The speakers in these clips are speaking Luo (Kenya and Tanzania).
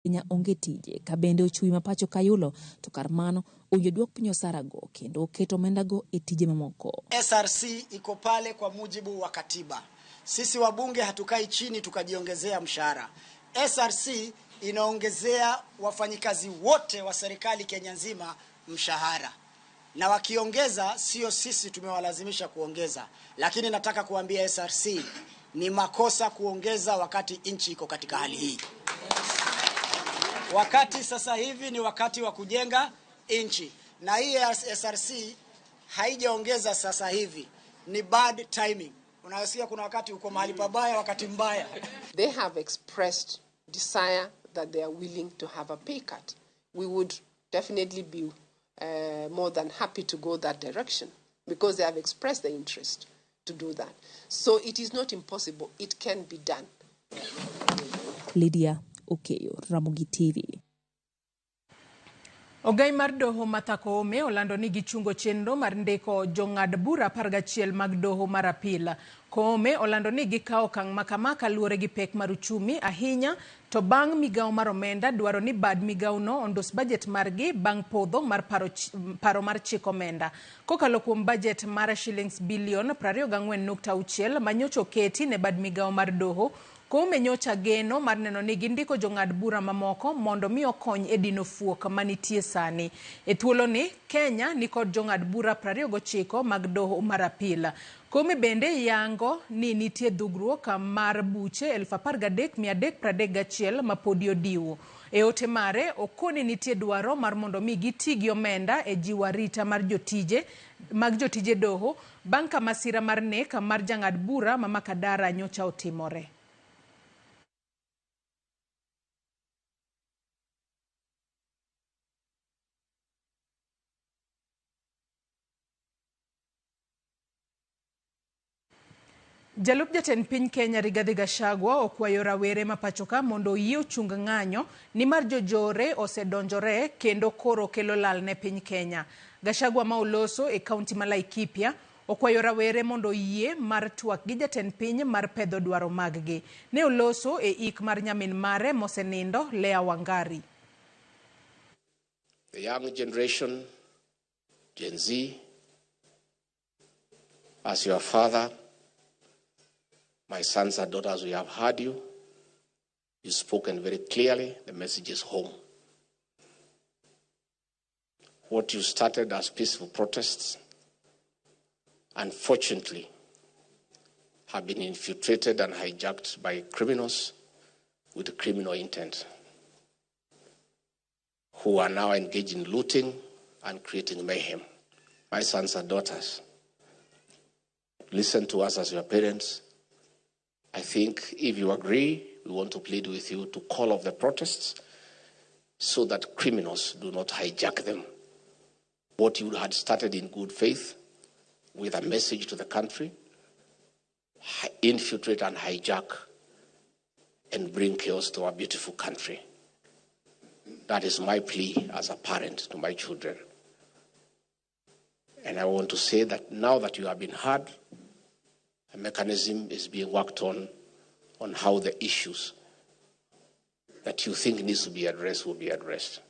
Kenya onge tije ka bende ochumi ma pacho ka yulo to kar mano owinjo duok piny osara go kendo oket omenda go e tije mamoko. SRC iko pale kwa mujibu wa katiba. Sisi wabunge hatukai chini tukajiongezea mshahara. SRC inaongezea wafanyikazi wote wa serikali Kenya nzima mshahara, na wakiongeza, sio sisi tumewalazimisha kuongeza, lakini nataka kuambia SRC ni makosa kuongeza wakati nchi iko katika hali hii. Wakati sasa hivi ni wakati wa kujenga nchi, na hii SRC haijaongeza sasa hivi, ni bad timing. Unasikia kuna wakati uko mahali pabaya, wakati mbaya. They have expressed desire that they are willing to have a pay cut. We would definitely be more than happy to go that direction because they have expressed the interest to do that. So it is not impossible. It can be done. Lydia Okeyo, Ramogi TV. Ogai mar doho Martha Koome olando ni gichungo chenro mar ndiko jong'ad bura 11 mag doho mar apil. Koome olando ni gikawo okang' makama kaluwore gi pek mar uchumi ahinya to bang' migawo mar omenda dwaro ni bad migawono ondos bajet margi bang' podho mar paro mar chik omenda. Kokalo kuom bajet mar shillings bilion 24.6 manyocha oketi ne bad migawo mar doho, Koome nyocha geno mar neno ni gindiko jong'ad bura mamoko mondo mi okony e dino fuok manitie sani. E thuoloni, Kenya nikod jong'ad bura 29 mag doho mar apil. Koome bende yango ni nitie dhugruok mar buche 13,331 mapodi odiwo. E ote mare, okoni nitie dwaro mar mondo mi giti gi omenda e jiwo arita mar jotije mag jotije doho bang' ka masira mar nek mar jang'ad bura ma Makadara nyocha otimore. Jalup jatend piny Kenya Rigathi Gachagua okwayo rawere ma pachoka mondo oyie ochung ng'anyo nimar jojore osedonjore kendo koro kelo lal ne piny Kenya. Gachagua ma oloso e kaunti ma Laikipia okwayo rawere mondo oyie mar twak gi jatend piny mar pedho dwaro maggi. Ne oloso e ik mar nyamin mare mosenindo Leah Wangari. The young generation, Gen Z, as your father, my sons and daughters, we have heard you. You've spoken very clearly. The message is home. What you started as peaceful protests, unfortunately, have been infiltrated and hijacked by criminals with criminal intent, who are now engaged in looting and creating mayhem. My sons and daughters, listen to us as your parents. I think if you agree, we want to plead with you to call off the protests so that criminals do not hijack them. What you had started in good faith with a message to the country, infiltrate and hijack and bring chaos to our beautiful country. That is my plea as a parent to my children. And I want to say that now that you have been heard, a mechanism is being worked on how the issues that you think needs to be addressed will be addressed.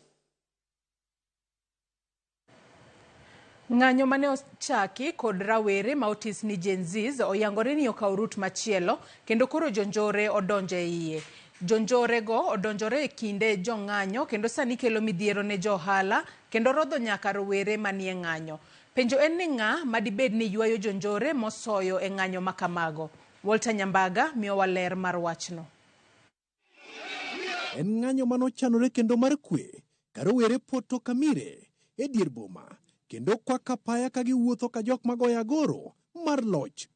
Ng'anyo mane ochaki kod rawere ma otis ni Gen Zs oyangore ni okawo rut machielo kendo koro jonjore odonjo e iye. Jonjore go odonjore e kinde jong'anyo kendo sani kelo midhiero ne jo ohala kendo rodho nyaka rowere manie ng'anyo. Penjo en ni ng'a madibed ni ywayo jonjore mosoyo e ng'anyo makamago. Walter Nyambaga miyowa ler mar wachno. En ng'anyo manochanore kendo mar kwe ka rowere poto kamire e dier boma kendo kwak apaya ka giwuotho ka jok magoyo agoro mar loch.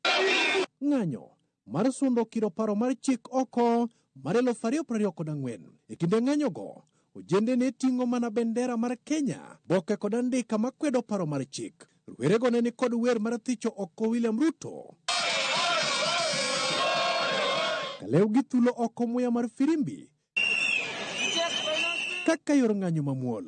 Ng'anyo mar sundo kiro paro mar chik oko mar 2024. E kinde ng'anyo go, ojende ne ting'o mana bendera mar Kenya, boke kod andika makwedo paro mar chik. Rowerego ne nikod wer mar thicho oko William Ruto. Kalew gi thulo oko muya mar firimbi kaka yor ng'anyo mamuol.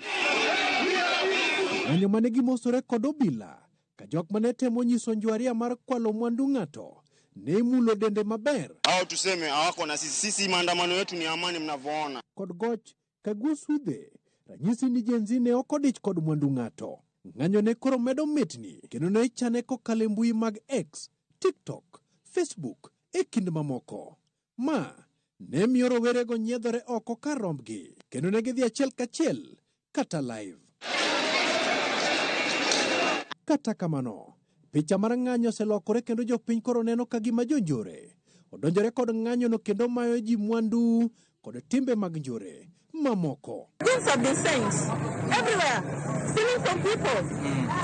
Ng'anyo mane gimosore kod obila ka jok mane temo nyiso njwaria mar kwalo mwandu ng'ato ne imulo dende maber. Hao tuseme hawako na sisi, sisi maandamano yetu ni amani mnavyoona. Kod goch Ka guo sudhe, ranyisi ni Gen Z ne ok odich kod mwandu ng'ato. Ng'anyo ne koro medo mitni kendo ne ichane kokalo e mbui mag X, TikTok, Facebook e kind mamoko. Ma ne miyo rowerego nyiedhore oko kar rombgi kendo ne gidhi achiel kachiel kata live. Kata kamano, picha mar ng'anyo oselokore kendo jopiny koro neno ka gima jonjore odonjore kod ng'anyono kendo mayo ji mwandu kod timbe mag njore mamoko. Goons have been sent everywhere, stealing from people,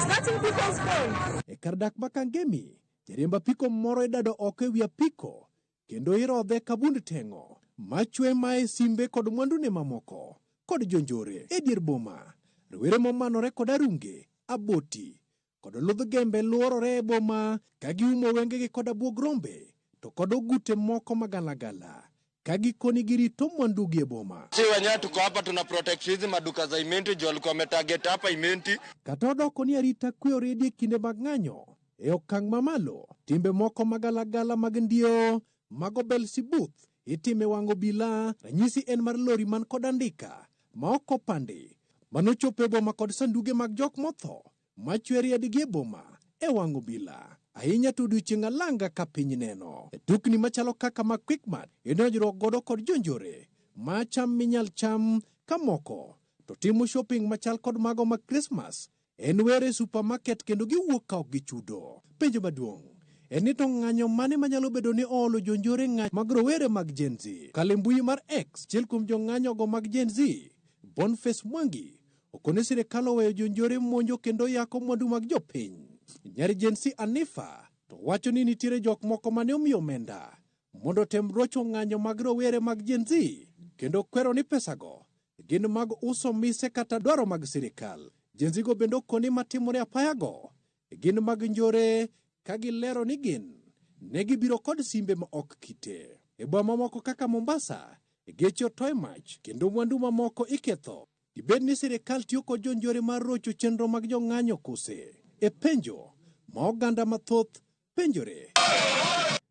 snatching people's phones. E kar dak ma Kangemi, jariemb apiko moro idado oko e wi apiko kendo irodhe ka bund teng'o machwe mae simbe kod mwandune mamoko kod jonjore e dier boma. Rowere momanore kod arunge, aboti kod ludh gembe luorore e boma ka giumo wengegi kod abuog rombe to kod ogute moko magalagala ka gikoni girito mwandugi e boma. Si wenyewe tuko hapa tuna protect hizi maduka za Imenti juu walikuwa wametarget hapa Imenti. Kata odoko ni arita kwe oridi e kinde mag ng'anyo e okang' mamalo, timbe moko magalagala mag ndio mago Belsebuth itime wang' obila. Ranyisi en mar lori man kod andika ma ok opandi manochopo e boma kod sanduge mag jok motho machwe riedgi e boma e wang' obila. Ahinya to odiochieng' alanga ka piny neno. E dukni machalo kaka mag Quickmart idonjruok godo kod jonjore ma cham minyal cham ka moko to timo shopping machal kod mago mag Christmas en were e supermarket kendo giwuok ka ok gichudo. Penjo maduong' en ni to ng'anyo mane manyalo bedo ni oolo jonjore ng'anyo mag rowere mag Gen Z. Kale mbui mar X, achiel kuom jong'anyogo mag Gen Z, Boniface Mwangi, okone sirikal oweyo jonjore monjo kendo yako mwandu mag jopiny. Nyar Gen Z Anifa to wacho ni nitiere jok moko mane omiyo omenda mondo otem rocho ng'anyo mag rowere mag Gen Z kendo kwero ni pesago gin mag uso mise kata dwaro mag sirikal. Gen Z go bende okoni matimore apayago gin mag njore ka gilero ni gin ne gibiro kod simbe ma ok kite. E boma mamoko kaka Mombasa, geche otoye mach kendo mwandu mamoko iketho. Dibed ni sirikal tiyo kod jonjore mar rocho chenro mag jong'anyo kose? E penjo ma oganda mathoth penjore.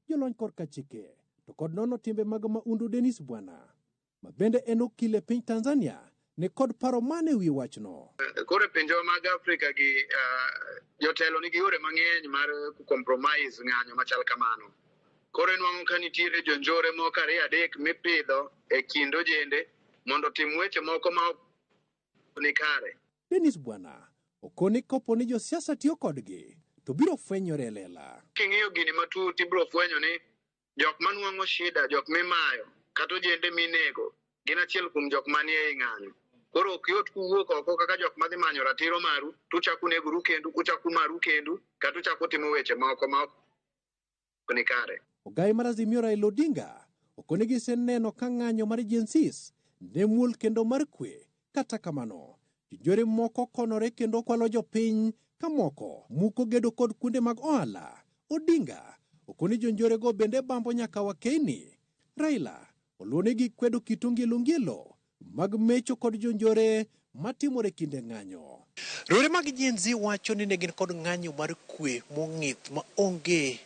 Jolony korka chike to kod nono timbe mag maundu Dennis Bwana ma bende en okil e piny Tanzania ne kod paro mane wi wachno. Koro e pinjewa mag Afrika gi jotelo nigi yore mang'eny mar compromise ng'anyo machal kamano. Koro inwang'o ka nitiere jonjore moko ariyo adek mipidho e kind ojende mondo otim weche moko ma ok ni kare. Dennis Bwana okoni kopo ni josiasa tiyo kodgi to biro fwenyore e lela. King'iyo gini matut ibiro fwenyo ni jok manwang'o shida, jok mimayo kata ojende minego gin achiel kuom jok manie ei ng'anyo. Koro ok yot kuwuok oko kaka jok madhi manyo ratiro maru tuchako negoru kendu, uchako maru kendu kata uchako timo weche moko ma ok ni kare. Ogai mar Azimio Raila Odinga okoni giseneno ka ng'anyo mar Gen Zs ne muol kendo mar kwe. Kata kamano, jonjore moko konore kendo kwalo jopiny ka moko muko gedo kod kuonde mag ohala. Odinga okoni jonjorego bende bambo nyaka wakeyni. Raila oluonegi kwedo kit ongielo mag mecho kod jonjore matimore kinde ng'anyo. Rowere mag Gen Z wacho ni ne gin kod ng'anyo mar kwe mong'ith ma onge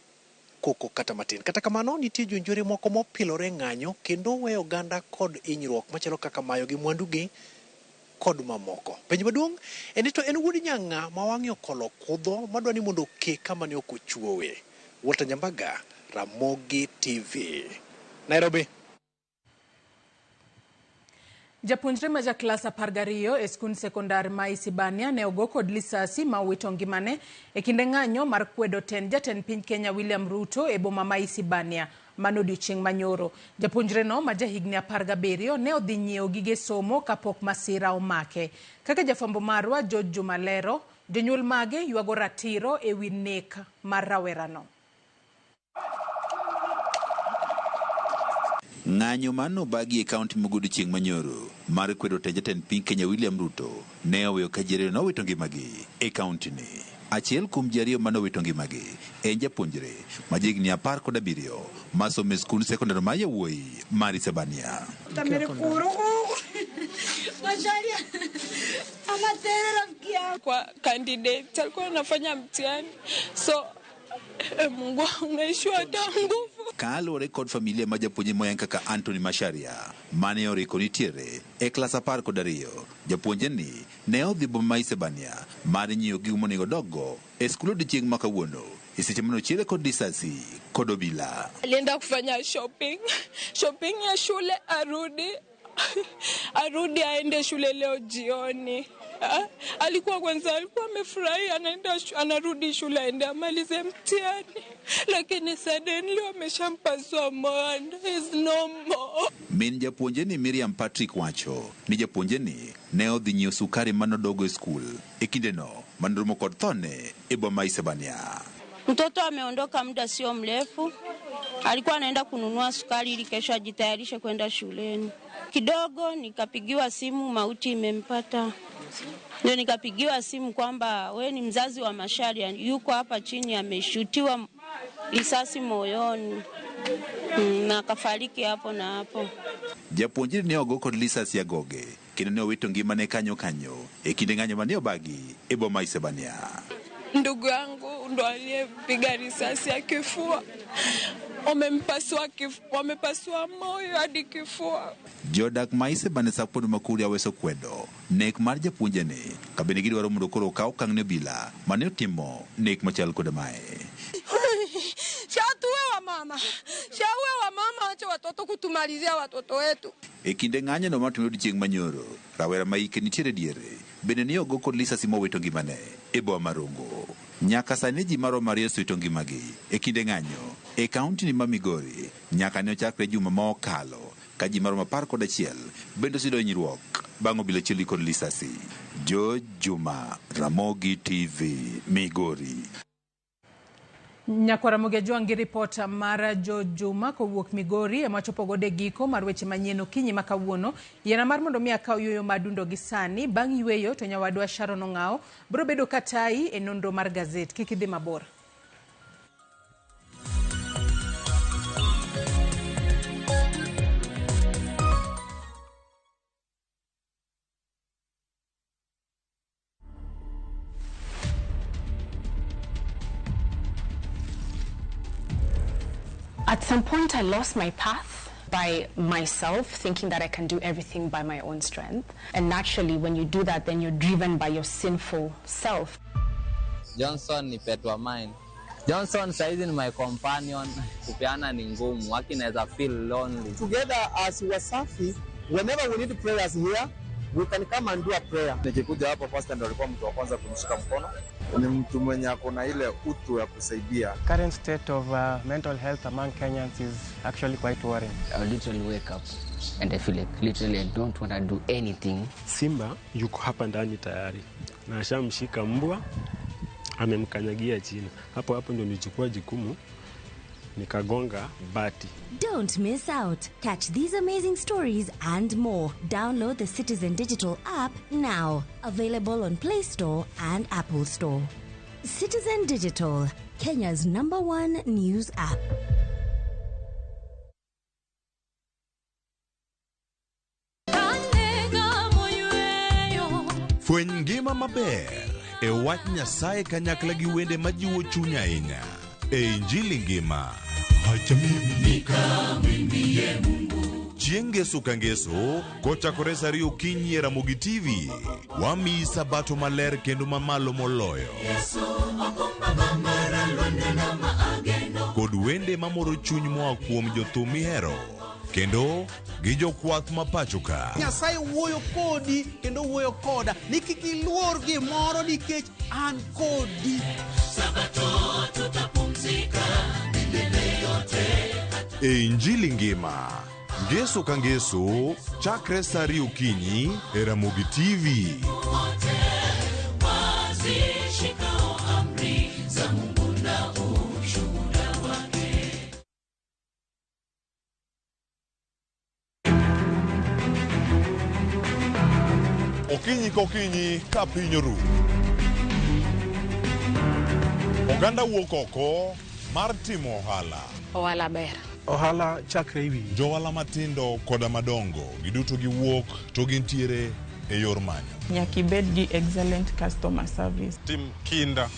koko kata matin. Kata kamano, nitie jonjore moko mopilore ng'anyo kendo weyo oganda kod hinyruok machalo kaka mayo gi mwandugi kod mamoko. Penjo maduong' en ni to en wuod nyang'a ma wang'e okolo kudho madwa ni mondo oke kama ne ok ochuowe. Walter Nyambaga, Ramogi TV, Nairobi. Japuonjre ma ja klas 12 e skund sekondar ma Isibania ne ogo kod lisasi ma owito ngimane e kinde ng'anyo mar kwedo tend jatend piny Kenya William Ruto e boma ma Isibania mano odiochieng' manyoro. Japuonjreno ma jahigni 17 ne odhi nyiewo gige somo kapok masira omake. Kaka jafwambo marwa George Juma lero, jonyuol mage ywago ratiro e wi nek mar rawerano. Ng'anyo manobagi e kaunti ma godiechieng' manyoro mar kwedo tend jatend piny Kenya William Ruto ne oweyo ka ji ariyo nowito ngimagi e kaunti ni. Achiel kuom ji ariyo manowito ngimagi en japuonjre ma jahigni 17 masomo e skund sekondar ma yawuoyi mar Isebania. Kwa candidate alikuwa anafanya mtihani, so Mungu unaishiwa hata nguvu. Kaluwore kod familia ma japuonjre moyang kaka Anthony Macharia mane oriko nitiere e klas 12, japuonjre ni ne odhi boma ma Isebania mar nyiewo gigo monego odoggo e skul odiochieng' ma kawuono e seche mane ochiele kod lisasi kod obila. Alienda kufanya shopping, shopping ya shule, arudi aende shule leo jioni. Alikuwa kwanza alikuwa amefurahi, anaenda anarudi shule aende amalize mtihani, lakini suddenly wameshampasua moyo and is no more. Min japuonjre ni Miriam Patrick wacho ni japuonjre ni ne odhi nyiewo sukari manodogo e skul e kindeno manoromo kod thone e boma ma Isebania. Mtoto ameondoka muda sio mrefu, alikuwa anaenda kununua sukari ili kesho ajitayarishe kwenda shuleni. Kidogo nikapigiwa simu, mauti imempata. Ndio nikapigiwa simu kwamba we ni mzazi wa Macharia, yuko hapa chini ameshutiwa risasi moyoni na akafariki hapo na hapo. Japuonjre ne ogo kod lisasi agoge kendo ne owito ngimane kanyo kanyo e kinde ng'anyo mane obagi e boma Isebania. Ndugu yangu ndo aliyepiga risasi ya kifua, wamepasua moyo hadi kifua. Jodak ma Isebania Sapod Makuri aweso kwedo nek mar japuonjre ni kabende gidwaro mondo koro okaw okang' ne obila mane otimo nek machal kod mae. Shatuwe wa mama, shawe wa mama, acha watoto kutumalizia watoto wetu. E kinde ng'anyo no matimore odiochieng' manyoro, rawera ma hike nitiere diere bende ne ogo kod lisasi mowito ngimane e boma ma Rongo. Nyaka sani ji maromo ariyo osewito ngimagi e kinde ng'anyo e kaunti ni ma Migori nyaka ne ochakre juma ma okalo ka ji maromo 11 bende oseyudo hinyruok bang' obila chielo kod lisasi. George Juma, Ramogi TV, Migori. Nyakwara Ramogi Ajwang' gi ripot mar George Juma kowuok Migori ema chopo godo e giko mar weche manyien okinyi ma kawuono. Yiena mar mondo mi akaw yueyo madundo gi sani. Bang' yueyo to nyawadwa Sharon Ong'awo biro bedo katayi e nonro mar gazet. Kik idhi mabor. At some point, I lost my path by myself, thinking that I can do everything by my own strength. And naturally, when you do that, then you're driven by your sinful self. Johnson ni pet wa mine. Johnson saizi ni my companion. Kupeana ni ngumu, waki naweza feel lonely. Together as Wasafi, whenever we need prayers here, we can come and do a prayer. Nikikuja hapo pastor ndo alikuwa mtu wa kwanza kumshika mkono. Ni mtu mwenye ako na ile utu ya kusaidia. Current state of mental health among Kenyans is actually quite worrying. I literally wake up and I feel like literally I don't want to do anything. Simba yuko hapa ndani tayari na ashamshika mbwa, amemkanyagia chini. Hapo hapo ndio nilichukua jukumu nikagonga bati. Don't miss out. Catch these amazing stories and more. Download the Citizen Digital app now. Available on Play Store and Apple Store. Citizen Digital, Kenya's #1 news app. Fweny ngima maber e wach Nyasaye kanyakla gi wende majiwo chuny ahinya e Injili ngima. Chieng' ngeso ka ngeso kochakore saa 2 okinyi e Ramogi TV, wamiyi sabato maler kendo mamalo moloyo kod wende mamoro chuny moa kuom jothum mihero kendo gi jokwath ma pacho ka. Nyasaye wuoyo kodi kendo wuoyo koda ni kik iluor gimoro nikech an kodi. Sabato tutapumzika milele yote. E Injili ngima, ngeso ka ngeso, chakre saa 2 okinyi e Ramogi TV. Wazishikao amri za Mungu na ushuhuda wake. Okinyi kokinyi ka piny oru, oganda wuok oko mar timo ohala. Ohala ber. Ohala chakre ewi. Johala matindo koda madongo giduto giwuok to gintiere e yor manyo. Nyaka ibed gi excellent customer service. Tim kinda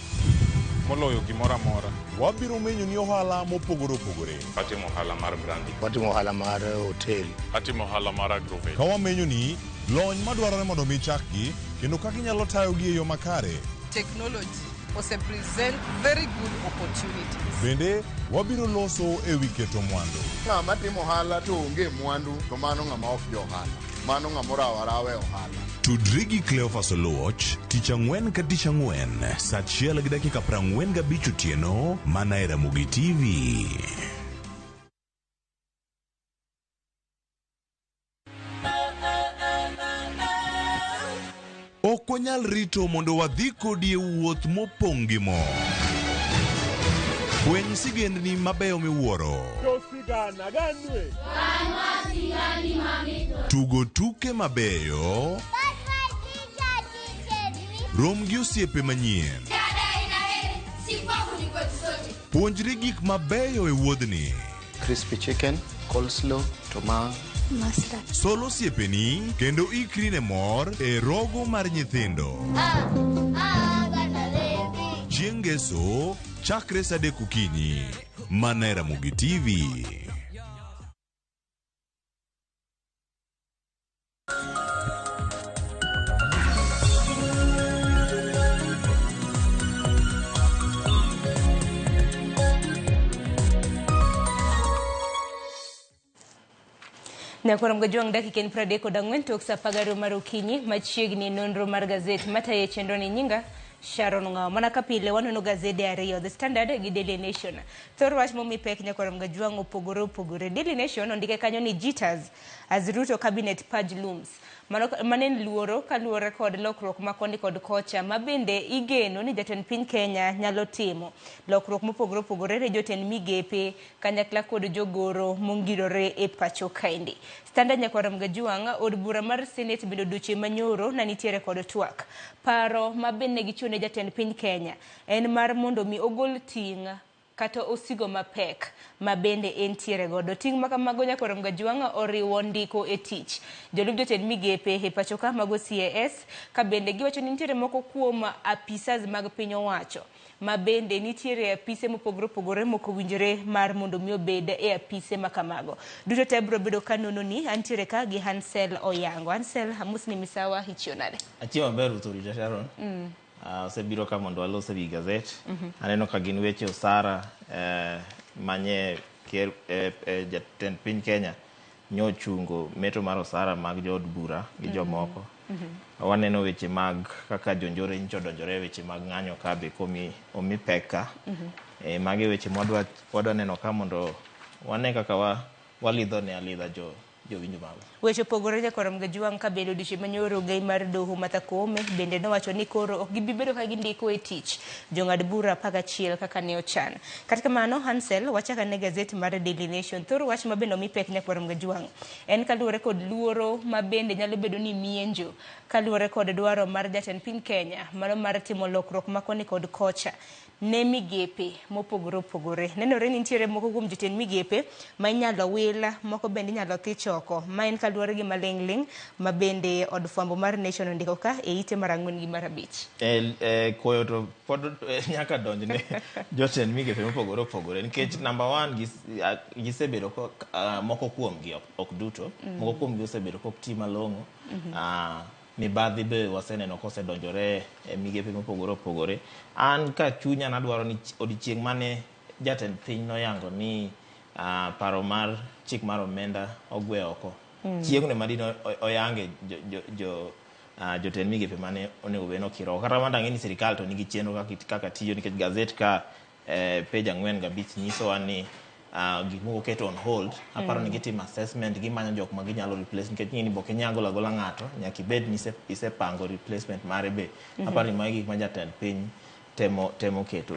Moloyo gimoro amora. Wabiro menyoni ohala mopogore opogore. Atimo ohala mar brandi. Watimo ohala mar hotel. Atimo ohala mar agrovet. Ka wamenyoni lony madwarore mondo mi ichakgi kendo kaka inyalo tayogi e yo makare. Technology ose present very good opportunities. Bende wabiro loso e wi keto mwandu. Ng'ama timo ohala to onge mwandu to mano ng'ama ok jo ohala. Mano ng'ama orawo arawa e ohala. Tudri gi Cleophas Oluoch tich ang'wen ka tich ang'wen saa achiel gi dakika 45 otieno mana e Ramogi TV. Ok wanyal rito mondo wadhi kodi e wuoth mopong' gi mor. Fweny sigendni mabeyo miwuoro. Tugo tuke mabeyo. Rom gi osiepe manyien. Puonjri gik mabeyo e wuodhni. Crispy chicken, coleslaw, tomato. Mustard. Sol osiepeni kendo ikri ne mor e rogo mar nyithindo. Chieng' Ngeso, chakre sa 3 okinyi. Mana e Ramogi TV. Nyakwar Mgajwang' dakika en 34 tok sa 12 mar okinyi machiegni nonro mar gazet matayo chenro ni nyinga Sharon Ng'awo. Mana ka pile wanono gazede ariyo, The Standard gi Daily Nation. Thor wach momi pek Nyakwar Mgajwang' opogore opogore. Daily Nation ondike kanyo ni jitters as Ruto cabinet purge looms. Mano mano en luoro kaluwore kod lokruok ma koni kod kocha ma bende igeno ni jatend piny Kenya nyalo timo. Lokruok mopogore opogore ne jotend migepe kanyakla kod jogoro mongirore e pacho kaendi. Standard Nyakwar Mgajwang' od bura mar Senate bende odiochieng' manyoro na nitiere kod twak. Paro ma bende gichiwo ne jatend piny Kenya en mar mondo mi ogol ting' kata osigo mapek ma bende entiere godo. Ting' ma kamago Nyakwar Mgajwang' oriwo ndiko e tich jolup jotend migepe e pacho ka mago CAS ka bende giwacho ni nitiere moko kuom apisas mag piny owacho ma bende nitiere apise mopogore opogore mok owinjore mar mondo mi obed e apise ma kamago. Duto te biro bedo ka nono ni antiere ka gi Hansel Oyango. Hansel, amosni misawa ichiew nade? Achiew maber Ruth Orita Sharon. Osebiro ka mondo walos e wi gazet. Aneno ka gin weche osara manye ker jatend piny Kenya nyochungo meto mar osara mag jood bura gi jomoko. Waneno weche mag kaka jonjore nyicha odonjore e weche mag ng'anyo ka be komi omi pek ka. Magi weche mwadwa wadwa neno ka mondo wane kaka walidho ne alidha jo jowinjo magwa. Weche opogore Nyakwar Mgajwang' ka bende odiochieng' manyoro gai mar doho Martha Koome bende nowacho ni koro ok gibi bedo ka gindiko e tich jong'ad bura 11 kaka ne ochan. Kata kamano Hansel wachak ane gazet mar Daily Nation. Thor wach ma bende omi pek Nyakwar Mgajwang' en kaluwore kod luoro ma bende nyalo bedo ni mienjo kaluwore kod dwaro mar jatend piny Kenya mano mar timo lokruok ma koni kod kocha ne migepe mopogore opogore. Nenore ni nitiere moko kuom jotend migepe ma inyalo wil, moko bende inyalo thich oko. Ma en kaluwore gi maling'ling' ma bende od fwambo mar Nation ondiko ka e ite mar 4 gi mar 5. Koyo to pod nyaka donj ne jotend migepe mopogore opogore nikech number 1 gisebedo moko kuomgi ok duto, moko kuomgi osebedo kok ti malong'o. Mibadhi be waseneno kosedonjore e migepe mopogore opogore. An ka chunya nadwaro ni odiochieng' mane jatend piny noyango ni paro mar chik mar omenda ogwe oko. Chieng'no ema dine oyange jotend migepe mane onego bed ni okiro. Kata kamano ang'e ni sirikal to nigi chenro kaka tiyo nikech gazet ka page 4 gi 5 nyisowa ni gik moko oketo on hold. Aparo ni gitimo assessment, gimanyo jok ma ginyalo replace nikech ing'e ni be ok inyal golo agola ng'ato, nyaka ibed ni isepango replacement mare be. Aparo ni magi gik ma jatend piny temo keto.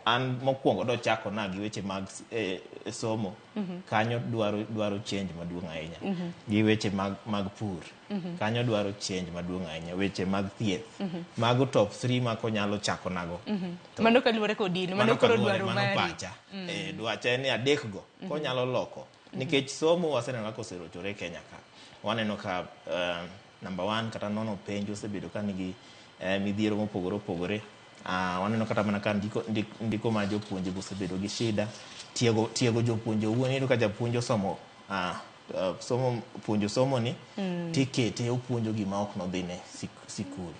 An mokwongo dochako na gi weche mag somo. Kanyo dwaro change maduong' ahinya. Gi weche mag pur. Kanyo dwaro change maduong' ahinya. Weche mag thieth. Mago top 3 ma konyalo chako nago. Mano kaluwore kod in, mano koro dwaro mari. Pacha. Dwacha en ni adek go konyalo loko. Nikech somo waseneno kaka oserochore Kenya ka. Waneno ka number 1 kata nono penj osebedo ka nigi midhiero mopogore opogore. Waneno kata mana ka ndiko mar jopuonje be osebedo gi shida. Tiego jopuonje owuon, iyudo ka japuonj osomo somo puonjo somo ni tikete opuonjo gima ok nodhine sikul.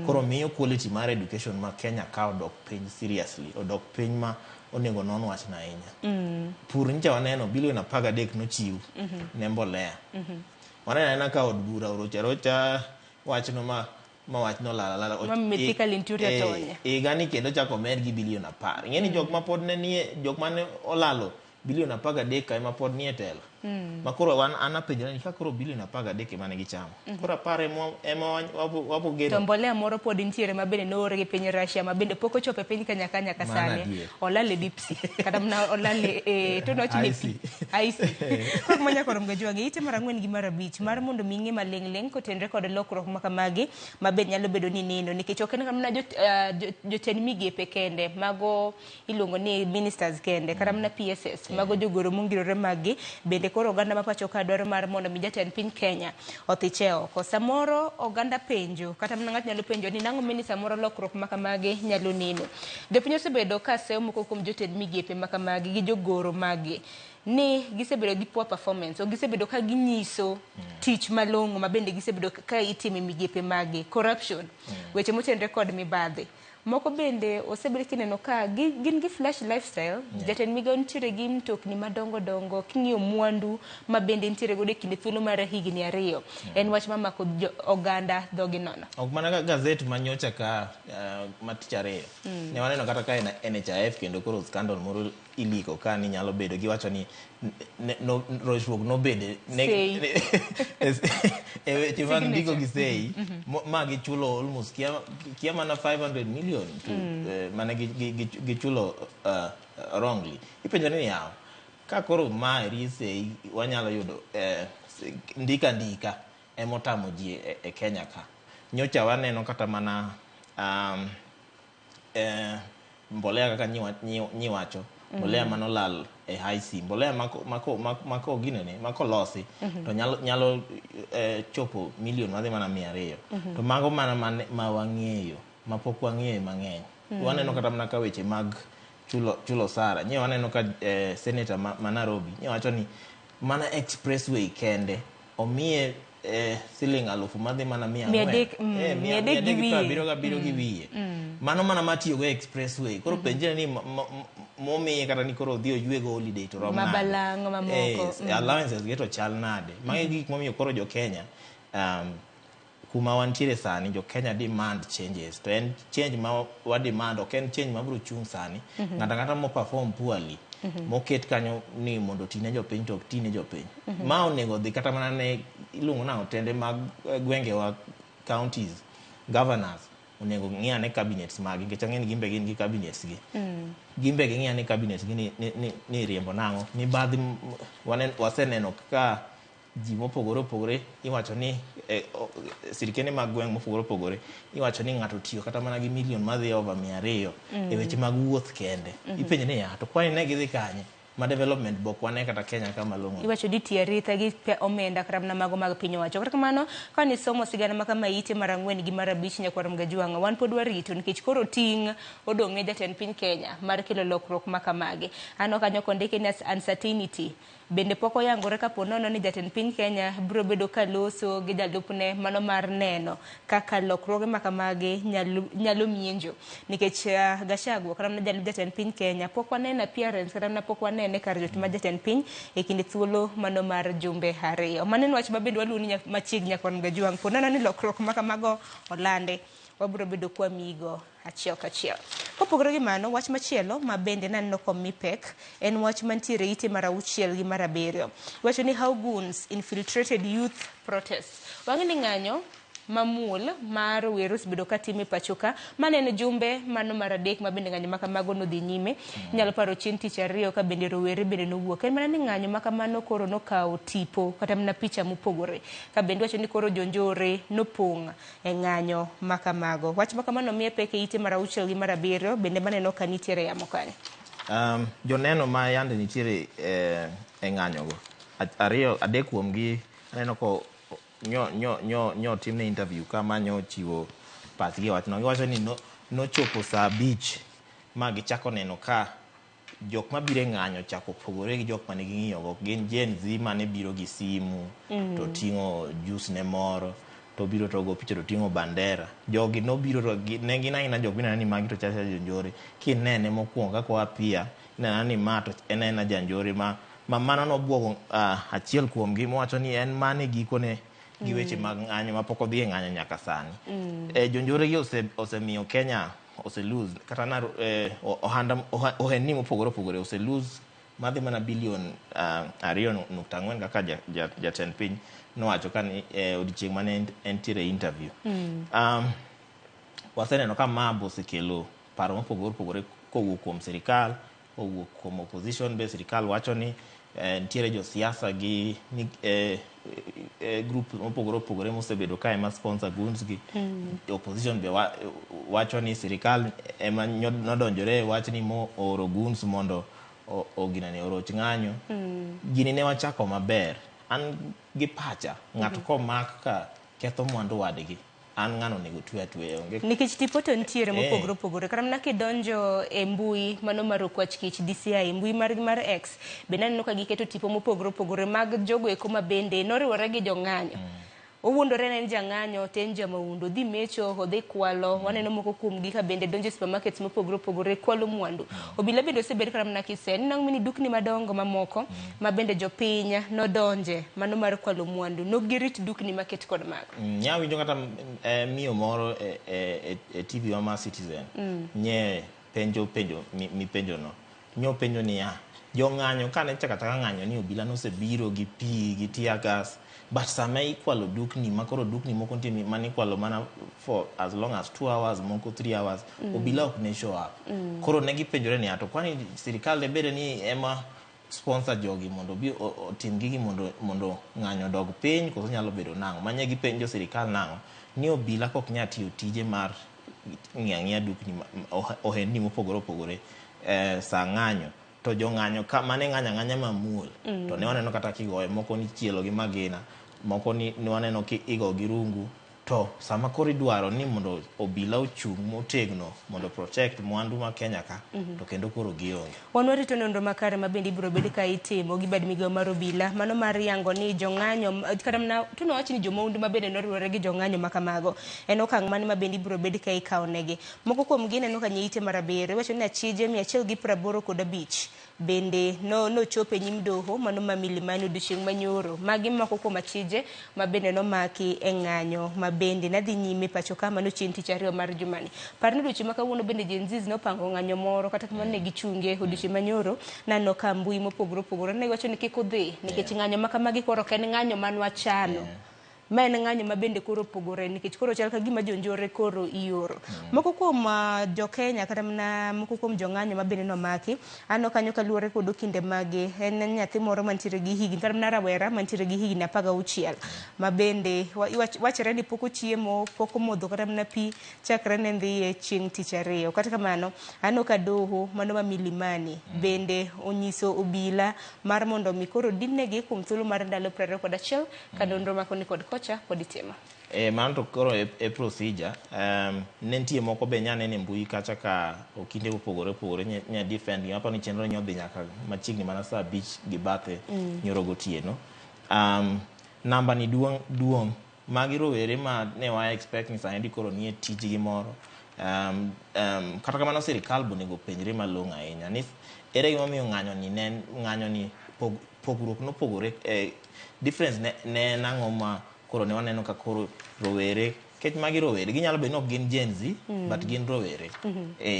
Koro miyo quality mar education ma Kenya ka odok piny seriously, odok piny ma onego non wachno ahinya. Pur nyicha waneno bilion 13 nochiw ne mbolea. Waneno anena ka od bura orocho arocha wachno ma wachno lal alala. Ma Mithika Linturi otonye. Higani kendo chako med gi bilion 10. Ing'e ni jok ma pod ne nie, jok mane olalo bilion 13 ka ema pod nie telo. Ma koro an apenjora ni ka koro bilion 13 ema ne gichamo. Koro 10 ema wapo geno. To mbolea moro pod nitiere ma bende noor gi piny Russia ma bende pok ochopo e piny Kenya ka nyaka sani. Olal e deep sea. Kata mana olal e to nochi ni pi. IC. Kok manya koro mgajwang'e ite mar 4 gi mar 5 mar mondo mi ng'e maling' ling' kotenre kod lokruok ma kamagi ma bende nyalo bedo ni neno nikech ok en mana jotend migepe kende mago iluongo ni ministers kende kata mana PSS mago jogoro mongirore maggi bende koro oganda ma pacho ka dwaro mar mondo mi jatend piny Kenya othiche oko. Samoro oganda penjo kata mana ng'ato nyalo penjo ni nang'o mini samoro lokruok ma kamagi nyalo neno. Jopiny osebedo ka seyo moko kuom jotend migepe ma kamagi gi jogoro maggi ni gisebedo gi poor performance o gisebedo ka ginyiso tich malong'o ma bende gisebedo ka itimo e migepe maggi, corruption, weche motenre kod mibadhi. Moko bende osebedo kineno ka gin gi flash lifestyle. Jatend migao nitiere gi mtokni madongo dongo, king'iyo mwandu ma bende nitiere godo e kinde thuolo mar higni 2. En wach mamako oganda dhogi nono. Ok mana ka gazet manyocha ka ma tich ariyo. Ne waneno kata ka NHIF kendo koro scandal moro iliko ka ni nyalo bedo giwacho ni rochruok nobede e weche mag ndiko gi sei ma gichulo almost kia mana 500 million to mane gichulo wrongly. Ipenjo ni yaw ka koro ma sei wanyalo yudo ndika emotamo ji e Kenya ka. Nyocha waneno kata mana mbolea kaka nyiwacho mbolea manolal e high sea, mbolea mako ginene mako losi to nyalo chopo milion madhi mana 200. To mago mana ma wang'eyo ma pok wang'eyo mang'eny. Waneno kata mana ka weche mag chulo sara. Nye waneno ka senator ma Nairobi nye wacho ni mana expressway kende omiye siling 1000 madhi mana 400. 377 gi wiye. Mano mana matiyogo expressway. Koro penjre ni momiye kata ni koro odhi oyuego holiday to rom nade. Mabalang' mamoko. Allowances gi to chal nade. Magi gik momiyo koro jo Kenya kuma wantiere sani jo Kenya demand changes. To en change ma wa demand ok en change mabiro chung' sani. Ng'ato ang'ata mo perform poorly moket kanyo ni mondo otine jopiny to ok tine jopiny. Ma onego dhi kata mana ne iluongo nang'o tende mag gwengewa counties governors onego ng'i ane cabinets magi nikech ang'e ni gimbe gin gi cabinets gi. Gimbe ging'i ane cabinets gi ni riembo nang'o. Mibadhi waseneno kaka ji mopogore opogore iwacho ni sirkende mag gweng' mopogore opogore iwacho ni ng'ato tiyo kata mana gi milion madhi over 200 e weche mag wuoth kende. Ipenjo ni ya to kwani ne gidhi kanye? Ma development bok wane kata Kenya kama long'o. Iwacho ni tiyo aritha gi omenda kata mana mago mag piny owacho. Kata kamano, kane isomo sigana ma kama ite mar 4 gi mar 5 nyakwar Mgajwang'a, wan pod warito nikech koro ting' odong' ne jatend piny Kenya mar kelo lokruok ma kamagi. Aneno kanyo kondike ni uncertainty bende pok oyangore kapo nono ni jatend piny Kenya biro bedo ka loso gi jalupne mano mar neno kaka lokruoge ma kamagi nyalo mienjo nikech Gachagua kata mana jalup jatend piny Kenya pok waneno appearance kata mana pok wanene kar jot ma jatend piny e kinde thuolo mano mar jumbe 2. Mano en wach ma bende waluwo machiegni nyakwar Mgajwang' po nono ni lokruok ma kamago olande wabiro bedo kwa migo achiel kachiel. Kopogore gi mano, wach machielo ma bende naneno komi pek en wach mantiere ite mar 6 gi mar 7. Iwacho ni how goons infiltrated youth protests. Wang'e ni ng'anyo mamuol mar rowere osebedo ka time pacho ka mane en jumbe mano mar 3 ma bende ng'anyo ma kamago nodhi nyime. Inyalo paro chieng' tich ariyo ka bende rowere bende nowuok. En mana ni ng'anyo ma kamano koro nokawo tipo kata mana picha mopogore ka bende wacho ni koro jonjore nopong' e ng'anyo ma kamago. Wach ma kamano miye pek e ite mar 6 gi mar 7 bende maneno ka nitiere yamo kanyo. Joneno ma yande nitiere e ng'anyogo 3 kuomgi aneno ko nyo timne interview kama nyo chiwo pachgi e wachno. Giwacho ni Nochopo saa 5 ma gichako neno ka jok mabiro e ng'anyo chako pogore gi jok mane ging'iyogo. Gin Gen Z mane biro gi simu to ting'o juice ne moro to biro to go picha to ting'o bandera. Jogi nobiro to ne gin aina jok mineno ni magi to chal jonjore. Kinene mokwongo kaka oappear, ineno ni ma to en aena janjore ma mano nobuogo achiel kuomgi mowacho ni en mane gikone gi weche mag ng'anyo mapok odhi e ng'anyo nyaka sani. Jonjore gi osemiyo Kenya ose lose kata na ohanda ohendni mopogore opogore ose lose madhi mana bilion 2.4 kaka jatend piny nowacho ka ni odiochieng' mane entiere e interview. Waseneno ka ma osekelo paro mopogore opogore kowuok kuom sirikal, kowuok kuom opposition be. Sirikal wacho ni nitiere josiasa gi group mopogore opogore mosebedo kae ma sponsor goons gi. Opposition be wacho ni sirikal ema nodonjore e wachni mo ooro goons mondo oginani oroch ng'anyo. Gini ne wachako maber. An gi pacha ng'ato komak ka ketho mwandu wadgi, an ng'ano onego twe atweya, onge. Nikech tipo to nitiere mopogore opogore. Kata mana kidonjo e mbui mano mar Okwach Kich DCI, mbui margi mar X, bende aneno ka giketo tipo mopogore opogore mag jogo eko ma bende noriwore gi jong'anyo. Owuondore ne en jang'anyo to en jamahundu. Odhi mecho, odhi kwalo. Waneno moko kuomgi ka bende donjo e supermarkets mopogore opogore kwalo mwandu. Obila bende osebed kata mana kisen. Nang' mini dukni madongo mamoko ma bende jopiny nodonje mano mar kwalo mwandu. Nok girit dukni maket kod mago. Nya winjo kata miyo moro e TV wa mar Citizen nye penjo mipenjo no. Nyo penjo niya, jong'anyo kane chaka chaka ng'anyo ni obila nosebiro gi pi gi tear gas, but sama ikwalo dukni ma koro dukni moko nitie mane ikwalo mana for as long as 2 hours, moko 3 hours, obila ok ne show up. Koro ne gipenjore niya, to kwani sirikal de bede ni ema sponsor jogi mondo obi otim gigi mondo ng'anyo odog piny, koso nyalo bedo nang'o? Manye gipenjo sirikal nang'o ni obila kok nyal tiyo tije mar ng'iyo ang'iya dukni ohendni mopogore opogore sa ng'anyo, to jong'anyo ka mane ng'anyo ang'anya mamuol to ne waneno kata kigoye moko ni chielo gi magina, moko ni ne waneno ki igo gi rungu. To sama koro idwaro ni mondo obila ochung' motegno mondo protect mwandu ma Kenya ka, to kendo koro gionge. Wan warito nonro makare ma bende ibiro bed ka itimo gi bad migawo mar obila mano mar yango ni jong'anyo kata mana tunawach ni jomahundu ma bende noriwore gi jong'anyo ma kamago en okang' mane ma bende ibiro bed ka ikawo negi. Moko kuom gi neno ka nyeite mar 7 iwacho ni achije 185 bende nochopo e nyim doho mano ma Milimani odiochieng' manyoro. Magi moko kuom achije ma bende nomaki e ng'anyo ma bende nadhi nyime pacho ka mano chieng' tich ariyo mar jumani. Par ni odiochieng' ma kawuono bende Gen Z nopango ng'anyo moro, kata kamano ne gichunge odiochieng' manyoro. Naneno ka mbui mopogore opogore ne giwacho ni kik udhi nikech ng'anyo ma kamagi koro ok en ng'anyo manwachano. Ma en ng'anyo ma bende koro opogore nikech koro chal ka gima jonjore koro ioro. Moko kuom jo Kenya kata mana moko kuom jong'anyo ma bende nomaki aneno kanyo kaluwore kod okinde mage en nyathi moro mantiere gi higni kata mana rawera mantiere gi higni 16 ma bende wachore ni pok ochiemo, pok omodho kata mana pi chakre ne dhiye chieng' tich ariyo. Kata kamano aneno ka doho mano ma Milimani bende onyiso obila mar mondo mi koro dinnegi kuom thuolo mar ndalo 21 ka nonro makoni kod kocha pod itimo. Mano to koro e procedure. Ne nitie moko be nya nene mbui kacha ka okinde mopogore opogore nya defend gi. Aparo ni chenro nyo dhi nyaka machiegni mana saa 5 gi bathe nyoro gotieno. Namba ni duong'. Magi rowere ma ne wa expect ni sani koro nie tijgi moro. Kata kamano sirikal be onego penjre malong'o ahinya ni ere gimomiyo ng'anyo ni pogruok nopogore, difference ne en ang'o ma koro ne waneno ka koro rowere, nikech magi rowere ginyalo bedo ni ok gin Gen Z, but gin rowere.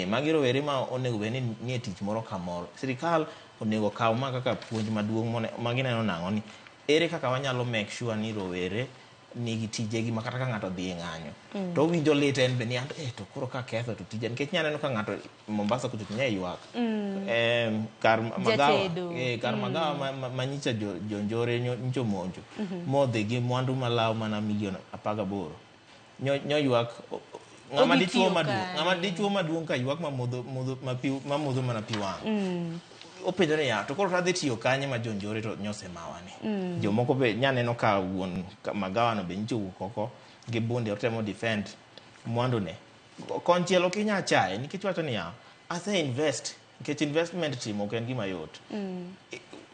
Magi rowere ma onego bed ni nie tich moro kamoro. Sirikal onego kaw ma kaka puonj maduong' ma gineno nang'o ni ere kaka wanyalo make sure ni rowere nigi tijegi ma kata ka ng'ato dhi e ng'anyo to owinjo lit en be ni to koro ka ketho to tija, nikech inya neno ka ng'ato Mombasa kucho to nya ywak. Kar magawa, kar magawa manyicha jonjore nyocha omonjo modhi gi mwandu malaw mana milion 18. Nyo ywak ng'ama dichuo maduong', ng'ama dichuo maduong' ka ywak mamodho mana pi wang'. Openjo ni ya to koro tadhi tiyo kanye ma jonjore to nyosemawa ni. Jomoko be nya neno ka wuon magawa no be nyicho owuok oko gi bunde otemo defend mwandu ne. Konchiel ok inyal chaye nikech wacho niya, ase invest nikech investment timo ok en gima yot.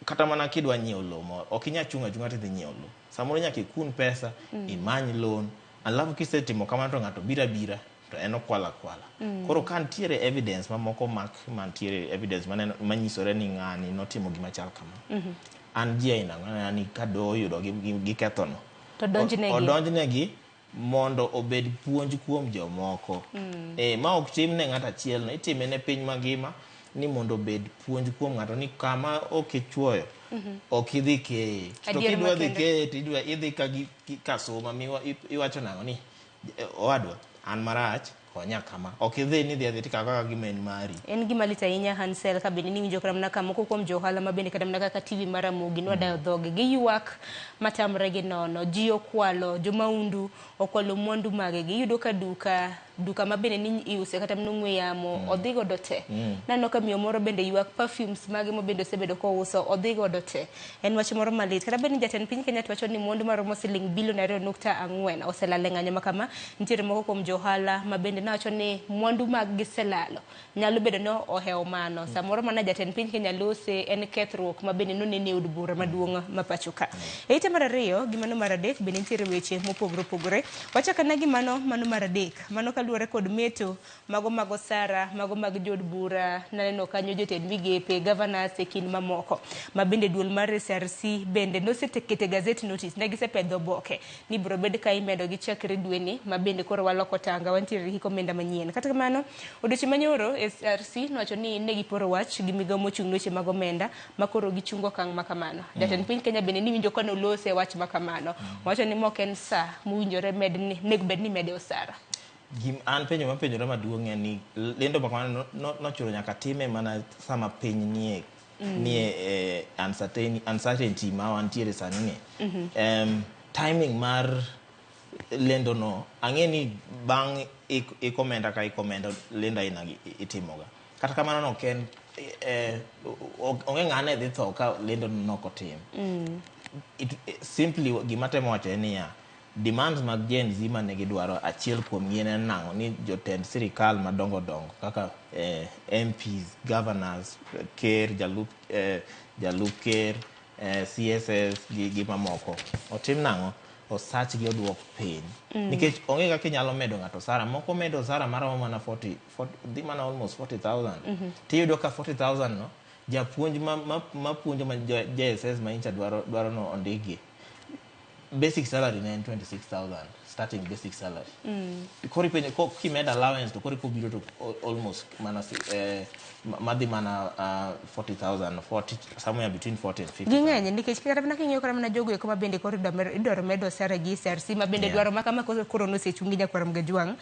Kata mana kidwa nyiewo lowo moro, ok inyal chung' achung'a tidhi nyiewo lowo. Samoro nyaka ikun pesa, imany loan, alafu kisetimo kamano to ng'ato biro abira to en okwalo akwala. Koro ka nitiere evidence mamoko mak mantiere evidence maneno manyisore ni ng'ani notimo gima chal kama. An ji aina aneno ni ka doho oyudo gi kethono. To donjnegi. Odonjnegi mondo obed puonj kuom jomoko. Ma ok tim ne ng'ato achiel no, itime ne piny mangima ni mondo obed puonj kuom ng'ato ni kama ok ichuoyo ok idhi keye. To Adier kidwa dhi makende. keye to idwa idhi ka gi kasuma miwa iwacho nang'o ni owadwa an marach konya kama. Ok idhi ni idhi adhi tikawo kaka gima en mari. En gima lit ahinya Hansel ka bende niwinjo kata mana ka moko kuom jo ohala ma bende kata mana kaka TV mar Ramogi nwadayo dhogi giywak matamre gi nono. Ji okwalo, jomaundu okwalo mwandu magegi. Iyudo ka duka duka ma bende ni iuse kata mana ong'we yamo odhi godo te. Naneno ka miyo moro bende ywak perfumes mage ma bende osebedo kouso odhi godo te. En wach moro malit. Kata bed ni jatend piny Kenya to wacho ni mwandu maromo siling bilion 2.4 oselal e ng'anyo ma kama. Nitiere moko kuom jo ohala ma bende nawacho ni mwandu mag giselalo. Nyalo bedo ni ohewo mano. Samoro mana jatend piny Kenya lose en kethruok ma bende nonene e od bura maduong' ma pacho ka. E ite mar ariyo gi mano mar adek bende nitiere weche mopogore opogore. Wachako ana gi mano mar adek. Mano kaluwore kod meto mago mag osara, mago mag jood bura, naneno kanyo jotend migepe, governors e kind mamoko. Ma bende duol mar SRC bende nosekete gazette notice, ne gisepedho oboke ni biro bed ka imedo gi chakre dweni ma bende koro waloko tanga wantiere gi hik omenda manyien. Kata kamano, odiochieng' manyoro SRC nowacho ni ne giporo wach gi migao mochung' ne weche mag omenda ma koro gichungo okang' ma kamano. Jatend piny Kenya bende niwinjo ka nolose e wach ma kamano. Owacho ni mok en sa mowinjore med ni nego bed ni imede osara. An penjo mapenjora maduong' en ni lendo ma kamano nochuno nyaka time mana sama piny nie nie uncertainty ma wantiere sani ni. Timing mar lendo no ang'e ni bang' ik omenda ka ik omenda lendo aina gi itimoga. Kata kamano no ok en onge ng'ane dhi tho ka lendo no nok otim. Simply gima temo wacho en niya, demands mag Gen Z mane gidwaro achiel kuom gi en nang'o ni jotend sirikal madongo dongo kaka MPs, governors, ker, jalup ker, CSS gi mamoko otim nang'o osach gi oduok piny. Nikech onge kaka inyalo medo ng'ato osara moko medo osara maromo mana 40, 40 dhi mana almost 40,000. Tiyudo ka 40,000 no japuonj ma puonjo ma JSS ma nyocha dwaro no ondikgi basic salary ne en 26,000 starting basic salary. Koro ipenjo kimedo allowance to koro kobiro to almost mana madhi mana 40,000, 40, somewhere between 40 and 50. Ging'eny nikech kata mana king'iyo kata mana jogo eko ma bende koro idwaro medo osara gi SRC ma bende dwaro ma kama koro nosechungi nyakwar Mgajwang'.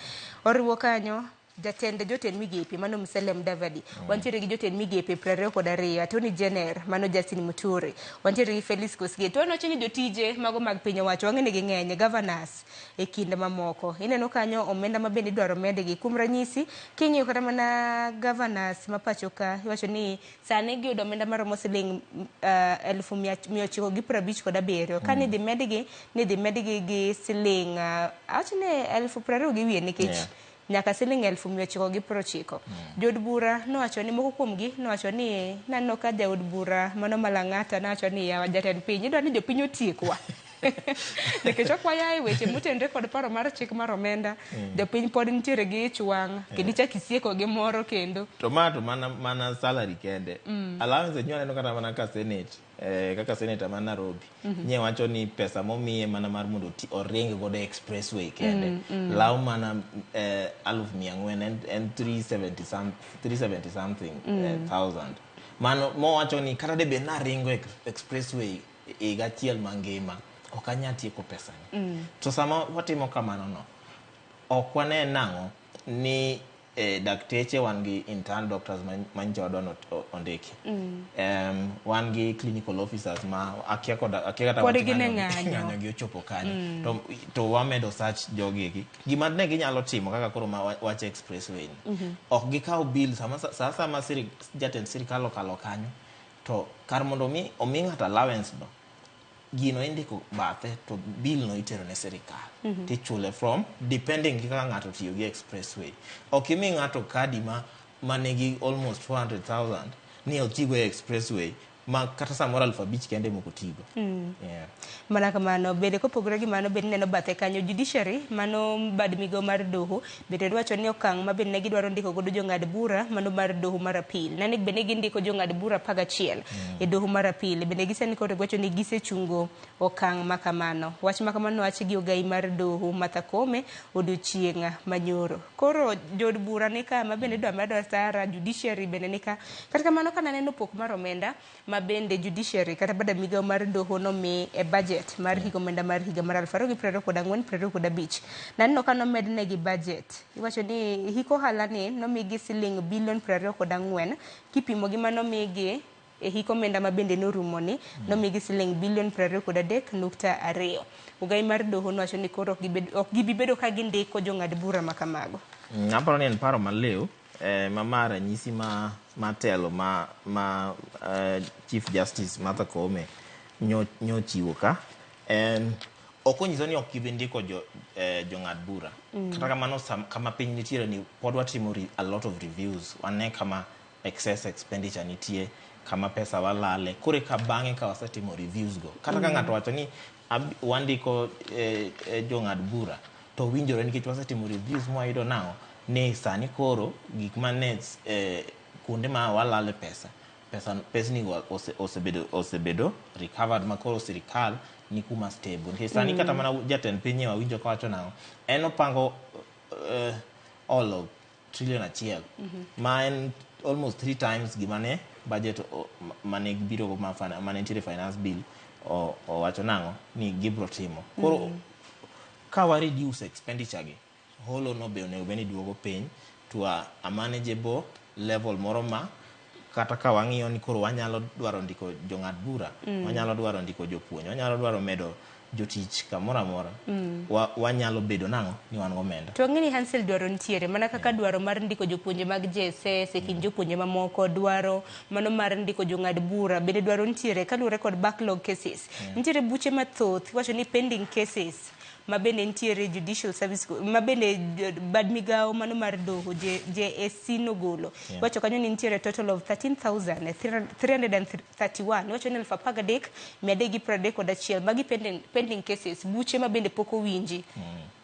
Oriwo kanyo jatend jotend migepe mano Musalia Mudavadi. Wantiere gi jotend migepe 22, Attorney General mano Justin Muturi. Wantiere gi Felix Koskei. To wanawacho ni jotije mago mag piny owacho wang'e ni ging'eny, governors e kind mamoko. Ineno kanyo omenda ma bende idwaro medgi. Kuom ranyisi, king'iyo kata mana governors ma pacho ka, iwacho ni sani giyudo omenda maromo siling 957,000. Ka nidhi medgi, nidhi medgi gi siling awacho ni 20,000 gi wiye nikech nyaka siling 990,000. Jood bura nowacho ni moko kuomgi nowacho ni naneno ka jaod bura mano Malang'ata nowacho ni yawa jatend piny idwa ni jopiny otiekwa. Nikech ok waya e weche motenore kod paro mar chik mar omenda, jopiny pod nitiere gi ich wang' kendo ichak isieko gi moro kendo. To ma to mana salary kende. Allowance nyo aneno kata mana ka senate, kaka senator ma Nairobi. Nye wacho ni pesa momiye mana mar mondo oring godo expressway kende. Law mana 400,000 en 370 some, 370 something thousand. Mano mowacho ni kata debed naringo expressway higa achiel mangima ok anyal tieko pesani. To sama watimo kamano no, ok wane nang'o ni dakteche wan gi intern doctors manyicha wadwa ni ondiki. Wan gi clinical officers ma akia koda akia kata Pod wach gin e ng'anyo ng'anyo. Ng'anyo gi ochopo kanye. To wamedo search jogi eki. Gima ne ginyalo timo kaka koro ma wach expressway ni. Ok gikaw bill sama sa sama jatend sirikal okalo kanyo to kar mondo omi ng'ato allowance no. Gino indiko bathe to bill no itero ne sirikal. Tichule from depending gi kaka ng'ato otiyo gi expressway. Ok imi ng'ato kadi ma manigi almost 400,000 ni otigo e expressway ma kata samoro 5,000 kende mok otigo. Yeah. Mana kamano bende kopogore gi mano bende ineno bathe kanyo judiciary mano bad migawo mar doho bende dwacho ni okang' ma bende ne gidwaro ndiko godo jong'ad bura mano mar doho mar appeal nane bende gindiko jong'ad bura 11 e doho mar appeal bende gisani koro giwacho ni gisechungo okang' ma kamano. Wach ma kamano nowach gi ogai mar doho Martha Koome odiochieng' manyoro. Koro jood bura ni ka ma bende idwa medo osara, judiciary bende ni ka. Kata kamano ka naneno pok mar omenda ma bende judiciary kata bada migawo mar doho nomi e budget mar higa omenda mar higa mar 2024 25. Naneno ka nomed negi budget. Iwacho ni hik ohala ni nomigi siling bilion 24 kipimo gi manomigi e hik omenda ma bende norumo ni nomigi siling bilion 23.2. Ogai mar doho nowacho ni koro ok gibi bedo ka gindiko jong'ad bura ma kamago. Aparo ni en paro maliw ma ranyisi ma telo ma Chief Justice Martha Koome nyochiwo ka. Ok onyiso ni ok gibi ndiko jong'ad bura. Kata kamano kama piny nitiere ni pod watimo a lot of reviews. Wane kama excess expenditure nitie, kama pesa walale. Koro ka bang'e ka wasetimo reviews go. Kata ka ng'ato wacho ni wandiko jong'ad bura, to winjore nikech wasetimo reviews mwayudo nang'o ni sani koro gik mane kuonde ma walale pesa, pesni go osebedo recovered ma koro sirikal ni kuma stable. Nikech sani kata mana jatend piny wawinjo kawacho nang'o, en opango olo trillion 1 ma en almost 3 times gima ne budget mane gibiro go mane nitiere finance bill owacho nang'o ni gibro timo. Koro ka wa reduce expenditure gi, holo no be onego bed ni duogo piny to a manageable level moro ma kata ka wang'iyo ni koro wanyalo dwaro ndiko jong'ad bura, wanyalo dwaro ndiko jopuonj, wanyalo dwaro medo jotich kamoro amora, wanyalo bedo nang'o ni wan gomenda. To wang'e ni Hansel dwaro nitiere mana kaka dwaro mar ndiko jopuonje mag JSS e kind jopuonje mamoko, dwaro mano mar ndiko jong'ad bura bende dwaro nitiere kaluwore kod backlog cases. Nitiere buche mathoth iwacho ni pending cases ma bende nitiere judicial service ma bende bad migawo mano mar doho JSC nogolo. Iwacho kanyo ni nitiere total of 13,331. Iwacho ni 13,331 magi pending cases, buche ma bende pok owinji.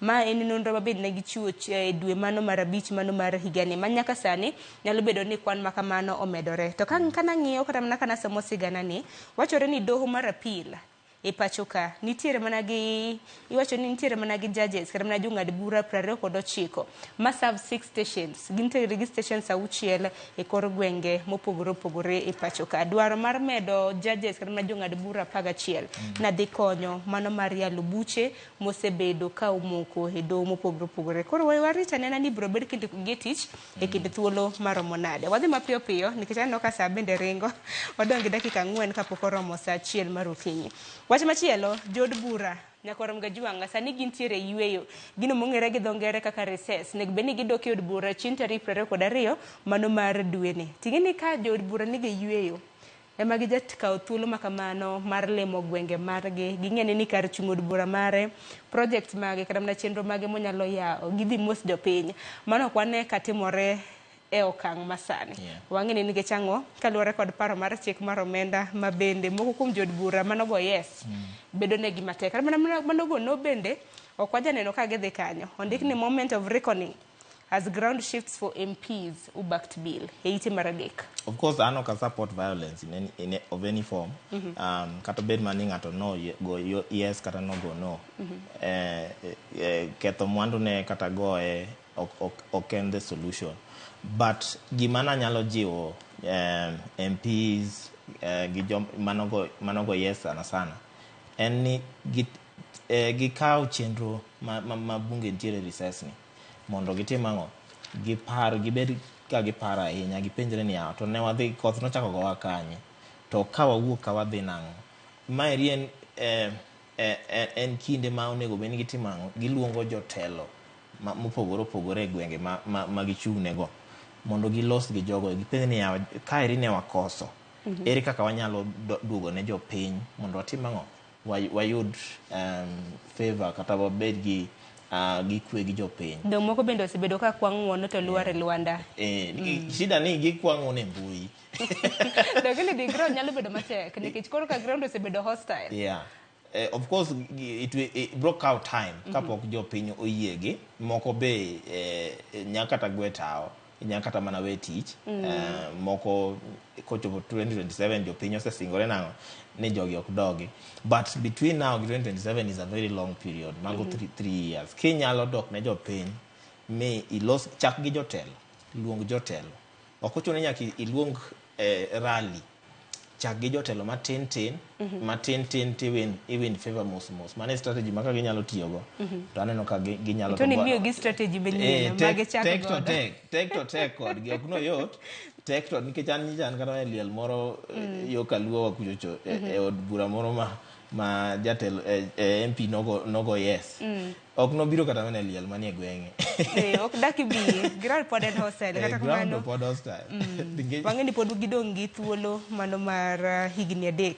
Ma en nonro ma bende ne gichiwo e dwe mano mar 5 mano mar higani ma nyaka sani nyalo bedo ni kwan ma kamano omedore. To kanang'iyo kata mana kanasomo sigana ni, wachore ni doho mar appeal e pacho ka nitiere mana gi iwacho ni nitiere mana gi judges kata mana jong'ad bura 29 ma serve 6 stations. Gintiere gi stations 6 e kor gwenge mopogore opogore e pacho ka. Dwaro mar medo judges kata mana jong'ad bura 11 nadhi konyo mano mar yalo buche mosebedo ka omoko e doho mopogore opogore. Koro warit anena ni biro bed kindiko gi tich e kind thuolo maromo nade. Wadhi mapiyo piyo nikech aneno ka saa bende ringo. Wadong' gi dakika 4 kapok oromo saa 1 mar okinyi. Wach machielo, jood bura Nyakwar Mgajuanga sani gintiere yueyo. Gino mong'ere gi dho ngere kaka recess. Nego bed ni gidok e od bura chieng' tarik 22 mano mar dweni. Ting'e ni ka jood bura nigi yueyo ema gijakawo thuolo ma kamano mar limo gwenge margi. Ging'e ni kar chung' od bura mare, project mage kata mana chenro mage monyalo yawo, gidhi mos jopiny. Mano ok wane katimore e okang' masani. Wang'e ni nikech ang'o? Kaluwore kod paro mar chik mar omenda ma bende moko kuom jood bura manogo yes bedo negi matek. Kata mana manogo no bende ok wajaneno ka gidhi kanyo. Ondik ni moment of reckoning as ground shifts for MPs who backed bill e ite mar 3. Of course an ok support violence in of any form. Kata bed mana ni ng'ato no go yes kata no go no. Ketho mwandu ne kata goye ok en the solution. But gima nanyalo jiwo MPs gi manogo yes sana sana en ni gikaw chenro ma bunge nitiere recess ni mondo gitim ang'o, gipar, gibed ka giparo ahinya, gipenjre ni to ne wadhi koth nochako gowa kanye, to ka wawuok ka wadhi nang'o. Maeri en kinde ma onego bed ni gitimo ang'o, giluongo jotelo mopogore opogore e gwenge ma gichung' nego mondo gilos gi jogo, gipenj ni kaeri ne wakoso, ere kaka wanyalo duogo ne jopiny mondo watim ang'o, wayud favor kata wabed gi gi kwe gi jopiny. Dong moko bende osebedo ka kwa ng'uono to lwar e lwanda. Shida ni gikwa ng'uono e mbui. Lakini di ground nyalo bedo matek nikech koro ka ground osebedo hostile. Yeah. Of course it broke out time kapok jopiny oyiegi moko be nyaka kata gwe tawo, nyaka kata mana we tich. Moko kochopo 2027 jopiny osesingore nang'o ni jogi ok dogi, but between now gi 2027 is a very long period, mago 3 years. Kinyalo dok ne jopiny mi ilos, chak gi jotelo, luong jotelo, ok ochuno ni nyaka iluong rally, chak gi jotelo matin tin matin tin tiwin iwin favor mos mos. Mano e strategy ma ka ginyalo tiyogo to aneno ka ginyalo. To ni miyo gi strategy manyien mage chak tek to godo. Tek to tek kodgi ok no yot, tek to nikech an nyicha an kata e liel moro yo kaluo wa kuchocho e od bura moro ma jatelo MP nogo yes ok nobiro kata mana e liel manie gweng'e. Ok dak ibi ground pod en hostile kata ground kamano. Pod hostile. Wang'e ni pod gidong' gi thuolo mano mar higni 3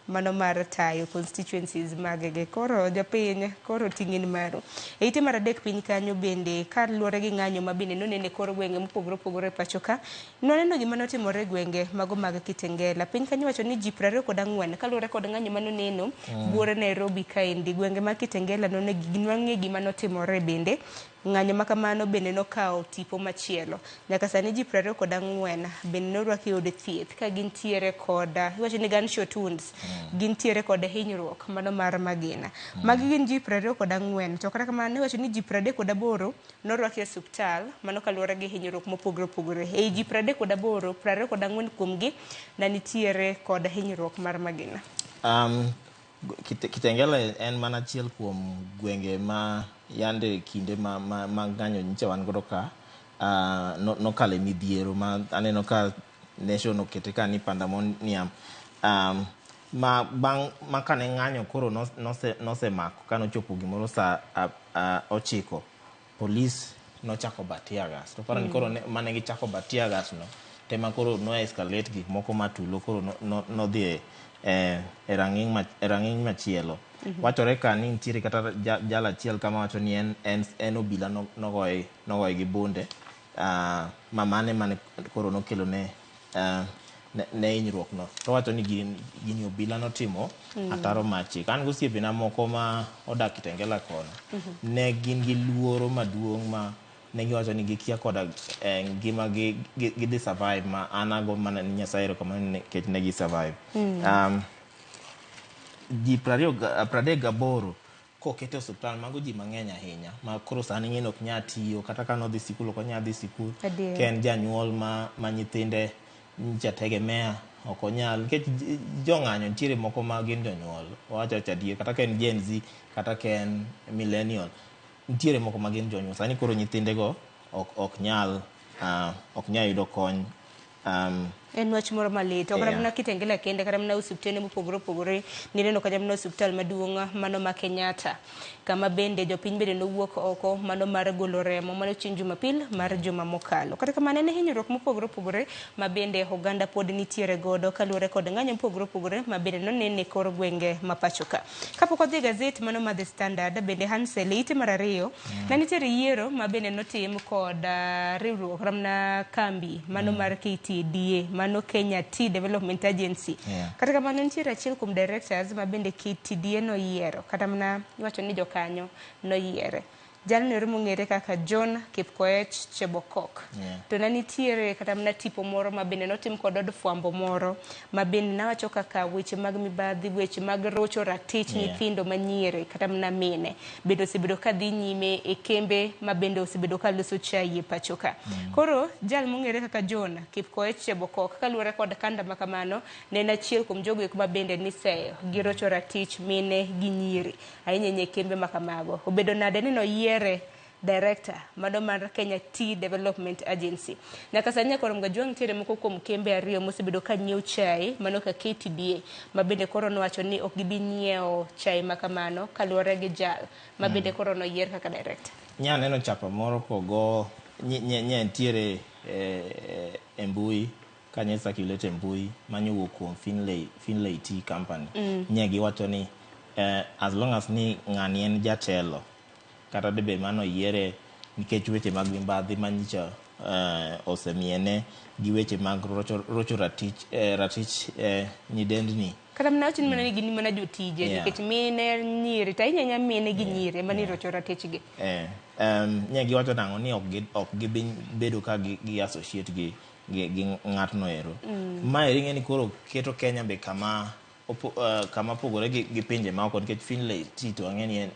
mano mar tayo constituencies magegi. Koro jopiny koro ting'in maru. E ite mar adek piny kanyo bende kaluwore gi ng'anyo ma bende nonene kor gwenge mopogore opogore e pacho ka, nwaneno gima notimore e gwenge mago mag Kitengela. Piny kanyo wacho ni ji 24 kaluwore kod ng'anyo manoneno buore Nairobi kaendi. Gwenge mag Kitengela nonwang'e gima notimore bende. Ng'anyo ma kamano bende nokawo tipo machielo. Nyaka sani ji 24 bende norwaki e od thieth ka gintiere kod iwacho ni gunshot wounds, gintiere kod hinyruok mano mar magina. Magi gin ji 24 to kata kamano iwacho ni ji 38 norwaki e osuptal mano kaluwore gi hinyruok mopogore opogore. Ei ji 38, 24 kuomgi ne nitiere kod hinyruok mar magina. Kitengela en mana achiel kuom gwenge ma yande kinde ma ng'anyo nyicha wan godo ka nokale midhiero ma aneno ka Nation okete ka ni pandemonium ma bang' ma kane ng'anyo koro nosemako kanochopo gimoro saa 9 polis nochako ba tear gas to paro ni koro mane gichako ba tear gas no tema koro no escalate gik moko matulo koro nodhi e rang'iny machielo. Wachore ka ni nitiere kata jal achiel kama wacho ni en obila nogoye gi bunde mamane mane koro nokelo ne hinyruok no. To wacho ni gini obila notimo ataro machik. An gosiepena moko ma odak Kitengela kono ne gin gi luoro maduong' ma ne giwacho ni gikia koda ngima gidhi survive ma an ago mana ni Nyasaye erokamano nikech ne gi survive. Ji 38 kokete osuptal, mago ji mang'eny ahinya ma koro sani ng'eno ok nyal tiyo kata ka nodhi sikul ok onyal dhi sikul. Ka en janyuol ma nyithinde nyicha tegemea ok onyal nikech jong'anyo nitiere moko ma gin jonyuol wawacho awacha adier kata ka en Gen Z kata ka en millennial nitiere moko ma gin jonyuol sani koro nyithindego ok nyal yudo kony. En wach moro malit. Ok mana Kitengela kende, kata mana osiptende mopogore opogore. Nineno kata mana osiptal maduong' mano ma Kenyatta, kama bende jopiny bende nowuok oko mano mar golo remo mano chieng' Jumapil mar juma mokalo. Kata kamano en hinyruok mopogore opogore ma bende oganda pod nitiere godo kaluwore kod ng'anyo mopogore opogore ma bende nonene e kor gwenge ma pacho ka. Kapok wadhi e gazet mano ma The Standard, bende Hansel e ite mar ariyo ne nitiere yiero ma bende notim kod riwruok ramna kambi mano mar KTDA, mano Kenya Tea Development Agency. Kata kamano nitiere achiel kuom directors ma bende KTDA noyiero, kata mana iwacho ni jokanyo noyiere. Jalno ero mong'ere kaka John Kipkoech Chebokok. To ne nitiere kata mana tipo moro ma bende notim kod od fwambo moro ma bende nawacho kaka weche mag mibadhi, weche mag rocho ratich nyithindo manyiere kata mana mine bende osebedo ka dhi nyime e kembe ma bende osebedo ka loso chai e pacho ka. Koro jal mong'ere kaka John Kipkoech Chebokok kaluwore kod kanda ma kamano ne en achiel kuom jogo eko ma bende niseyo gi rocho ratich mine gi nyiri ahinya e kembe ma kamago. Obedo nade ni noyiere director mano mar Kenya Tea Development Agency. Nyaka sani nyaka Gajwang' nitiere moko kuom kembe ariyo mosebedo ka nyiewo chai mano ka KTDA ma bende koro nowacho ni ok gibi nyiewo chai ma kamano kaluwore gi jal ma bende koro noyier kaka director. Nya neno chapa moro kogo nya nitiere e mbui kanye circulate e mbui manyowuok kuom Finlay Tea Company. Nya giwacho ni As long as ni ng'ani en jatelo, kata debed mano oyiere nikech weche mag mibadhi manyicha osemiene gi weche mag rocho ratich nyidendni. Kata mana wachni mana ni gin mana jotije nikech mine, nyiri, to ahinya ahinya mine gi nyiri ema nirocho ratichgi. Nye giwacho nang'o ni ok gibi bedo ka gi associate gi ng'atno ero. Ma eri ing'e ni koro keto Kenya be kama pogore gi pinje maoko, nikech Finlay Tea to ang'e ni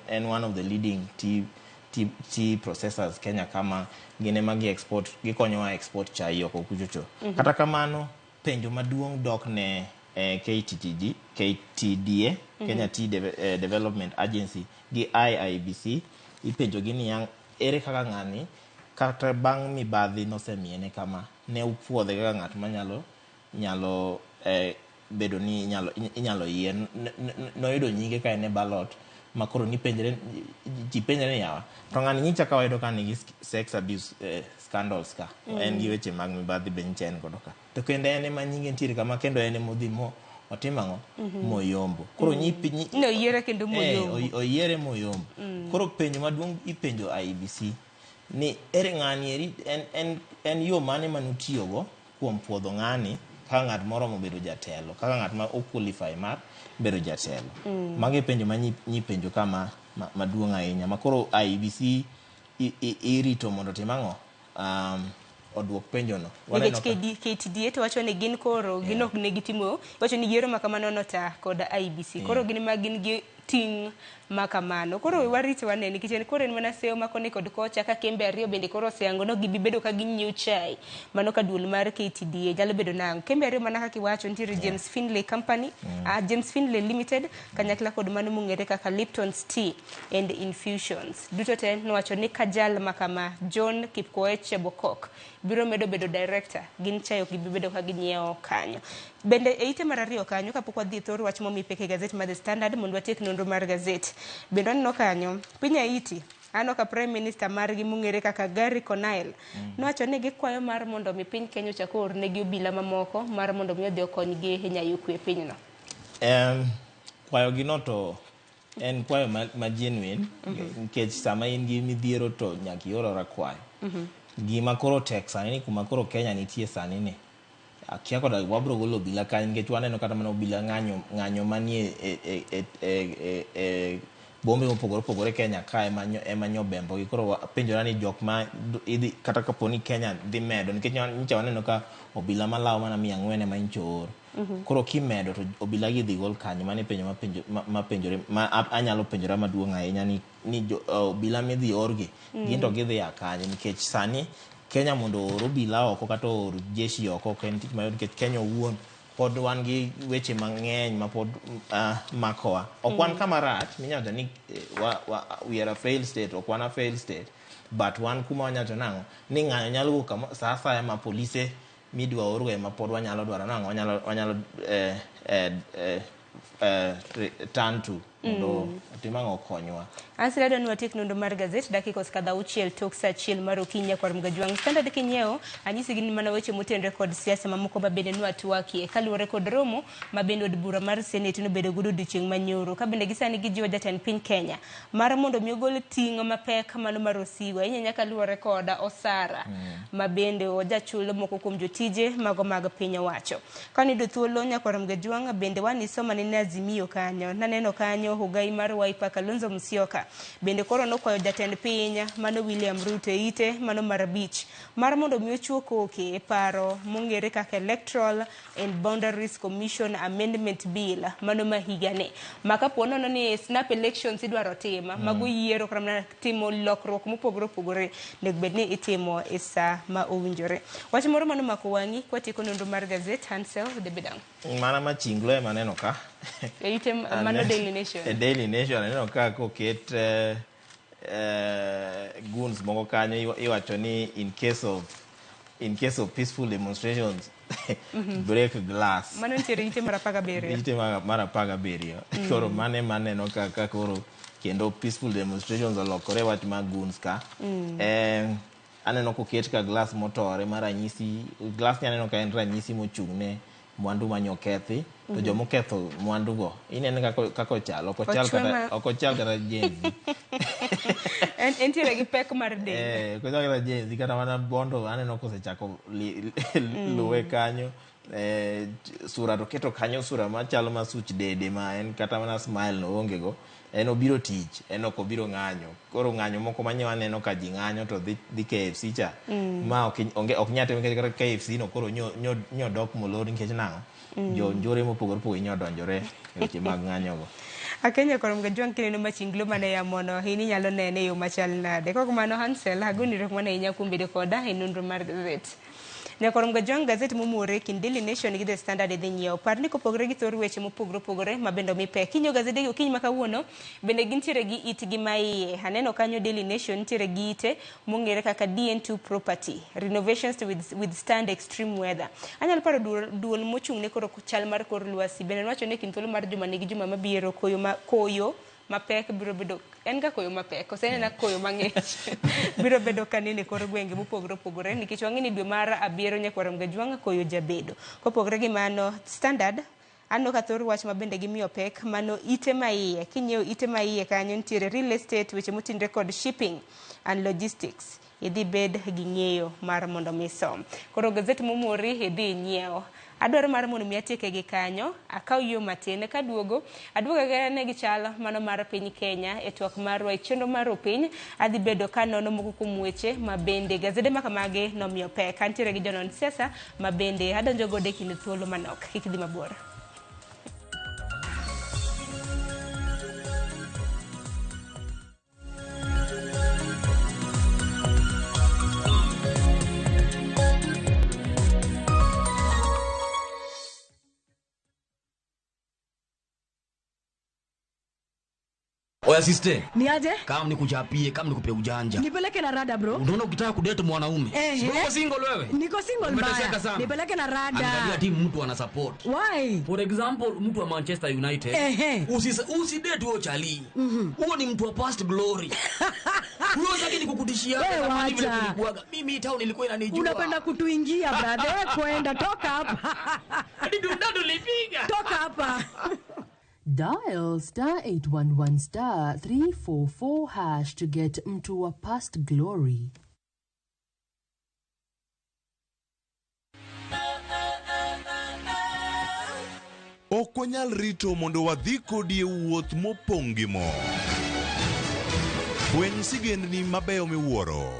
en one of the leading tea processors Kenya, kama gin ema gi export, gikonyowa export chai oko kuchocho. Kata kamano, penjo maduong' dok ne KTTG, KTDA, Kenya Tea Development Agency gi IIBC. Ipenjo gi niya, ere kaka ng'ani, kata bang' mibadhi nosemiene kama, ne upuodhe kaka ng'at manyalo nyalo bedo ni inyalo yie noyudo nyinge ka en e ballot, ma koro nipenjre, ji penjre ni yawa, to ng'ani nyicha ka wayudo ka nigi sex abuse scandals ka en gi weche mag mibadhi be nyicha en godo ka, to kendo en ema nyinge nitiere kama, kendo en emodhi mo otimo ang'o moyombo koro Ne oyiere kendo moyombo. Oyiere moyombo. Koro penjo maduong' ipenjo IEBC ni ere ng'ani eri en yo mane manutiyogo kuom puodho ng'ani kaka ng'at moromo bedo jatelo, kaka ng'at ma o qualify mar bedo jatelo? Mago e penjo ma nyipenjo ka maduong' ahinya, ma koro IEBC irito mondo otim ang'o, oduok penjo no. Nikech KTDA to wacho ni gin koro gin ok ne gitimo, wacho ni yiero ma kamano nota kod IEBC. Koro gin ma gin gi ting' ma kamano. Koro warit wane, nikech en koro en mana seyo ma koni kod kocha, ka kembe ariyo bende koro oseyango ni ok gibi bedo ka ginyiewo chai. Mano ka duol mar KTDA nyalo bedo nang'o. Kembe ariyo mana kaka iwacho nitiere James Finlay Company, James Finlay Limited kanyakla kod mano mong'ere kaka Lipton's Tea and Infusions. Duto te nowacho ni ka jal ma kama John Kipkoech Bokok biro medo bedo director, gin chai ok gibi bedo ka ginyiewo kanyo. Bende e ite mar ariyo kanyo, kapok wadhi e thor wach momi pek e gazet mar The Standard mondo watiek nonro mar gazet. Bende waneno kanyo piny Haiti, aneno ka Prime Minister margi mong'ere kaka Gary Conille nowacho ni gikwayo mar mondo mi piny Kenya ochak oornegi obila mamoko mar mondo mi odhi okonygi e nyayo kwe e pinyno. Kwayo gi no to en kwayo ma genuine, nikech sama in gi midhiero to nyaka ior ora kwayo. Gima koro tek sani ni kuma koro Kenya nitie sani ni akia koda wabro golo obila kanyo, nikech waneno kata mana obila ng'anyo ng'anyo manie e bombe mopogore opogore Kenya ka ema nyo bembo gi. Koro penjora ni jok ma idhi, kata kapo ni Kenya dhi medo, nikech nyocha waneno ka obila malawo mana 400 ema nyocha oor. Koro kimedo to obila gi idhi gol kanyo. Mano e penjo ma penjore ma anyalo penjora maduong' ahinya ni obila midhi orgi gin to gidhi a kanye, nikech sani Kenya mondo oor obila oko kata oor jeshi oko ok en tich mayot, nikech Kenya owuon pod wan gi weche mang'eny ma pod makowa. Ok wan kama rach minyalo wacho ni we are a failed state. Ok wan a failed state, but wan kuma wanyalo wacho nang'o ni ng'anyo nyalo wuok sa asaya ma polise midwa orgo ema pod wanyalo dwaro nang'o, wanyalo turn to mondo otim ang'o, okonywa. Ansel, adwa ni watiek nonro mar gazet, dakika osekadho 6 tok sa 1 mar okinyi. Kwar Mgajwang', Standard kinyiewo anyisi gin mana weche motenore kod siasa mamoko ma bende nwatwakie kaluwore kod romo ma bende od bura mar Senate nobedo godo odiochieng' manyoro, ka bende gisani gijiwo jatend piny Kenya mar mondo mi ogol ting' mapek mano mar osigo, ahinya ahinya kaluwore kod osara ma bende ojachulo moko kuom jotije mago mag piny owacho. Kaniyudo thuolo, nyakwar Mgajwang', bende waniso manene Azimio kanyo, naneno kanyo ogai mar Wiper Kalonzo Musyoka bende koro nokwayo jatend piny mano William Ruto e ite mano mar 5 mar mondo mi ochuo koke e paro mong'ere kaka Electoral and Boundaries Commission Amendment Bill mano ma higani, ma kapo nono ni snap elections idwaro tim mago yiero kata mana timo lokruok mopogore opogore, onego bed ni itimo e sa ma owinjore. Wach moro mano mako wang'i kwatieko nonro mar gazet, Hansel, debed ang'o? Mana machinglo ema aneno ka. E ite mano Daily Nation. E Daily Nation aneno ka koket goons moko kanyo, iwacho ni in case of peaceful demonstrations, break glass. Mano nitiere ite mar 17. Ite mar 17. Koro mano ema aneno ka koro kendo peaceful demonstrations olokore wach mag goons ka. Aneno koket ka glass motore ma ranyisi, glass ni aneno ka en ranyisi mochung' ne mwandu manyokethi to jomoketho mwandu go ineno kaka ochal, ok ochal Ochwe kata ok ochal kata Gen Z. Entiere gi pek mar del. Ok ochal kata Gen Z, kata mana bondo aneno kosechako luwe kanyo. Sura to keto kanyo sura machalo ma such dede ma en kata mana smile no onge go. En obiro tich, en ok obiro ng'anyo. Koro ng'anyo moko manyo aneno ka ji ng'anyo to dhi KFC cha. Ma ok onge, ok nyal timo nikech kata KFC no koro nyo dok molor nikech nang'o? Jo njore mopogore opogore nyo donjore e weche mag ng'anyo go. Akenya koro mga kineno machinglo mane yamono in inyalo nene e yo machal nade. Kok mano Hansel, agoni erokamano ahinya kuom bedo koda e nonro mar gazet. Nyakoro Mgajwang' gazet momure kind Daily Nation gi The Standard idhi nyiewo. Par ni kopogore gi thor weche mopogore opogore ma bende omi pek. Kinyiewo gazede gi okinyi ma kawuono, bende gintiere gi itgi ma iye. Aneno kanyo Daily Nation nitiere gi ite mong'ere kaka DN2 Property, renovations to withstand extreme weather. Anyalo paro duol mochung' ne koro chal mar kor lwasi. Bende nowacho ni kind thuolo mar juma nigi juma mabiro koyo mapek biro bedo, en ga koyo mapek, kose en koyo mang'ich biro bedo kanene kor gwenge mopogore opogore nikech wang'e ni dwe mar 7 nyakwar Mgajwang' koyo jabedo. Kopogore gi mano, Standard aneno ka thor wach ma bende gimiyo pek mano ite ma iye. Kinyiewo ite ma iye kanyo nitiere real estate, weche motinre kod shipping and logistics. Idhi bed gi ng'eyo mar mondo mi isom. Koro gazet momori idhi inyiew. Adwaro mar mondo mi atieke gi kanyo, akaw yo matin kaduogo, aduogo ne gi chal mano mar piny Kenya e twak marwa e chenro mar opiny, adhi bedo ka nono moko kuom weche ma bende gazede ma kamagi nomiyo pek. Antiere gi jonon siasa ma bende adonjo godo e kind thuolo manok. Kik idhi mabor. Oya sister. Ni aje? Kama nikuchapie, kama nikupe ujanja. Nipeleke na rada bro. Unaona ukitaka kudate mwanaume. Uko single wewe? Niko single Umeteseka mbaya. sana. Nipeleke na rada. Angalia timu mtu ana support. Why? For example, mtu wa Manchester United. Usidate huo chali. Huo ni mtu wa past glory. Huo sasa ni kukutishia Wewe zamani vile wacha. kulikuwaga. Mimi town ilikuwa inanijua. Unapenda kutuingia brother. Wewe kwenda toka hapa. Hadi dundadu lipiga. Toka hapa. Dial star 811 star 344 hash to get Mtu wa Past Glory. Ok wanyal rito mondo wadhi kodi e wuoth mopong' gi mor. Fweny sigendni mabeyo miwuoro.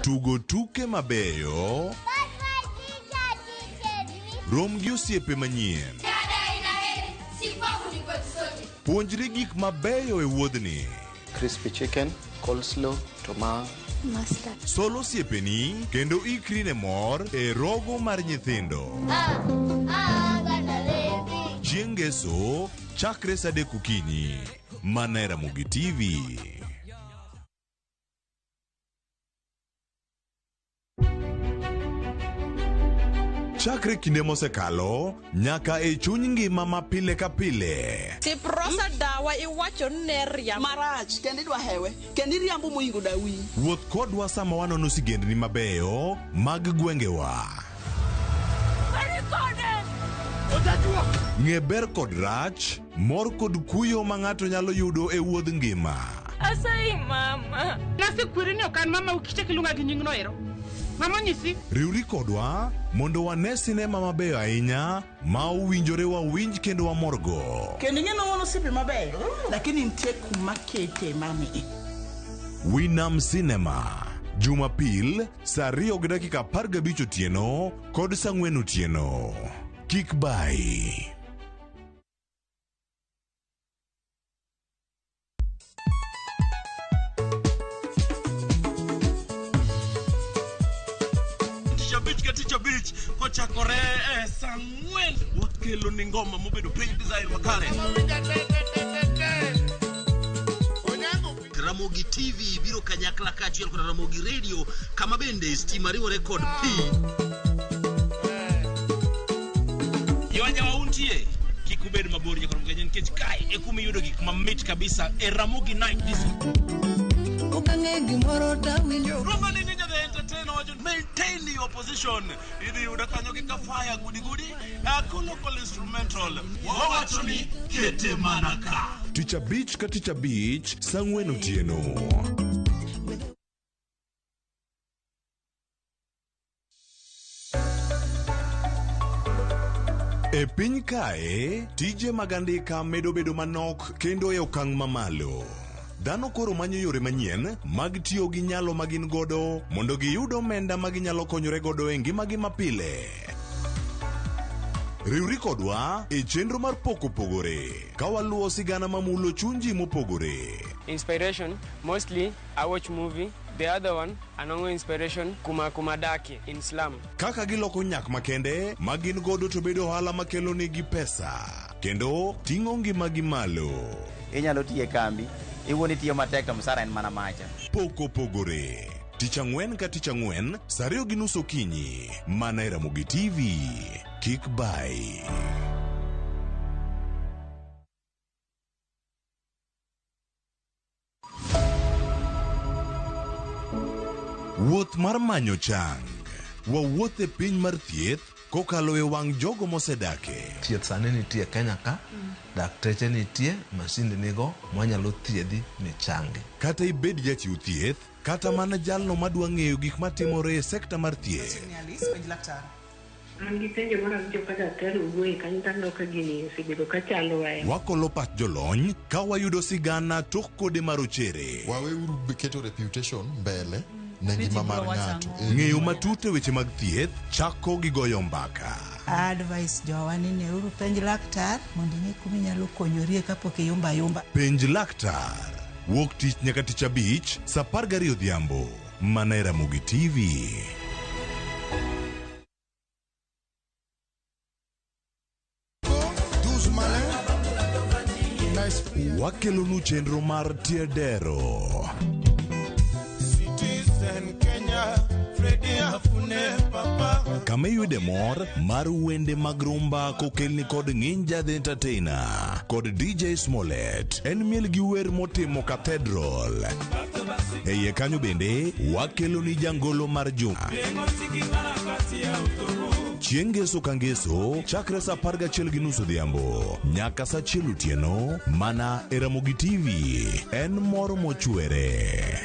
Tugo tuke mabeyo. Rom gi osiepe manyien. Puonjri gik mabeyo e wuodhni. Crispy chicken, coleslaw, tomato. Mustard. Sol osiepeni kendo ikri ne mor e rogo mar nyithindo. Chieng' Ngeso, chakre saa 3 okinyi. Mana e Ramogi TV. Chakre kinde mosekalo nyaka e chuny ngima ma pile ka pile. Siprosa dawa iwacho ni ne riambo. Marach kendo idwa hewe kendo iriambo moingo dawi. Wuoth kodwa sama wanono sigendni mabeyo mag gwengewa. Ng'e ber kod rach, mor kod kuyo ma ng'ato nyalo yudo e wuodh ngima. Asayi mama. Nasekweri ni ok an mama ukichak iluonga gi nyingno ero. Mama onyisi. Riwri kodwa mondo wane sinema mabeyo ahinya ma owinjore wawinj kendo wamorgo. Kendo ing'e ni wan osiepe mabeyo, lakini nitie kuma kete mami. Winam Cinema, Jumapil saa 2:15 otieno kod saa 4 otieno. Kik bai. Tich abich kochakore saa 4 wakelo ni ngoma mobedo piny desire makare. Ramogi TV biro kanyakla kaachiel kod Ramogi Radio kama bende stima riwore kod pi. Yoja wauntie kik ubed mabor nyakoro mgenye nikech kae e kuma iyudo gik mamit kabisa e Ramogi Night Disco. Okang'e gimoro tawinjo. Roma ni Ninja the Entertainer wacho Maintain your position. Idhi yuda kanyo gi Kafaya gudi gudi. Colloquial instrumental. Wawacho ni kete mana ka. Tich abich ka tich abich, saa ang'wen otieno. E piny kae, tije mag andika medo bedo manok kendo e okang' mamalo. Dhano koro manyo yore manyien mag tiyo gi nyalo ma gin godo mondo giyud omenda ma ginyalo konyore godo e ngimagi mapile. Riwri kodwa e chenro mar Pok Opogore ka waluwo sigana mamulo chuny ji mopogore. Inspiration, mostly I watch movie. The other one, anongo inspiration kuma kuma dake in slum. Kaka giloko nyak makende ma gin godo to bedo ohala makelo negi pesa kendo ting'o ngimagi malo. Inyalo tiyo e kambi, iwuon itiyo matek to msara en mana macha. Pok Opogore. Tich ang'wen ka tich ang'wen, saa ariyo gi nus okinyi, mana e Ramogi TV. Kik bai. Wuoth mar manyo chang. Wawuoth e piny mar thieth kokalo e wang' jogo mosedake. Thieth sani nitie Kenya ka, dakteche nitie, masinde nigo mwanyalo thiedhi michangi. Kata ibed jachiw thieth, kata mana jalno madwa ng'eyo gik matimore e sekta mar thieth. An gi penjo mar awinjo ka daktari owuoye kanyo to aneno ka gini osebedo ka chandowa e Wakolo pach jolony ka wayudo sigana tok kode marochere. Waweuru keto reputation mbele ne ngima mar ng'ato. Ng'eyo matut e weche mag thieth chako gi goyo mbaka. Advice jowa ni neuru penj laktar mondo ing'e kuma inyalo konyorie kapok iyumba ayumba. Penj laktar. Wuok tich nyaka tich abich, saa 12 odhiambo. Mana e Ramogi TV. Wakelonu chenro mar Tiedero. Citizen Kenya, Freddy Afune Papa. Kama iyude mor mar wende mag rumba kokelni kod Nginja the Entertainer kod DJ Smollett. En miel gi wer motimo Cathedral. E iye kanyo bende wakeloni jangolo mar juma. Chieng' ngeso ka ngeso chakre saa 11:30 odhiambo nyaka saa 1 otieno mana e Ramogi TV. En mor mochwere.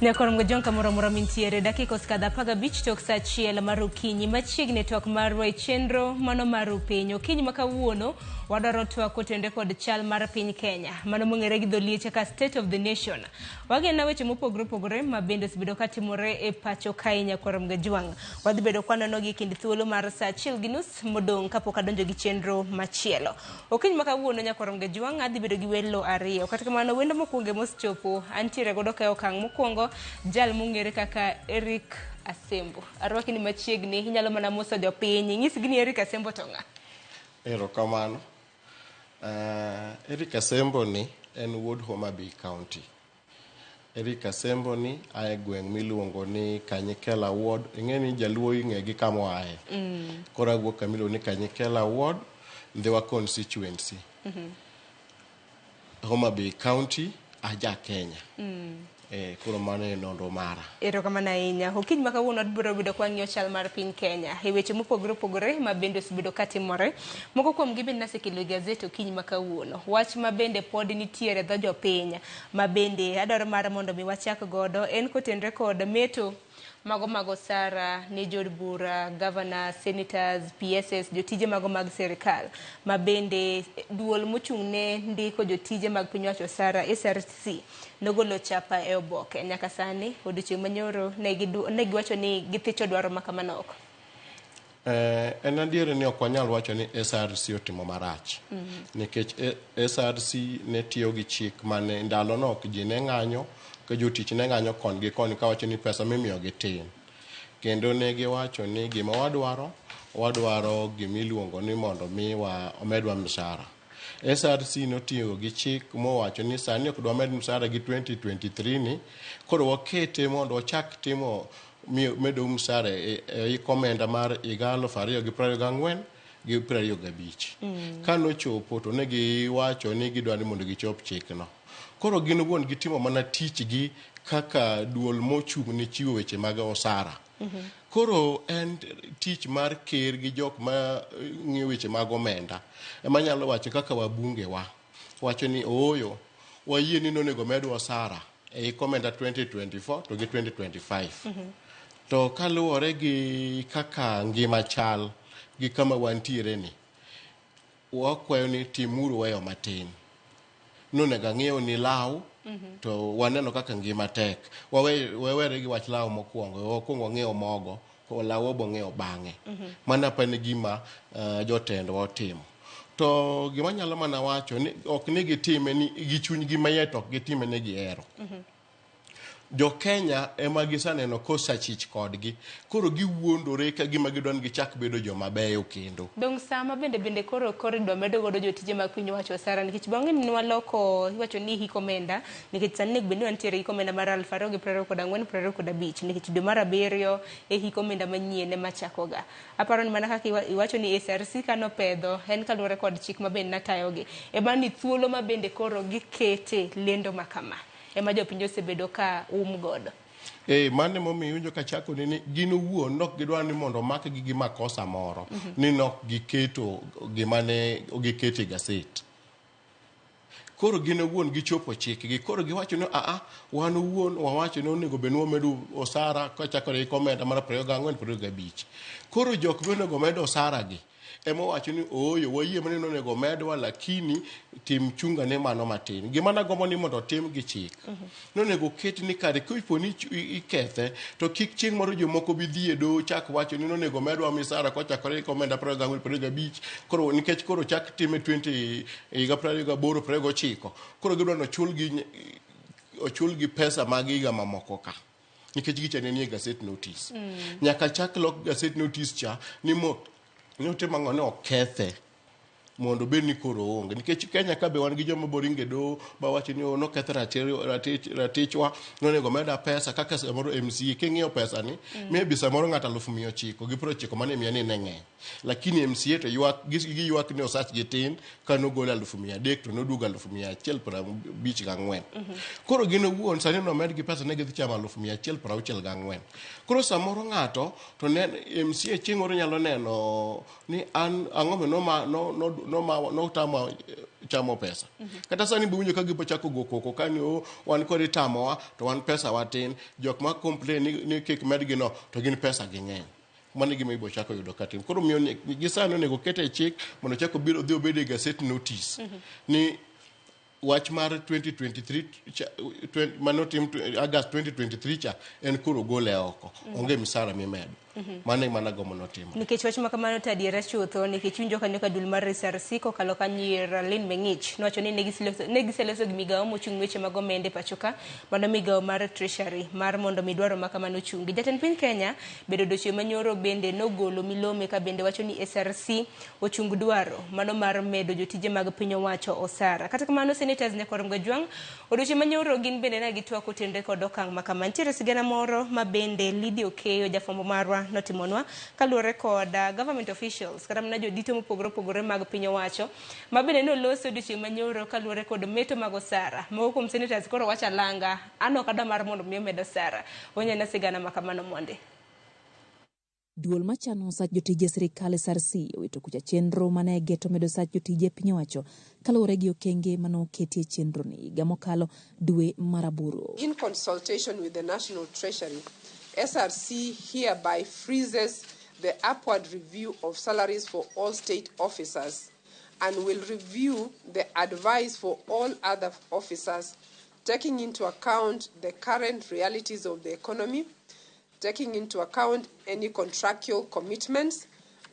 Nyakorom Jonka moro moro mintiere dakika osekadho 15 tok saa 1 mar okinyi machiegni twak marwa e chenro mano mar piny. Okinyi ma kawuono wadwaro twak kotenore kod chal mar piny Kenya mano mong'ere gi dho liech kaka State of the Nation. Wageno weche mopogore opogore ma bende osebedo katimore e pacho kae Nyakorom Gajwang'. Wadhi bedo kwanono gi kind thuolo mar saa 1:30 modong' kapok adonjo gi chenro machielo. Okinyi ma kawuono Nyakorom Gajwang' adhi bedo gi welo ariyo. Kata kamano wendo mokwongo mosechopo antiere godo ka e okang' mokwongo jal mong'ere kaka Eric Asembo. Arwaki ni machiegni, inyalo mana moso jopiny. Inyisgi ni Eric Asembo to ng'a? Erokamano. Eric Asembo ni en wuod Homa Bay County. Eric Asembo ni ae gweng' miluongo ni Kanyikela Ward. Ing'e ni jaluo ing'e gi kama oaye. Koro awuok kama iluongo ni Kanyikela Ward, Ndhiwa constituency. Homa Bay County, aja Kenya. Koro mano e nonro mara. Erokamano ahinya. Okinyi ma kawuono wabiro bedo ka wang'iyo chal mar piny Kenya e weche mopogore opogore ma bende osebedo katimore. Moko kuom gi bende nasekelo e gazet okinyi ma kawuono. Wach ma bende pod nitiere e dho jopiny ma bende adwaro mar mondo mi wachak godo en kotenore kod meto mago mag osara ne jood bura, governors, senators, PSS, jotije mago mag sirikal ma bende duol mochung' ne ndiko jotije mag piny owacho osara SRC nogolo chapa e oboke. Nyaka sani odiochieng' manyoro ne giwacho ni githicho dwaro ma kamano oko. En adier ni ok wanyal wacho ni SRC otimo marach. Nikech SRC ne tiyo gi chik mane ndalono ji ne ng'anyo, ka jotich ne ng'anyo koni gi koni kawacho ni pesa mimiyogi tin. Kendo ne giwacho ni gima wadwaro, wadwaro gimiluongo ni mondo miwa omedwa mshahara. SRC notiyo gi chik mowacho ni sani ok dwamed mshahara gi 2023 ni, koro wakete mondo wachak timo medo mshahara e hik omenda mar higa 2024 gi 25. Kanochopo to ne giwacho ni gidwa ni mondo gichop chikno. Koro gin owuon gitimo mana tichgi kaka duol mochung' ne chiwo weche mag osara. Koro en tich mar ker gi jok ma ng'iyo weche mag omenda ema nyalo wacho kaka wabunge wa wacho ni ooyo wayie ni nonego medwa osara e hik omenda 2024 to gi 2025. To kaluwore gi kaka ngima chal gi kama wantiere ni, wakwayo ni timuru weyo matin. Nonego ang'iew ni law to waneno kaka ngima tek. Wawere gi wach law mokwongo, wakwongo wang'iew mogo, law wabo ng'iewo bang'e. Mano apani gima jotendwa otimo. To gima nyalo mana wacho ni ok ni gitime ni gi chunygi maiye to ok gitime ni gihero. Jo Kenya ema giseneno kosachich kodgi. Koro giwuondore ka gima gidwa ni gichak bedo joma beyo kendo. Dong sama bende koro idwa medo godo jotije mag piny owacho osara nikech bang'e ni waloko iwacho ni hik omenda nikech sani onego bed ni wantiere hik omenda mar 2024 25 nikech dwe mar 7 e hik omenda manyien ema chakoga. Aparo ni mana kaka iwacho ni SRC kanopedho en kaluwore kod chik ma bende natayogi. Ema ni thuolo ma bende koro gikete lendo ma kama. Ema jopiny osebedo ka godo. Mano emomiyo iwinjo kachako ni gin owuon nok gidwar ni mondo omakgi gi makosa moro ni nok giketo gima ne giketo e gaset. Koro gin owuon gichopo chikgi. Koro giwacho ni wan owuon wawacho ni onego bed ni wamedo osara kochakore gi omenda mar 24 25. Koro jok monego med osara gi ema wacho ni ooyo wayie mana ni onego medwa lakini tim chunga ne mano matin. Gima nagombo ni mondo otim gi chik. Nonego ket ni kare kopo ni ikethe to kik chieng' moro jomoko bi dhi e doho chak wacho ni nonego medwa misara kochakore gi omenda 24 25 koro nikech koro chak time 20 higa 28 29 koro gidwa ni ochulgi pesa mag higa mamoko ka. Nikech gicha ne nie gazette notice. Nyaka chak lok gazette notice cha ni mo notimo ang'o ne okethe mondo bed ni koro onge nikech Kenya ka be wan gi joma boringe do ba wacho ni noketh ratichwa nonego meda pesa kaka samoro MCA king'iyo pesa ni maybe samoro ng'ato 990 mane miya ni ne ng'eny lakini MCA to ywak giywak ni osach gi tin kanogol 300,000 to noduogo 154. Koro gin owuon sani nomed gi pesa ne gidhi chamo 164. Koro samoro ng'ato to ne MCA chieng' moro nyalo neno ni an ang'o no tamo chamo pesa. Kata sani be winjo ka gibo chako go koko ka ni wan kod itamowa to wan pesa watin jok ma complain ni kik medgi no to gin pesa gi ng'eny. Mano gima ibo chako yudo katim. Koro miyo gi sani onego kete e chik mondo chak obiro dhi obed e gazette notice ni wach mar 2023 manotim August 2023 cha en koro gole oko. Onge misara mimedo. Mano ema nagombo notimo. Nikech wach ma kamano to adiera chutho nikech winjo kanyo ka duol mar SRC kokalo kanyo Lin Meng'ich nowacho ni ne giseloso gi migawo mochung' weche mag omenda e pacho ka mano migawo mar Treasury mar mondo mi dwaro ma kamano ochungi. Jatend piny Kenya bedo odiochieng' manyoro bende nogolo milome ka bende wacho ni SRC ochung dwaro mano mar medo jotije mag piny owacho osara. Kata kamano senators Nyakwar Mgajwang' odiochieng' manyoro gin bende ne gitwak otenre kod okang' ma kama. Nitiere sigana moro ma bende Lydia Okeyo jafwambo marwa notimonwa kaluwore kod government officials kata mana jodito mopogore opogore mag piny owacho ma bende noloso odiochieng' manyoro kaluwore kod meto mag osara. Moko kuom senators koro wacho alanga an ok adwa mar mondo mi omed osara. Wanyana sigana ma kamano monde. Duol machano osach jotije sirikal SRC owito kucha chenro mane geto medo sach jotije piny owacho kaluwore gi okenge mane oketi e chenro ni higa mokalo dwe mar 8. In consultation with the National Treasury, SRC hereby freezes the upward review of salaries for all state officers and will review the advice for all other officers, taking into account the current realities of the economy, taking into account any contractual commitments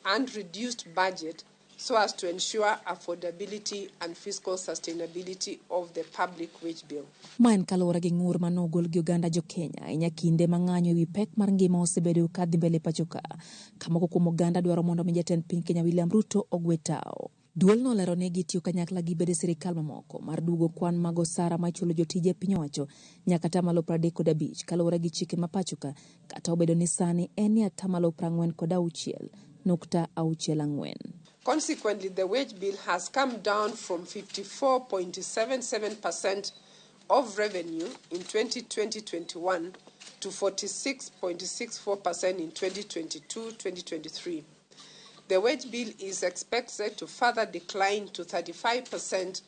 and reduced budget so as to ensure affordability and fiscal sustainability of the public wage bill. Ma en kaluwore gi ng'ur ma nogol gi oganda jo Kenya ahinya kinde ma ng'anyo ewi pek mar ngima osebedo ka dhi mbele pacho ka, ka moko kuom oganda dwaro mondo mi jatend piny Kenya William Ruto ogwe tao. Duol no olero ni gitiyo kanyakla gi bede sirikal mamoko mar duogo kwan mag osara ma ichulo jotije piny owacho nyaka 35% kaluwore gi chike ma pacho ka, kata obedo ni sani en e 46.64. Consequently, the wage bill has come down from 54.77% of revenue in 2020-21 to 46.64% in 2022-2023. The wage bill is expected to further decline to 35%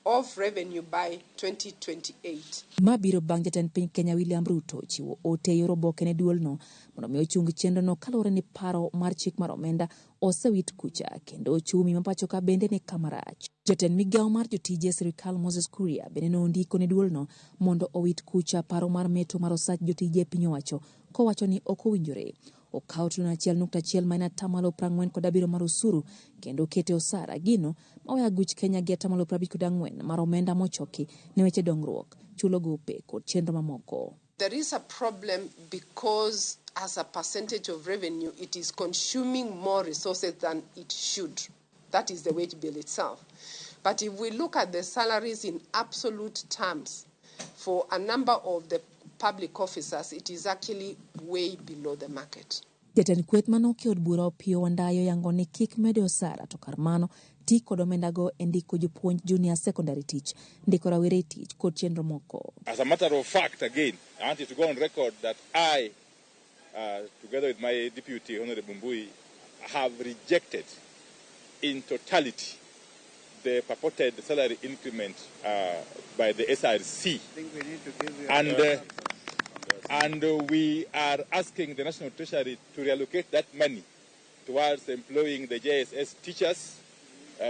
of revenue by 2028. Ma biro bang' jatend piny Kenya William Ruto chiwo ote e yor oboke ne duolno mondo mi ochung chenrono kaluwore ni paro mar chik mar omenda osewit kucha kendo ochumi ma pacho ka bende ni kama rach. Jatend migawo mar jotije e sirikal Moses Kuria bende nondiko ne duolno mondo owit kucha paro mar meto mar osach jotije e piny owacho kowacho ni ok owinjore okaw trilion 1.1 ma en 47% mar osuru kendo okete osara gino maweyo aguch Kenya gi 54% mar omenda mochoki ne weche dongruok, chulo gope kod chenro mamoko. There is a problem because as a percentage of revenue, it is consuming more resources than it should. That is the wage bill itself. But if we look at the salaries in absolute terms, for a number of the public officers, it is actually way below the market. Jatend kweth manoke od bura Opiyo Wandayi oyango ni kik mede osara to kar mano ti kod omendago e ndiko jopuonj junior secondary tich, ndiko rawere e tich kod chenro moko. As a matter of fact, again, I want it to go on record that I, together with my deputy, Honorable Mbui, have rejected in totality the purported salary increment by the SRC. And we are asking the National Treasury to reallocate that money towards employing the JSS teachers,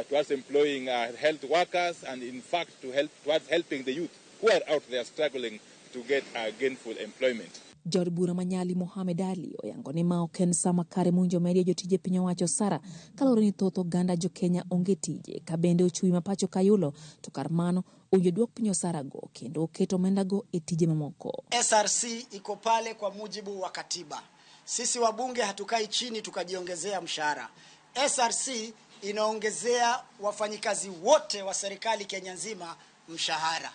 towards employing health workers, and in fact to help towards helping the youth who are out there struggling to get gainful employment. Jaod bura ma Nyali Mohamed Ali oyango ni ma ok en sa makare mowinjo medie jotije piny owacho osara kaluwore ni thoth oganda jo Kenya onge tije ka bende ochumi ma pacho ka yulo to kar mano owinjo duok piny osara go kendo oket omenda go e tije mamoko. SRC iko pale kwa mujibu wa katiba. Sisi wabunge hatukai chini tukajiongezea mshahara. SRC inaongezea wafanyikazi wote wa serikali Kenya nzima mshahara.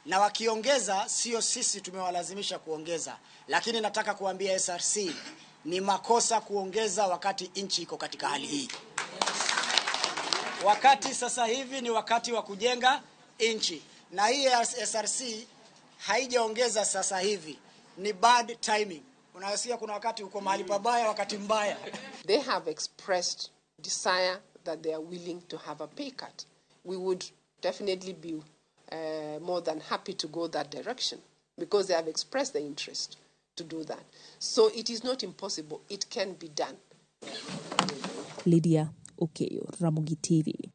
Na wakiongeza sio sisi tumewalazimisha kuongeza, lakini nataka kuambia SRC ni makosa kuongeza wakati nchi iko katika hali hii. Wakati sasa hivi ni wakati wa kujenga nchi, na hii SRC haijaongeza sasa hivi, ni bad timing. Unasikia kuna wakati uko mahali pabaya, wakati mbaya. They have expressed desire that they are willing to have a pay cut. We would definitely be more than happy to go that direction because they have expressed the interest to do that. So it is not impossible. It can be done. Lydia Okeyo, Ramogi TV.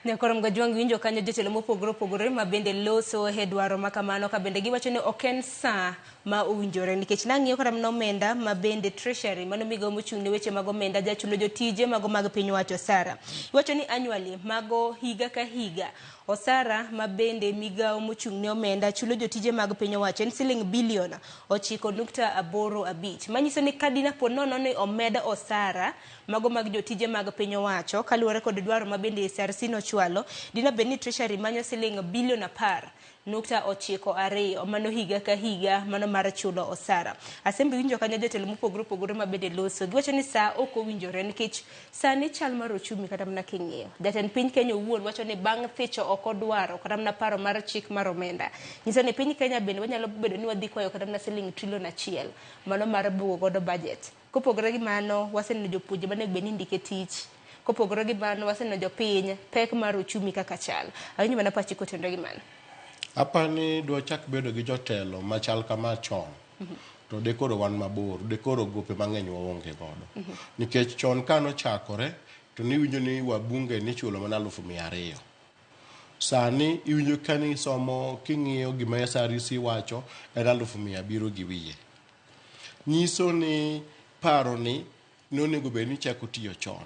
Nyakoro Mgajwangi winjo kanyo jotelo mopogore opogore ma bende loso e dwaro ma kamano ka bende giwacho ni ok en sa ma owinjore nikech nang'iyo kata mana omenda ma bende Treasury mano migawo mochung' ne weche mag omenda jachulo jotije mago mag piny owacho osara. Iwacho ni annually mago higa ka higa osara ma bende migawo mochung' ne omenda chulo jotije mag piny owacho en siling bilion 9.85, manyiso ni kadina po nono ni omed osara mago mag jotije mag piny owacho kaluwore kod dwaro ma bende SRC nochwalo dina bed ni Treasury manyo siling bilion 10.92 mano higa ka higa mano mar chulo osara. Asembi winjo kanyo jotelo mopogore opogore ma bende loso giwacho ni sa ok owinjore nikech sani chal mar ochumi kata mana king'iyo jatend piny Kenya owuon wacho ni bang' thicho ok odwaro kata mana paro mar chik mar omenda nyiso ni piny Kenya bende wanyalo bedo ni wadhi kwayo kata mana siling trilion 1 mano mar bugo godo budget. Kopogore gi mano waseneno jopuonje manego bed ni ndike tich, kopogore gi mano waseneno jopiny pek mar ochumi kaka chal. Awinjo mana pachi kotenore gi mano. Apani dwa chak bedo gi jotelo machal kama chon. To dekoro wan mabor, dekoro gope mang'eny waonge godo. Nikech chon kanochakore to niwinjo ni wabunge nichulo mana 200,000. Sani iwinjo kani somo king'iyo gima SRC wacho en 700,000 gi wiye. Nyiso ni paro ni nonego bed ni chako tiyo chon.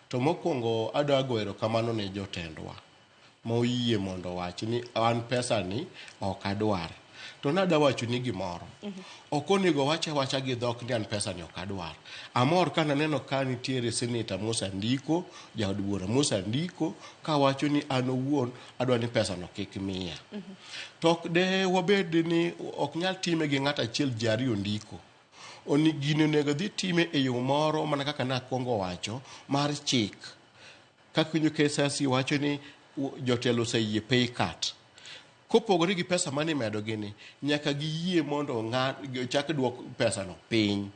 To mokwongo adwa go erokamano ne jotendwa moyie mondo owach ni an pesa ni ok adwar. To nadwa wachoni gimoro. Ok onego wach awacha gi dhok ni an pesa ni ok adwar. Amor ka naneno ka nitiere Senator Musa Ndiko, jaod bura Musa Ndiko, kawacho ni an owuon adwa ni pesa no kik miya. To ok de wabed ni ok nyal time gi ng'ato achiel ji ariyo ndiko. Oni gini onego dhi time e yo moro mana kaka nakwongo wacho mar chik. Kaka winjo KSRC wacho ni jotelo oseyie pay cut. Kopogore gi pesa mane imedo gini, nyaka giyie mondo chak duok pesano piny.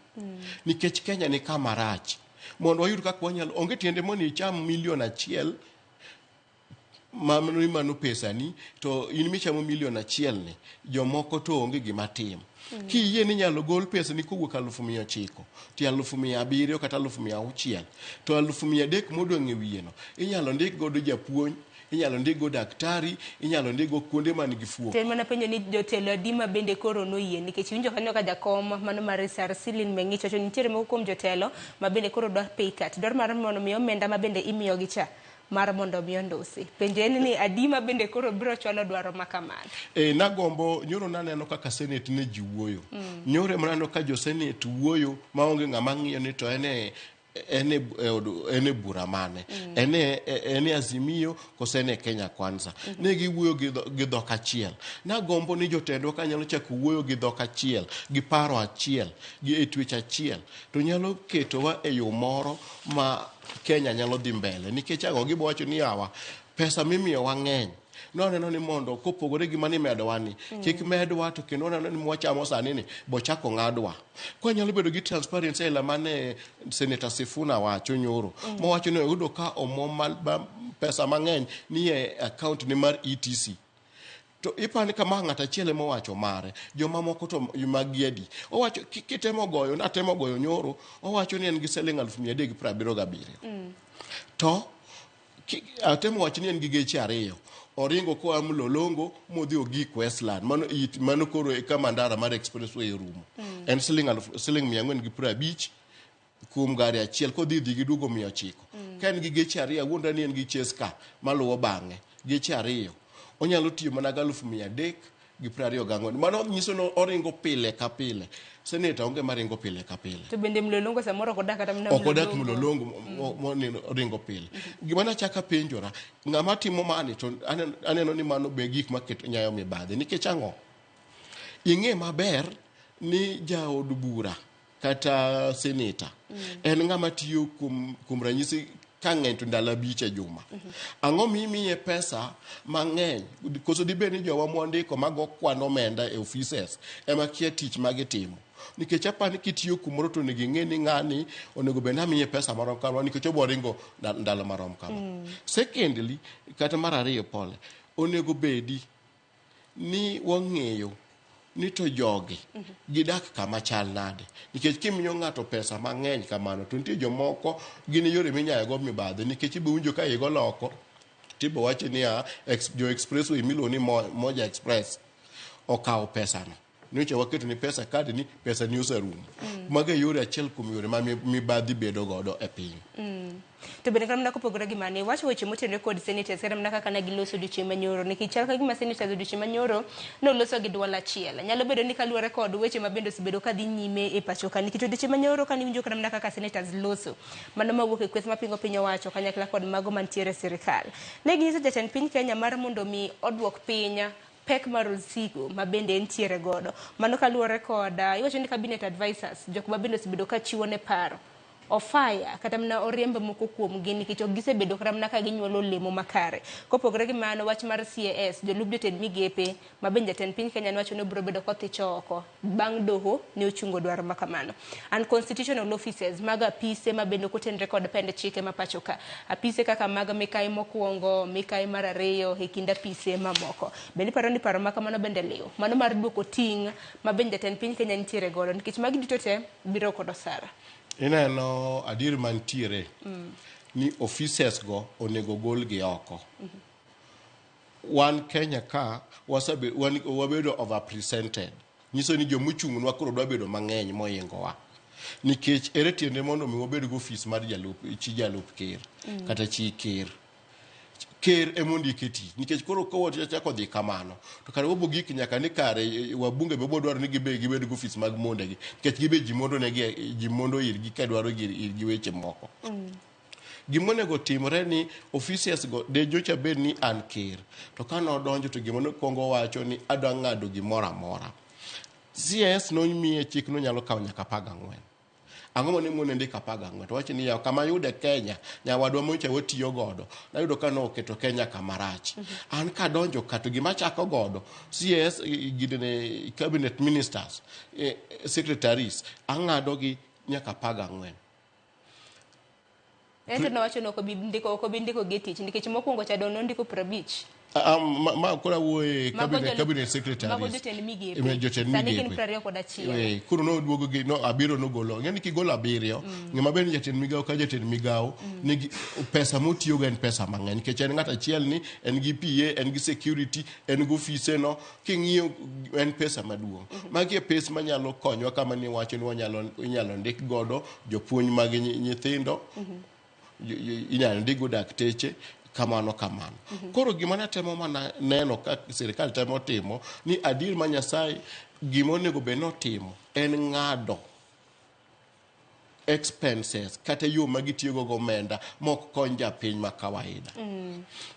Nikech Kenya ni kama rach. Mondo wayud kaka wanyalo, onge tiende mondo icham milion achiel mano mano pesani to in michamo milion achiel ni jomoko to onge gima tim. Kiyie ni inyalo gol pesani kowuok 900,000 to 700,000 kata 600,000 to 300,000 modong' e wiye no inyalo ndik godo japuonj, inyalo ndik go daktari, inyalo ndik go kuonde man gi fuok. To en mana penjo ni jotelo adi ma bende koro noyie nikech iwinjo kanyo ka jakom mano mar SRC Lin Meng'ich wacho ni nitiere moko kuom jotelo ma bende koro dwa pay cut. Dwaro mar mondo mi omenda ma bende imiyogi cha mar mondo mi ondusi. Penjo en ni adi ma bende koro biro chwalo dwaro ma kamano. Nagombo nyoro naneno kaka Senate ne ji wuoyo. Nyoro ema naneno ka jo Senate wuoyo maonge ng'ama ng'iyo ni to en e en e bura mane. En e Azimio kose en e Kenya Kwanza. Ne giwuoyo gi dhok achiel. Nagombo ni jotendwa ka nyalo chako wuoyo gi dhok achiel, gi paro achiel, gi e twech achiel, to nyalo ketowa e yo moro ma Kenya nyalo dhi mbele. Nikech ang'o? Gibo wacho ni yawa, pesa mimiyowa ng'eny. Nwaneno ni mondo kopogore gi mani medowa ni, kik medwa to kendo waneno ni mwachamo sani ni bochako ng'adwa. Kwa nyalo bedo gi transparency aila mane Senator Sifuna wacho nyoro. Mowacho ni oyudo ka omuom pesa mang'eny ni e account ni mar ETC. To ipani kama ng'ato achiel ema owacho mare, jomamoko to magi adi. Owacho kitemo goyo, natemo goyo nyoro, owacho ni en gi siling 377. To atemo wacho ni en gi geche ariyo. Oringo koa Mlolongo modhi ogik Westland. Mano koro e kama ndara mar expressway orumo. En siling 450 kuom gari achiel kodhi dhi gi duogo 900. Ka en gi geche ariyo, awuondra ni en gi chase car maluwo bang'e. Geche ariyo. Onyalo tiyo mana gi 324. Mano nyiso ni oringo pile ka pile. Senator onge maringo pile ka pile. To bende Mlolongo samoro ok odak kata mana Ok odak Mlolongo oringo pile. Gima nachako apenjora, ng'ama timo mani to aneno ni mano be gik maketo nyayo mibadhi. Nikech ang'o? Ing'e maber ni jaod bura kata senator en ng'ama tiyo kuom ranyisi ka ng'eny to ndalo 5 e juma. Ang'o mimiye pesa mang'eny? Koso dibed ni jowa mwandiko mago kwan omenda e offices ema kia tich magitimo? Nikech apani kitiyo kumoro to onego ing'e ni ng'ani onego bed ni amiye pesa marom kama nikech obo ringo ndalo marom kama. Secondly, kata mar ariyo pole, onego bedi ni wang'eyo ni to jogi gidak kama chal nade. Nikech kimiyo ng'ato pesa mang'eny kamano to nitie jomoko gin yore minyayo go mibadhi. Nikech ibo winjo ka igo loko tibo wacho niya jo expressway miluongo ni Moja Express okawo pesano. Nyocha waketo ni pesa kadi ni pesa ni oserumo. Mago e yore achiel kuom yore ma mibadhi bedo godo e piny. To bende kata mana kopogore gi mano, iwacho weche motenore kod senators kata mana kaka ne giloso odiochieng' manyoro. Nikech chal ka gima senators odiochieng' manyoro noloso gi duol achiel. Nyalo bedo ni kaluwore kod weche ma bende osebedo ka dhi nyime e pacho ka. Nikech odiochieng' manyoro kane iwinjo kata mana kaka senators loso, mano mawuok e kweth mapingo piny owacho kanyakla kod mago mantiere e sirikal. Ne ginyiso jatend piny Kenya mar mondo mi oduok piny pek mar osigo ma bende entiere godo. Mano kaluwore kod iwacho ni cabinet advisors, jok ma bende osebedo ka chiwo ne paro. Ofaya kata mana oriembe moko kuomgi nikech ok gisebedo kata mana ka ginyuolo olemo makare. Kopogore gi mano, wach mar CAS, jolup jotend migepe ma bende jatend piny Kenya nowacho ni obiro bedo kothicho oko bang' doho ne ochungo dwaro ma kamano. And constitutional offices mag apise ma bende ok otenre kod pend chike ma pacho ka. Apise kaka mag mikai mokwongo, mikai mar ariyo e kind apise mamoko. Bende iparo ni paro ma kamano bende liw. Mano mar duoko ting' ma bende jatend piny Kenya nitiere godo nikech magi duto te biro kod osara. Ineno adier mantiere ni offices go onego gol gi oko. Wan Kenya ka wabedo overrepresented. Nyiso ni jomochung'nwa koro dwa bedo mang'eny mohingowa. Nikech ere tiende mondo mi wabed gi ofis mar jalup, chi jalup ker kata chi ker. Ker ema ondike tich nikech koro ka wachako dhi kamano to kare wabo gik nyaka ni kare wabunge be wabo dwaro ni gibe gibed gi ofis mag mondegi nikech gibe ji mondo negi ji mondo irgi ka dwaro irgi weche moko. Gima onego timre ni offices go de nyocha bed ni an ker to ka nodonjo to gima nokwongo wacho ni adwa ng'ado gimoro amora. CS nomiye chik nonyalo kawo nyaka 14. Ang'o mane mone ndiko 14? To wacho ni yawa kama ayude Kenya, nyawadwa mocha watiyo godo, nayudo ka noketo Kenya kama rach. An kadonjo ka to gima achako godo, CS ginene cabinet ministers, secretaries, ang'ado gi nyaka 14. Ento nowacho ni ok obi ndiko ok obi ndiko gi e tich nikech mokwongo cha dong nondiko 50. Ma koro awuoye Mago cabinet, cabinet secretaries. Mago jotend migepe. Jotend Sani gin migepe. 21. Koro noduogo gi no abiriyo nogolo. Ing'e ni kigolo abiriyo, ng'ama ber ni jatend migawo ka jatend migawo nigi pesa motiyogo en pesa mang'eny nikech en ng'at achiel ni en gi PA, en gi security, en gi ofise no. King'iyo en pesa maduong'. Magi e pes manyalo konywa kama ni wacho ni wanyalo inyalo ndik godo jopuonj mag nyithindo, inyalo ndik go dakteche kamano kamano. Koro gima natemo mana neno ka sirikal temo timo ni adier ma Nyasaye gima onego bed notimo en ng'ado expenses kata yo ma gitiyogo gomenda mok kony japiny ma kawaida.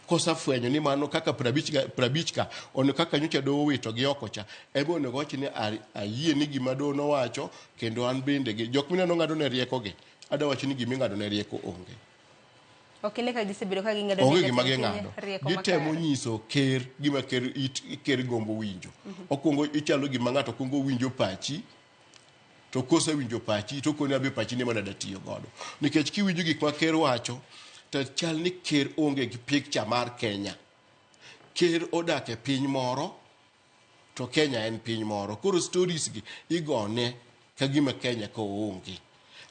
Kosafwenyo ni mano kaka 50 ka ono kaka nyocha doho owito gi oko cha ema onego wach ni ayie ni gima doho nowacho kendo an bende gi jok mineno ng'ado ne rieko gi adwa wacho ni gima ing'ado ne rieko onge. Ok ine ka gisebedo ka ging'ado Onge ne gima jatend piny ging'ado. rieko Gitemo makare. nyiso ker gima ker it ker gombo winjo. Okwongo ichalo gima ng'ato kwongo winjo pachi to kosewinjo pachi to okoni abe pachi ni mana datiyo godo. Nikech kiwinjo gik ma ker wacho to chal ni ker onge gi picture mar Kenya. Ker odak e piny moro to Kenya en piny moro. Koro stories gi igone ka gima Kenya ka oonge.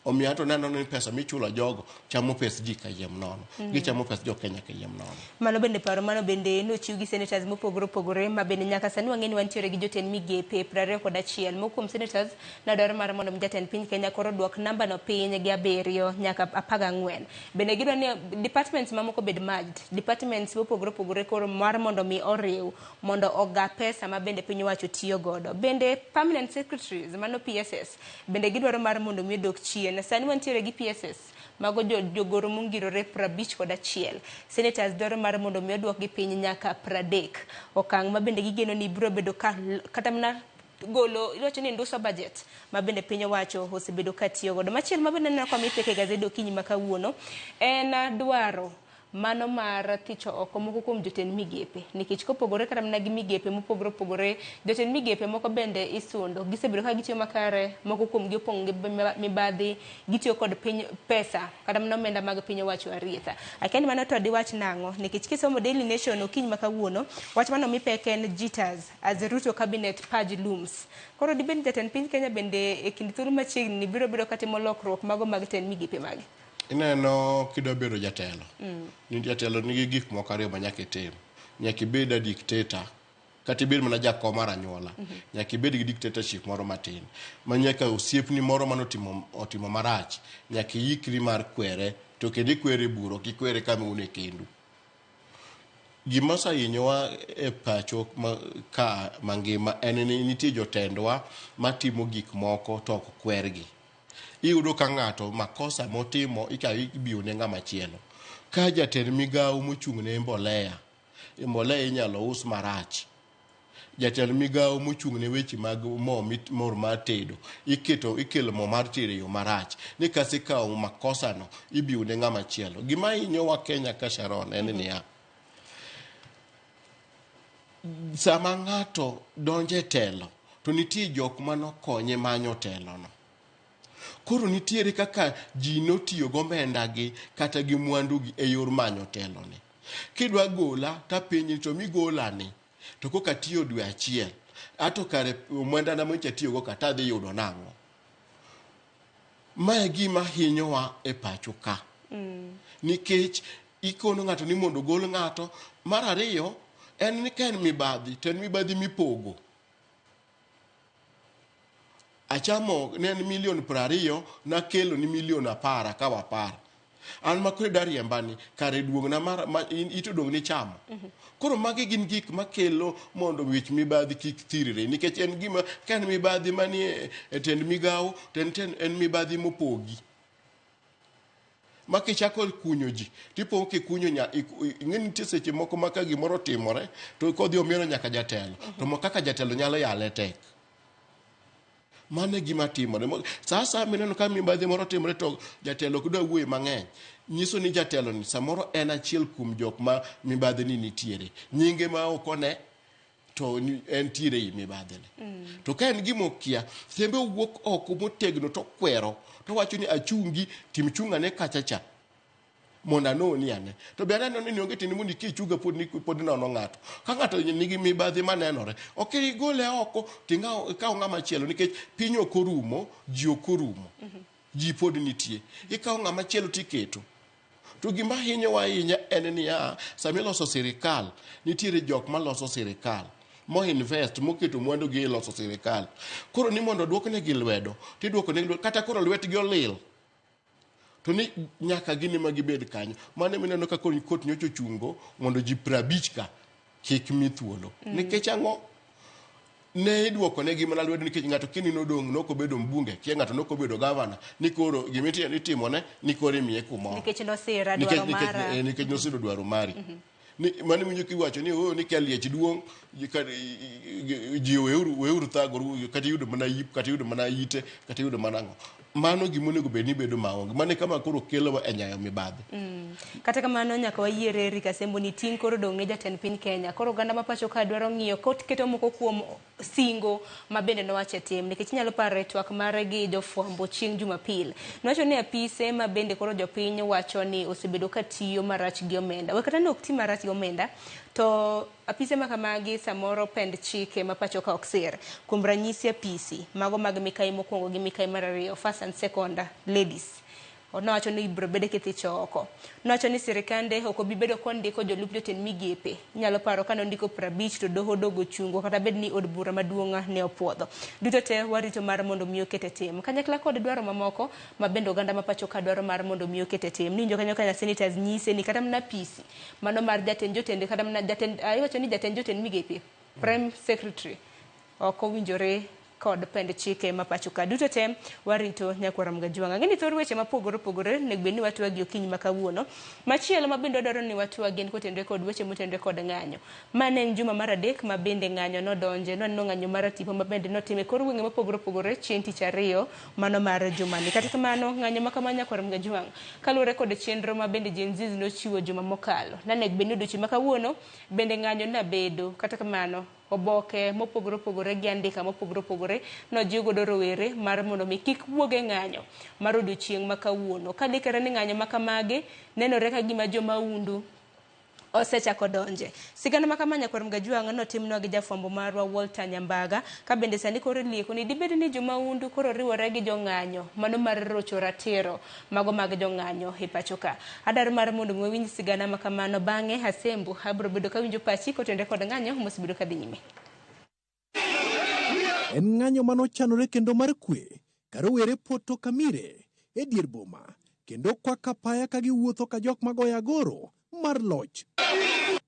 Omiyo ato neno ni pesa michulo jogo chamo pes ji kayiem nono. Gichamo pes jo Kenya kayiem nono. Mano bende paro mano bende nochiw gi senators mopogore opogore ma bende nyaka sani wang'e ni wantiere gi jotend migepe 21. Moko kuom senators nodwaro mar mondo jatend piny Kenya koro duok namba no piny gi 7 nyaka 14. Bende gidwa ni departments mamoko bed merged. Departments mopogore opogore koro mar mondo mi oriw mondo oga pesa ma bende piny owacho tiyo godo. Bende permanent secretaries mano PSS bende gidwaro mar mondo mi odok chien. Sani wantiere gi PSS mago jogoro mongirore 51. Senators dwaro mar mondo mi oduokgi piny nyaka 30. Okang' ma bende gigeno ni biro bedo ka kata mana golo iwacho ni nduso budget ma bende piny owacho osebedo ka tiyo godo. Machielo ma bende aneno ka omi pek e gazed okinyi ma kawuono en dwaro mano mar thicho oko moko kuom jotend migepe nikech kopogore kata mana gi migepe mopogore opogore jotend migepe moko bende isundo gisebedo ka gitiyo makare moko kuom gi opong' gi mibadhi gitiyo kod piny pesa kata mana omenda mag piny owacho arietha. Akia ni mano to diwach nang'o nikech kisomo Daily Nation okinyi ma kawuono wach mano mi pek en jitters as Ruto cabinet purge looms. Koro dibed ni jatend piny Kenya bende e kind thuolo machiegni biro bedo katimo lokruok mago mag tend migepe mage. Ineno kidwa bedo jatelo. Ni jatelo nigi gik moko ariyo ma nyaka itim. Nyaka ibed a dictator kata ibed mana jakom mar anyuola. Nyaka ibed gi dictatorship moro matin. Ma nyaka osiepni moro mane otimo marach, nyaka iikri mar kwere to kendo ikwere e bura, ok ikwere kama un e kendu. Gima osehinyowa e pacho ka mangima en ni nitie jotendwa matimo gik moko to ok kwergi. Iyudo ka ng'ato makosa motimo ikawo ibiyo ne ng'ama chielo. Ka jatend migawo mochung' ne mbolea, mbolea inyalo us marach. Jatend migawo mochung' ne weche mag mo mor mar tedo, ikelo mo mar tedo e yo marach. Ni kasikawo makosa no, ibiyo ne ng'ama chielo. Gima hinyowa Kenya ka Sharon en niya, sama ng'ato donjo e telo, to nitie jok manokonye manyo telo no. Koro nitiere kaka ji notiyo gomenda gi kata gi mwandu gi e yor manyo telo ni. Kidwa gola tapenji to migola ni to koka atiyo dwe achiel ato kare omwendana manyocha atiyogo ka tadhi yudo nang'o? Ma e gima hinyowa e pacho ka. Nikech ikono ng'ato ni mondo ogol ng'ato. Mar ariyo en ni ka en mibadhi to en mibadhi mipogo. Achamo ne en milion 20, nakelo ni milion 10, akawo 10. An ma koro idwa riemba ni, kare duong'na mar ma, ito dong' ni chamo. Koro magi gin gik makelo mondo wich mibadhi kik thirre, nikech en gima ka en mibadhi manie e tend migawo to en mibadhi mopogi. Ma kichako kunyo ji, tipo kikunyo nya, ing'e nitie seche moko ma ka gimoro otimore, to kodhi omieno nyaka jatelo. To ma kaka jatelo nyalo yale tek. Mano e gima timore. Sa asaya mineno ka mibadhi moro timore to jatelo ok dwa wuoye mang'eny, nyiso ni jatelo ni samoro en achiel kuom jok ma mibadhi ni nitiere. Nyinge ma ok one to entiere ei mibadhi ni. To ka en gima okia, tembe owuok oko motegno to kwero, to wacho ni achungi, tim chung'ane kacha cha. Mondo anoni ane. To be aneno ni onge tiende mondo ichunga pod nono ng'ato. Ka ng'ato nigi mibadhi manenore, ok igole oko to ikaw ng'ama chielo, nikech piny ok orumo, ji ok orumo. Ji pod nitie. Ikaw ng'ama chielo tiketo. To gima hinyowa ahinya en niya, sama iloso sirikal, nitiere jok maloso sirikal, mo invest, moketo mwandu gi e loso sirikal. Koro ni mondo duoknegi lwedo, tiduoko negi lwedo, kata koro lwetgi olil. To ni nyaka gin ema gibed kanyo. Mano ema ka koro kot nyocha ochungo mondo ji 50 ka kik mi thuolo. Nikech ang'o? Ne iduoko negi mana lwedo nikech ng'ato kini nodong' nok obedo mbunge, kia ng'ato nok obedo gavana, ni koro gima itimone ni koro imiye kumoro. Nikech nosira dwaro mara. Nikech nosiro dwaro mari. Ni mano winjo kiwacho ni oh ni ka liech duong' ji weuru thagoru kata iyudo mana yip, kata iyudo mana ite, kata iyudo mana ang'o. Mano gima onego bed ni bedo maonge. Mano e kama koro kelowa e nyayo mibadhi. Kata kamano nyaka wayiere Eric Asembo ni ting' koro dong' ne jatend piny Kenya. Koro oganda ma pacho ka dwaro ng'iyo kot keto moko kuom singo ma bende nowacho e tim, nikech inyalo paro e twak mare gi jofwambo chieng' Jumapil. Nowacho ni apise ma bende koro jopiny wacho ni osebedo ka tiyo marach gi omenda. We kata ni ok ti marach gi omenda, to apise ma kamagi samoro pend chike ma pacho ka ok sir. Kuom ranyisi apisi mago mag mikai mokwongo gi mikai mar ariyo, first and second ladies. Nowacho ni ibiro bede kithicho oko. Nowacho ni sirikande ok obi bedo kondiko jolup jotend migepe. Inyalo paro ka nondiko 50 to doho dogo chungo, kata bed ni od bura maduong' ne opuodho. Duto te warito mar mondo mi oket e tim. Kanyakla kod dwaro mamoko ma bende oganda ma pacho ka dwaro mar mondo mi oket e tim. Niwinjo kanyo ka senators nyise ni kata mana apisi mano mar jatend jotend, kata mana jatend, iwacho ni jatend jotend migepe, prime secretary, ok owinjore kod pend chike ma pacho ka. Duto te warito nyakwara Mgajwang'. Ang'e ni thor weche mapogore opogore onego bed ni watwagi okinyi ma kawuono. Machielo ma bende wadwaro ni watwagi en kotenore kod weche motenore kod ng'anyo. Ma ne en juma mar adek ma bende ng'anyo nodonje. Nwaneno ng'anyo mar tipo ma bende notim e kor gwenge mopogore opogore chieng' tich ariyo mano mar jumani. Kata kamano ng'anyo ma kama nyakwara Mgajwang' kaluwore kod chenro ma bende Gen Z nochiwo juma mokalo. Nanego bed ni odiochieng' ma kawuono bende ng'anyo nabedo. Kata kamano oboke mopogore opogore gi andika mopogore opogore nojiw godo rowere mar mondo mi kik wuog e ng'anyo mar odiochieng' ma kawuono. Kalikere ni ng'anyo ma kamagi nenore ka gima jomahundu osechako donje. Sigana ma kama nyakwar Mgajwang' notimnwa gi jafwambo marwa Walter Nyambaga, ka bende sani koro lieko ni dibed ni jomahundu koro riwore gi jong'anyo mano mar rocho ratiro mago mag jong'anyo e pacho ka. Adwaro mar mondo mi wawinj sigana ma kamano bang'e Asembo abiro bedo kawinjo pachi kotenore kod ng'anyo mosebedo kadhi nyime. En ng'anyo manochanore kendo mar kwe ka rowere poto kamire e dier boma kendo kwako apaya ka giwuotho ka jok magoyo agoro mar loch.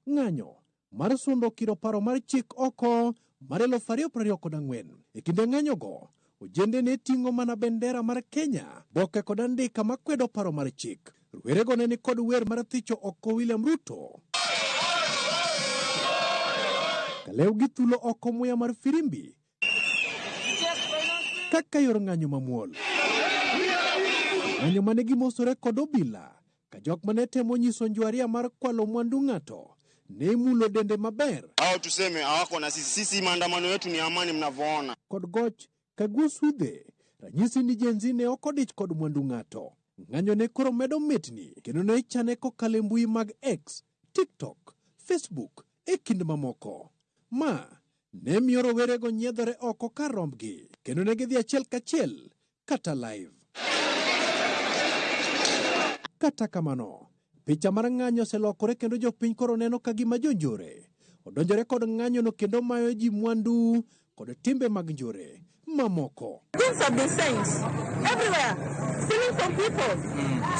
Ng'anyo mar sundo kiro paro mar chik oko mar 2024. E kinde ng'anyogo, ojende ne ting'o mana bendera mar Kenya, boke kod andika makwedo paro mar chik. Rowerego ne ni kod wer mar thicho oko William Ruto. Kalew gi thulo oko muya mar firimbi kaka yor ng'anyo mamuol. Ng'anyo mane gimosore kod obila ka jok mane temo nyiso njwaria mar kwalo mwandu ng'ato ne imulo dende maber Au tuseme hawako na sisi. Sisi maandamano yetu ni amani mnavyoona. Kod goch ka guo sudhe, ranyisi ni Gen Z ne ok odich kod mwandu ng'ato. Ng'anyo ne koro medo mitni kendo ne ichane kokalo e mbui mag X, TikTok, Facebook e kind mamoko. Ma ne miyo rowerego nyiedhore oko kar rombgi kendo ne gidhi achiel kachiel kata live. Kata kamano, picha mar ng'anyo oselokore kendo jopiny koro neno ka gima jonjore odonjore kod ng'anyono kendo mayo ji mwandu kod timbe mag njore. mamoko. Goons have been sent everywhere, stealing from people,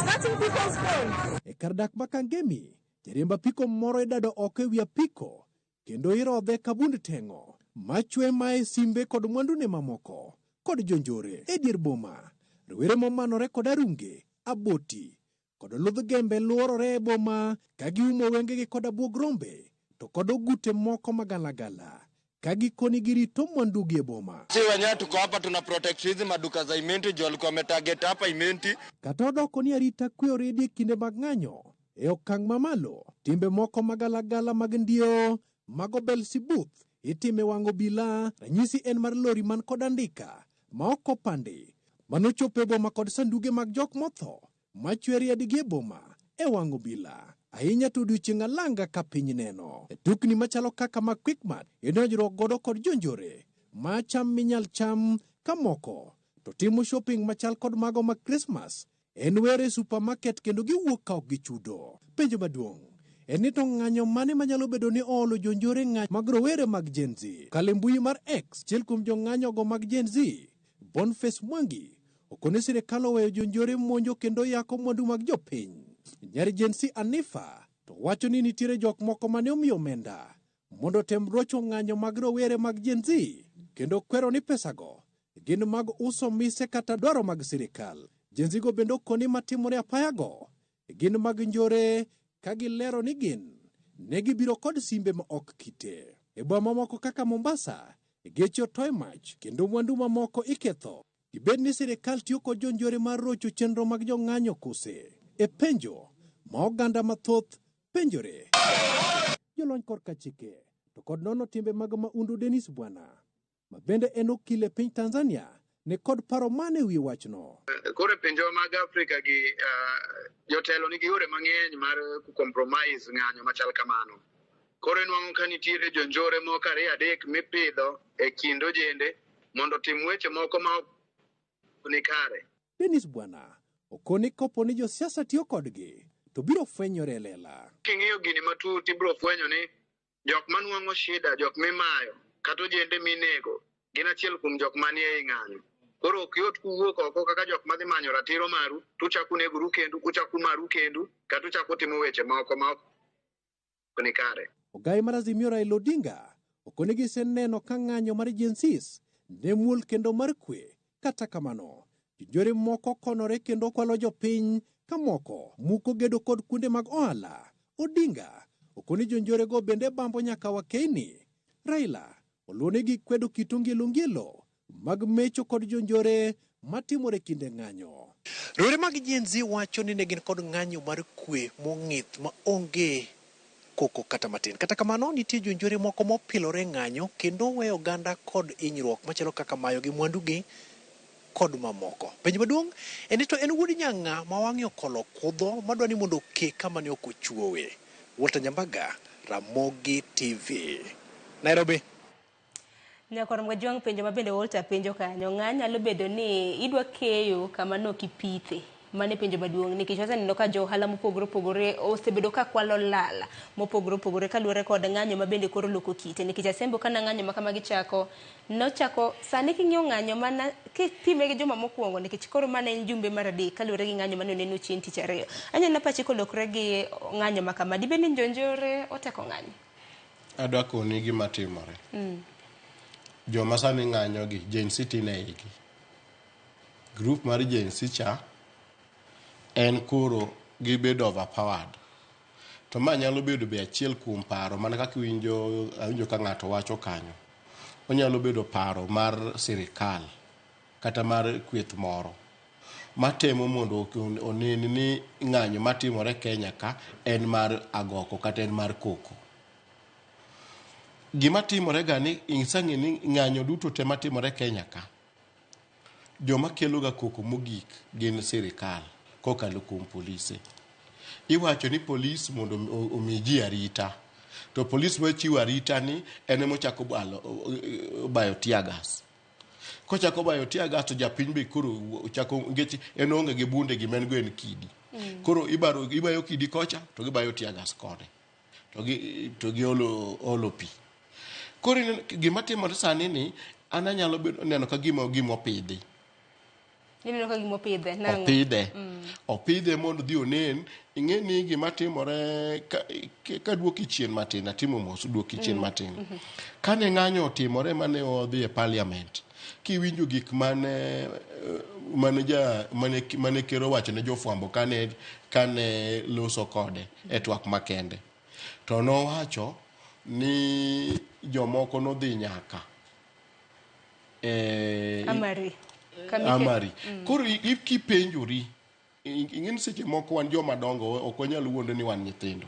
snatching people's phones. E kar dak ma Kangemi, jariemb apiko moro idado oko e wi apiko kendo irodhe ka bund teng'o machwe mae simbe kod mwandune mamoko kod jonjore. E dier boma, rowere momanore kod arunge, aboti kod ludh gembe luorore e boma ka giumo wengegi kod abuog rombe to kod ogute moko magalagala ka gikoni girito mwandugi e boma. Si wenyewe tuko hapa tuna protect hizi maduka za Imenti juu walikuwa wametarget hapa Imenti. Kata odoko ni arita kwe oriedi e kinde mag ng'anyo e okang' mamalo, timbe moko magalagala mag ndio mago Belsebuth itime wang' obila. Ranyisi en mar lori man kod andika ma ok opandi manochopo e boma kod sanduge mag jok motho machwe riedgi e boma e wang' obila ahinya to odiochieng' alanga ka piny neno. E dukni machalo kaka mag Quickmart idonjruok godo kod jonjore ma cham minyal cham ka moko to timo shopping machal kod mago mag Christmas en were e supermarket kendo giwuok ka ok gichudo. Penjo maduong' en ni to ng'anyo mane manyalo bedo ni oolo jonjore ng'anyo mag rowere mag Gen Z? Kalo e mbui mar X, achiel kuom jong'anyogo mag Gen Z, Boniface Mwangi, okone sirikal oweyo jonjore monjo kendo yako mwandu mag jopiny. Nyar Gen Z Anifa to wacho ni nitiere jok moko mane omiyo omenda mondo otem rocho ng'anyo mag rowere mag Gen Z kendo kwero ni pesago gin mag uso mise kata dwaro mag sirikal. Gen Z go bende okoni matimore apayago gin mag njore ka gilero ni gin ne gibiro kod simbe ma ok kite. E boma mamoko kaka Mombasa, geche otoye mach kendo mwandu mamoko iketho. Dibed ni sirikal tiyo kod jonjore mar rocho chenro mag jong'anyo kose? E penjo ma oganda mathoth penjore. Jolony korka chike to kod nono timbe mag maundu Dennis Bwana, ma bende en okil e piny Tanzania, ne kod paro mane e wi wachno. Koro e pinjewa mag Afrika gi jotelo nigi yore mang'eny mar compromise ng'anyo machal kamano. Koro inwang'o ka nitiere jonjore moko ariyo adek mipidho e kind ojende mondo otim weche moko ma ok ni kare. Dennis Bwana okoni kopo ni josiasa tiyo kodgi to biro fwenyore e lela. King'iyo gini matut ibiro fwenyo ni jok manwang'o shida, jok mimayo kata ojende minego gin achiel kuom jok manie ei ng'anyo. Koro ok yot kuwuok oko kaka jok madhi manyo ratiro maru tuchako negoru kendu, kuchako maru kendu kata uchako timo weche moko ma ok ni kare. Ogai mar Azimio Raila Odinga okoni giseneno ka ng'anyo mar Gen Zs ne muol kendo mar kwe. Kata kamano, jonjore moko konore kendo kwalo jopiny ka moko muko gedo kod kuonde mag ohala. Odinga okoni jonjorego bende bambo nyaka wakeyni. Raila oluwonegi kwedo kit ongielo ongielo mag mecho kod jonjore matimore kinde ng'anyo. Rowere mag Gen Z wacho ni ne gin kod ng'anyo mar kwe mong'ith ma onge koko kata matin. Kata kamano, nitie jonjore moko mopilore ng'anyo kendo weyo oganda kod hinyruok machalo kaka mayo gi mwandugi kod mamoko. Penjo maduong' en ni to en wuod nyang'a ma wang'e okolo kudho madwa ni mondo oke kama ne ok ochuowe. Walter Nyambaga, Ramogi TV, Nairobi. Nyakwar Mwajwang' penjo ma bende Walter penjo kanyo, ng'a nyalo bedo ni idwa keyo kama nok ipithe? Mano e penjo maduong' nikech waseneno ka jo ohala mopogore opogore osebedo ka kwalo lal mopogore opogore kaluwore kod ng'anyo ma bende koro loko kite nikech asembo kana ng'anyo ma kamagi chako nochako sani king'iyo ng'anyo mana kipime gi juma mokwongo nikech koro mana en jumbe mar adek kaluwore gi ng'anyo mane oneno chieng' tich ariyo. Anyalo pachi kolokre gi ng'anyo ma kama dibed ni njonjore oteko ng'anyo? Adwa koni gima timore. Joma sani ng'anyo gi Gen Z tin e igi. Group mar Gen Z cha en koro gibedo overpowered. To ma nyalo bedo be achiel kuom paro mana kaka iwinjo awinjo ka ng'ato wacho kanyo. Onyalo bedo paro mar sirikal kata mar kweth moro matemo mondo onen ni ng'anyo matimore Kenya ka en mar agoko kata en mar koko. Gima timore ga ni isang'e ni ng'anyo duto te matimore Kenya ka joma kelo ga koko mogik gin sirikal kokalo kuom polise. Iwacho ni polis mondo omi ji arita to polis machiwo arita ni en emochako bayo tear gas. Kochako bayo tear gas to japiny be koro chako nikech en oonge gi bunde gima en go en kidi. Koro ibayo kidi kocha to gibayo tear gas koni. To gi olo pi. Koro gima timore sani ni An anyalo bedo neno ka gima gima opidhi. Ineno ka gima opidhe nang'o? Opidhe. Opidhe mondo odhi onen. Ing'e ni gima timore ka, ka duoki chien matin, atimo mos, duoki chien matin. Kane ng'anyo otimore mane odhi e parliament, kiwinjo gik mane eh, mane ja mane, mane ker owacho ne jofwambo kane kane loso kode e twak makende, to nowacho ni jomoko nodhi nyaka e Amari. Kamike- Amari. Koro kipenjori, ing'e ni seche moko wan joma dongo ok wanyal wuondo ni wan nyithindo.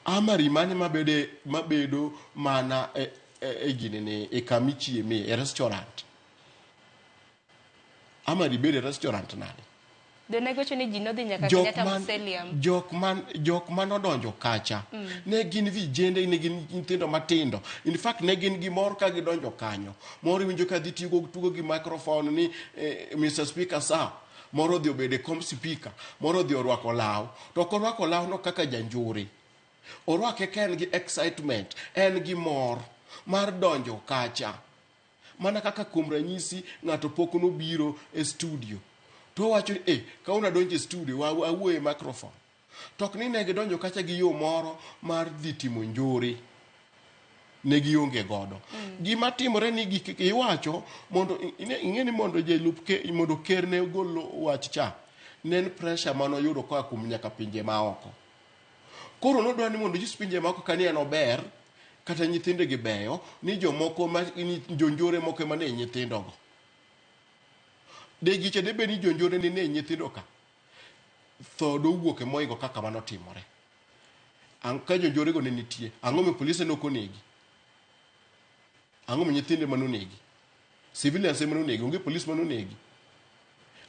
Amari mane mabede mabedo mana e, e, e gini ni e kama ichieme e restaurant. Amari bedo e restaurant nade? Doneg wacho ni ji nodhi nyaka Jok Kenyatta man, Mausoleum. jok man jok man odonjo kacha ne gin vijende ne gin nyithindo matindo in fact ne gin gi mor ka gidonjo kanyo moro iwinjo ka dhi tigo tugo gi microphone ni eh, Mr. Speaker sir moro odhi obedo e kom speaker moro odhi orwako law to ok orwako law no kaka janjore orwake ka en gi excitement en gi mor mar donjo kacha mana kaka kuom ranyisi ng'ato pok nobiro e studio to owacho ni eh kawuono adonjo e studio awuoyo e microphone to ok ni ne gidonjo kacha gi yo moro mar dhi timo njore ne gionge godo gima timore ni gik iwacho mondo ing'e ni mondo jalup ke, mondo ker ne ogol wach cha ne en pressure mane oyudo koa kuom nyaka pinje maoko koro nodwa ni mondo onyis pinje maoko ka ni en ober kata nyithinde gi beyo ni jomoko ma ni jonjore moko ema ne nyithindogo de gicha debed ni jonjore ne ne nyithindo ka tho dowuok e moingo kaka mano timore Ang' ka jonjorego ne nitie ang'o mi polise ne ok onegi ang'o mi nyithinde mane onegi civilians ema nonegi onge polis mane onegi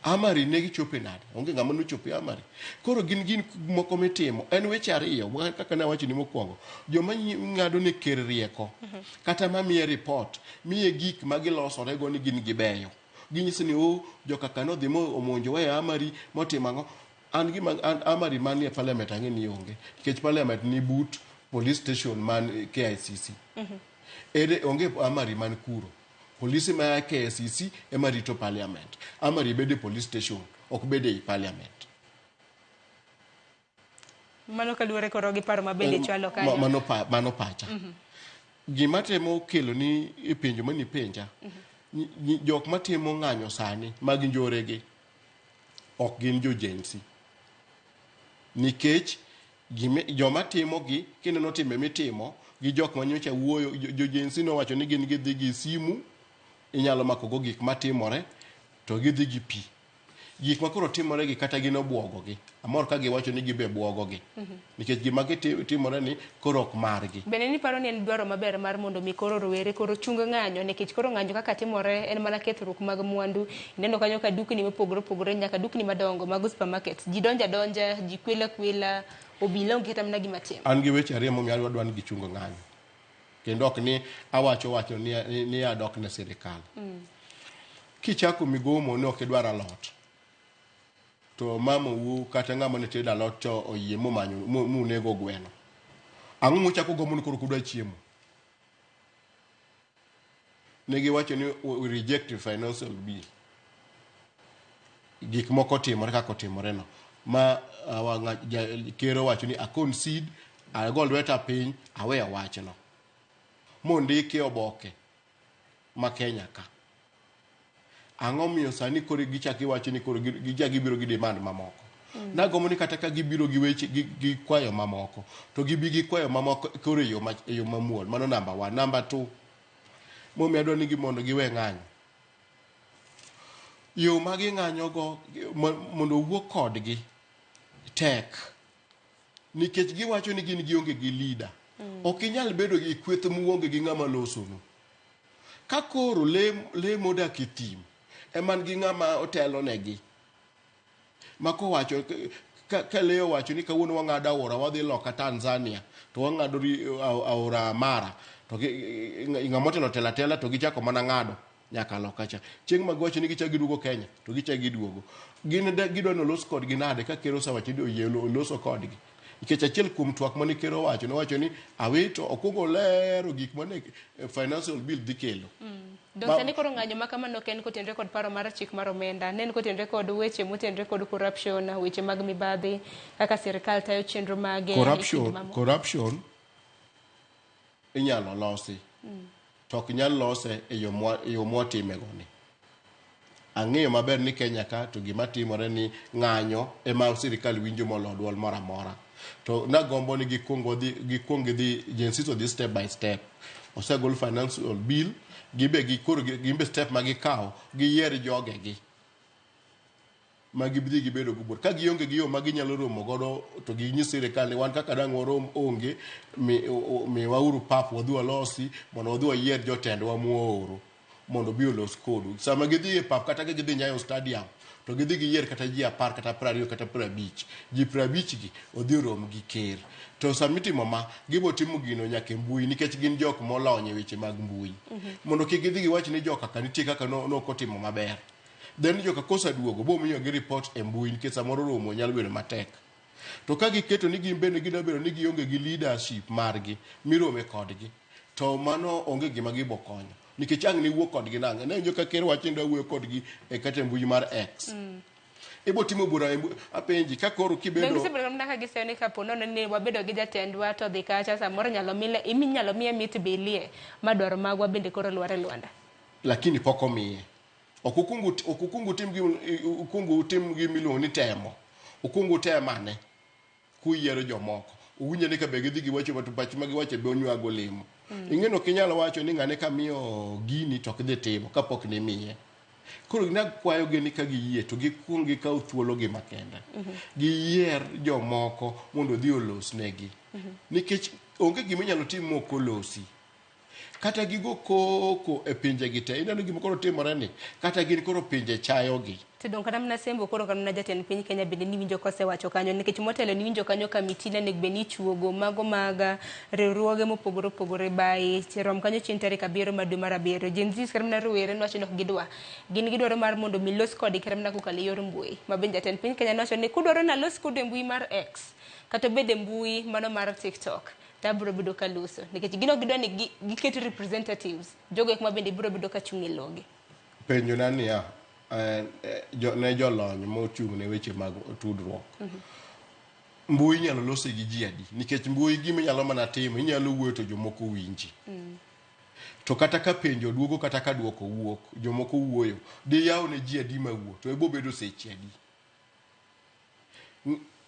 Amari ne gichope nade onge ng'ama nochopo e Amari koro gin gin moko mitimo en weche ariyo kaka ne awacho ni mokwongo joma ng'ado ne ker rieko kata mamiye report miye gik ma gilosorego ni gin gibeyo ginyise ni o jokaka nodhi mo omonjowa e Amari motimo ang'o an gima an Amari manie parliament ang'e ni onge nikech parliament ni but police station man KICC ere onge Amari man kuro polisi ma KICC ema rito parliament Amari bedo e police station ok bede ei parliament Mano kaluwore koro gi paro ma bende chwalo kanyo. Mano, mano pacha. Gima temo kelo ni e penjo mani penja jok matimo ng'anyo sani mag njoregi ok gin jo Gen Z nikech joma timogi kineno timbe mitimo gi jok manyocha wuoyo jo Gen Z nowacho ni gin gidhi gi simu inyalo makogo gik matimore to gidhi gi pi gik ma koro timore gi kata gin obwogogi amor ka giwacho ni gibe bwogogi nikech gima gitimore ni koro ok margi Bende niparo ni en dwaro maber mar mondo mi koro rowere koro chung ng'anyo nikech koro ng'anyo kaka timore en mana kethruok mag mwandu. Ineno kanyo ka dukni mopogore opogore nyaka dukni madongo mag supermarkets. Ji donjo adonja, ji kwela kwela, obila onge kata mana gima timo. An gi weche ariyo momiyo adwa ni gichung ng'anyo. Kendo ok ni awacho wacho ni, ni adok ne sirikal. Kichako migomo ni ok idwar alot, to mamau kata ng'ama ne tedo alot to oyie momanyo munego gweno. Ang'o muchako gomo ni koro ok udwa chiemo? Ne giwacho ni we reject financial bill. Gik moko otimore kaka otimore no. Ma ker owacho ni a concede, ago lweta piny, aweyo wachno. Mondiki e oboke ma Kenya ka. Ang'o miyo sani koro gichako iwacho ni koro gichako gibiro gi demand mamoko. Nagombo ni kata ka gibiro gi weche gi kwayo mamoko, to gibi gi kwayo mamoko koro e yo mamuol. Mano number 1. Number 2, momiyo adwa ni mondo giwe ng'anyo. Yo ma ging'anyogo mondo owuo kodgi tek. Nikech giwacho ni gin gionge gi leader. Ok inyal bedo gi kweth muonge gi ng'ama losonu. Ka koro le modak e thim ema nigi ng'ama otelo negi. Ma kowacho, ka le owacho ni kawuono wang'ado aora wadhi loka Tanzania, to wang'ado aora Mara, to ng'ama otelo telo atela to gichako mana ng'ado nyaka loka cha. Chieng' ma giwacho ni gichako giduogo Kenya, to gichako giduogo. Gin gidwa ni olos kodgi nade ka ker osewacho ni oyie oloso kodgi. Nikech achiel kuom twak mane ker owacho, nowacho ni awito okwongo olero gik mane financial bill dhi kelo. Dong sani koro ng'anyo ma kamano ok en kotenore kod paro mar chik mar omenda, ne en kotenore kod weche motenore kod corruption, weche mag mibadhi, kaka sirkal tayo chenro mage. e Corruption, kinde mamoko. corruption inyalo losi to ok nyal lose e yo mwa- e yo mwatimego ni. Ang'eyo maber ni Kenya ka to gima timore ni ng'anyo ema sirikal winjo molo duol moro amora. To nagombo ni gikuong wadhi gikuong gidhi Gen Z odhi step by step. Osegol financial bill, gibe gi koro gimbe step ma gikawo giyier jogegi ma gibdhi gibedo go buora. Ka gionge gi yo ma ginyalo romo godo to ginyis sirikal ni wan kaka dang' warom onge mi, miwauru pap wadhi walosi mondo wadhi wayier jotendwa mwaoro mondo obi olos kodu. Sama gidhi e pap kata ka gidhi Nyayo Stadium to gidhi giyier kata ji 10 kata 20 kata 50. Ji 50 gi odhi orom gi ker. To sama itimo ma, gibo timo gino nyaka e mbui nikech gin jok molony e weche mag mbui. Mondo kik gidhi giwach ni joka ka nitie kaka no ok otimo maber. Then joka koseduogo bo miyogi report e mbui nikech samoro romo nyalo bedo matek. To ka giketo ni gin bende gidwa bedo ni gionge gi leadership margi mirome kodgi to mano onge gima gibo konyo nikech ang' niwuo kodgi nang'e ne winjo ka ker wacho ni dwa wuoyo kodgi e kata e mbui mar X. Ibo timo bura e mbui apenji ka koro Donge kibedo gisebedo mana ka giseyo ni kapo nono ni wabedo gi jatendwa to dhi kacha samoro nyalo mile iminyalo miye mit bilie ma dwaro magwa bende koro lwar e lwanda. lakini pok omiye. Ok ukungu ok ukungu tim gi ukungu utim gima iluongo ni temo. Ukungu utem ane kuyiero jomoko. Uwinjo ni ka be gidhi giwacho to pach ma giwacho be onywago olemo. Ing'e ni ok inyal wacho ni ng'ane kamiyo gini to ok dhi timo kapok nimiye. Koro nakwayogi ni ka giyie to gikuong gikaw thuologi makende. Giyier jomoko mondo odhi olosnegi. Nikech onge gima inyalo tim mok olosi. Kata gigo koko e pinjegi te, ineno gima koro timore ni, kata gin koro pinje chayogi. To dong kata mana sembo koro kata mana jatend piny Kenya bende niwinjo kosewacho kanyo nikech motelo niwinjo kanyo kamiti ne onego bed ni ichuogo mago mag riwruoge mopogore opogore by rom kanyo chieng' tarik 7 mar dwe mar 7. Gen Z kata mana rowere nowacho ni ok gidwa. Gin gidwaro mar mondo mi los kodgi kata mana kokalo e yor mbui. Ma bende jatend piny Kenya nowacho ni kudwaro nalos kodu e mbui mar X kata obed e mbui mano mar TikTok to abiro bedo kaloso nikech gin ok gidwa ni giket representatives jogo ek ma bende biro bedo ka chung' e logi. Penjo na niya, ne jolony mochung' ne weche mag tudruok. Mbui inyalo lose gi ji adi? Nikech mbui gima inyalo mana timo, inyalo wuoyo to jomoko winji. To kata ka penjo duogo kata ka duoko wuok, jomoko wuoyo. Diyaw ne ji adi mawuo, to ebo bedo seche adi?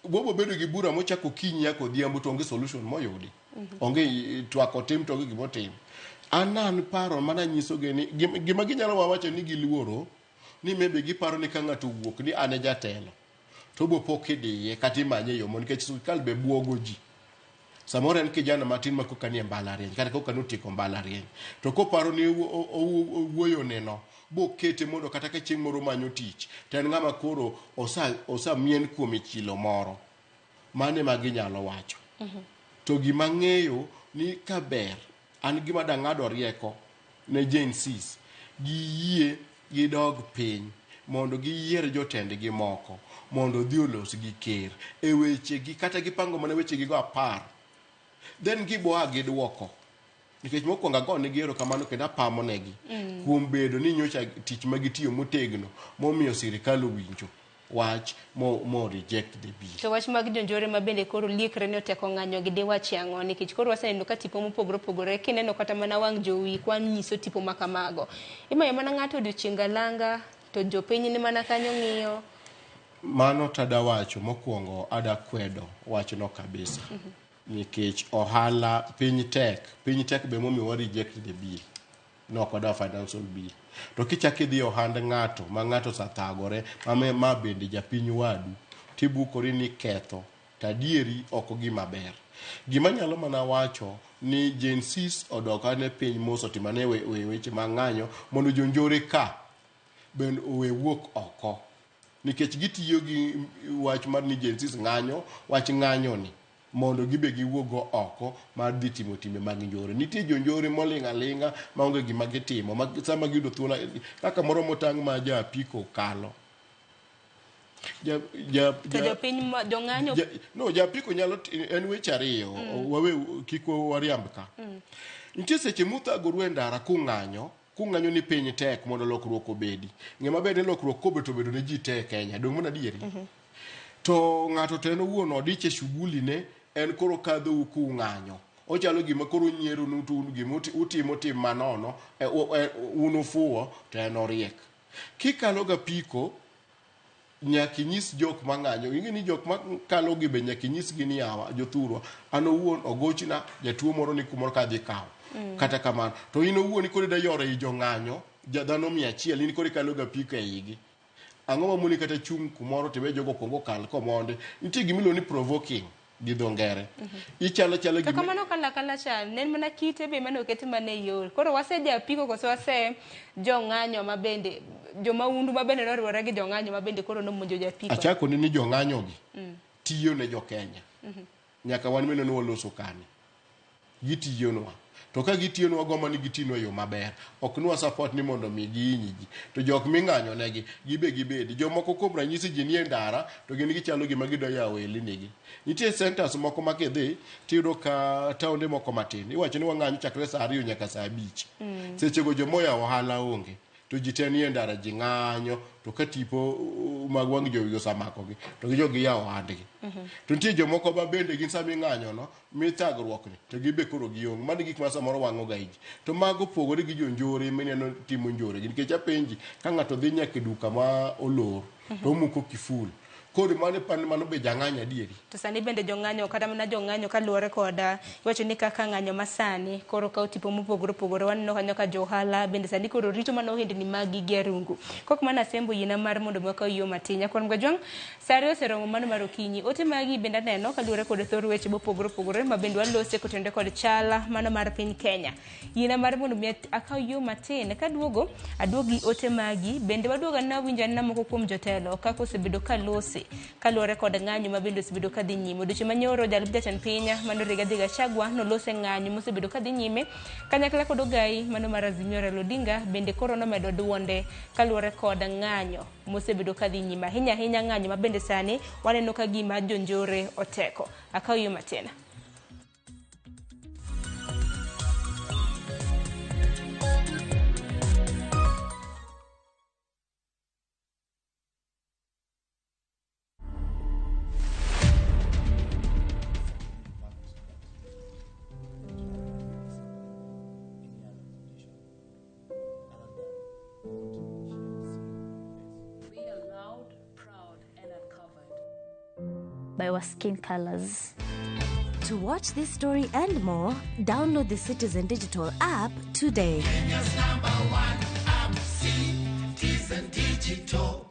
Bobo bedo gi bura mochako okinyi nyaka odhiambo to onge solution moyudi. Onge twak otim to onge gimotim. An an paro mana nyisogi ni gima ginyalo wawacho ni giluoro ni maybe giparo ni ka ng'ato owuok ni an e jatelo to bo po kidiye kata imanye e yo moro nikech sirkal be buogo ji. Samoro en kijana matin ma koka nie mbalariany kata koka notieko mbalariany to koparo ni owuoyo neno bokete mondo kata ka chieng' moro manyo tich to en ng'ama koro osamien kuome chilo moro. Mano ema ginyalo wacho. To gima ang'eyo ni kaber an gima dang'ado rieko ne Gen Zs giyie gidog piny mondo giyier jotendgi moko mondo odhi olos gi ker e wechegi kata gipango mana wechegi go 10 then giboa giduoko nikech mokwongo agonegi erokamano kendo apamo negi kuom bedo ni nyocha tich ma gitiyo motegno momiyo sirikal owinjo wach mo reject the bill. To wach mag jonjore ma bende koro liekre ni oteko ng'anyo gi diwachi ang'o nikech koro waseneno ka tipo mopogore opogore kineno kata mana wang' jowi kwan nyiso tipo ma kamago. Imayo mana ng'ato odiochieng' galanga to jopiny ni mana kanyo ng'iyo. Mano tada wacho mokwongo ada kwedo wachno kabisa. Nikech ohala piny tek, piny tek be momiyo wa reject the bill. No ok wadwa financial bill. To kichak idhi ohand ng'ato ma ng'ato osathagore ma bende japiny wadu tibukori ni ketho to adieri ok gima ber. Gima anyalo mana wacho ni Gen Zs odok ane piny mos otim ane weche mag ng'anyo mondo jonjore ka bende owe wuok oko. Nikech gitiyo gi wach mar ni Gen Zs ng'anyo, wach ng'anyo ni mondo gibe giwuog oko mar dhi timo timbe mag njore. Nitie jonjore moling' aling'a maonge gima gitimo ma sama giyudo thuolo kaka moro motang' ma ja apiko kalo. Ja, ja, To ja, jopiny ma- jong'anyo ja, no japiko nyalo en weche ariyo. Wawe kik wariamb ka. Nitie seche muthagoru e ndara kung'anyo kung'anyo ni piny tek mondo lokruok obedi. Ng'e maber ni lokruok kobet obedo ne ji te e Kenya. Dong' mana adieri. To ng'ato to en owuon odich e shughuli ne en koro kadhou kung'anyo. Ochalo gima koro nyieronu to un gima utimo tim manono, un ufuwo to en oriek. Kikalo gapiko nyaka inyis jok mang'anyo ing'e ni jok makalo gi be nyaka inyisgi ni yawa jothurwa an owuon ogochna jatuo moro ni kumoro kadhi kawo. Kata kamano to in owuon koro ida yoro ei jong'anyo ja dhano 100 in koro ikalo gapiko e igi ang'o mamoni kata chung' kumoro tiwe jogo kuongo okal komondi nitie gimiluongo ni provoking gi dho ngere ichalo achala To gima kamano kala kala cha ne en mana kite be mane oket mana e yor. Koro wase japiko koso wase jong'anyo ma bende jomaundu ma bende noriwore gi jong'anyo ma bende koro nomonjo japiko. Achako ni ni jong'anyo gi tiyo ne jokenya. Nyaka wan bende ne waloso kani. Gitiyonwa. To ka gitiyonwa gombo ni gitinwa e yo maber. Ok nwa support ni mondo mi gihiny ji. To jok ming'anyo negi, gibe gibedi. Jomoko kuom ranyisi ji nie ndara, to gin gichalo gima gidwa yawo ohelnigi. Nitie centers moko ma kidhi, tiyudo ka taonde moko matin. Iwacho ni wang'anyo chakre saa 2 nyaka saa 5. Sechego joma oyawo ohala onge. To ji te nie ndara, ji ng'anyo, to ka tipo mag wang' jowi osamakogi, to gijo giyawo ohandgi. To nitie jomoko ma bende gin sama ing'anyo no, mithagruok ni, to gibe koro gionge. Mano e gik ma samoro wang'o ga iji. To mago opogore gi jonjore mineno timo njore gi. Nikech apenji, ka ng'ato dhi nyaka e duka ma olor, to omuko kiful. Koro mano ipani mano be jang'anyo adieri. To sani bende jong'anyo kata mana jong'anyo kaluwore kod iwacho ni kaka ng'anyo masani koro kawo tipo mopogore opogore waneno kanyo ka jo ohala bende sani koro rito mana ohendni mag gi gi arungu. Kok mana asembo yiena mar mondo mi wakaw yo matin. Nyakwar Mgajwang' saa 2 oseromo mano mar okinyi. Ote magi bende aneno kaluwore kod thor weche mopogore opogore ma bende walose kotenore kod chala mano mar piny Kenya. Yiena mar mondo mi akaw yo matin kaduogo aduogi ote magi bende waduogo anena winjo anena moko kuom jotelo kaka osebedo ka lose kaluwore kod ng'anyo ma bende osebedo ka dhi nyime. Odiochieng' manyoro jalup jatend piny mano Rigathi Gachagua nolose ng'anyo mosebedo ka dhi nyime kanyakla kod ogai mano mar Azimio Raila Odinga bende koro nomedo duonde kaluwore kod ng'anyo mosebedo ka dhi nyime ahinya ahinya ng'anyo ma bende sani waneno ka gima jonjore oteko. Akaw yo matin. By our skin colors. To watch this story and more, download the Citizen Digital app today. Kenya's number one app, Citizen Digital.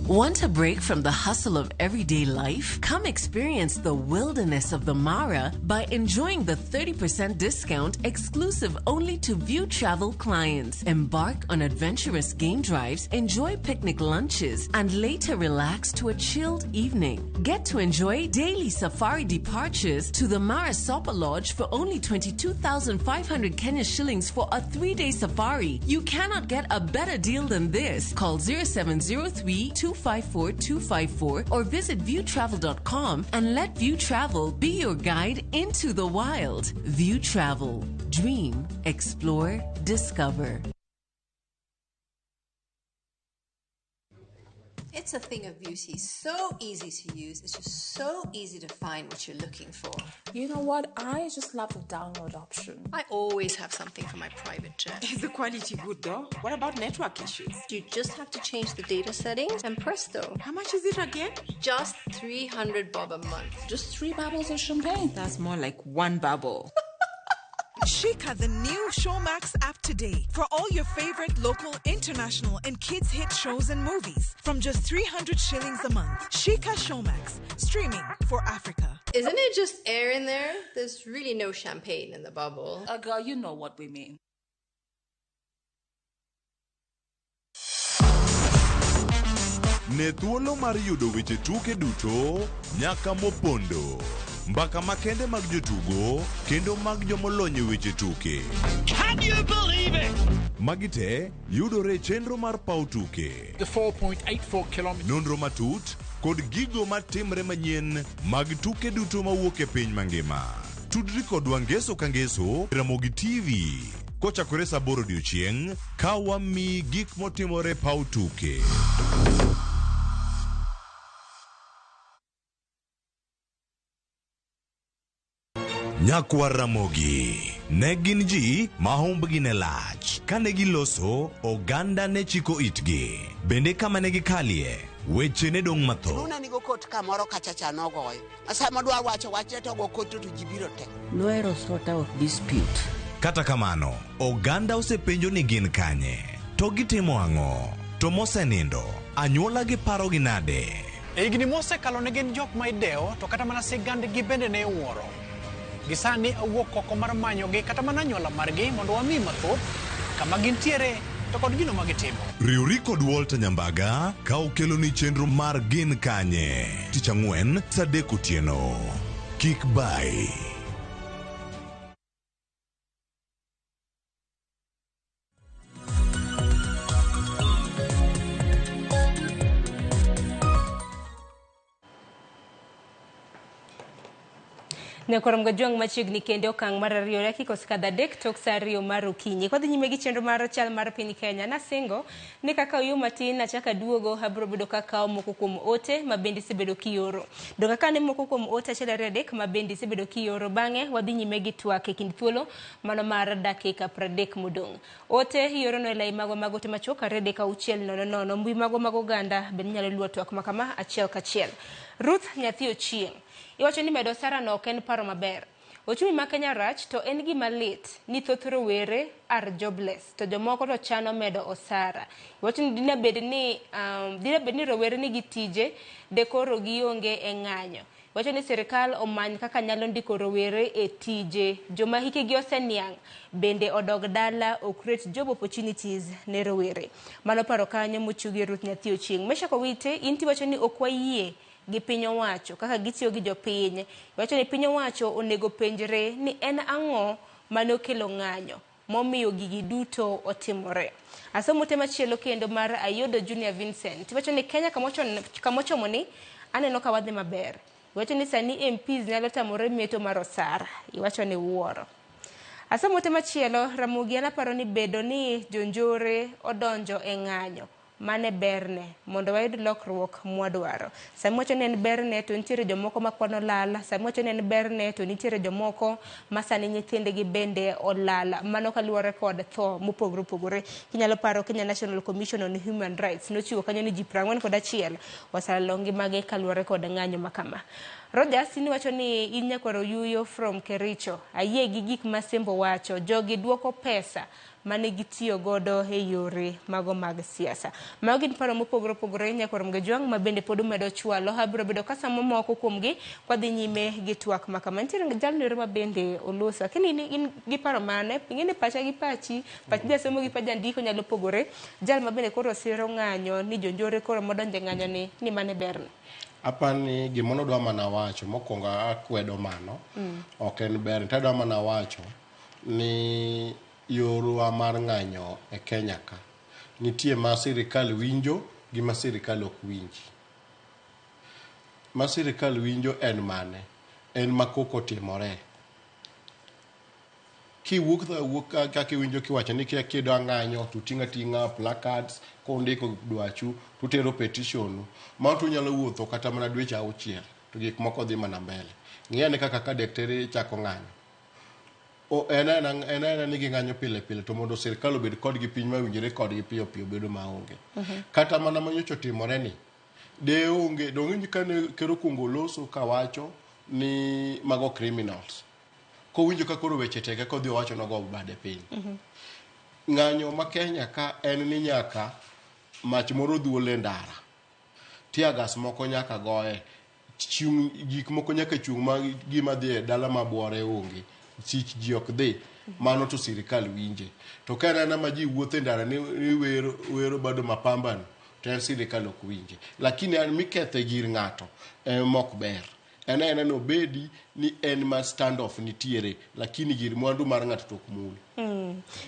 Want a break from the hustle of everyday life? Come experience the wilderness of the Mara by enjoying the 30% discount exclusive only to View Travel clients. Embark on adventurous game drives, enjoy picnic lunches, and later relax to a chilled evening. Get to enjoy daily safari departures to the Mara Sopa Lodge for only 22,500 Kenya shillings for a 3-day safari. You cannot get a better deal than this. Call 0703 254 254 or visit viewtravel.com and let View Travel be your guide into the wild. View Travel. Dream, explore, discover. It's a thing of beauty, so easy to use. It's just so easy to find what you're looking for. You know what? I just love the download option. I always have something for my private jet. Is the quality good though? What about network issues? You just have to change the data settings and presto. How much is it again? Just 300 bob a month. Just 3 bubbles of champagne. That's more like 1 bubble. Shika the new Showmax app today for all your favorite local, international, and kids hit shows and movies from just 300 shillings a month. Shika Showmax, streaming for Africa. Isn't it just air in there? There's really no champagne in the bubble. Girl, you know what we mean. Ne thuolo mar yudo weche tuke duto nyaka mopondo. Mbaka makende mag jotugo kendo mag jomolony e weche tuke. Can you believe it? Magi te yudore e chenro mar paw tuke. The 4.84 kilometers. Nonro matut kod gigo matimre manyien mag tuke duto mawuok e piny mangima. Tudri kodwa ngeso ka ngeso Ramogi TV kochakore saa 8 odiochieng' ka wamiyi gik motimore e paw tuke. Nyakwar Ramogi ne gin ji ma humbgi ne lach. Kane giloso, oganda ne chiko itgi. Bende kama ne gikalie, weche ne dong' mathoth. Luna nigo kot kamoro kacha cha nogoyo. Sama dwa wacho wachne to go kot to ji biro te. Nohero sort out dispute. Kata kamano, oganda osepenjo ni gin kanye, to gitimo ang'o, to mosenindo, anyuola gi parogi nade? E higni mosekalo ne gin jok ma idewo to kata mana sigandgi bende ne iwuoro. Gi sani awuok oko mar manyogi kata mana anyuola margi mondo wami mathoth kama gintiere to kod gino ma gitimo. Riwri kod Walter Nyambaga ka okeloni chenro mar Gin Kanye tich ang'wen saa 3 otieno. Kik bayi. Nyakwar Mgajwang' machiegni kende okang' mar ariyo dakika osekadho 3 tok saa 2 mar okinyi. Kwadhi nyime gi chenro mar chal mar piny Kenya, nasingo ni kaka oyu matin achako aduogo abiro bedo kakawo moko kuom ote ma bende isebedo kioro. Dong' akane moko kuom ote 1 2 3 ma bende isebedo kioro bang'e wadhi nyime gi twak e kind thuolo mano mar dakika 30 modong'. Ote iorono e lai magwa mag ote machuok 2 3 6 0 0 mbui magwa mag oganda bende inyalo luwo twak makama achiel kachiel. Ruth Nyathi Ochieng' iwacho ni medo osara no ok en paro maber. Ochumi ma Kenya rach to en gima lit ni thoth rowere are jobless to jomoko to chano medo osara. Iwacho ni dine bed ni rowere nigi tije de koro gionge e ng'anyo. Iwacho ni sirikal omany kaka nyalo ndiko rowere e tije. Joma hikgi oseniang' bende odog dala o create job opportunities ne rowere. Mano paro kanyo mochiw gi Ruth Nyathi Ochieng'. Meshack Owite in tiwacho ni ok wayie gi piny owacho kaka gitiyo gi jopiny. Iwacho ni piny owacho onego penjre ni en ang'o mane okelo ng'anyo momiyo gigi duto otimore. Asomo ote machielo kendo mar Ayodo Junior Vincent. Iwacho ni Kenya kamochomo ni aneno ka wadhi maber. Iwacho ni sani MPs nyalo tamore meto mar osara. Iwacho ni wuoro. Asomo ote machielo Ramogi an aparo ni bedo ni jonjore odonjo e ng'anyo mane berne mondo wayud lokruok mwadwaro. Sama wacho ni en berne to nitiere jomoko ma kwano lal, sama wacho ni en berne to nitiere jomoko ma sani nyithindgi bende olal. Mano kaluwore kod tho mopogore opogore. Kinyalo paro Kenya National Commission on Human Rights nochiwo kanyo ni ji 41 oselalo ngimagi kaluwore kod ng'anyo makama. Rogers ni wacho ni in nyakwar Oyuyo from Kericho. Ayie gi gik ma Sembo wacho. Jogi duoko pesa mane gitiyo godo e yore mago mag siasa. Mago gin paro mopogore opogore nyakwar Mgajwang' ma bende pod umedo chwalo. Abiro bedo ka samo moko kuomgi kwadhi nyime gi twak ma kama. Nitiere jalno ero ma bende oloso. Lakini in gi paro mane? Ing'e ni pacha gi pachi, pach jasomo gi pach jandiko nyalo pogore. Jal ma bende koro siro ng'anyo ni jonjore koro modonje ng'anyo ni mane berne. Apani gimono dwa mana wacho mokwongo akwedo mano. Ok en ber. Tadwa mana wacho ni yorwa mar ng'anyo e Kenya ka nitie ma sirikal winjo gi ma sirikal ok winji. Ma sirikal winjo en mane? En ma koko timore. Kiwuok kaka iwinjo kiwacho ni kidwa ng'anyo to uting'o ating'a placards kundiko dwachu tutero petition. Mano to unyalo wuotho kata mana dweche 6 to gik moko dhi mana mbele. Ng'i ane kaka ka daktari chako ng'anyo. En aena ni ging'anyo pile pile to mondo sirikal obed kodgi piny mawinjore kodgi piyo piyo bedo maonge. Kata mana manyocha otimore ni de onge dong' kane ker okuongo loso kawacho ni mago criminals. Kowinjo ka koro weche tek eka odhi owacho nogo bade piny. Ng'anyo ma Kenya ka en ni nyaka mach moro dhuol e ndara. Tear gas moko nyaka goye. Gik moko nyaka chung' ma gima dhi e dala ma buore onge. Tich ji ok dhi. Mano to sirikal winje. To ka en aena ma ji wuotho e ndara ni wero bado mapambano to en sirikal ok winje. Lakini an mikethe gir ng'ato ema ok ber. En aena ni obedi ni en ma stand off nitiere, lakini gir mwandu mar ng'ato to ok mul.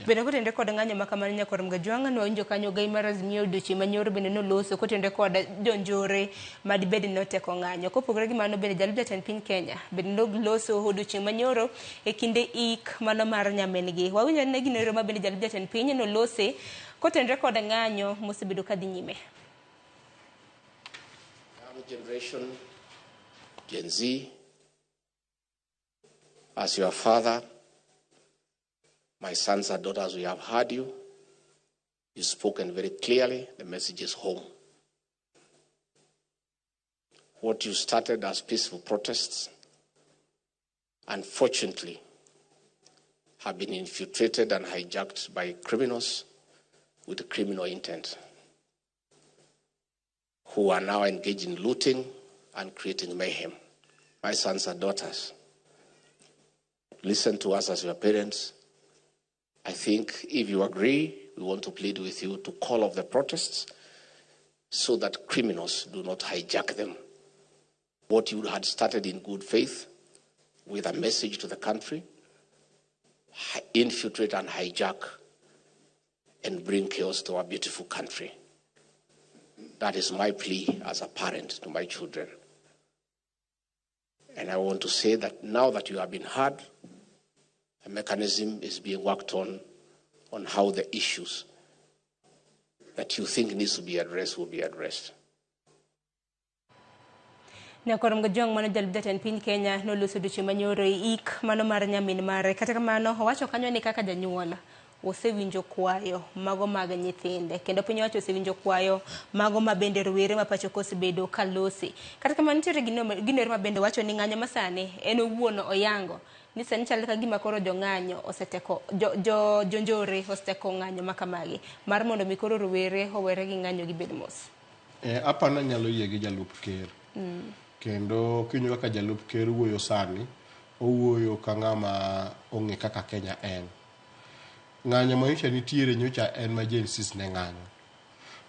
Bende kotenore kod ng'anyo ma kamano nyakwar Mgajwang' nwawinjo kanyo ogai mar Azimio odiochieng' manyoro bende noloso kotenore kod jonjore madibed ni noteko ng'anyo. Kopogore gi mano bende jalup jatend piny Kenya bende noloso odiochieng' manyoro e kinde ik mano mar nyamin gi. Wawinjo ane gino ero ma bende jalup jatend piny nolose kotenore kod ng'anyo mosebedo kadhi nyime. Young generation, Gen Z, as your father, my sons and daughters, we have heard you. You've spoken very clearly. The message is home. What you started as peaceful protests, unfortunately, have been infiltrated and hijacked by criminals with criminal intent, who are now engaged in looting and creating mayhem. My sons and daughters, listen to us as your parents. I think if you agree, we want to plead with you to call off the protests so that criminals do not hijack them. What you had started in good faith with a message to the country, infiltrate and hijack and bring chaos to our beautiful country. That is my plea as a parent to my children. And I want to say that now that you have been heard, a mechanism is being worked on how the issues that you think needs to be addressed will be addressed. Nyakwar Mgajwang' mano jalup jatend piny Kenya noloso odiochieng' manyoro e ik mano mar nyamin mare. Kata kamano owacho kanyo ni kaka janyuol osewinjo kwayo mago mag nyithinde kendo piny owacho osewinjo kwayo mago ma bende rowere ma pacho ka osebedo ka lose. Kata kamano nitiere gino ero ma bende wacho ni ng'anyo masani en owuon oyango ni sani chal ka gima koro jong'anyo oseteko jonjore oseteko ng'anyo ma kamagi mar mondo mi koro rowere owere gi ng'anyo gibed mos. Apana nyalo yie gi jalup ker. Kendo kiwinjo kaka jalup ker wuoyo sani, owuoyo ka ng'ama ong'e kaka Kenya en. Ng'anyo ma nyocha nitiere nyocha en ma Gen Z ne ng'anyo.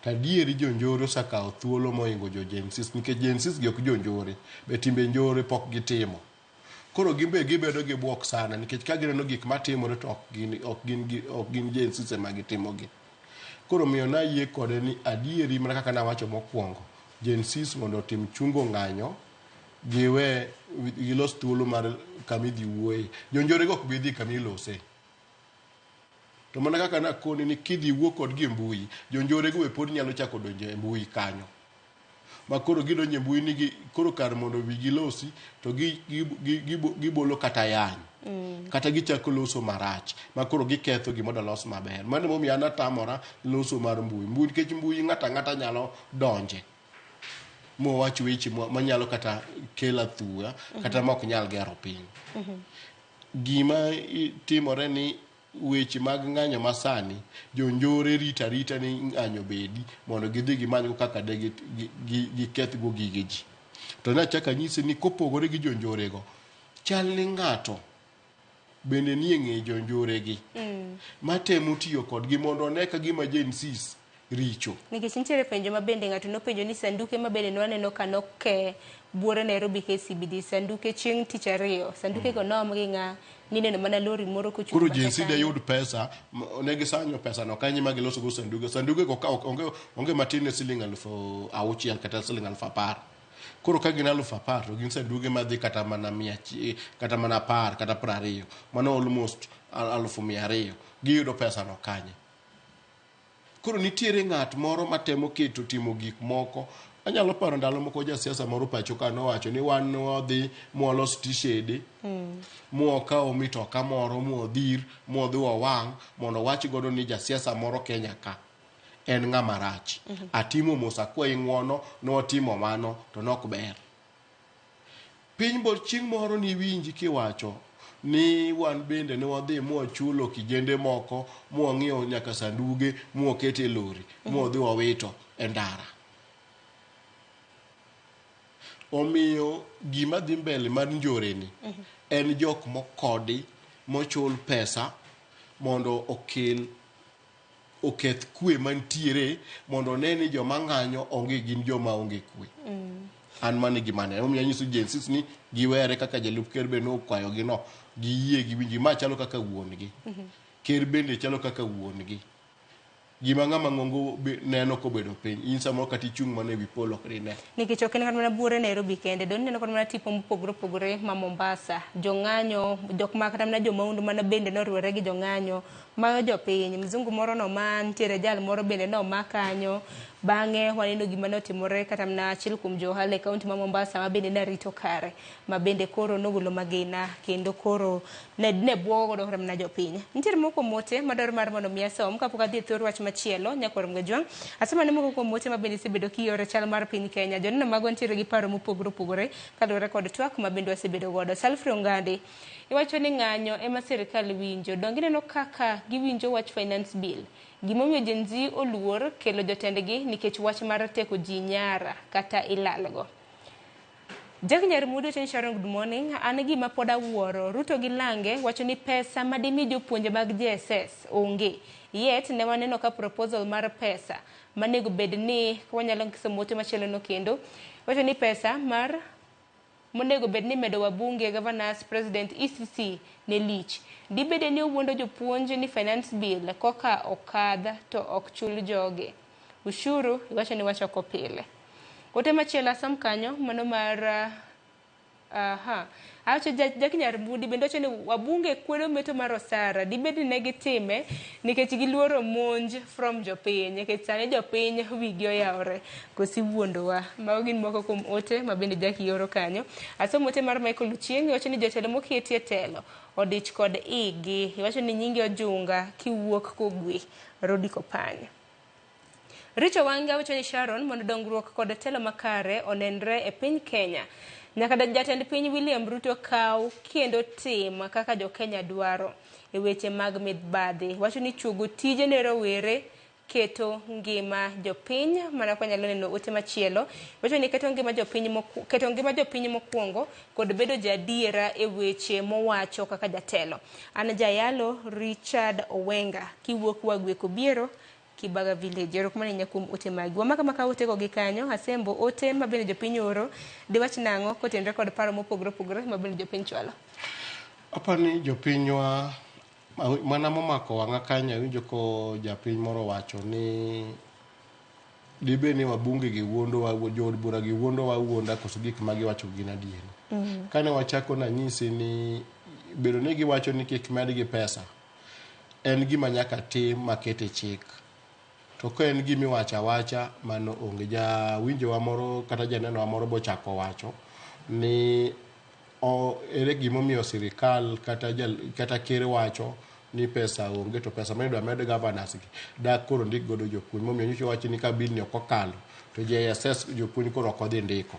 To adieri jonjore osekawo thuolo mohingo jo Gen Z nikech Gen Z gi ok jonjore, be timbe njore pok gitimo. Koro gin be gibedo gi buok sana nikech ka gineno gik matimore to ok gin Gen Z ema gitimogi. Koro miyo nayie kode ni adieri mana kaka nawacho mokwongo, Gen Z mondo otim chungo ng'anyo, giwe gilos thuolo mar kama idhi wuoye. Jonjore go ok bi dhi kama ilose. To mana kaka nakoni ni kidhi wuo kodgi e mbui, jonjore go be pod nyalo chako donjo e mbui kanyo. Ma koro gidonjo e mbui ni koro kar mondo wigi losi to gibolo kata yany. Kata gichako loso marach ma koro giketho gima dolos maber. Mano emomiyo an atamora loso mar mbui. Mbui nikech mbui ng'ato ang'ata nyalo donje mowach weche manyalo kata kelo athuya kata ma ok nyal gero piny. Gima timore ni weche mag ng'anyo masani, jonjore rito arita ni ng'anyo bedi mondo gidhi gimanygo kaka de gikethgo gige ji. To nachako anyisi ni kopogore gi jonjore go, chal ni ng'ato bende nie ng'e jonjore gi matemo tiyo kodgi mondo one ka gima Gen Z richo. Nikech nitiere penjo ma bende ng'ato nopenjo ni sanduke ma bende nwaneno ka noke buore Nairobi KCBD, sanduke chieng' tich ariyo, sanduke go noom gi ng'a, nineno mana lori moro kochung' Koro bathe Gen Z kanyo. de yud pesa, ne gisanyo pesa no kanye ma giloso go sanduke. Sanduke go ka onge matin ne siling 6,000 kata siling 10,000. Koro ka gin 10,000 to gin sanduge madhi kata mana 100, kata mana 10 kata 20. Mano almost 200,000. Giyudo pesa no kanye? Koro nitiere ng'at moro matemo keto timo gik moko. Anyalo paro ndalo moko jasiasa moro pacho ka nowacho ni wan wadhi mwalos tishede, mwakawo mitoka moro mwadhir mwadhi wawang' mondo wach godo ni jasiasa moro Kenya ka en ng'ama rach. Atimo mos akwayi ng'uono nwatimo mano to nok ber. Piny bo chieng' moro niwinji kiwacho ni wan bende ne wadhi mwachulo kijende moko mwang'iewo nyaka sanduge mwakete e lori mwadhi wawito e ndara. Omiyo gima dhi mbele mar njore ni en jok mokodi mochul pesa mondo okel oketh kwe mantiere mondo one ni joma ng'anyo onge gin joma onge kwe. An mano e gima aneno. Emomiyo anyiso Gen Zs ni giwere kaka jalup ker be nokwayogi no. Giyie giwinji. Ma chalo kaka wuon gi. Ker bende chalo kaka wuon gi. Gima ng'ama ng'ongo be neno kobedo piny, in samoro kata ichung' mana ewi polo ok dine. Nikech ok en kata mana buore Nairobi kende, donge ineno kata mana tipo mopogore opogore ma Mombasa, jong'anyo, jok ma kata mana jomaundu mana bende noriwore gi jong'anyo, mayo jopiny, mzungu moro noma, nitiere jal moro bende noma kanyo. Bang'e waneno gima notimore kata mana achiel kuom jo ohala e kaunti ma Mombasa ma bende narito kare, ma bende koro nogolo magina kendo koro ne, ne bwogo godo kata mana jopiny. Nitiere moko kuom ote madwaro mar mondo mi asom kapok adhi e thor wach machielo, Nyakwar Mgajwang'. Asoma ne moko kuom ote ma bende isebedo kioro e chal mar piny Kenya. Joneno magwa nitiere gi paro mopogore opogore kaluwore kod twak ma bende wasebedo godo. Salfrey Ongandi, iwacho ni ng'anyo ema sirikal winjo. Donge ineno kaka giwinjo wach finance bill? Gimomiyo Gen Z oluor kelo jotendgi nikech wach mar teko ji nyara kata ilalgo. Jack Nyarmudi wacho ni Sharon good morning. An gima pod awuoro, Ruto gi Lange wacho ni pesa madimi jopuonje mag JSS onge. Yet ne waneno ka proposal mar pesa manego bed ni wanyalo somo ote machielo no kendo. Wacho ni pesa mar monego bed ni medo wabunge, governors, president, ECC ne lich. Dibede ni owuondo jopuonj ni finance bill koka okadh to ok chul joge. Ushuru iwacho ni wachoko pile. Ote machielo asom kanyo mano mar aha. Awacho Jack Nyarmudi bende wacho ni wabunge kwedo meto mar osara. Dibed ni ne gitime nikech giluoro monj from jopiny. Nikech sani jopiny wigi oyawore. Kosi wuondowa. Mago gin moko kuom ote ma bende Jack ioro kanyo. Asomo ote mar Michael Ochieng' iwacho ni jotelo moketi e telo odich kod igi. Iwacho ni nyingi ojunga kiwuok kogwe. Rodi Kopany. Richo Wanga wacho ni Sharon mondo dongruok kod telo makare onenre e piny Kenya. Nyaka jatend piny William Ruto kaw kendo tim kaka jo-Kenya dwaro e weche mag mibadhi. Wacho ni chuogo tije ne rowere keto ngima jopiny mana kwa nyalo neno ote machielo. Wacho ni keto ngima jopiny keto ngima jopiny mokwongo kod bedo jaadiera e weche mowacho kaka jatelo. An jayalo Richard Owenga kiwuok Wagwe Kobiero Kibaga Village. Erokamano ahinya kuom ote magi. Wamaka maka ote go gi kanyo, asembo ote ma bende jopiny oro, diwach nang'o kotenore kod paro mopogore opogore ma bende jopiny chwalo? Apani jopinywa mana momako wang'a kanyo awinjo ko japiny moro wacho ni dibed ni wabunge gi wuondowa, jood bura gi wuondowa awuonda koso gik ma giwacho gin adieri. Kane wachako nanyisi ni bedo ni giwacho ni kik medgi pesa en gima nyaka tim maket e chik. To ka en gima iwacho awacha mano onge. Jawinjowa moro kata janeno wa moro bochako wacho ni ere gimomiyo sirikal kata ker wacho ni pesa onge to pesa ma idwa med governors gi dak koro ndik godo jopuonj. Momiyo nyocha owachi ni ka bill ni ok okalo to JSS jopuonj koro ok odhi ndiko.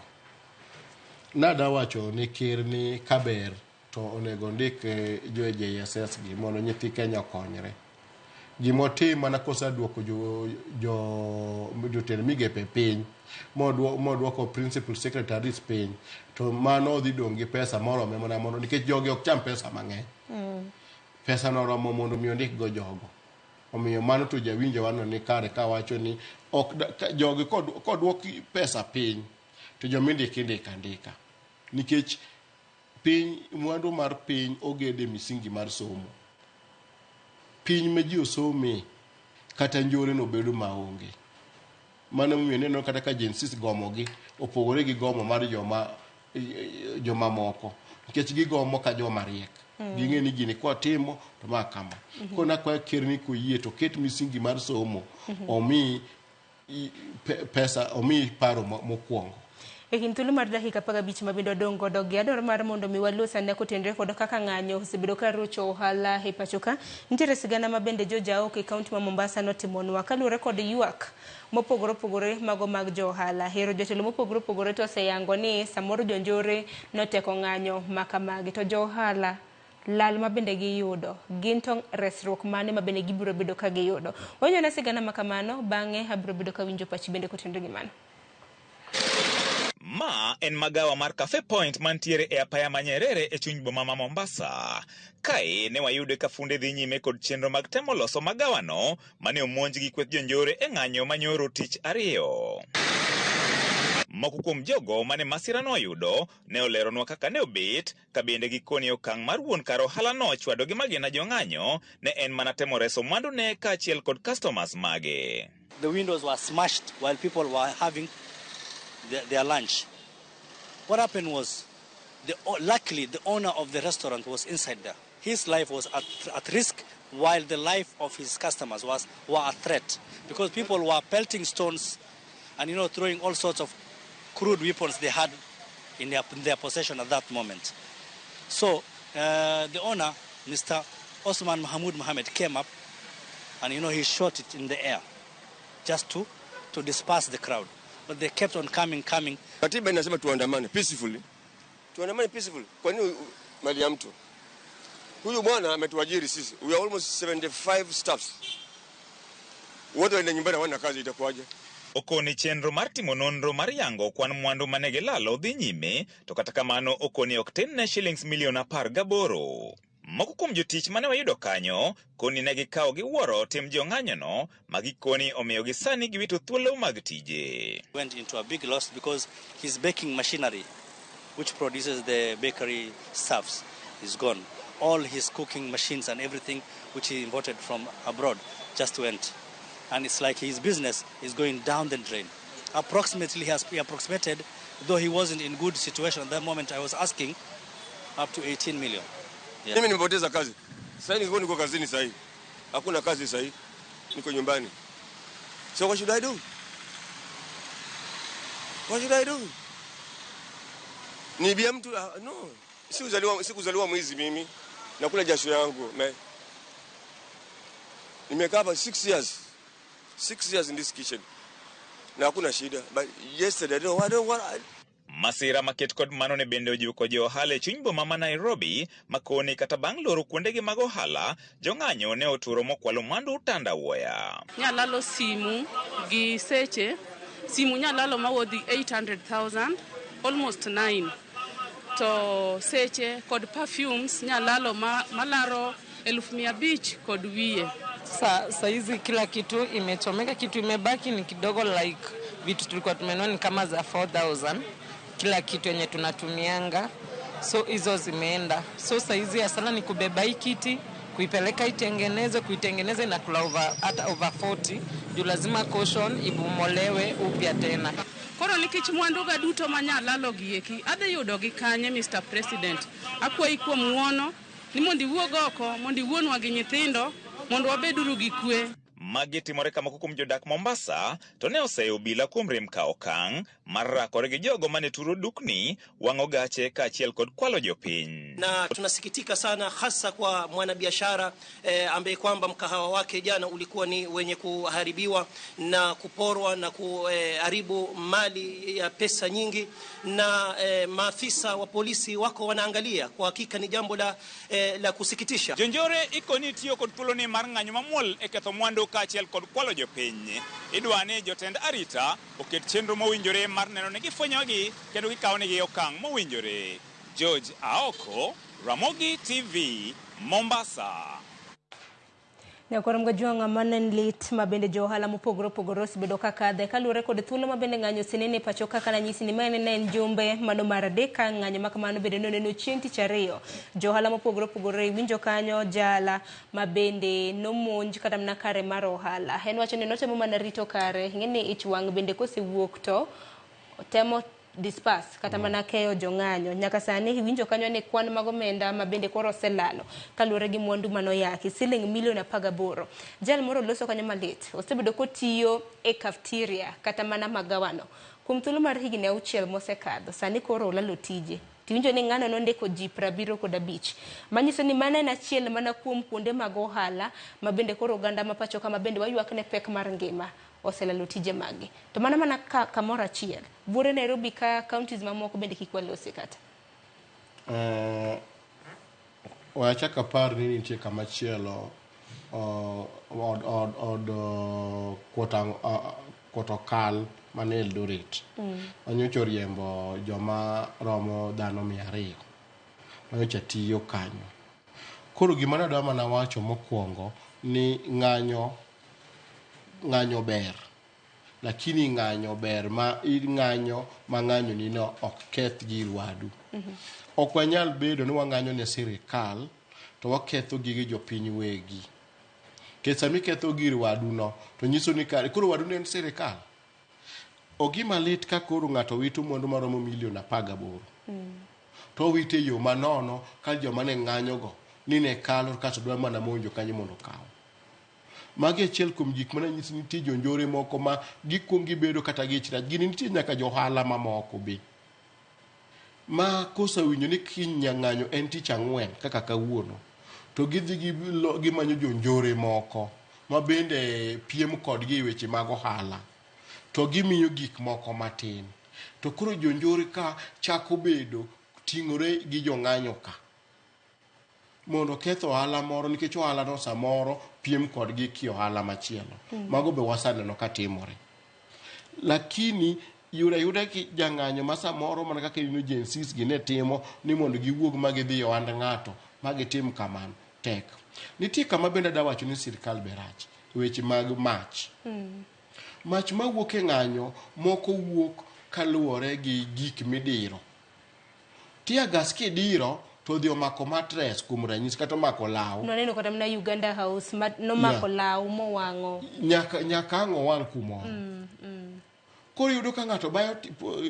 Nada wacho ni ker ni kaber to onego ndik jo JSS gi mondo nyithi Kenya okonyre. Gimotim mana koseduoko jotend migepe piny modwoko principal secretaries piny to mano dhi dong' gi pesa morome mana mondo nikech jogi ok cham pesa mang'eny. Pesa no oromo mondo mi ondik go jogo. Omiyo mano to jawinjo wano ni kare kawacho ni ok jogi kodwok pesa piny to jomindiki indiko andika. Nikech piny mwandu mar piny ogede misingi mar somo. Piny ma ji osome kata njore no bedo maonge. Mano emomiyo ineno kata ka Gen Z gomo gi opogore gi gomo mar joma moko. Nikech gigomo ka joma riek. Ging'e ni gini kwatimo to ma kama. Koro nakwayo ker ni koyie to ket misingi mar somo omi pesa omi paro mokwongo. E kind thuolo mar dakika 15 ma bende wadong' godo gi adwaro mar mondo mi walos ane kotenore kod kaka ng'anyo osebedo ka rocho ohala e pacho ka. Nitiere sigana ma bende jo Jaok e kaunti ma Mombasa notimonwa kaluwore kod ywak mopogore opogore mago mag jo ohala. Hero jotelo mopogore opogore to oseyango ni samoro jonjore noteko ng'anyo ma kamagi to jo ohala lal ma bende giyudo gin to resruok mane ma bende gibiro bedo ka giyudo. Wanyona sigana ma kamano bang'e abiro bedo ka winjo pachi bende kotenore gi mano. Ma en magawa mar Cafe Point mantiere e apaya ma Nyerere e chuny boma ma Mombasa. Kae ne wayude ka funde dhi nyime kod chenro mag temo loso magawano mane omonj gi kweth jonjore e ng'anyo manyoro tich ariyo. Moko kuom jogo mane masirano oyudo ne oleronwa kaka ne obet, ka bende gikoni okang' mar wuon kar ohalano chwado gi magina jong'anyo ne en mana temo reso mwandune kaachiel kod customers mage. The windows were smashed while people were having their lunch. What happened was, luckily the owner of the restaurant was inside there. His life was at risk, while the life of his customers were a threat, because people were pelting stones and throwing all sorts of crude weapons they had in their possession at that moment. So the owner, Mr. Osman Mahmoud Mohammed, came up and he shot it in the air just to disperse the crowd. But they kept on coming. Katiba inasema tuandamane peacefully. Tuandamane peacefully. Kwa nini mali ya mtu? Huyu bwana ametuajiri sisi. We are almost 75 staffs. Wote waende nyumbani hawana kazi, itakuwaje? Okoni chenro mar timo nonro mar yango kwan mwandu mane gilalo dhi nyime, to kata kamano okoni ok tin ne shillings milion 18. Moko kuom jotich mane wayudo kanyo koni ne gikawo gi wuoro tim jong'anyono ma gikoni omiyo gi sani giwito thuolo mag tije. Went into a big loss because his baking machinery, which produces the bakery stuffs, is gone. All his cooking machines and everything which he imported from abroad just went. And it's like his business is going down the drain. Approximately, he approximated, though he wasn't in good situation at that moment, I was asking, up to 18 million. Yeah. Mimi nimepoteza kazi. Sasa niko kazini sasa hivi. Hakuna kazi sasa hivi. Niko nyumbani. So what should I do? What should I do? Niibia mtu? No. Sikuzaliwa mwizi mimi. Nakula jasho yangu. Nimekaa hapa 6 years. 6 years in this kitchen. Na hakuna shida. But yesterday I don't want. Masira maket kod mano ne bende ojiwo jo ohala e chuny boma ma Nairobi makoni kata bang' loro kuondegi mag ohala, jong'anyo ne oturo mokwalo mwandu tandawuoya. Nyalalo simu gi seche, simu nyalalo mawodhi 800,000, almost 9. To seche kod perfumes nyalalo malaro 500,000 kod wiye. Saizi kila kitu imechomeka, kitu imebaki ni kidogo, like vitu tulikuwa tumenunua ni kama za 4,000. Kila kitu yenye tunatumianga, so hizo zimeenda. So saizi hasara ni kubeba hii kiti, kuipeleka itengeneze, kuitengeneza inakula over, hata over 40, juu lazima caution ibomolewe upya tena. Koro nikech mwanduga duto manyalalo gieki, adhi yudo gi kanye, Mr. President. Akwayi kuom ng'uono ni mondo iwuog oko, mondo iwuonwa gi nyithindo, mondo wabeduru gi kwe. Magi timore ka moko kuom jodak Mombasa to ne oseyo obila kuom rem kawo okang' mar rakore gi jogo mane turo dukni, wang'o gache kaachiel kod kwalo jopiny. Na tunasikitika sana hasa kwa mwanabiashara ambaye kwamba mkahawa wake jana ulikuwa ni wenye kuharibiwa na kuporwa na kuharibu mali ya pesa nyingi, na maafisa wa polisi wako wanaangalia. Kwa hakika ni jambo la kusikitisha. Jonjore ikoni tiyo kod thuolo ni mar ng'anyo mamuol e ketho mwandu kaachiel kod kwalo jopiny. Idwa ni jotend arita oket chenro mowinjore mar neno ni gifwenyogi kendo gikawo negi okang' mowinjore. George Aoko, Ramogi TV, Mombasa. Nyakwar Mgajwang'a manen lit ma bende jo ohala mopogore opogore osebedo kakadhe kaluwore kod thuolo ma bende ng'anyo osenene e pacho kaka nanyisi ni mae ne en jumbe mano mar adek ka ng'anyo ma kamano bende noneno chieng' tich ariyo. Jo ohala mopogore opogore iwinjo kanyo jala ma bende nomonj kata mana kare mar ohala. En wacho ni notemo mana rito kare, ing'e ni ich wang' bende kosewuok to temo disperse kata mana keyo jong'anyo. Nyaka sani iwinjo kanyo ni kwan mag omenda ma bende koro oselalo kaluwore gi mwandu manoyaki siling milion 18. Jal moro loso kanyo malit osebedo kotiyo e cafeteria kata mana magawano kuom thuolo mar higni 6 mosekadho. Sani koro olalo tije. Tiwinjo ni ng'ano nondiko ji 75, manyiso ni mano en achiel mana kuom kuonde mag ohala ma bende koro oganda ma pacho kama bende waywak ne pek mar ngima oselalo tije magi. To mano mana kamoro achiel. Buore Nairobi ka counties mamoko bende kik walosi kata. Wachak apar ni nitie kama chielo od kuoto kal mane Eldoret. Manyocha oriembo joma romo dhano 200 manyocha tiyo kanyo. Koro gima nadwa mana wacho mokwongo ni ng'anyo ber. Lakini ng'anyo ber ma ing'anyo ma ng'anyo ni no ok keth gir wadu. Ok wanyal bedo ni wang'anyo ne sirikal to waketho gige jopiny wegi. Nikech sama iketho gir wadu no to nyiso ni kare koro wadu ne en sirikal. Ok gima lit ka koro ng'ato wito mwandu maromo milion 18. To owito e yo manono ka joma ne ng'anyogo ni ne kalo kasto dwa mana monjo kanyo mondo okaw. Magi achiel kuom gik mane nyisi ni nitie jonjore moko ma gikuong gibedo kata gi ich rach. Gini nitie nyaka johala mamoko be. Ma kosewinjo ni kiny ng'anyo en tich ang'wen kaka kawuono to gidhi gimanyo jonjore moko ma bende piem kodgi e weche mag ohala to gimiyo gik moko matin. To koro jonjore ka chako bedo ting'ore gi jong'anyo ka mondo oketh ohala moro nikech ohala no samoro piem kodgi ki ohala machielo. Mago be waseneno ka timore. Lakini yudo ayuda ki jang'anyo ma samoro mana kaka ineno Gen Zs gi ne timo ni mondo giwuog ma gidhi e ohand ng'ato ma gitim kamano tek. Nitie kama bende adwa wacho ni sirikal be rach e weche mag mach. Mach mawuok e ng'anyo moko wuok kaluwore gi gik midiro. Tear gas kidiro to odhi omako mattress kuom ranyisi kata omako law. Nwaneno kata mana Uganda House ma nomako law mowang'o. Nyaka ang' owang' kumoro. Koro iyudo ka ng'ato bayo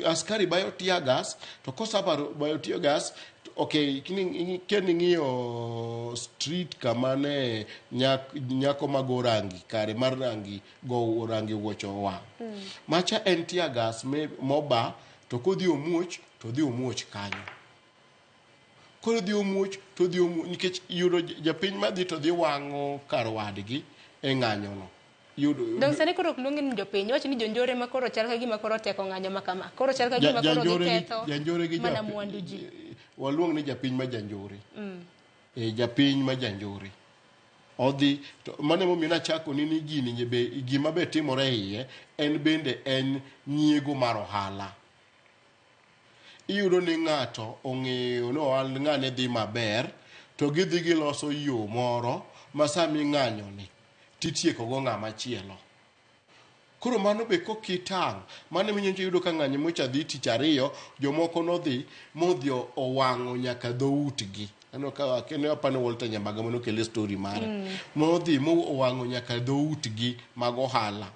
askari bayo tear gas to kosebaro bayo tear gas okay king'iyo street kama ne nyako mago rangi kare mar rangi go rangi wuocho owang'. Macha en tear gas moba to kodhi omuoch to odhi omuoch kanyo. Koro odhi omuoch to odhi omuoch nikech yudo japiny madhi to dhi wang'o kar wadgi e ng'anyono. Dong sani koro ok luongi ni jopiny, iwacho ni jonjore ma koro chal ka gima koro teko ng'anyo ma kama. Koro chal ka gima koro giketho mana mwandu ji. Waluong ni japiny ma janjore. Japiny ma janjore. Odhi to mano emomiyo nachako ni gini be gima be timore iye en bende en nyiego mar ohala. Iyudo ni ng'ato ong'eyo ni ohand ng'ane dhi maber to gidhi giloso yo moro ma sama ing'anyo ni titieko go ng'ama chielo. Koro mano be kokitang', mano ema iyudo ka ng'anyo mocha dhi tich ariyo, jomoko nodhi modhi owang'o nyaka dhoutgi. Aneno ka kendo apani Walter Nyambaga mane okele story mare. Modhi mowang'o nyaka dhoutgi mag ohala.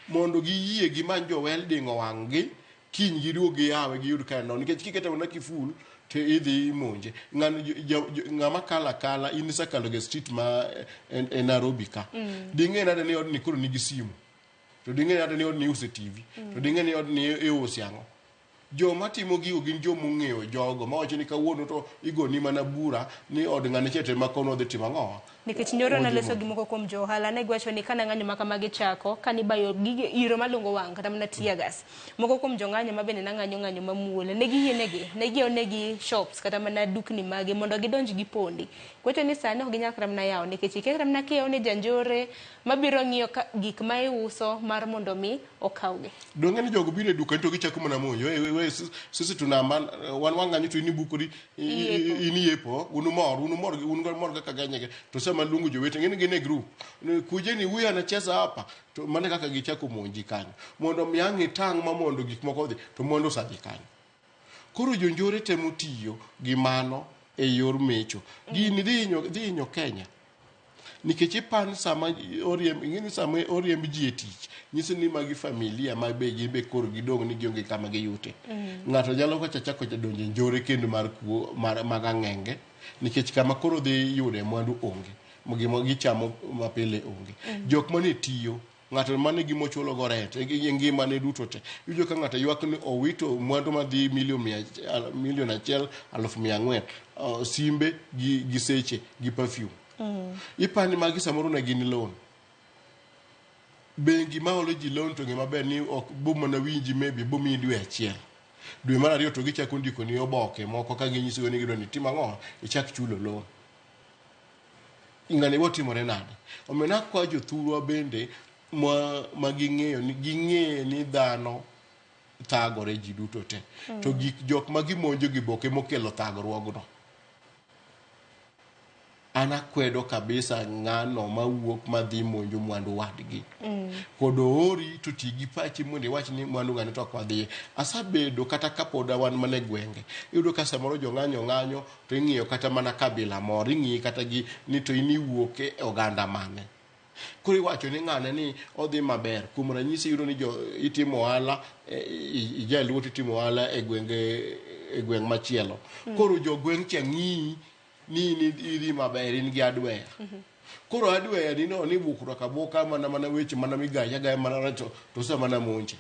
Mondo giyie gimany jo welding owang' gi, kiny giduog giyawe giyud ka en nono. Nikech kikete mana kiful to idhi imonje. Ng'ama kalo akala in isekalo ga e street ma e Nairobi ka. Ding'e nade ni odni koro nigi simu. To ding'e nade ni odni iuse TV. To ding'e ni odni iuse ang'o. Joma timo gigo gin joma ong'eyo jogo mawacho ni kawuono to igoni mana bura ni od ng'ane cha to ema kono odhi timo ang'o. Nikech nyoro naloso gi moko kuom jo ohala ne giwacho ni kana ng'anyo ma kamagi chako kanibayo gige iro malungo wang' kata mana tear gas. Moko kuom jong'anyo ma bende nang'anyo ng'anyo mamuol ne giyienegi ne giyawonegi shops kata mana dukni magi mondo gidonj gipondi. Giwacho ni sani ok ginyal kata mana yawo nikech ikia kata mana kiyawo ne janjore mabiro ng'iyo gik ma iuso mar mondo mi okawgi. Donge ni jogo biro e duka to gichako mana monjo. We sisi tuna wan wang'anyo to in ibukori in iyepo un umor un umor un mor kaka ganyege to sama luongo jowete ng'eni gin e group. Kujeni huyu anacheza hapa to mano kaka gichako monji kanyo. Mondo mi ang' itang' ma mondo gik moko odhi to mwandu osedhi kanyo. Koro jonjore temo tiyo gi mano e yor mecho. Gini dhi hinyo Kenya. Nikech ipan sama oriemb ing'eni sama oriemb ji e tich nyiso ni magi familia ma be gin be koro gidong' ni gionge kama giyute. Ng'ato nyalo kocha chako donjo e njore kendo mar kuo mag ang'enge nikech kama koro dhi yude mwandu onge. Gima gichamo mapile onge. Jok mane tiyo ng'ato mane gimochulo go rent e ngimane duto te. Iwinjo ka ng'ato ywak ni owito mwandu madhi 1,400,000 simbe gi seche gi perfume. Ipani magi samoro ne gin loan. Bengi ma holo ji loan to ng'e maber ni ok bo mana winji maybe bo miyi dwe achiel. Dwe mar ariyo to gichako ndiko ni oboke moko ka ginyisigo ni gidwa ni itim ang'o ichak chulo loan. Ng'ani bo timore nade? Omiyo nakwayo jothurwa bende ma ging'eyo ni ging'e ni dhano thagore ji duto te. To gik jok ma gimonjo gi boke mokelo thagruogno. An akwedo kabisa ng'ano mawuok madhi monjo mwandu wadgi. Kod oori to ti gi pachi mondo iwach ni mwandu ng'ani to ok wadhiye. Asabedo kata kapod wan mana e gwenge. Iyudo ka samoro jong'anyo ng'anyo to ing'iyo kata mana kabila moro, ing'iyi kata gi ni to in iwuok e oganda mane. Koro iwacho ni ng'ane ni odhi maber. Kuom ranyisi iyudo ni jo itimo ohala ijaluo to itimo ohala e gwenge e gweng' machielo. Koro jogweng' cha ng'iyi ni in idhi maber in gi adweya. Koro adweya ni no ni bukruok abuka mana mana weche mana migayo agaya mana to to mana monje.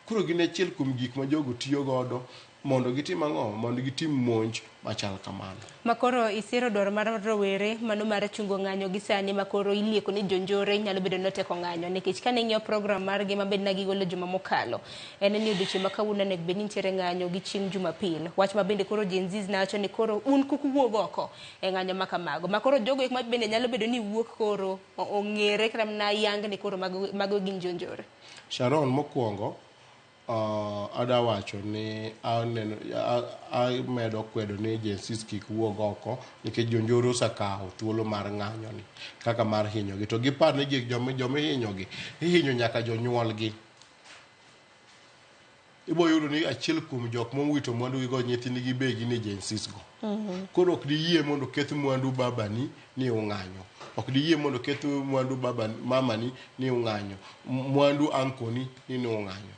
Koro gin achiel kuom gik ma jogo tiyo godo mondo gitim ang'o? Mondo gitim monj machal kamano. Makoro isiro dwaro mar rowere mano mar chungo ng'anyo gi sani makoro ilieko ni jonjore nyalo bedo noteko ng'anyo nikech kane ing'iyo program margi mabed na gigolo juma mokalo en ni odiochieng' ma kawuono onego bed ni nitiere ng'anyo gi chieng' Jumapil. Wach ma bende koro Gen Zs nawacho ni koro un kik uwuog oko e ng'anyo ma kamago. Makoro jogo ek ma bende nyalo bedo ni wuok koro ong'ere kata mana yang ni koro mago gin jonjore. Sharon, mokwongo ada wacho ni aneno amedo kwedo ni Gen Zs kik wuog oko nikech jonjore osekawo thuolo mar ng'anyo ni kaka mar hinyogi to gipar ni gik joma ihinyogi ihinyo nyaka jonyuolgi. Ibo yudo ni achiel kuom jok mowito mwandu gi go nyithindgi be gin e Gen Zs go. Koro ok diyie mondo keth mwandu babani ni ung'anyo. Ok diyie mondo keth mwandu baba mamani ni ung'anyo. Mwandu ankoni ni ung'anyo.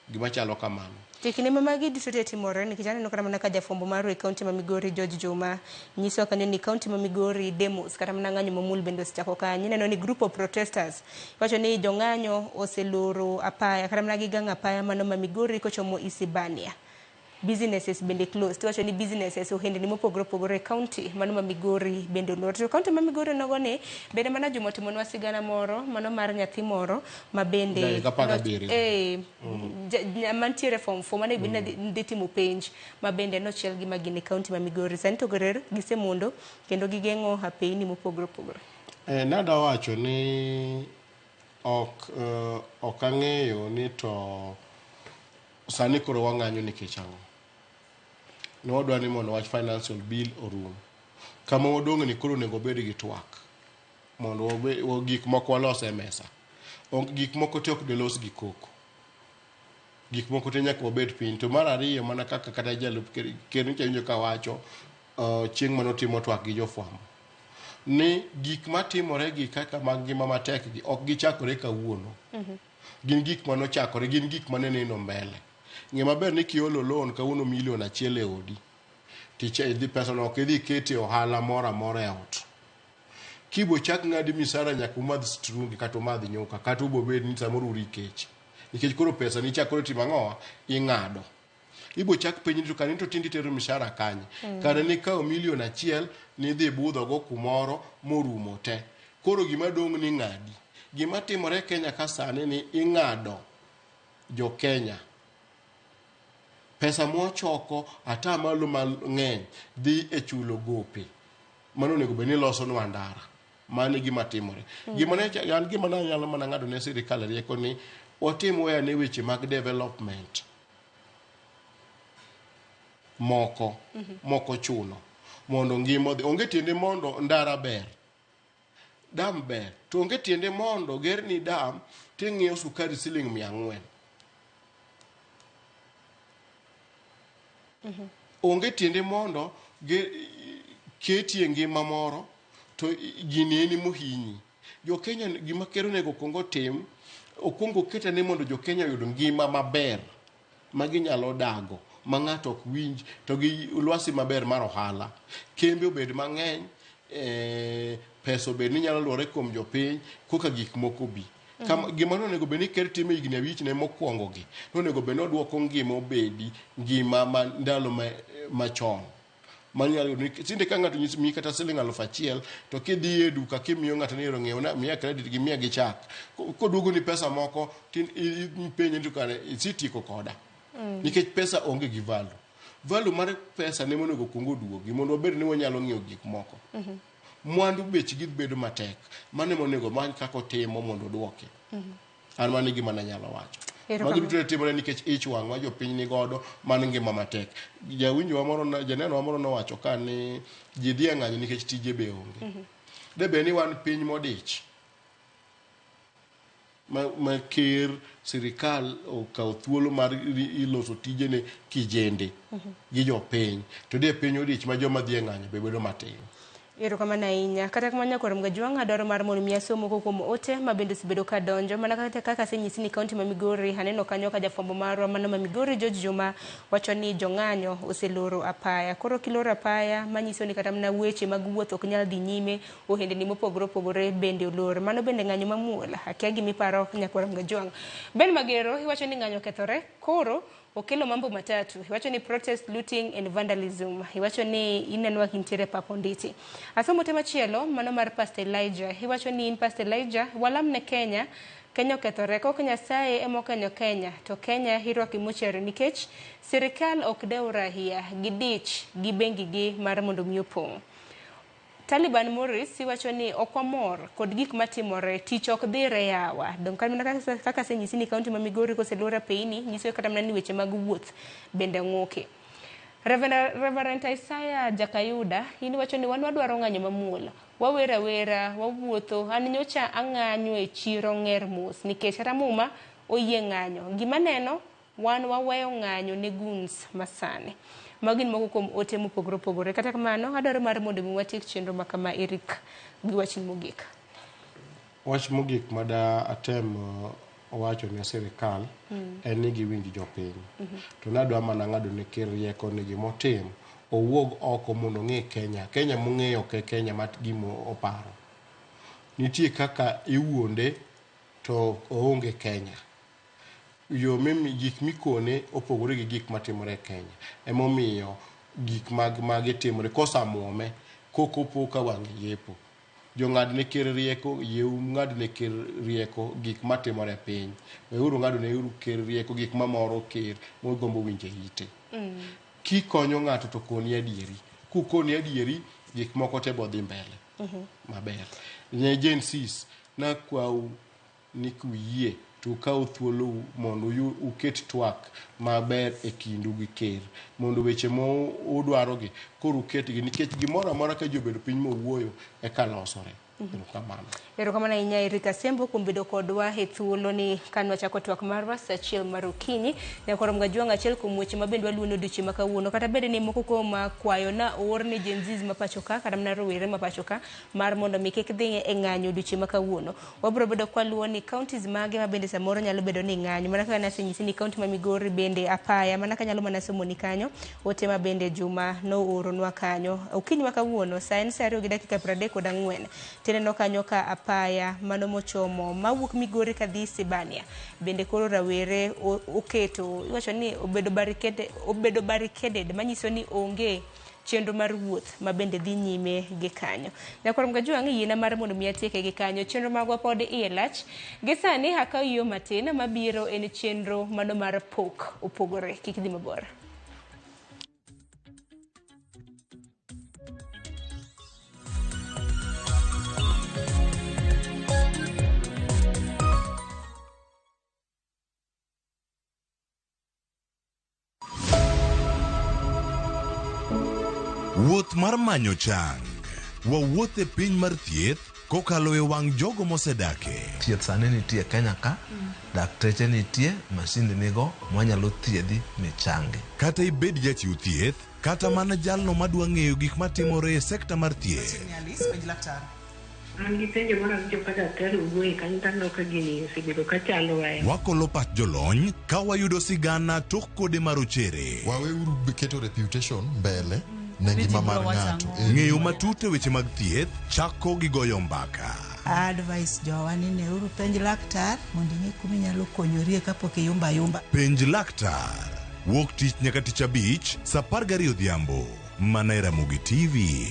Gima chalo kamano. To kinde ma magi duto te timore nikech aneno kata mana ka jafwambo marwa e kaunti ma Migori George Juma nyisowa kanyo ni kaunti ma Migori demos kata mana ng'anyo mamul bende osechako kanyo. Ineno ni group of protesters iwacho ni jong'anyo oseloro apaya kata mana gigang'o apaya mano ma Migori kochomo Isibania. Businesses bende closed. Iwacho ni businesses ohendni mopogore opogore e kaunti mano ma Migori bende olor. To kaunti ma Migori nogo ni bende mana Juma otimonwa sigana moro mano mar nyathi moro ma bende Dakika 17. Mantiere form 4 mane bende dhi timo penj ma bende nochiel gi magina e kaunti ma Migori. Sani to gerer gisemondo kendo gigeng'o apeyni mopogore opogore. Nada wacho ni ok ang'eyo ni to sani koro wang'anyo nikech ang'o. Ne wadwa ni mondo wach financial bill orum. Kama wadong' ni koro onego obed gi twak mondo gik moko walos e mesa. Gik moko te ok delos gi koko. Gik moko te nyaka wabed piny. To mar ariyo mana kaka kata jalup ker nyocha winjo ka wacho chieng' manotimo twak gi jofwambo ni gik matimore gi kaka mag ngima matek gi ok gichakore kawuono. Gin gik manochakore, gin gik mane neno mbele. Ng'e maber ni kiolo loan kawuono milion 1 e odi, idhi pesa no ok idhi kete ohala moro amora e ot. Kibo chak ng'adi misara nyaka umadh strungi kata umadh nyuka kata ubo bed ni samoro uri kech. Nikech koro pesa ni chak koro timo ang'o? Ing'ado. Ibo chak penji to kani to tindi tero mishahara kanye? Kare nikawo milion 1 nidhi budho go kumoro morumo te. Koro gima dong' ni ng'adi. Gima timore Kenya ka sani ni ing'ado jo Kenya. Pesa mochoko atamalo mang'eny dhi e chulo gope. Mano onego bed ni losonwa ndara. Mano e gima timore. Gima ne an gima ne anyalo mana ng'ado ne sirikal rieko ni watim weya ne weche mag development moko moko chuno mondo ngima odhi. Onge tiende mondo ndara ber, dam ber, to onge tiende mondo gerni dam ting'iewo sukari siling 400. Onge tiende mondo ketie ngima moro to gini en mohinyi. Jo Kenya gima ker onego okuong otim, okuong oketane mondo jo Kenya oyud ngima maber ma ginyalo dago, ma ng'ato ok winj to gi lwasi maber mar ohala. Kembe obed mang'eny, pesa obed ni nyalo luwore kuom jopiny koka gik moko bi. Gima nonego bed ni ker timo e higni 5 ne mokwongo gi, nonego bed ni oduoko ngima obedi ngima ma ndalo machon. Manyalo yudo ni tinde ka ng'ato nyisi miyi kata siling 1000 to kidhi e duka kimiyo ng'ato ni ero ng'iew na miya credit gi miya gi chak. Koduogo ni pesa moko ipenje ni to kare isetieko koda. Nikech pesa onge gi value. Value mar pesa ne monego okuong oduogi mondo wabed ni wanyalo ng'iewo gik moko. Mwandu bechgi bedo matek. Mano ema onego omany kaka otimo mondo oduoki. An mano e gima nanyalo wacho. Magi duto timore nikech ich wang' ma jopiny ni godo man ngima matek. Jawinjo wa moro, janeno wa moro nowacho ka ni ji dhi e ng'anyo nikech tije be onge. De bed ni wan piny modich ma ker sirikal okawo thuolo mar iloso tijene kijende gi jopiny, to de piny odich ma joma dhi e ng'anyo be bedo matin. Erokamano ahinya. Kata kamano nyakwar Mgajwang' adwaro mar mondo mi asom moko kuom ote ma bende osebedo ka donjo. Mana kaka asenyisi ni kaunti ma Migori, aneno kanyo ka jafwambo marwa mano ma Migori George Juma wacho ni jong'anyo oseloro apaya. Koro kiloro apaya manyiso ni kata mana weche mag wuoth ok nyal dhi nyime, ohendni mopogore opogore bende olor. Mano bende ng'anyo mamuol. Akia gimiparo nyakwar Mgajwang'. Ben Magero iwacho ni ng'anyo okethore, koro okelo mambo matatu. Iwacho ni protest, looting and vandalism. Iwacho ni ineno ka intiere pap Onditi. Asomo te machielo mano mar Pastor Elijah. Iwacho ni in Pastor Elijah walam ne Kenya. Kenya okethore, kok Nyasaye ema okonyo Kenya, to Kenya irwako e mochari nikech sirikal ok dew rahia, gidich gi bengi gi mar mondo mi opong'. Taliban Morris iwacho ni ok wamor kod gik matimore, tich ok dhire yawa. Dong' mana kaka asenyisi ni kaunti ma Migori koselor apeyini, nyiso kata mana ni weche mag wuoth bende ng'uki. Reverend Isaiah Jakayuda, in iwacho ni wan wadwaro ng'anyo mamuol. Wawera awera, wawuotho, an nyocha ang'anyo e chiro Ng'er mos nikech kata muma oyie ng'anyo. Gima neno, wan waweyo ng'anyo ne goons masani. Magi gin moko kuom ote mopogore opogore. Kata kamano, adwaro mar mondo mi watiek chenro ma kama Eric gi wachni mogik. Wach mogik mada atem wacho ne sirikal en ni giwinj jopiny. To nadwa mana ng'ado ne ker rieko ni gimotim owuog oko mondo ong'e Kenya. Kenya mong'eyo ok e Kenya mat gima oparo. Nitie kaka iwuonde to oonge Kenya. Yo mimi gik mikone opogore gi gik matimore e Kenya. Emomiyo gik mag magi timore kosamuome kokopo ka wang' yepo. Jong'ad ne ker rieko, yieu ng'ad ne ker rieko gik matimore e piny. Weuru ng'ado ne uru ker rieko gik mamoro ker mogombo winjo e ite. Kikonyo ng'ato to koni adieri. Kukoni adieri, gik moko te bodhi mbele. Maber. Ne Gen Zs, nakwau ni kuyie to ukaw thuolou mondo uket twak maber e kindu gi ker. Mondo weche ma udwarogi koro uketgi nikech gimoro amora ka ji obedo piny mowuoyo eka losore. Erokamano. Erokamano ahinya Eric Asembo kuom bedo kodwa e thuolo ni kane wachako twak marwa saa achiel mar okinyi. Nyakwar Mgajwang' achiel kuom weche ma bende waluwo e odiochieng' ma kawuono. Kata bed ni moko kuom kwayo na oor ne Gen Zs ma pacho ka, kata mana rowere ma pacho ka mar mondo mi kik dhi e ng'anyo odiochieng' ma kawuono. Wabiro bedo kwaluwo ni counties mage ma bende samoro nyalo bedo ni ng'anyo. Mana kaka nasenyisi ni county ma Migori bende apaya, mana kanyalo mana somo ni kanyo, ote ma bende Juma nooronwa kanyo. Okinyi ma kawuono saa en saa 2:34. Tineno kanyo ka apaya mano mochomo mawuok Migori kadhi Sibania bende koro rawere oketo iwacho ni obedo barricaded manyiso ni onge chenro mar wuoth ma bende dhi nyime gi kanyo. Nyakwar Mgajwang' yiena mar mondo mi atieke gi kanyo. Chenro magwa pod iye lach. Gi sani akaw yo matin mabiro en chenro mano mar pok opogore. Kik dhi mabor. Wuoth mar manyo chang. Wawuoth e piny mar thieth kokalo e wang' jogo mosedake. Thieth sani nitie Kenya ka, dakteche nitie, masinde nigo, mwanyalo thiedhi michangi. Kata ibed jachiw thieth, kata mana jalno madwa ng'eyo gik matimore e sekta mar thieth. An gi penjo moro awinjo ka daktari owuoye kanyo to aneno ka gini osebedo ka chandowa. Wakolo pach jolony ka wayudo sigana tok kode marochere. Waweuru keto reputation mbele ne ngima mar ng'ato. Ng'eyo matut e weche mag thieth chako gi goyo mbaka. Advice jowa ni neuru penj laktar mondo ing'e kuma inyalo konyorie kapok iyumba ayumba. Penj laktar. Wuok tich nyaka tich abich saa 12 odhiambo. Mana e Ramogi TV.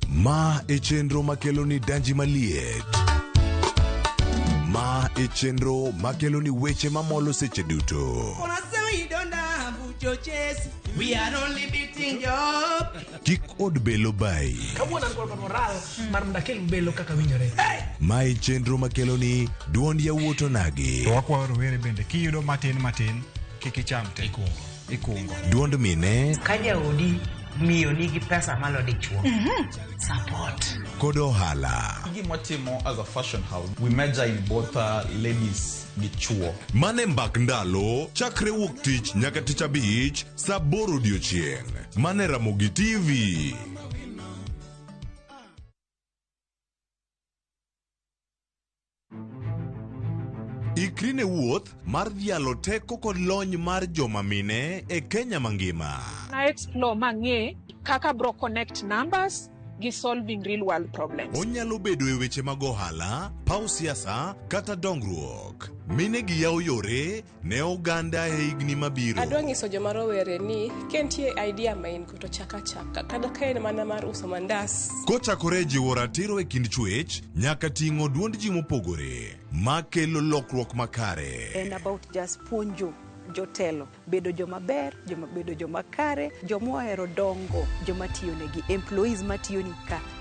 Ma e chenro makelo ni danji maliet. Ma e chenro makelo ni weche mamolo seche duto. We are only beating job. Kik od belo bayi. Kawuono an kod moral mar mondo akel belo kaka winjore. Mae chenro makeloni duond yawuot onagi. To wakwayo rowere bende kiyudo matin matin kik icham te. Ikungo. Duond mine Ka jaodi miyo nigi pesa malo dichuo. Support. Kod ohala. Gima watimo as a fashion house, we major in both ladies gi chuo. Mane mbak ndalo chakre wuok tich nyaka tich abich saa aboro odiochieng'. Mane Ramogi TV. Ikri ne wuoth mar dhialo teko kod lony mar joma mine e Kenya mangima. Na explore mang'e kaka bro connect numbers gi solving real world problems. Onyalo bedo e weche mag ohala, paw siasa kata dongruok. Mine gi yawo yore ne oganda e higni mabiro. Adwa nyiso joma rowere ni ka nitie idea ma in go to chak achaka kata ka en mana mar uso mandas. Kochakore e jiwo ratiro e kind chwech nyaka ting'o duond ji mopogore makelo lokruok makare. En about just puonjo jotelo bedo joma ber, joma bedo joma kare, joma ohero dongo, joma tiyonegi, employees matiyoni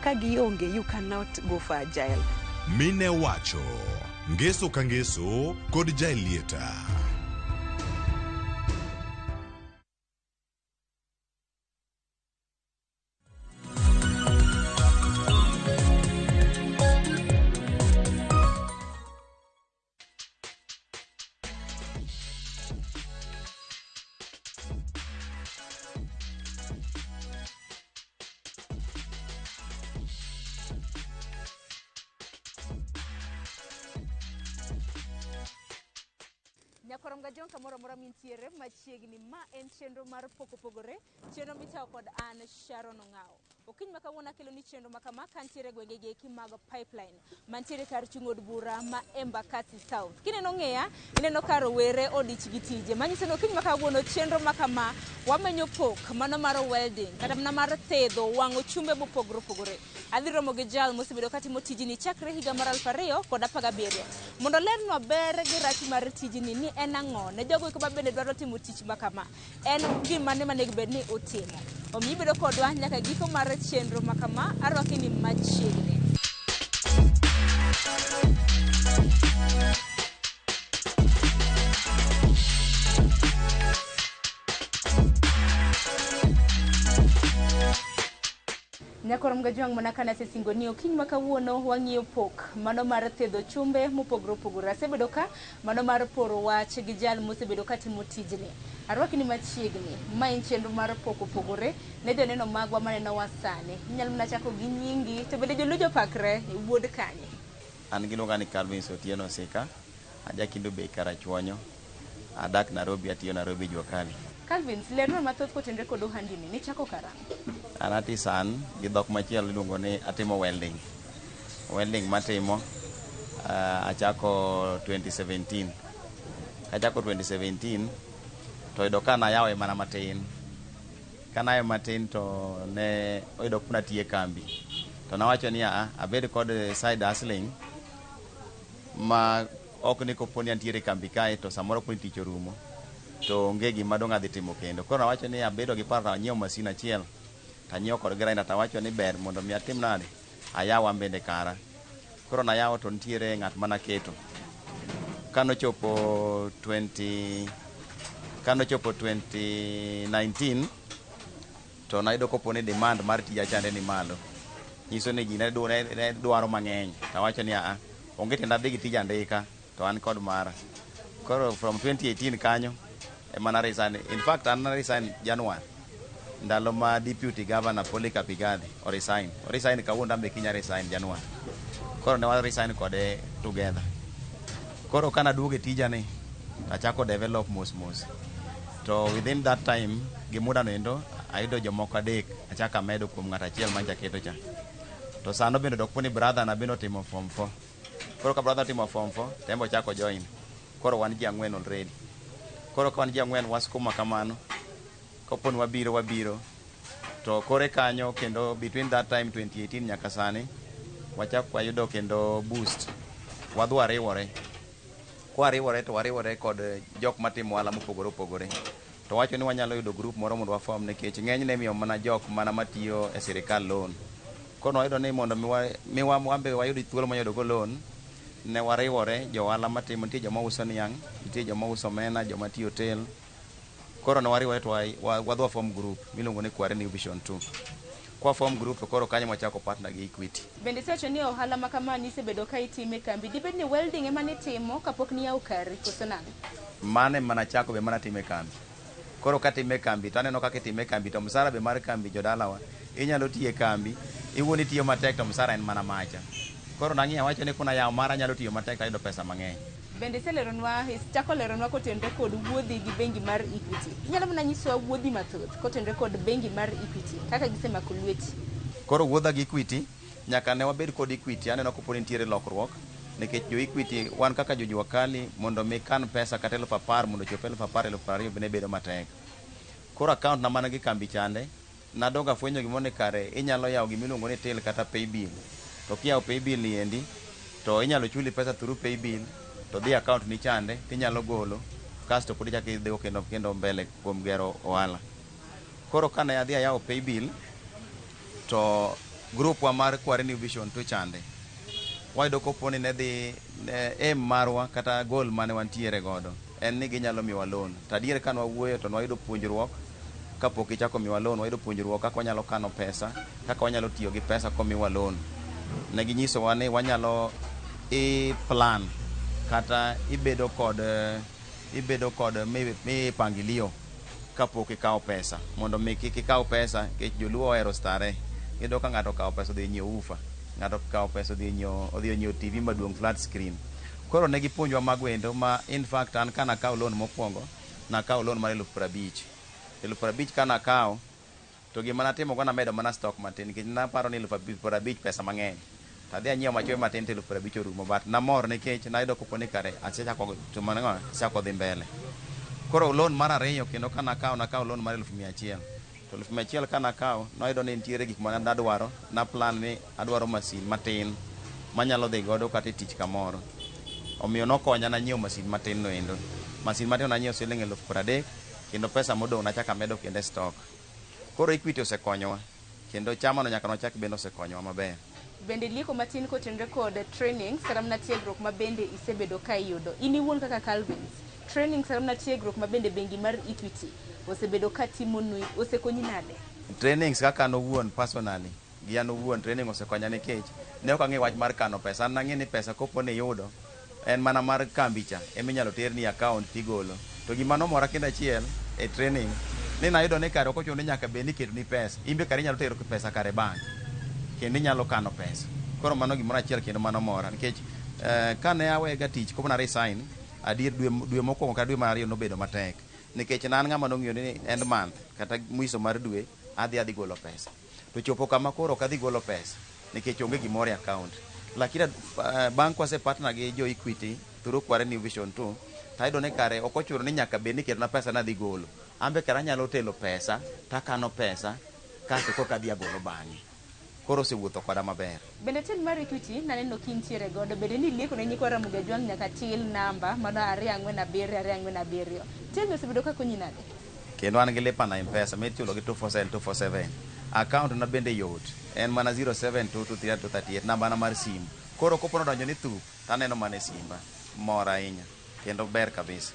ka gionge you cannot go for agile. Mine wacho ngeso ka ngeso kod Jaelieta. Nyakorom Gajong kamoro amora mintiere machiegni ma en chenro mar pok opogore, chenro mitayo kod an Sharon Ong'awo. Okinyi ma kawuono akelo ni chenro ma kama kantiere gwenge gi eki mag Pipeline mantiere kar chung' od bura ma Embakasi South. Kineno ng'eya, ineno ka rowere odich gi tije. Manyiso ni okinyi ma kawuono chenro ma kama wamenyo pok mano mar welding kata mana mar thedho wang'o chumbe mopogore opogore. Adhi romo gi jal mosebedo katimo tijni chakre higa mar 2017 mondo olernwa ber gi rach mar tijni ni en ang'o ne jogo eko mabende dwaro timo tich ma kama en gima ne manego bed ni utimo. Omiyo ibedo kodwa nyaka giko mar chenro ma kama, arwaki ni machiegni. Nyakorom Gajwang' mana kana asesingo ni okinyi ma kawuono wang'iyo pok mano mar thedho chumbe mopogore opogore. Asebedo ka mano mar poro wach gi jal mosebedo katimo tijni. Arwaki ni machiegni, ma en chenro mar pok opogore ne joneno magwa manenowa sani. Inyalo mana chako gi nyingi to bende joluo jopakre wuod kanye. An giluonga ni Calvin Otieno Sika, aja Kendu Bay Karachuonyo, adak Nairobi, atiyo Nairobi jua kali. Calvin, lernwa mathoth kotenore kod ohandini, nichako karang'o? An artisan gi dhok machielo iluongo ni atimo welding. Welding matimo achako 2017. Kachako 2017 to oyudo ka nayawe mana matin. Kanayawe matin to ne oyudo ka natiyo e kambi. To nawacho ni abed kod side hustling ma ok ni kopo ni antiere e kambi kae to samoro kopo ni tich orumo to onge gima dong' adhi timo kendo. Koro nawacho ni abedo gi paro to anyiew masin achiel to anyiew kod grinder to awacho ni ber mondo mi atim nade ayaw an bende kara. Koro nayawo to nitiere ng'at manaketo. Kanochopo 2019 to nayudo kopo ni demand mar tija chande ni malo. Nyiso ni ji ne dwaro mang'eny. To awacho ni onge tiend adhi gi tij andika to an kod mara. Koro from 2018 kanyo ema na resign. In fact an na resign January. Ndalo ma Deputy Governor Polycarp Igathe o resign. O resign kawuono an be kiny a resign January. Koro ne wa resign kode together. Koro kana duogo e tija ni achako develop mos mos. To within that time gi muda no endo ayudo jomoko adek achako amedo kuom ng'at achiel mancha keto cha. To sano bende dok ni brother na bende otimo form 4. Koro ka brother otimo form 4 to en be ochako join. Koro wan ji ang'wen already. Koro ka wan ji ang'wen waskuma kamano. Kopo ni wabiro to kore kanyo kendo between that time 2018 nyaka sani wachako wayudo kendo boost. Wadhi wariwore. Kwariwore to wariwore kod jok matimo ohala mopogore opogore. To wacho ni wanyalo yudo group moro mondo waform nikech ng'enyne imiyo mana jok mana matiyo e sirikal loan. Koro wayudo ni mondo mi wan be wayud thuolo mar yudo go loan, ne wariwore jo ohala matimo, nitie joma uso niang', nitie joma uso omena, joma tiyo hotel. Koro ne wariwore to wadhi wa form group miluongo ni Kware New Vision 2. Kwa form group to koro kanyo wachako partner gi Equity. Bende isewacho ni ohala ma kama nisebedo ka itime e kambi. Dibed ni welding ema nitimo kapok niyawo kari koso nang'o? Mano ema nachako be mana timo e kambi. Koro katime e kambi to aneno kaka itime e kambi to msara be mar kambi jodalawa inyalo tiyo e kambi iwuon itiyo matek to msara en mana macha. Koro nang'iyo awacho ni kuna yawo mara anyalo tiyo matek tayudo pesa mang'eny. Bende iseleronwa, isechako leronwa kotenore kod wuodhi gi bengi mar Equity. Inyalo mana nyisowa wuodhi mathoth kotenore kod bengi mar Equity kaka gisemako lweti. Koro wuodha gi Equity nyaka ne wabed kod Equity aneno koponi nitiere lokruok nikech jo Equity wan kaka jo jua kali mondo mi kan pesa kata 10,000 mondo ochop 10,000 20,000 be ne bedo matek. Koro account na mana gi kambi chande nadogo afwenyo gimoro ni kare inyalo yawo gimiluongo ni till kata paybill. To kiyawo paybill ni endi to inyalo chuli pesa through paybill to dhi account ni chande tinyalo golo kasto pod ichako idhigo kendo mbele kuom gero ohala. Koro kane adhi ayawo paybill to group wa mar Kware New Vision 2 chande wayudo kopo ni ne dhi aim marwa kata goal mane wantiere godo en ni ginyalo miyowa loan. To adier ka nwawuoyo to nwayudo puonjruok kapok gichako miyowa loan, wayudo puonjruok kaka wanyalo kano pesa, kaka wanyalo tiyo gi pesa komiwa loan. Ne ginyisowa ni wanyalo i plan kata ibedo kod mipangilio kapok ikawo pesa mondo mi kik ikaw pesa nikech joluo ohero starehe. Iyudo ka ng'ato okawo pesa odhi nyiewo woofer, ng'ato okawo pesa odhi onyiewo TV maduong' flat screen. Koro ne gipuonjowa mago endo ma in fact an kanakawo loan mokwongo, nakawo loan mar 50,000. 50,000 kanakawo to gima natimo go namedo mana stock matin nikech naparo ni 50,000 pesa mang'eny. To adhi anyiewo machuoyo matin to 50,000 orumo but namor nikech nayudo kopo ni kare asechako timo ang'o asechako dhi mbele. Koro loan mar ariyo kendo kanakawo nakawo loan mar 100,000. To 100,000 kanakawo nayudo ni nitiere gik ma nadwaro na plan ni adwaro masin matin manyalo dhi godo kata e tich kamoro. Omiyo nokonya nanyiewo masin matin no endo. Masin matin no nanyiewo siling 30,000 kendo pesa modong' nachako amedo kendo e stock. Koro Equity osekonyowa kendo chama no nyaka nwachak bende osekonyowa maber. Bende lieko matin kotenore kod trainings kata mana tiegruok ma bende isebedo ka iyudo. In iwuon kaka Calvins, trainings kata mana tiegruok ma bende bengi mar Equity osebedo ka timonu osekonyi nade? Trainings kaka an owuon personally gi an owuon training osekonya nikech ne ok ang'e wach mar kano pesa. An nang'e ni pesa kopo ni iyudo en mana mar kambi cha eminyalo terni e account tigolo. To gima nomora kendo achiel e training ni nayudo ni kare ok ochuno ni nyaka bed ni iketoni pesa. In be kare inyalo tero pesa kare e bank kendo inyalo kano pesa. Koro mano gimoro achiel kendo mano mora nikech kane awega tich kopo na resign adier dwe mokwongo kata dwe mar ariyo nobedo matek nikech ne an ng'ama nong'eyo ni end month kata mwisho mar dwe adhi golo pesa. To chopo kama koro ok adhi golo pesa nikech onge gimoro e account. Lakini bang' kwase partner gi jo Equity through Kware New Vision 2 tayudo ni kare ok ochuno ni nyaka bed ni iketona pesa nadhi golo. An be kare anyalo telo pesa takano pesa kasto korka adhi agolo bang'e. Koro osewuotho koda maber. Bende till mar Equity naneno kintiere godo bende ni lieko ne nyikwa Ramogi Ajwang' nyaka till namba mano 247 247. Till ni osebedo ka konyi nade? Kendo an gi lipa na M-Pesa michulo gi 247 247. Account na bende yot. En mana 07223238 namba na mar simu. Koro kopo nodonjo ni thup taneno mana e simba. Mor ahinya kendo ber kabisa.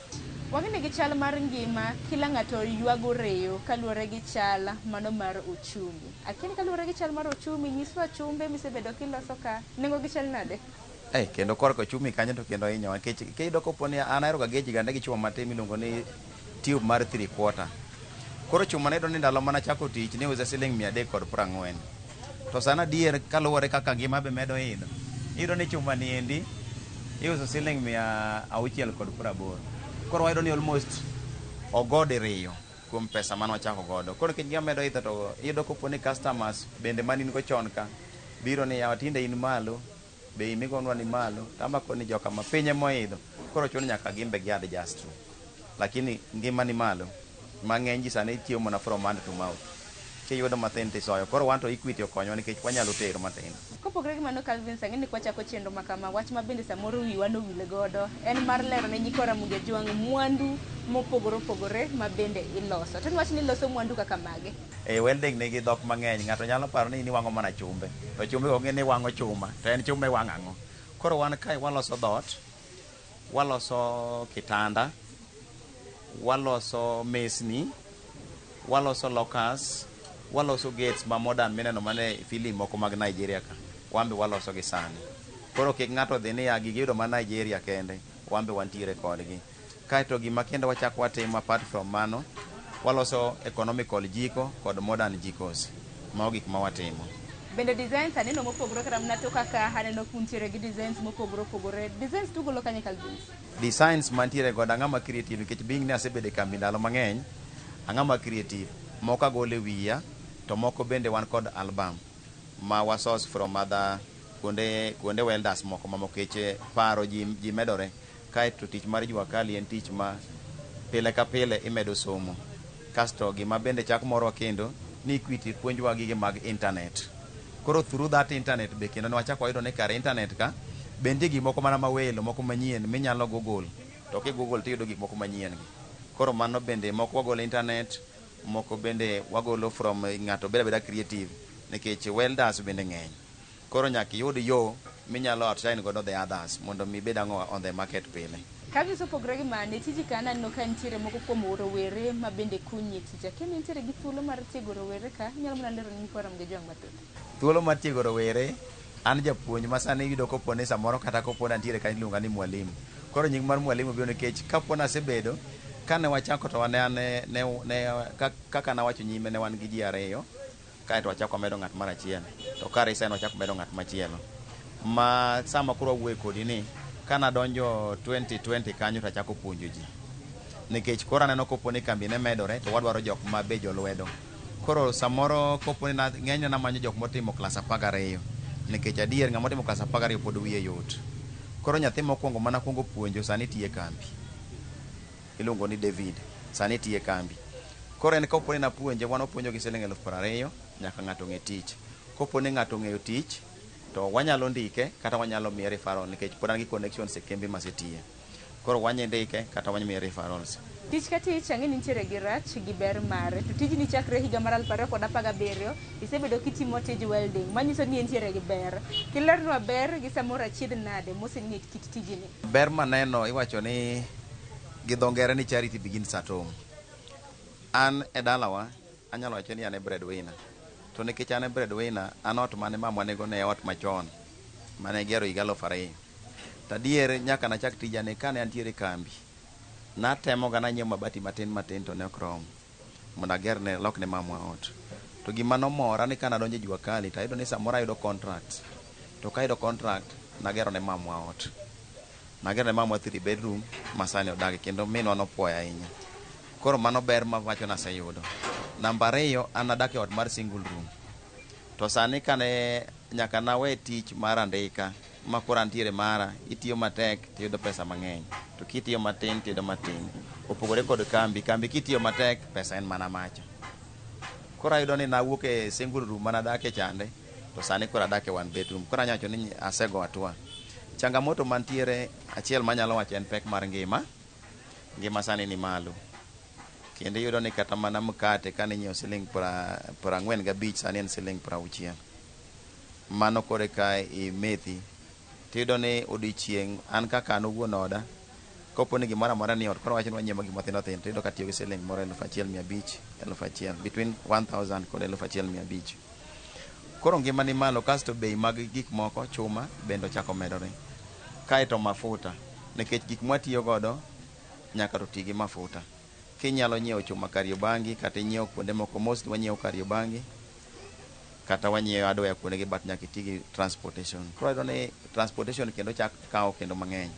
Wang'e gi chal mar ngima kila ng'ato ywago reyo kaluwore gi chal mano mar uchumi. Akia ni kaluwore gi chal mar uchumi nyiswa chumbe misebedo kiloso ka nengo gi chal nade? Kendo korka uchumi kanyo to kendo hinyowa nikech kiyudo kopo ni an ahero ga geji gande gi chuma matin miluongo ni tube mar 3/4. Koro chuma ne iyudo ni ndalo mana chako tich ne iuse siling 340. To sani adier kaluwore kaka ngima be medo idho, iyudo ni chuma ni endi iuso siling 680. Koro wayudo ni almost ogo diriyo kuom pesa mane wachako godo. Koro nikech ngima medo idho to iyudo kopo ni customers bende mane in go chon ka biro ni yawa tinde in malo, bei migonwa ni malo, tamako ni joka ma piny emoidho. Koro chuno nyaka gin be gi adjust. Lakini ngima ni malo. Ma ng'eny ji sani chiemo mana from hand to mouth. Kiyudo mathin tisoyo. Koro wan to Equity okonyowa nikech wanyalo tero matin. Kopogore gi mano Calvin, sang'e ni kwachako chenro ma kama, wach ma bende samoro wiwa nowil godo en mar lero ne nyikwa Ramogi Ajwang' mwandu mopogore opogore ma bende iloso. To niwach ni iloso mwandu kaka mage? E welding nigi dhok mang'eny. Ng'ato nyalo paro ni in iwang'o mana chumbe. To chumbe go ong'e ni iwang'o chuma. To en chuma iwang'o ang'o? Koro wan kae waloso dhoot, waloso kitanda, waloso mesni, waloso lockers, waloso gates ma modern mineno mana e film moko mag Nigeria ka. Wan be waloso gi sani. Koro kik ng'ato dhi ni ya gigi iyudo mana Nigeria kende, wan be wantiere kodgi. Kaeto gima kendo wachak watimo apart from mano, waloso economical jiko kod modern jikos. Mago gik ma watimo. Bende designs aneno mopogore kata mana tok kaka aneno kuntiere gi designs mopogore opogore. Designs tugolo kanye Calvins? Designs mantiere godo ang'ama creative nikech being ni asebedo e kambi ndalo mang'eny, ang'ama creative. Moko agolo e wiya, to moko bende wan kod album ma wa source from other kuonde kuonde welders moko ma mokech paro ji, ji medore. Kaeto tich mar jua kali en tich ma pile ka pile imedo somo. Kasto gima bende chak morowa kendo ni Equity puonjowa gige mag internet. Koro through that internet be kendo ne wachako wayudo ni kare internet ka be nitie gik moko mana mawelo moko manyien minyalo google to ki google tiyudo gik moko manyien gi. Koro mano bende moko wagolo internet, moko bende wagolo from ng'ato bedo abeda creative nikech welders bende ng'eny. Koro nyaka iyud yo minyalo outshine godo the others mondo mi ibed ang'o on the market pile. Calvins opogore gi mano, e tiji ka aneno ka nitiere moko kuom rowere ma bende kunyi e tich. Akia ni intiere gi thuolo mar tiego rowere ka, inyalo mana lero ne nyikwa Ramogi Ajwang' mathoth. Thuolo mar tiego rowere, an japuonj ma sani iyudo kopo ni samoro kata kopo ni antiere kanyo iluonga ni mwalimu. Koro nying mar mwalimu biro nikech kapo ni asebedo, kane wachako to ne an ne, ne, kaka nawacho nyime ne wan gi ji ariyo, kaeto wachako wamedo ng'at mar achiel, to ka resign wachako medo ng'at machielo. Ma sama koro wawuoye kodi ni, kanadonjo 2020 kanyo to achako puonjo ji. Nikech koro aneno kopo ni kambi ne medore to wadwaro jok ma be jolwedo. Koro samoro kopo ni ng'enyne namanyo jok motimo klas 12. Nikech adier ng'ama otimo klas 12 pod wiye yot. Koro nyathi mokwongo mana kwongo puonjo sani tiyo e kambi. Iluongo ni David. Sani tiyo e kambi. Koro en kopo ni napuonje, wan wapuonjo gi siling 20,000 nyaka ng'ato ong'e tich. Kopo ni ng'ato ong'eyo tich, to wanyalo ndike kata wanyalo miye referral nikech pod an gi connections e kembe masetiye. Koro wanya ndike kata wanya miye referrals. Tich ka tich ang'e ni nitiere gi rach gi ber mare. To tijni chakre higa mar 2017, isebedo kitimo tij welding, manyiso ni entiere gi ber. Kilernwa ber gi samoro achiedh nade moseneni e kit tijni. Ber maneno iwacho ni gi dho ngere ni charity begins at home. An e dalawa anyalo wacho ni an e breadwinner. To nikech an e breadwinner, an ot mane mamwa nigo ne ot machon mane gero higa 2000. To adier nyaka nachak tijani kane antiere e kambi, natemoga nanyiewo mabati matin matin to ne ok rom mondo agerne alokne mamwa ot. To gima nomora ni kana donjo e jua kali to ayudo ni samoro ayudo contract. To kayudo contract nagero ne mamwa ot. Nagero ne mamwa 3 bedroom ma sani odake kendo minwa nopuoyo ahinya. Koro mano ber mawacho naseyudo. Namba ariyo, an adak e ot mar single room. To sani kane nyaka nawe tich mar andika ma koro antiere mara, itiyo matek tiyudo pesa mang'eny. To kitiyo matin tiyudo matin. Opogore kod kambi, kambi kitiyo matek pesa en mana macha. Koro ayudo ni nawuok e single room mana adake chande, to sani koro adak e one bedroom. Koro anyalo wacho ni asego hatua. Changamoto mantiere achiel manyalo wacho en pek mar ngima. Ngima sani ni malo. Kendo iyudo ni kata mana mkate kane inyiewo siling 45 sani en siling 60. Mano koro eka imethi. Tiyudo ni odiochieng' an kaka an owuon oda, kopo ni gimoro amora ni ot, koro wach ni wanyiewo gik mathindo thindo, tiyudo ka atiyo gi siling moro 1500, 1000, between 1000 kod 1500. Koro ngima ni malo kasto bei mag gik moko, chuma, bende ochako medore. Kaeto mafuta, nikech gik mwatiyo godo nyaka to ti gi mafuta. Kinyalo nyiewo chuma Kariobangi kata inyiewo kuonde moko, mostly wanyiewo Kariobangi kata wanyiewo hardware kuonde gi, but nyaka iti gi transportation. Koro iyudo ni transportation kendo chak kawo kendo mang'eny.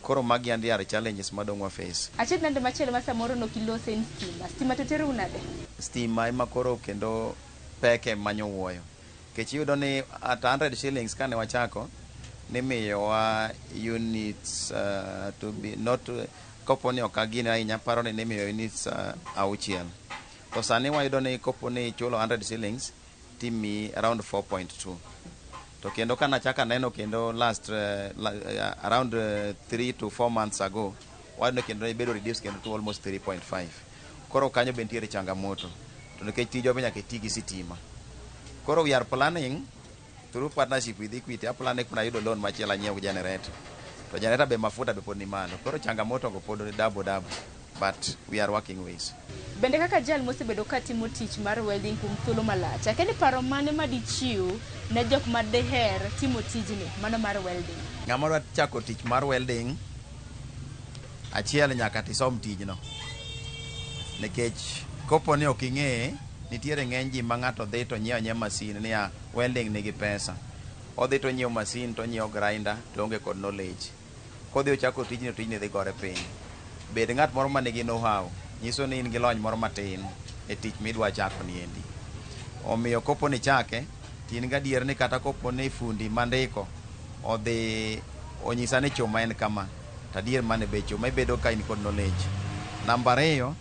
Koro magi andi are challenges madong' wa face. Achiedh nade machielo ma samoro nok ilose en stima. Stima to terou nade? Stima ema koro kendo peke manyowuoyo. Nikech iyudo ni at 100 shillings kane wachako, nimiyowa units to be not kopo ni ok agine ahinya, aparo ni nimiyo units 6. To sani wayudo ni kopo ni ichulo 100 shillings timiyi around 4.2. To kendo ka nachako aneno kendo last around 3 to 4 months ago, wayudo ni kendo ibedo reduced kendo to almost 3.5. Koro kanyo be nitiere changamoto. To nikech tijwa be nyaka iti gi sitima. Koro we are planning through partnership with Equity, aplan ni kuna ayudo loan machielo anyiew generator. To generator be mafuta be pod ni malo. Koro changamoto go pod double double. But we are working ways. Bende kaka jal mosebedo ka timo tich mar welding kuom thuolo malach, akia ni paro mane ma dichiw ne jok ma diher timo tijni, mano mar welding? Ng'ama dwa chako tich mar welding, achiel nyaka tisom tijno. Nikech kopo ni ok ing'eye, nitiere ng'eny ji ma ng'ato dhi to nyiewo anyiewa masin niya welding nigi pesa. Odhi to onyiewo masin to onyiewo grinder to oonge kod knowledge. Kodhi ochako tijni to tijni dhi gore piny. Bed ng'at moro manigi know-how, nyiso ni in gi lony moro matin e tich midwa chako ni endi. Omiyo kopo ni ichake, to in gadier ni kata kopo ni fundi mandiko odhi onyisa ni chuma en kama, to adier mano e bech chuma, ibedo ka in kod knowledge. Namba ariyo,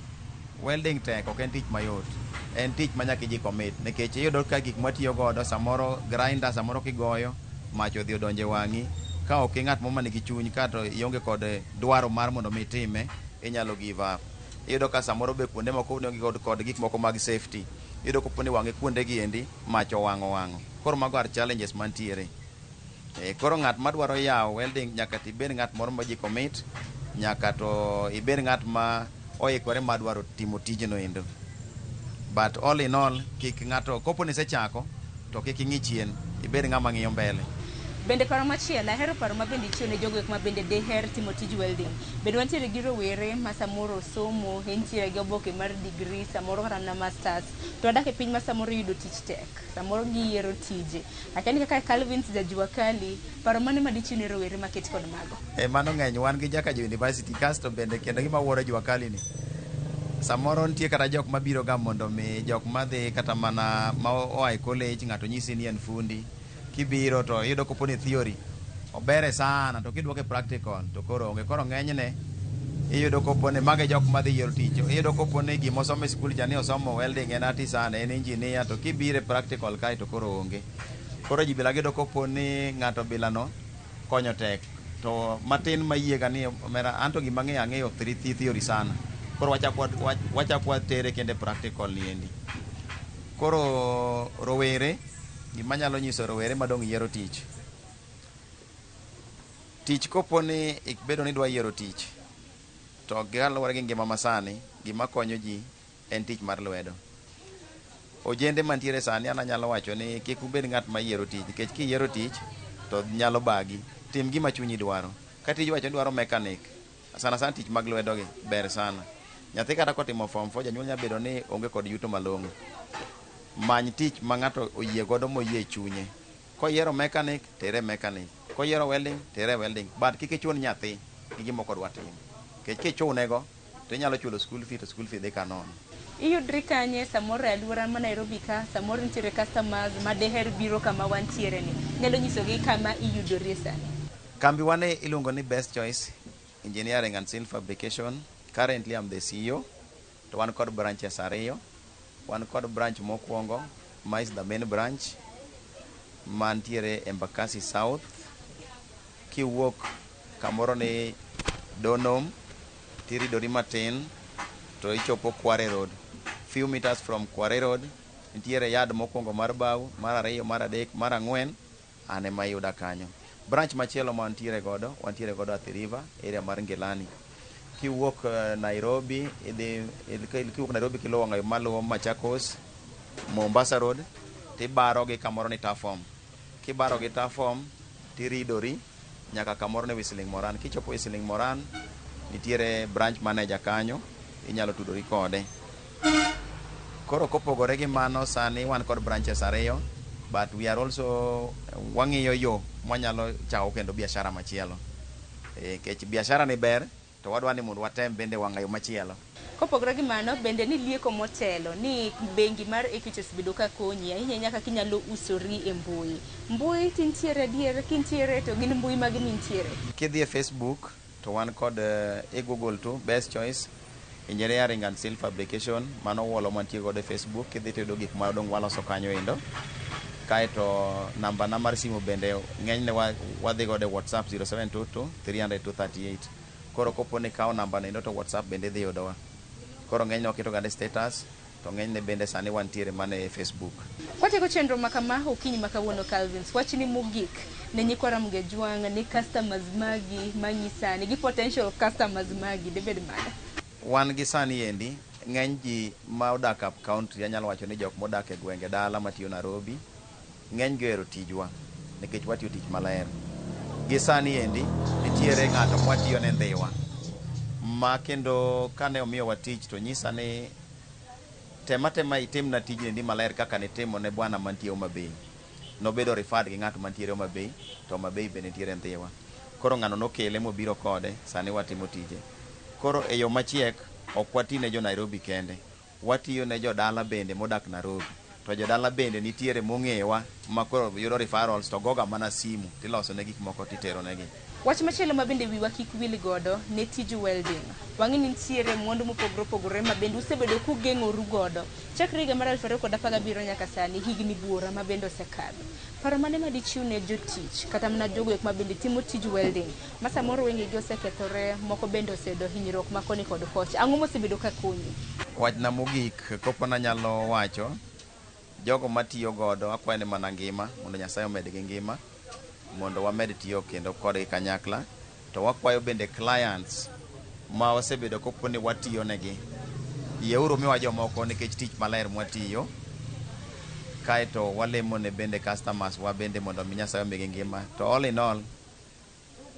welding tek, ok en tich mayot. En tich ma nyaka iji commit, nikech iyudo ka gik mwatiyo godo, samoro grinder, samoro kigoyo, mach odhi odonjo e wang'i. Ka ok ing'at moro manigi chuny kato ionge kod dwaro mar mondo mi itime, inyalo give up. Iyudo ka samoro be kuonde moko onge kod gik moko mag safety. Iyudo kopo ni wang'e kuonde gi endi, mach owang'o wang'o. Koro mago are challenges mantiere. Koro ng'at madwaro yawo welding nyaka to ibed ng'at moro ma ji commit, nyaka to ibed ng'at ma oikore mar dwaro timo tijno endo. But all in all, kik ng'ato, kopo ni isechako, to kik ing'i chien, ibed ng'ama ng'iyo mbele. Bende paro machielo, ahero paro ma bende ichiwo ne jogo eko ma bende deher timo tij welding. Bende wantiere gi rowere ma samoro somo, entiere gi oboke mar degree, samoro kata mana masters, to wadak e piny ma samoro yudo tich tek, samoro giyiero tije. Akia ni kaka Calvins ja Kali, paro mane ma dichiw ne rowere maket kod mago? Mano ng'eny, wan gi Jakajo University, kasto bende kendo gima wuoro Jua Kali ni, samoro nitie kata jok mabiro ga mondo mi jok madhi kata mana ma oa e college, ng'ato nyisi ni en fundi, kibiro to iyudo kopo ni theory obere sana, to kidwoke practical to koro onge. Koro ng'enyne iyudo kopo ni mago e jok madhi yiero tich. Iyudo kopo ni gima osomo e sikul cha ni osomo welding, en artisan, en engineer, to kibiro e practical kae to koro onge. Koro ji bila giyudo kopo ni ng'ato bila no konyo tek. To matin mayiega ni omera anto gima ang'eyo ang'eyo theory sana. Koro wachak watere kendo e practical ni endi. Koro rowere, gima anyalo nyiso rowere madong' yiero tich. Tich kopo ni ibedo ni idwa yiero tich, to kaluwore gi ngima masani, gima konyo ji en tich mar lwedo. Ojende mantiere sani an anyalo wacho ni kik ubed ng'at ma yiero tich, nikech kiyiero tich to nyalo bagi. Tim gima chunyi dwaro. Ka tij wacho ni dwaro mechanic, sana sana tich mag lwedo gi ber sana. Nyathi kata kotimo form 4, janyuol nyalo bedo ni onge kod yuto malong'o. Many tich ma ng'ato oyie godo moyie e chunye. Koyiero mechanic, tere mechanic. Koyiero welding, tere welding. But kik ichun nyathi gi gima ok odwa timo. Nikech kichune go, to inyalo chulo school fee to school fee dhi ka nono. Iyudri kanye samoro e alwora ma Nairobi ka, samoro nitiere customers ma deher biro kama wantiere ni. Inyalo nyisogi kama iyudorie sani? Kambi wa ni iluongo ni Best Choice Engineering and Steel Fabrication. Currently I'm the CEO. To wan kod branches ariyo. Wan kod branch mokwongo, ma is the main branch, mantiere Embakasi South. Kiwuok kamoro ni Donholm, tiridori matin, to ichopo Kware Road. Few meters from Kware Road, nitiere yard mokwongo mar bao, mar ariyo, mar adek, mar ang'wen, an ema iyuda kanyo. Branch machielo ma wantiere godo, wantiere godo Athi River, area mar Ngilani. Kiwuok Nairobi, idhi, kiwuok Nairobi kiluwo wang'ayo maluwo Machakos, Mombasa Road, tibaro gi kamoro ni Tuffoam. Kibaro gi Tuffoam, tiridori nyaka kamoro ni Whistling Moran. Kichopo Whistling Moran, nitiere branch manager kanyo, inyalo tudori kode. Koro kopogore gi mano, sani wan kod branches ariyo, but we are also wang'iyo yo mwanyalo chako kendo biashara machielo. Nikech biashara ni ber, to wadwa ni mondo watem bende wang'ayo machielo. Kopogore gi mano, bende ni lieko motelo ni bengi mar Equity osebedo ka konyi ahinya ahinya kaka inyalo usori e mbui. Mbui tintiere adier, kintiere to gin mbui mage mintiere? Kidhi e Facebook to wan kod i Google to Best Choice Engineering and Steel Fabrication, mano wolo mantie godo e Facebook, kidhi to iyudo gik madong waloso kanyo endo. Kaeto namba na mar simu bende ng'enyne wadhi godo e WhatsApp 0722 300 238. Koro kopo ni ikawo namba no endo to WhatsApp bende idhi yudowa. Koro ng'enyne waketo gande status to ng'enyne bende sani wantiere mana e Facebook. Kwatieko chenro ma kama okinyi ma kawuono Calvins, wachni mogik ne nyikwa Ramogi Ajwang' ni customers magi mang'i sani gi potential customers magi dibed mane? Wan gi sani endi ng'eny ji ma odak up country anyalo wacho ni jok modak e gwenge dala matiyo Nairobi ng'eny gi ohero tijwa nikech watiyo tich maler. Gi sani endi nitiere ng'ato mwatiyo ne Ndhiwa ma kendo kane omiyowa tich to nyisa ni tema tema itimna tijni endi maler kaka nitimo ne bwana mantie Homa Bay. Nobedo referred gi ng'at mantiere Homa Bay to Homa Bay be nitiere Ndhiwa. Koro ng'ano nokele mobiro kode sani watimo tije. Koro e yo machiek ok wati ne jo Nairobi kende, watiyo ne jodala bende modak Nairobi. To jodala bende nitiere mong'ewa ma koro yudo referrals to goga mana simu tiloso ne gik moko titero negi. Wach machielo ma bende wiwa kik wil godo ne tij welding. Wang'e ni nitiere mwandu mopogore opogore ma bende usebedo kugeng'oru godo. Chakre higa mar 2017 nyaka sani higni buora ma bende osekadho. Paro mane ma dichiw ne jotich kata mana jogo ek ma bende timo tij welding ma samoro wengegi osekethore moko bende oseyudo hinyruok ma koni kod kocha. Ang'o mosebedo ka konyi? Wachna mogik kopo nanyalo wacho, jogo matiyo godo akwayo ni mana ngima mondo Nyasaye omedgi ngima mondo wamed tiyo kendo kodgi kanyakla. To wakwayo bende clients ma osebedo kopo ni watiyo negi, yieuru miwa jomoko nikech tich maler mwatiyo. Kaeto walemo ne bende customers wa bende mondo mi Nyasaye omigi ngima. To all in all,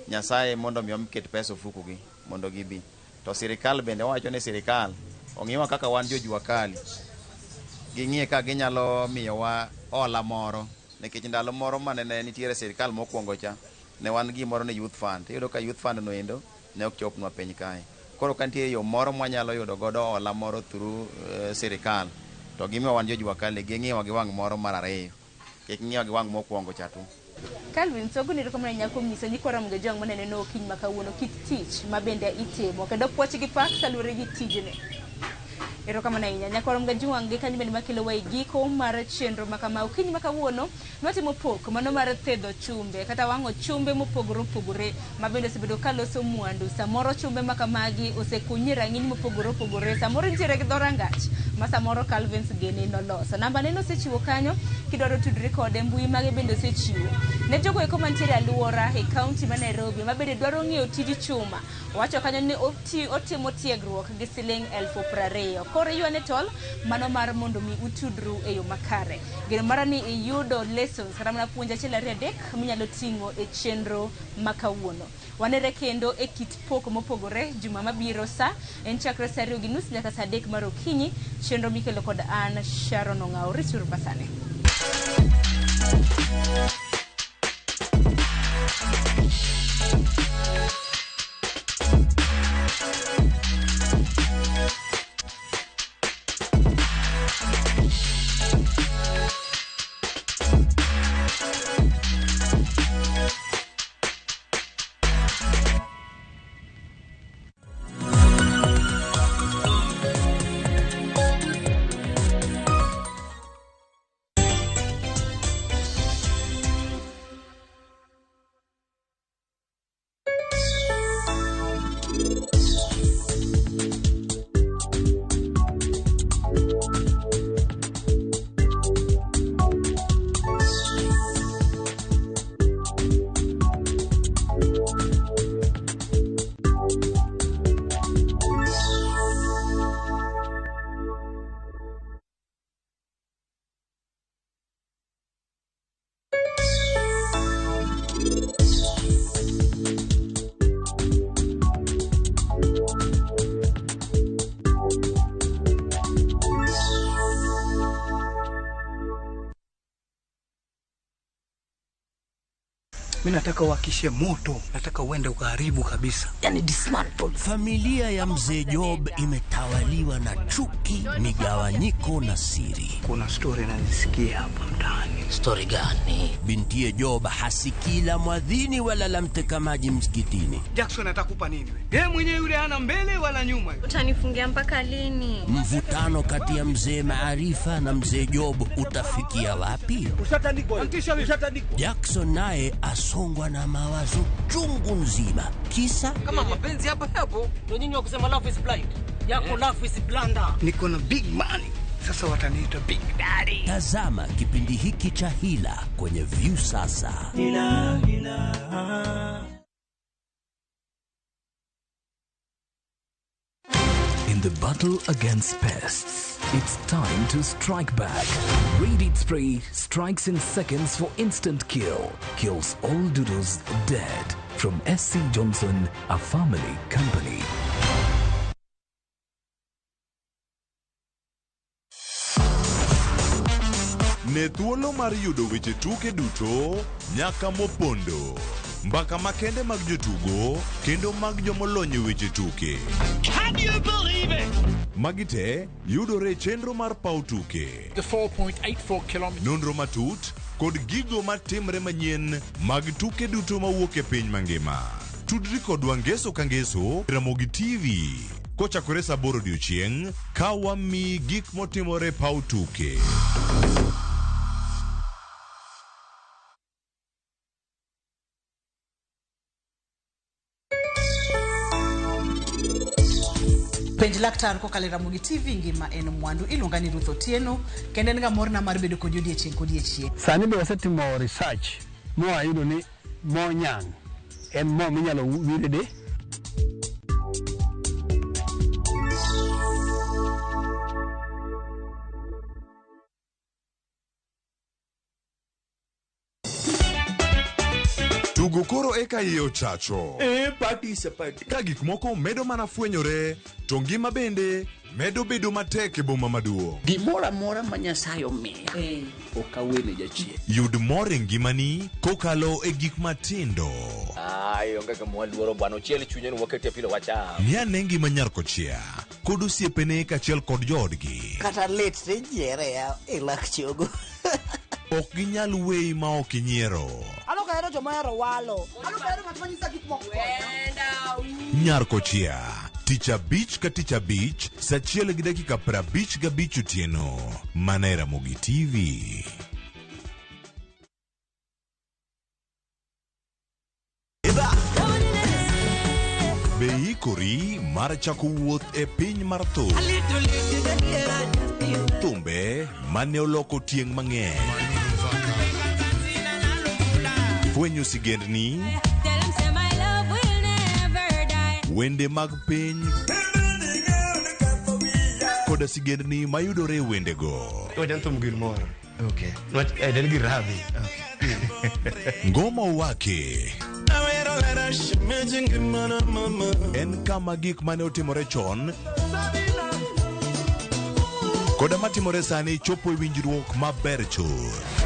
Nyasaye mondo mi oket pesa ofuku gi mondo gibi. To sirikal bende wawacho ni sirikal ong'iwa kaka wan jo jua kali. Ging'iye ka ginyalo miyowa hola moro nikech ndalo moro mane ne nitiere sirikal mokwongo cha ne wan gimoro ni youth fund. Iyudo ka youth fund no endo ne ok chopnwa piny kae. Koro ka nitie yo moro mwanyalo yudo godo hola moro through sirikal to gimiwa wan jo jua kali ging'iwa gi wang' moro mar ariyo. Kik ng'iwa gi wang' mokwongo cha tu. Calvin Sogo ni erokamano ahinya kuom nyiso nyikwa Ramogi Ajwang' maneno okinyi ma kawuono kit tich ma bende itimo kendo puoch gi pak kaluwore gi tijni. Erokamano ahinya nyakwa Ramogi Ajwang' gi kanyo bende makelowa e giko mar chenro ma kama okinyi ma kawuono nwatimo pok mano mar thedho chumbe kata wang'o chumbe mopogore opogore ma bende osebedo ka loso mwandu. Samoro chumbe ma kamagi osekunyi rang'iny mopogore opogore, samoro intiere gi dhorangach ma samoro Calvins gini noloso. Namba ne nosechiwo kanyo kidwaro tudri kode, mbui mage bende osechiwo. Ne jogo eko mantiere aluora e kaunti ma Nairobi ma bende dwaro ng'eyo tij chuma, owacho kanyo ni otimo tiegruok gi siling 20,000. Koro ywane tol mano mar mondo mi utudru e yo makare. Geno mara ni iyudo lessons kata mana puonj achiel ariyo adek minyalo ting'o e chenro ma kawuono. Wanere kendo e kit pok mopogore juma mabiro sa en chakre sa 2:30 nyaka sa 3 mar okinyi. Chenro mikelo kod an Sharon Ong'awo. Rituru masani. Mi nataka uhakishe moto, nataka uende ukaharibu kabisa, yani dismantle. Familia ya mzee Job imetawaliwa na chuki, migawanyiko na siri. Kuna stori nazisikia hapa mtaani. Stori gani? Bintiye Job hasikii la mwadhini wala la mteka maji msikitini. Jackson atakupa nini we? Yeye mwenyewe yule hana mbele wala nyuma. Utanifungia mpaka lini? Mvutano kati ya mzee Maarifa na mzee Job utafikia wapi? Jackson naye asongwa na mawazo chungu nzima, kisa Kama mapenzi hapo hapo ndio nyinyi wa kusema love is blind. Yako love is blunder. Niko na big money sasa, wataniita big daddy. Tazama kipindi hiki cha Hila kwenye Viusasa. Hila, hila. In the battle against pests, it's time to strike back. Raid Spray strikes in seconds for instant kill. Kills all doodles dead. From SC Johnson, a family company. Ne thuolo mar yudo weche tuke duto nyaka mopondo. Mbaka makende mag jotugo kendo mag jomolony e weche tuke. Can you believe it? Magi te yudore e chenro mar paw tuke. The 4.84 kilometers. Nonro matut kod gigo matimre manyien mag tuke duto mawuok e piny mangima. Tudri kodwa ngeso ka ngeso Ramogi TV kochakore saa aboro odiochieng' ka wamiyi gik motimore e paw tuke. Penj laktar kokalo e Ramogi TV ngima en mwandu. Iluonga ni Ruth Otieno kendo en ga morna mar bedo kodi odiechieng' kodiechieng'. Sani be wasetimo research mwayudo ni mo nyang' en mo minyalo wir e Tugo koro eka iye ochacho. E party is a party. Ka gik moko medo mana fwenyore, to ngima bende medo bedo matek e boma maduong'. Gimoro amora ma Nyasaye omiya ok awene jachien. Yud mor e ngimani kokalo e gik matindo. Ai, onge kama waluoro bwana, ochiel chunye ni wakete pilo wacham. Ng'i ane ngima nyar kochia kod osiepene kaachiel kod joodgi. Kata lit tijiere ya e lak chogo. Ok ginyal weyi ma ok inyiero. An ok ahero joma ohero walo. An ok ahero ng'at ma nyisa gik moko. Nyar kochia tich abich ka tich abich saa achiel gi dakika 55 otieno mana e Ramogi TV. Be iikori mar chako wuoth e piny mar thum? Thumbe mane oloko tieng' mang'eny. Fwenyo sigendni, wende mag piny koda sigendni mayudore e wendego. Wajan thum gir moro. Okay. Nwach en gir rabi. Ngoma Wake en kama gik mane otimore chon koda matimore sani chopo e winjruok maber chuth.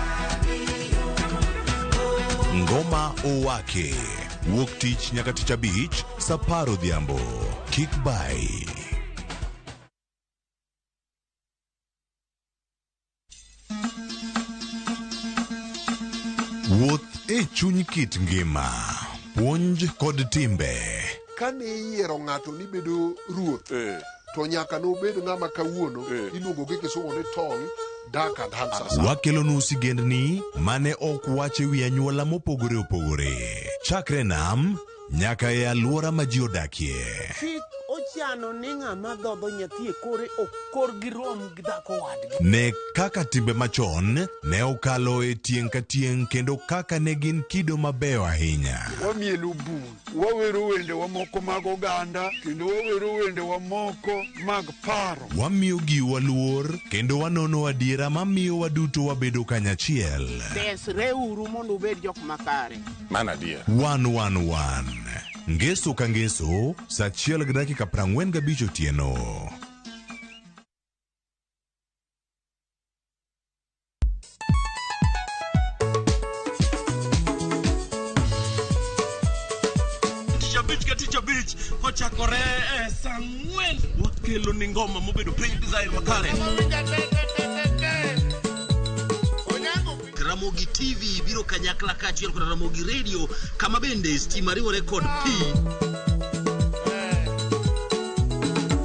Ngoma Owake wuok tich nyaka tich abich saa apar odhiambo. Kik bai. Wuoth e chuny kit ngima, puonj kod timbe. Kane iyiero ng'ato ni bedo ruoth, to nyaka nobed ng'ama kawuono iluongo gi kisungu ni tall, dark and handsome. Wakelonu sigendni mane ok wach e wi anyuola mopogore opogore. Chakre nam nyaka e alwora ma ji odakie. Chik ochano ni ng'ama dhodho nyathi e kore ok korgi rom gi dhako wadgi. Ne kaka timbe machon ne okalo e tieng' ka tieng' kendo kaka ne gin kido mabeyo ahinya. Wamielo bul, wawero wendewa moko mag oganda, kendo wawero wendewa moko mag paro. Wamiyo giwa luor kendo wanono adiera mamiyo waduto wabedo kanyachiel. Desreuru mondo ubed jok makare. Mano adier. 111 Ngeso ka ngeso saa achiel gi dakika 45 otieno. abich ka tich abich kochakore e saa ang'wen wakelo ni ngoma mobedo piny design makare. Ramogi TV biro kanyakla kaachiel kod Ramogi Radio kama bende stima riwore kod pi.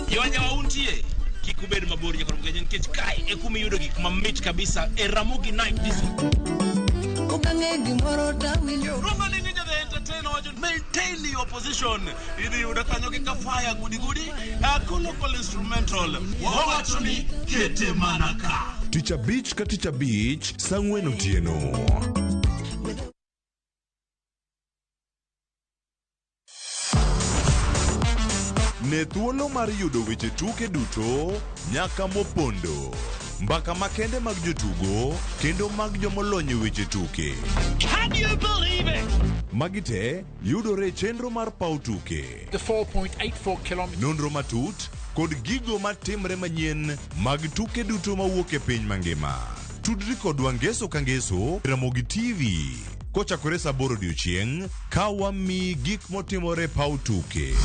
Jowajawa untie kik ubed mabor nyaka Ramogi nikech kae e kuma iyudo gik mamit kabisa e Ramogi Night Disco. Rumba ni Ninja the Entertainer wacho maintain your position. Idhi yudo kanyo gi kafaya gudi gudi local instrumental. Wawacho ni kete mana ka. Tich abich ka tich abich saa ang'wen otieno. Ne thuolo mar yudo weche tuke duto nyaka mopondo. Mbaka makende mag jotugo kendo mag jomolony e weche tuke. Can you believe it? Magi te yudore e chenro mar paw tuke. The 4.84 kilometers. Nonro matut kod gigo matimre manyien mag tuke duto mawuok e piny mangima. Tudri kodwa ngeso ka ngeso Ramogi TV kochakore saa aboro odiochieng' ka wamiyi gik motimore paw tuke.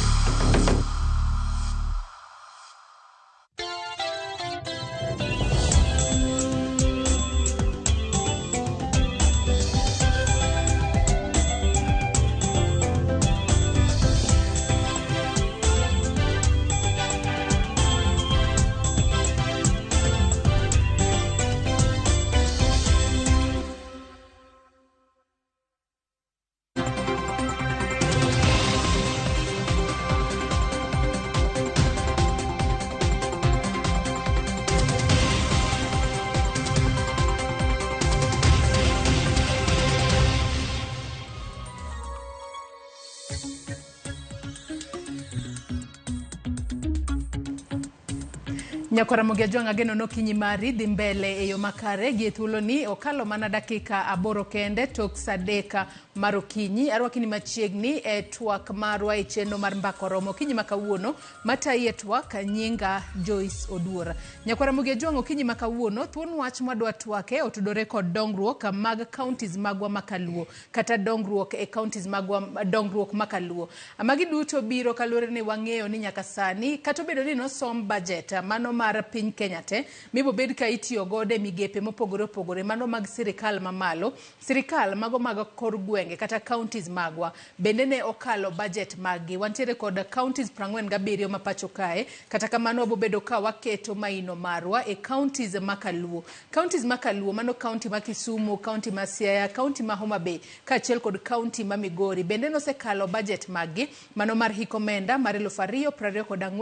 Nyakwara Ramogi Ajwang' ageno nokinyi mari dhi mbele e yo makare gi e thuoloni okalo mana dakika 8 kende tok saa 3 mar okinyi. Arwakini machiegni e twak marwa e chenro mar Mbaka Oromo okinyi ma kawuono matayi e twak nyinga Joyce Oduor. Nyakwara Ramogi Ajwang' okinyi ma kawuono thuon wach mwadwa twake otudore kod dongruok mag counties magwa makaluo kata dongruok e counties magwa dongruok makaluo. Magi duto biro kaluwore ni wang'eyo ni nyaka sani kata obedo ni nosom budget mano mar piny Kenya te mibobed ka itiyo godo e migepe mopogore opogore mano mag sirikal mamalo, sirikal mago mag kor gwenge kata counties magwa bende ne okalo budget maggi. Wantiere kod counties 47 ma pacho kae, kata kamano wabobedo ka waketo maino marwa e counties makaluo. Counties makaluo mano county ma Kisumu, county ma Siaya, county ma Homa Bay kaachiel kod county ma Migori bende nosekalo budget maggi mano mar hik omenda mar 2024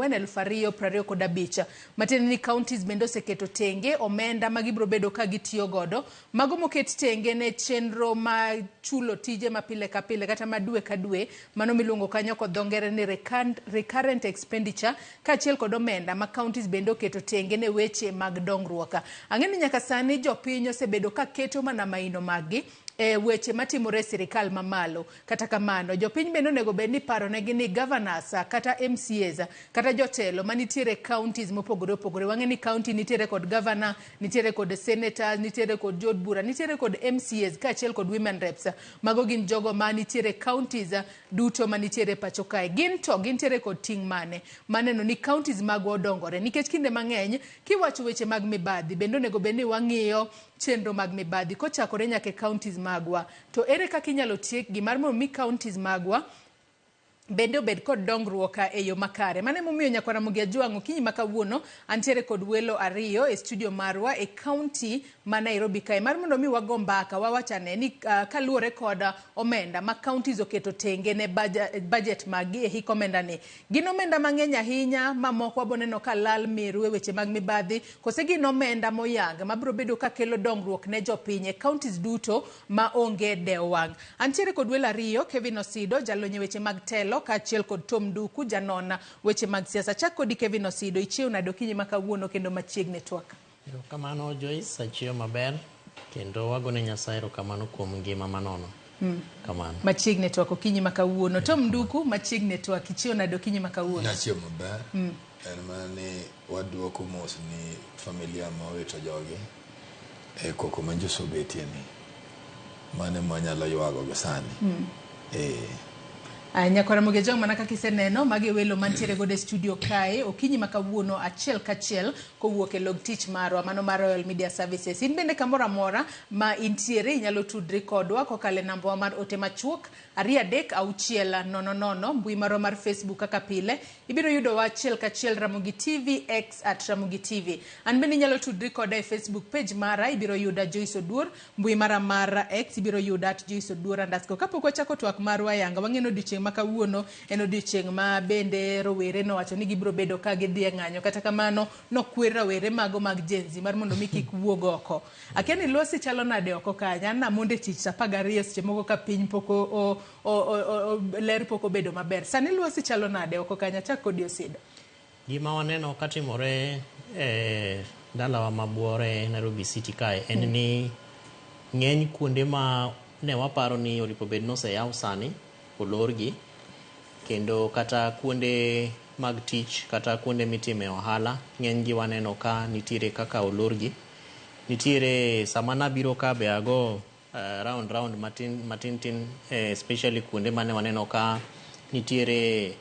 2025. Matiende ni counties bende oseketo tenge omenda ma gibiro bedo ka gitiyo godo mago moket tenge ne chenro ma chulo tije ma pile ka pile kata ma dwe ka dwe mano miluongo kanyo kod dho ngere ni recurrent expenditure kaachiel kod omenda ma counties bende oketo tenge ne weche mag dongruok. Ang'e ni nyaka sani jopiny osebedo ka keto mana maino maggi e weche matimore e sirikal mamalo. Kata kamano jopiny bende onego bed ni paronegi ni governors kata MCAs kata jotelo manitiere counties mopogore opogore. Wang'e ni county nitiere kod governor, nitiere kod senators, nitiere kod jood bura, nitiere kod MCAs kaachiel kod women reps. Mago gin jogo manitiere counties duto manitiere pacho kae. Gin to gintiere kod ting' mane maneno ni counties magwa odongore, nikech kinde mang'eny kiwacho weche mag mibadhi bende onego bed ni wang'iyo chenro mag mibadhi kochakore nyaka e counties magwa. To ere kaka inyalo tiekgi mar mondo mi counties magwa bende obed kod dongruok e yo makare. Mano emomiyo Nyakwar Ramogi Ajwang' okinyi ma kawuono antiere kod welo ariyo e studio marwa e county ma Nairobi kae mar mondo mi wago mbaka wawachane ni kaluwore kod omenda ma counties oketo tenge ne budget maggi e hik omenda ni. Gin omenda mang'eny ahinya ma moko waboneno ka lal meru e weche mag mibadhi kose gin omenda moyang mabiro bedo ka kelo dongruok ne jopiny e counties duto ma onge dewo wang'. Antiere kod welo ariyo, Kevin Osido jalony e weche mag telo kaachiel kod Tom Nduku janon weche mag siasa. Chak kodi Kevin Osido, ichiew nade okinyi ma kawuono kendo machiegni twak? Erokamano Joyce, achiew maber kendo wagone Nyasaye erokamano kuom ngima manono. Kamano. Machiegni twak okinyi ma kawuono. Tom Nduku machiegni twak, ichiew nade okinyi ma kawuono? Nachiew maber. En mana ni waduoko mos ni familia ma owito jogi e koko ma njoso obetie ni. Mano ema wanyalo ywago gi sani. Aya, Nyakwar Ramogi Ajwang' mana kaka iseneno magi e welo mantiere godo e studio kae okinyi ma kawuono achiel kachiel kowuok e log tich marwa mano mar Royal Media Services. In bende kamoro amora ma intiere inyalo tudri kodwa kokalo e nambawa mar ote machuok 236 00 mbui marwa mar Facebook kaka pile ibiro yudowa achiel kachiel Ramogi TV X at Ramogi TV. An bende inyalo tudri koda e Facebook page mara ibiro yuda Joyce Oduor mbui mara mar X ibiro yuda at Joyce Oduor underscore. Kapok wachako twak marwa yanga wang'e ni odiochieng' ma kawuono en odiochieng' ma bende rowere nowacho ni gibiro bedo ka gidhi e ng'anyo kata kamano nokwer rawere mago mag Gen Z mar mondo mi kik wuog oko. Akia ni lwasi chalo nade oko kanyo an namondo e tich saa 12 seche moko ka piny pok ler pok obedo maber. Sani lwasi chalo nade oko kanyo achak kodi Osido. Gima waneno katimore e dalawa ma Buore Nairobi City kae en ni ng'eny kuonde ma ne waparo ni oripo bed ni oseyaw sani olorgi kendo kata kuonde mag tich kata kuonde mitime ohala ng'eny gi waneno ka nitiere kaka olorgi. Nitiere sama nabiro ka be ago round round matin matin tin especially kuonde mane waneno ka nitiere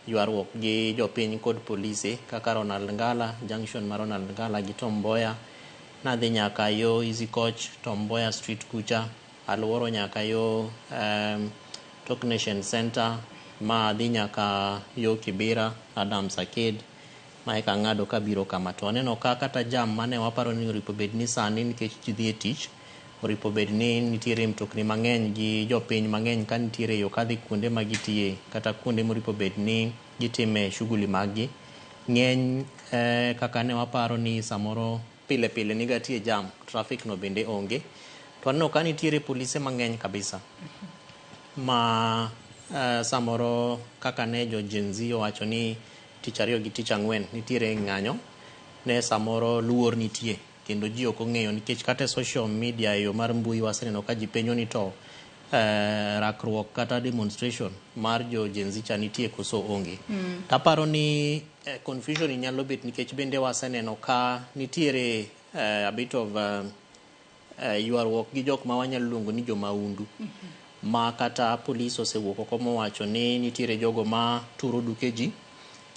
ywaruok gi jopiny kod polise kaka Ronald Ngala, junction ma Ronald Ngala gi Tom Mboya. Nadhi nyaka yo Easy Coach, Tom Mboya Street kucha, aluoro nyaka yo Talk Nation Center, ma adhi nyaka yo Kibera, Adams Arcade, ma eka ang'ado kabiro kama. To aneno ka kata jam mane waparo ni oripo bed ni sani nikech ji dhi e tich, oripo bed ni nitiere mtokni mang'eny gi jopiny mang'eny ka nitiere yo kadhi kuonde ma gitiye kata kuonde moripo bed ni gitime shughuli mag gi. Ng'eny kaka ne waparo ni samoro pile pile niga tie jam, traffic no bende onge. To aneno ka nitiere polise mang'eny kabisa ma samoro kaka ne jo Gen Z owacho ni tich ariyo gi tich ang'wen nitiere ng'anyo ne samoro luor nitie kendo ji ok ong'eyo nikech kata e social media e yo mar mbui waseneno ka ji penjo ni to rakruok kata demonstration mar jo Gen Z cha nitie koso onge. Taparo ni confusion nyalo bet nikech bende waseneno ka nitiere a bit of ywaruok gi jok ma wanyalo luongo ni jomaundu ma kata polis osewuok oko mowacho ni nitiere jogo ma turo duke ji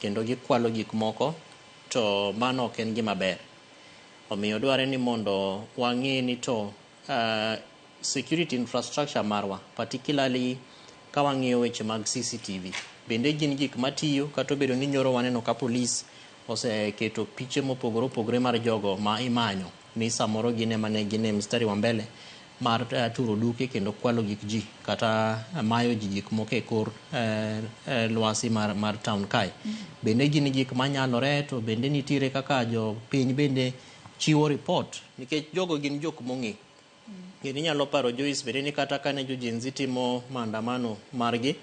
kendo gikwalo gik moko to mano ok en gima ber. Omiyo dwarre ni mondo wang'e ni to security infrastructure marwa particularly ka wang'iyo weche mag CCTV bende gin gik matiyo kata obedo ni nyoro waneno ka polis oseketo piche mopogore opogore mar jogo ma imanyo ni samoro gin ema ne gin e mstari wa mbele mar turo duke kendo kwalo gik ji kata mayo ji gik moko e kor lwasi mar town kae. Bende gin gik manyalore to bende nitiere kaka jopiny bende chiwo report nikech jogo gin jok mong'e. Kendo inyalo paro Joyce bende ni kata kane jo Gen Z timo maandamano margi,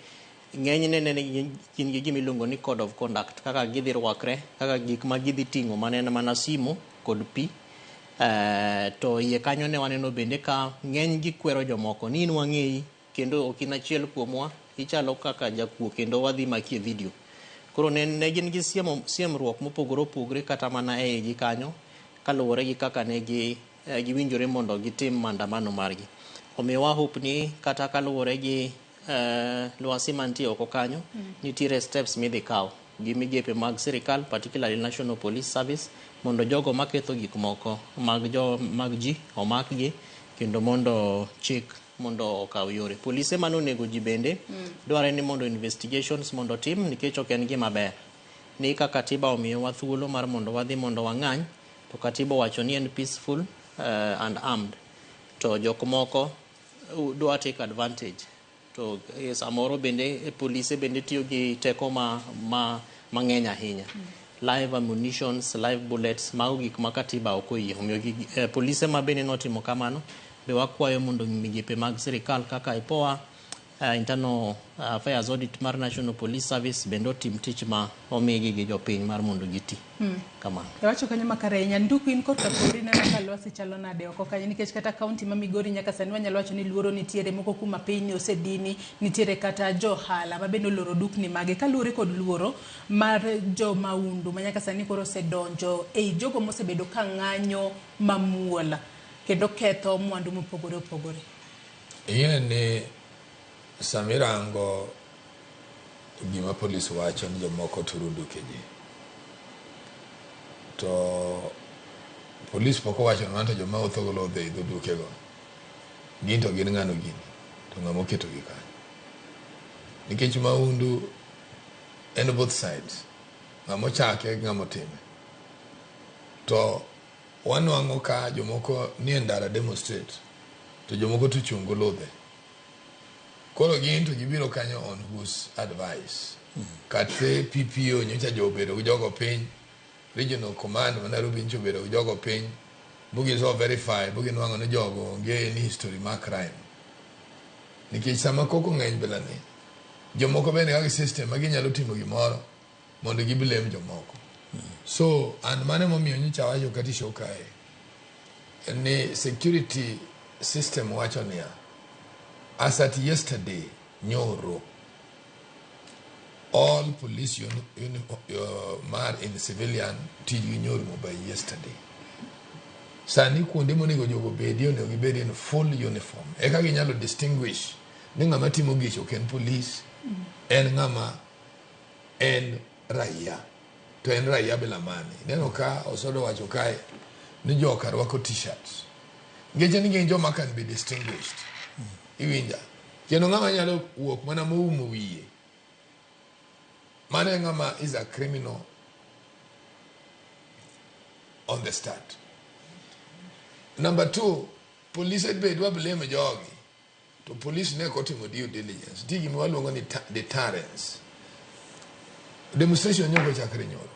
ng'enyne ne gin gi gima iluongo ni code of conduct kaka gidhi rwakre, kaka gik ma gidhi ting'o mane en mana simu kod pi. To iye kanyo ne waneno bende ka ng'eny gi kwero jomoko ni in wang'eyi kendo ok in achiel kuomwa, ichalo kaka jakuo kendo wadhi maki e video. Koro ne gin gi siemruok mopogore opogore kata mana e igi kanyo kaluwore gi kaka ne giwinjore mondo gitim maandamano margi. Omiyo wa hope ni kata kaluwore gi lwasi mantie oko kanyo, nitiere steps midhi kaw gi migepe mag sirikal particularly National Police Service mondo jogo maketho gik moko mag ji omakgi kendo mondo chik mondo okaw yore. Polise manonego ji bende dwarre ni mondo investigations mondo otim nikech ok en gima ber ni ka katiba omiyowa thuolo mar mondo wadhi mondo wang'any to katiba owacho ni en peaceful and armed to jok moko dwa take advantage to samoro bende polise bende tiyo gi teko ma mang'eny ahinya. Live ammunitions, live bullets, mago gik ma katiba ok oyie. Omiyo polise ma bende notimo kamano be wakwayo mondo migepe mag sirikal kaka IPOA, Internal Affairs Audit mar National Police Service bende otim tich ma omigi gi jopiny mar mondo giti. Kamano. Iwacho kanyo makare ahinya. Nduku in korka kori ineno ka lwasi chalo nade oko kanyo nikech kata kaunti ma Migori nyaka sani wanyalo wacho ni luoro nitiere moko kuma piny osedini nitiere kata johala ma bende oloro dukni mage kaluwore kod luoro mar jo maundu ma nyaka sani koro osedonjo ei jogo mosebedo ka ng'anyo mamuol kendo ketho mwandu mopogore opogore. Ing'e ni Sama irango gima polis wacho ni jomoko turo duke ji, to polis pok owacho ni to joma wuotho go lodhe e dho dukego gin to gin ng'ano gini to ng'ama oketogi kanyo. Nikech mahundu en both sides, ng'ama ochake gi ng'ama otime. To wanwang'o ka jomoko nie ndara demonstrate to jomoko to ochung' gi ludhe. Koro gin to gibiro kanyo on whose advice? Kata PPO nyocha jo obedo gi jogo piny, regional command ma Nairobi nyocha obedo gi jogo piny, bugiso verify buginwang'o ni jogo onge any history mar crime. Nikech sama koko ng'eny bila ni, jomoko bende kaka system ma ginyalo timo gimoro mondo gi blame jomoko. So, and mano emomiyo nyocha awacho kata e show kae, ni security system wacho niya, as at yesterday, nyoro, all police mar in civilian tijgi nyorumo by yesterday. Sani kuonde monego jogo bedie onego gibed in full uniform. Eka ginyalo distinguish ni ng'ama timo gicho ok en police, en ng'ama en raia. To en raia bila mane. Ineno ka Osodo wacho kae ni joka rwako t-shirts. Nikech en gin joma can be distinguished. Iwinja? Kendo ng'ama nyalo wuok mana moumo wiye. Mano e ng'ama is a criminal on the start. Number two, police be dwa blame jogi. To police ne ok otimo due diligence. Nitie gima waluongo ni deterrence. Demonstration nyoko chakre nyoro.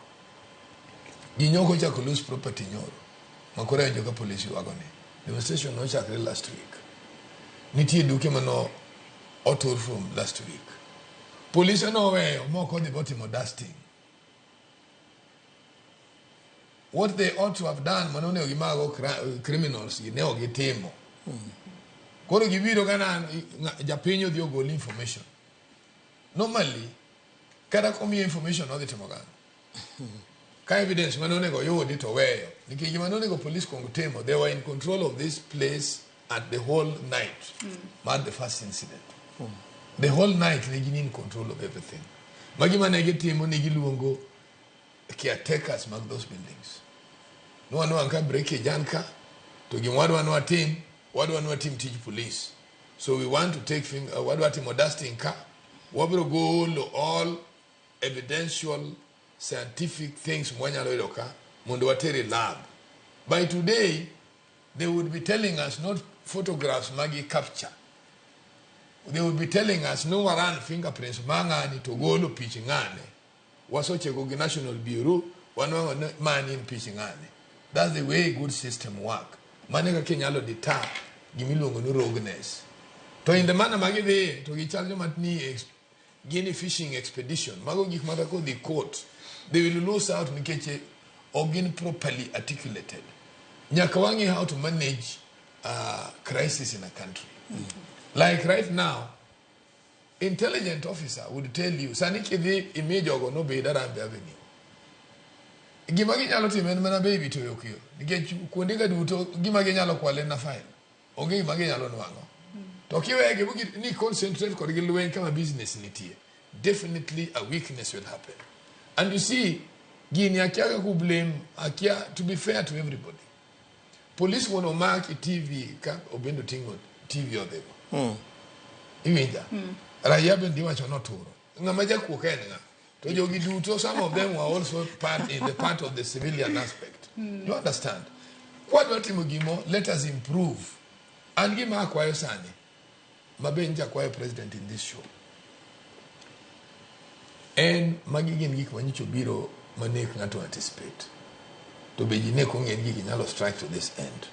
Ji nyoko chako lose property nyoro. Ma koro awinjo ka police ywago ni. Demonstration nochakre last week. Nitie duke mano otur from last week. Polise noweyo mok odhi botimo dusting. What they ought to have done mano onego gimago criminals gi ne ok gitimo. Koro gibiro ka japiny odhi ogol information. Normally, kata komiye information odhi timo gang'o? Ka evidence mane onego oyudi to weyo. Nikech gima ne onego police kuong timo, they were in control of this place at the whole night. Mar the first incident. The whole night ne gin in control of everything. Ma gima ne gitimo ne giluongo caretakers mag those buildings. Nwanwang' ka breakage an ka, to gima wadwa ni watim, wadwa ni watim tij police. So we want to take wadwa timo dusting ka, wabiro golo all evidential scientific things mwanyalo yudo ka mondo water e lab. By today, they would be telling us not photographs magi capture. They would be telling us no waran fingerprints ma ng'ani to golo pich ng'ane. Wasocheko gi National Bureau, wanwang'o ni mani en pich ng'ane. That's the way good system work. Mano e kaka inyalo deter gimiluongo ni rogueness. To in the manner ma gidhiye, to gichal joma ni gin e fishing expedition. Mago gik ma kaka odhi court, they will lose out nikech ok gin properly articulated. Nyaka wang'e how to manage crisis in a country. Like right now, intelligent officer would tell you, sani kidhi imi jogo nobed Harambee Avenue. Gima ginyalo timo en mana baby toyo kiyo. Nikech kuonde ga duto gima ginyalo kwalo en na file. Onge gima ginyalo nwang'o. To kiwegi ni concentrate kodgi lweny kama business nitie. Definitely a weakness will happen. And you see, gini akia kaka blame, akia to be fair to everybody. Police mondo omak e TV ka Obendo ting'o TV odhigo. Iwinja? Raia bende iwacho noturo. Ng'ama jakuo ka en ng'a? To jogi duto, some of them were also part in the part of the civilian aspect. You understand? Kwadwa timo gimo, let us improve. An gima akwayo sani, ma be nyicha akwayo president in this show. En magi gin gik manyicho biro manek ng'ato anticipate. To be ji ne ok ong'e ni gigi nyalo strike to this end.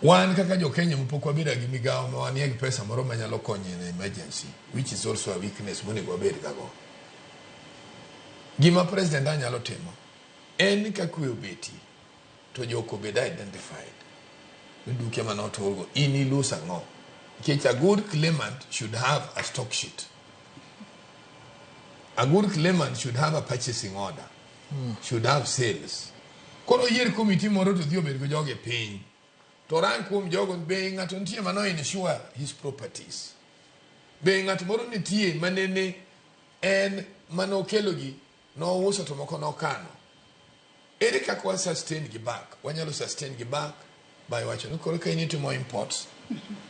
Wan kaka jo Kenya mapok wabedo gi migawo ma wanie gi pesa moro manyalo konyo in emergency, which is also a weakness monego wabed gago. Gima president anyalo timo en ni ka kwe obeti to jok obed identified. Ni duke mane oturgo, in ilose ang'o? Nikech a good claimant should have a stock sheet. A good claimant should have a purchasing order. Should have sales. Koro yier committee moro to dhi obed go jogi piny. To rang kuom jogo be ng'ato nitie mano insure his properties. Be ng'at moro nitie manene en manokelo gi nouso to moko nokano. Ere kaka wa sustain gi back? Wanyalo sustain gi back by wacho ni koro ka in itimo imports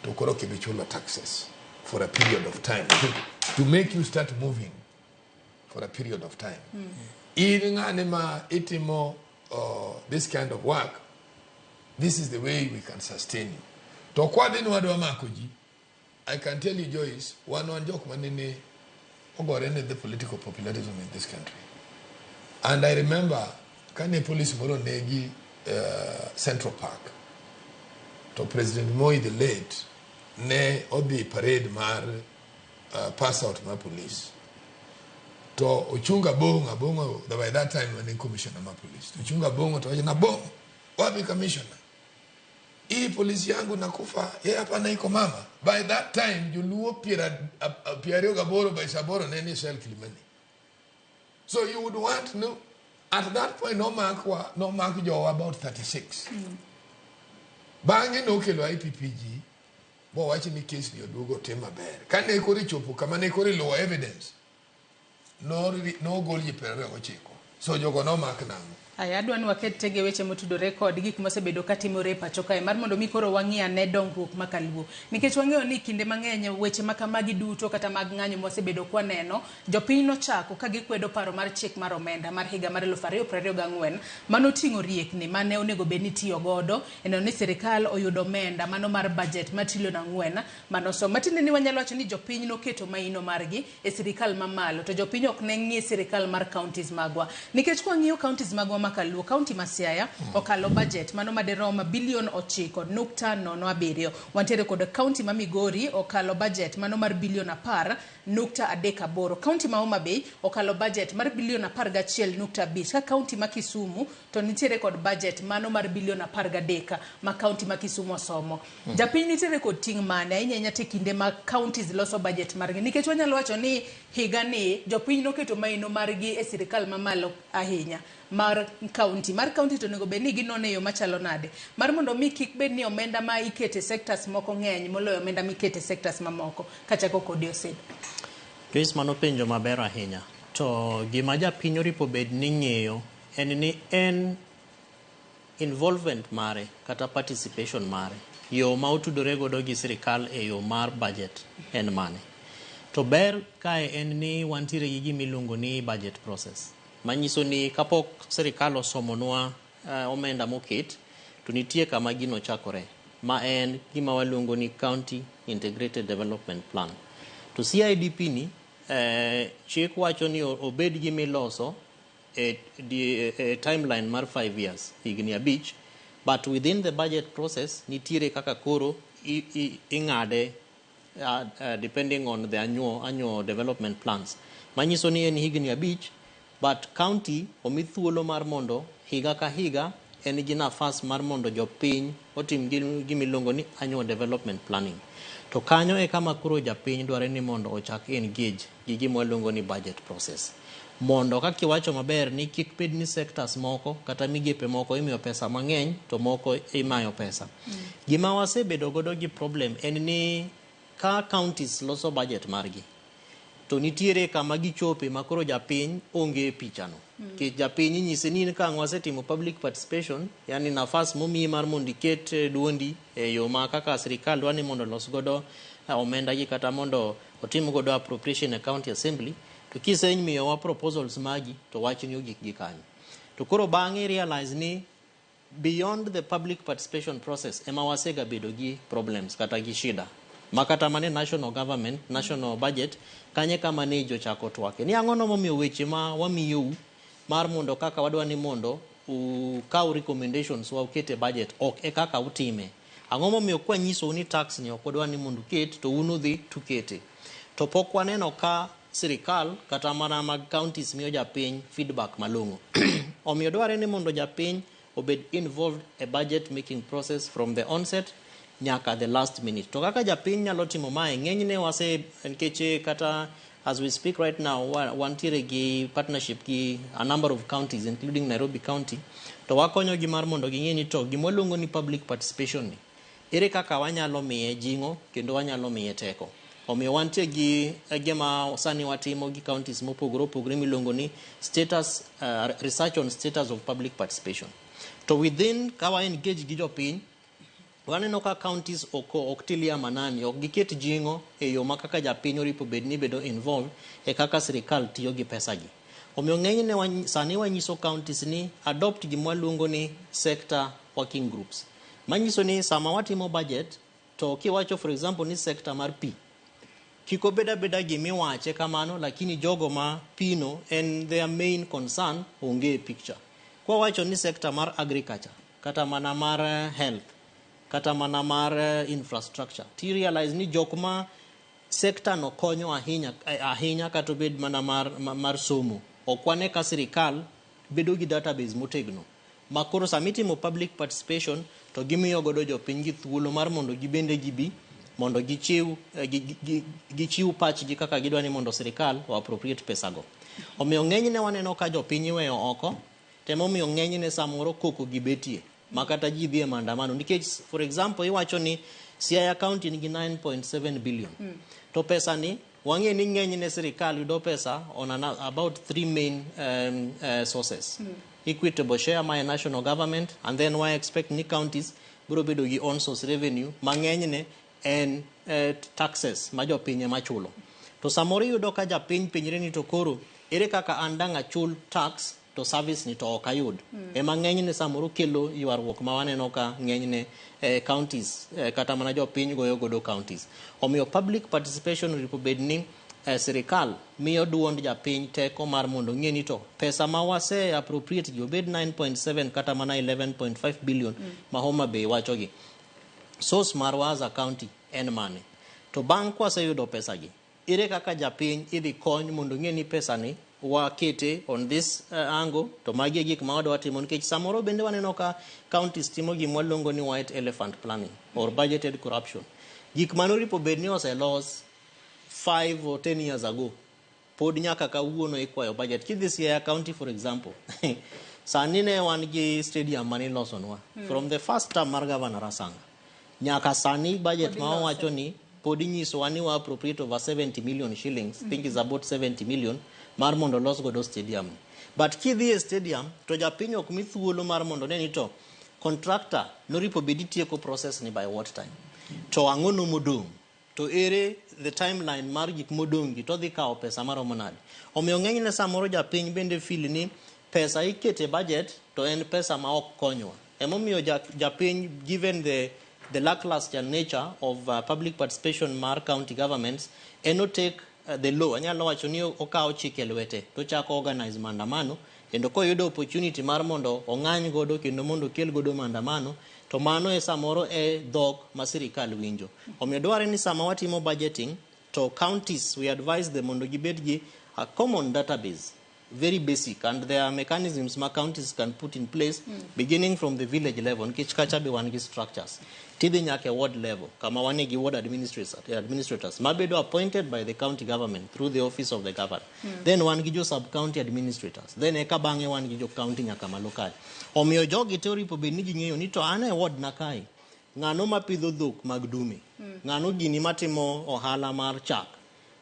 to koro ok ibi chulo taxes for a period of time to make you start moving for a period of time. In ng'ane ma itimo this kind of work, this is the way we can sustain you. To kwadhi ni wadwa mako ji, I can tell you, Joyce, wan jok manene ogore ne the political popularism in this country. And I remember kane police moro negi Central Park, to President Moi the late ne odhi parade mar pass out mar police. To ochunga Abong'o, Abong'o by that time ne commissioner mar police. To ochunga Abong'o to wacho na Abong'o, wapi commissioner? Hii polisi yangu nakufa, yeye hapana iko mama. By that time joluo 28 by saboro ne ni cell Kilimani. So you would want no at that point nomak jowa about 36. Bang'e nokelo IPPG mowach ni case ni oduogo tim maber. Kane koro ichopo kama ne koro iluwo evidence, nogol ji 29. So jogo nomak nang'o? Aya, adwa ni waket tege weche motudore kod gik mosebedo katimore e pacho kae mar mondo mi koro wang'i ane dongruok ma kaluo. Nikech wang'eyo ni kinde mang'eny weche ma kamagi duto kata mag ng'anyo mwasebedo kwaneno, jopiny nochako ka gikwedo paro mar chik mar omenda mar higa mar 2024 manoting'o riekni mane onego bed ni itiyo godo e neno ni sirikal oyudo omenda mano mar budget mar trilion 4 manosom. Matiende ni wanyalo wacho ni jopiny noketo maino margi e sirikal mamalo to jopiny ok ne ng'i sirikal mar counties magwa. Nikech kwang'iyo counties magwa makaluo, county ma Siaya okalo budget mano madirom bilion 9.07. Wantiere kod county ma Migori okalo budget mano mar bilion 10.38. County ma Homa Bay okalo budget mar bilion 11.5. Ka county ma Kisumu to nitiere kod budget mano mar bilion 13 ma county ma Kisumu osomo. Japiny nitiere kod ting' mane ahinya ahinya te kinde ma counties loso budget margi, nikech wanyalo wacho ni higa ni jopiny noketo maino margi e sirikal mamalo ahinya mar county. Mar county to onego bed ni ginone e yo machalo nade mar mondo mi kik bed ni omenda ma ikete sectors moko ng'eny moloyo omenda mikete sectors mamoko. Kachako kodi, Osedo. Joyce, mano penjo maber ahinya. To gima japiny oripo bed ni ng'eyo en ni en involvement mare kata participation mare, yo ma otudore godo gi sirikal e yo mar budget en mane. To ber kae en ni wantiere gi gima iluongo ni budget process. Manyiso ni kapok sirikal osomonwa omenda moket, to nitie kama gino chakore, ma en gima waluongo ni County Integrated Development Plan. To CIDP ni chik wacho ni obed gimiloso e timeline mar 5 years, higni 5, but within the budget process nitiere kaka koro ing'ade depending on the annual development plans. Manyiso ni en higni 5, but county omi thuolo mar mondo higa ka higa en gi nafas mar mondo jopiny otim gimiluongo ni annual development planning. To kanyo e kama koro japiny dware ni mondo ochak engage gi gima waluongo ni budget process. Mondo kaka iwacho maber ni kik bed ni sectors moko kata migepe moko imiyo pesa mang'eny to moko imayo pesa. Gima wasebedo godo gi problem en ni ka counties loso budget margi to nitiere kama gichope ma koro japiny onge e pichano. Nikech japiny inyise ni in ka ang' wasetimo public participation, yani nafas momiyi mar mondo iket duondi e yo ma kaka sirikal dwa ni mondo olos godo omenda gi kata mondo otim godo appropriation e county assembly, to kisemiyowa proposals magi to wachni ogik gi kanyo. To koro bang'e realize ni beyond the public participation process ema wasega bedo gi problems kata gi shida ma kata mane national government, national budget kanye kama ne jochako twake ni ang'o no momiyo weche ma wamiyou mar mondo kaka wadwa ni mondo ukaw recommendations wa uket e budget ok e kaka utime. Ang'o momiyo kwanyisou ni tax ni ok wadwa ni mondo uket to un udhi tukete. To pok waneno ka sirikal kata mana mag counties miyo japiny feedback malong'o. Omiyo dwarre ni mondo japiny obed involved e budget making process from the onset nyaka the last minute. To kaka japiny nyalo timo mae, ng'enyne wase nikech kata as we speak right now wantiere gi partnership gi a number of counties including Nairobi County, to wakonyogi mar mondo ging'e ni to gima waluongo ni public participation ni ere kaka wanyalo miye jing'o kendo wanyalo miye teko. Omiyo wantie gi gima sani watimo gi counties mopogore opogore miluongo ni status research on status of public participation. To within ka wa engage gi jopiny, waneno ka counties ok tilia manani, ok giket jing'o e yo ma kaka japiny oripo bed ni bedo involved e kaka sirikal tiyo gi pesa gi. Omiyo ng'enyne sani wanyiso counties ni adopt gima waluongo ni sector working groups. Manyiso ni sama watimo budget, to kiwacho for example ni sector mar pi, kik obed abeda gimiwache kamano, lakini jogo ma pino en their main concern onge e picture. Kwa wacho ni sector mar agriculture, kata mana mar health, kata mana mar infrastructure, ti realize ni jok ma sector no konyo ahinya ahinya, kata obed mana mar somo, ok wane ka sirikal bedo gi database motegno ma koro sama itimo public participation to gimiyo godo jopiny gi thuolo mar mondo gibende gibi mondo gichiw pachgi kaka gidwa ni mondo sirikal o appropriate pesago. Omiyo ng'enyne waneno ka jopiny iweyo oko, temomiyo ng'enyne samoro koko gibetie ma kata ji dhi e maandamano, nikech for example iwacho ni Siaya County nigi 9.7 billion. To pesa ni wang'e ni ng'enyne sirikal yudo pesa on about three main sources. Equitable share ma national government, and then wa expect ni counties biro bedo gi own source revenue ma ng'enyne en taxes ma jopiny ema chulo. To samoro iyudo ka japiny penjre ni to koro ere kaka an dang' achul tax to service ni to ok ayud. Ema ng'enyne samoro kelo ywaruok ma waneno ka ng'enyne counties kata mana jopiny goyo godo counties. Omiyo public participation oripo bed ni sirikal miyo duond japiny teko mar mondo ng'e ni to pesa ma wase appropriate gi obed 9.7 kata mana 11.5 billion ma Homa Bay wacho gi. Source marwa as a county en mane? To bang' kwaseyudo pesa gi, ere kaka japiny idhi kony mondo ng'e ni pesa ni wakete on this angle, to magi e gik ma wadwa timo, nikech samoro bende waneno ka counties timo gima waluongo ni white elephant planning or budgeted corruption. Gik manoripo bed ni oselos 5 or 10 years ago, pod nyaka kawuono ikwayo budget. Kidhi Siaya County for example, sani ne wan gi stadium manilosonwa from the first term mar Governor Rasanga. Nyaka sani budget ma wawacho ni pod inyisowa ni wa appropriate over 70 million shillings, think is about 70 million, mar mondo los godo stadium. But kidhi e stadium, to japiny ok mi thuolo mar mondo ne ni to contractor noripo bed itieko process ni by what time. To ang'o no modong'? To ere the timeline mar gik modong' gi to dhi kawo pesa maromo nade? Omiyo ng'enyne samoro japiny bende feel ni pesa ikete budget to en pesa ma ok konywa. Emomiyo japiny, given the lackluster nature of public participation mar county governments, eno take the law. Anyalo wacho ni okawo chike lwete to chako organize maandamano, kendo koyudo opportunity mar mondo ong'any godo kendo mondo okel godo maandamano, to mano e samoro e dhok ma sirikal winjo. Omiyo dwarre ni sama watimo budgeting to counties, we advise them mondo gibed gi a common database, very basic, and there are mechanisms ma counties can put in place, beginning from the village level, nikech kacha be wan gi structures, tidhi nyaka e ward level kama wane gi ward administrators mabedo appointed by the county government through the office of the governor. Then wan gi jo sub county administrators, then eka bang'e wan gi jo county nyaka malo kae. Omiyo jogi te oripo bed ni ging'eyo ni to an e ward na kae, ng'ano mapidho dhok mag dume, ng'ano gini matimo ohala mar chak,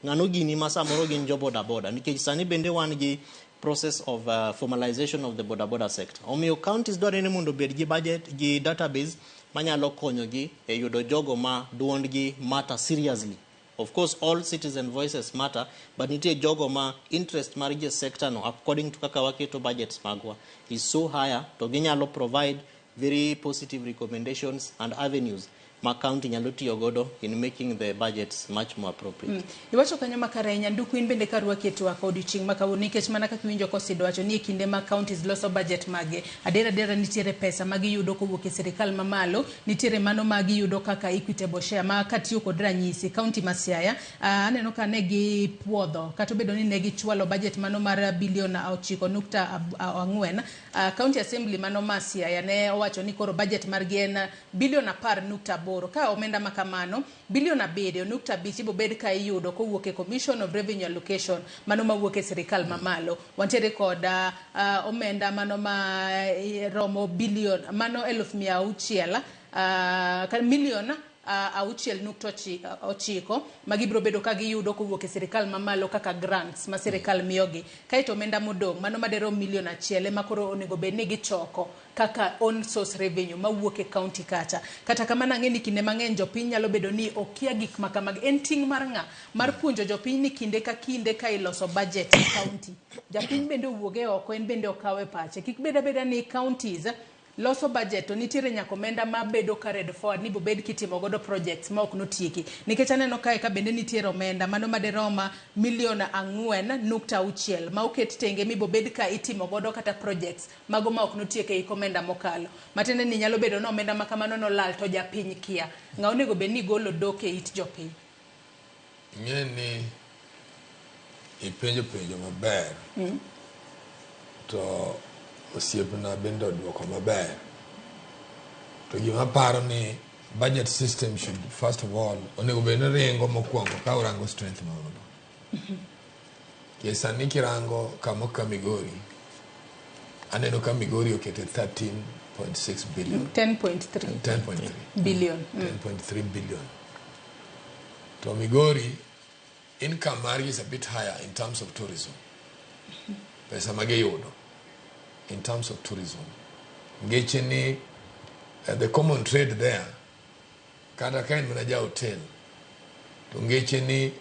ng'ano gini ma samoro gin jo boda boda, nikech sani bende wan gi process of formalization of the boda boda sector. Omiyo counties dwarore ni mondo obed gi budget gi database manyalo konyogi e yudo jogo ma duondgi matter seriously. Of course all citizen voices matter, but nitie jogo ma interest margi e sector no, according to kaka waketo budgets magwa, is so higher to ginyalo provide very positive recommendations and avenues ma county nyalo tiyo godo in making the budgets much more appropriate. Iwacho kanyo makare Nyanduku, in bende karwaki e twak odiochieng' ma kawuono, nikech mana kaka iwinjo kosido wacho ni e kinde ma counties loso budget mage, adiera nitiere pesa ma giyudo kowuok e sirikal mamalo, nitiere mano ma giyudo kaka equitable share, ma katiyo kod ranyisi county ma Siaya, aneno ka ne gipuodho kata obedo ni ne gichwalo budget mano mar bilion 9.4, county assembly mano ma Siaya ne owacho ni koro budget margi en bilion 10.8. Ka omenda ma kamano bilion 7.5 ibo bed ka iyudo kowuok e Commission of Revenue Allocation mano mawuok e sirikal mamalo. Wantiere kod omenda mano ma romo bilion mano 600,000 milion 6.9 ma gibiro bedo ka giyudo kowuok e sirikal mamalo kaka grants ma sirikal miyogi. Kaeto omenda modong' mano maderom milion 1 ema koro onego bed ni gichoko kaka own source revenue mawuok e county kacha. Kata kamano ang'e ni kinde mang'eny jopiny nyalo bedo ni okia gik ma kamagi. En ting' mar ng'a mar puonjo jopiny ni kinde ka kinde ka iloso budget e county, japiny bende owuog e oko, en bende okawe pache. Kik bed abeda ni counties loso budget to nitiere nyaka omenda mabedo carried forward ni bobed kitimo godo projects ma ok notieki. Nikech aneno kae ka bende nitiere omenda mano maderom milion 4.6 ma oket tenge mi bobed ka itimo godo kata projects mago ma ok notiek e hik omenda mokalo. Matiende ni nyalo bedo ni omenda ma kamano nolal to japiny kia. Ng'a onego bed ni golo dok e it jopiny? Ing'e ni ipenjo penjo maber to osiepna bende oduoko maber. To gima aparo ni budget system should first of all onego bed ni ringo mokwongo ka urango strength ma un go. Nikech sani kirango kamo ka Migori, aneno ka Migori okete 13.6 billion. 10.3 10.3 billion. 10.3 billion. To Migori income margi is a bit higher in terms of tourism. Pesa ma giyudo in terms of tourism. Ngeche ni the common trade there, kata ka en mana ja hotel, to ngeche ni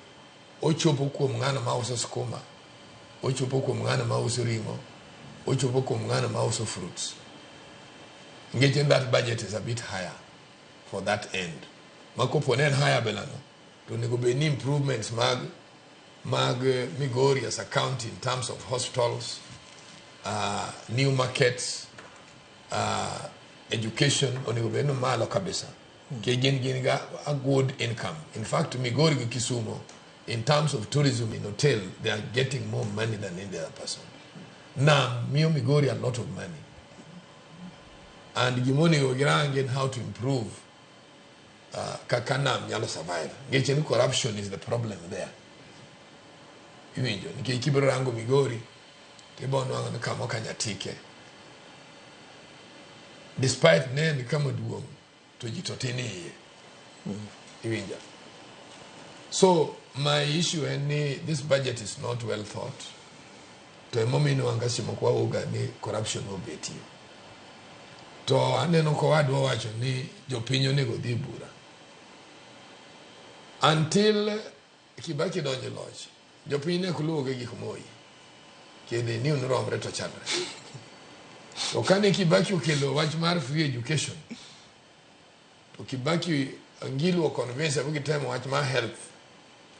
ochopo kuom ng'ano ma uso skuma, ochopo kuom ng'ano ma uso ring'o, ochopo kuom ng'ano ma uso fruits. Ngeche ni that budget is a bit higher for that end. Ma kopo ne en higher belano, to onego bed ni improvements mag Migori as a county in terms of hospitals, new markets, education, onego bed ni malo kabisa. Nikech gin ga a good income. In fact, Migori gi Kisumu, in terms of tourism in hotel, they are getting more money than any other person. Nam miyo Migori a lot of money. And gimonego girang en how to improve kaka nam nyalo survive. Ngeche ni corruption is the problem there. Iwinjo, nikech kibiro rango Migori, tibo nwang'o ni kamo kanyatike. Despite ne en kama duong', to ji to tin iye. Iwinjo. So, my issue en ni this budget is not well thought. To emomiyo inwang'o seche moko waoga ni corruption obetie. To aneno ka owadwa wacho ni jopiny onego dhi bura. Until Kibaki donjo e loch, jopiny ne ok luwo gi gik Moi. Kendo ni unuromre to chalre. To kane Kibaki okelo wach mar free education, to Kibaki Ngilu o convince abo gitemo wach mar health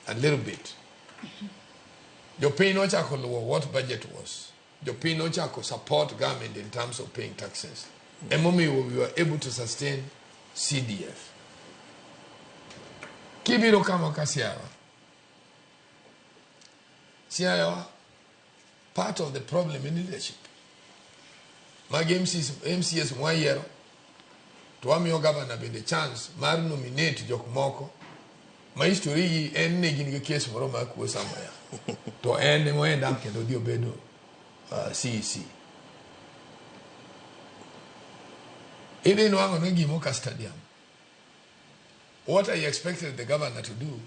a little bit. Jopiny nochako luwo what budget was. Jopiny nochako support government in terms of paying taxes. Emomiyo we were able to sustain CDF. Kibiro kama ka Siaya. Siaya, part of the problem in leadership. Mag MCS mwayiero, to wamiyo governor bende chance mar nominate jok moko ma history gi en ni gin gi case moro mar kuo somewhere. To en ema end up kendo odhi obedo CEC. Idhi nwang'o ni gimo ka stadium. What I expected the governor to do,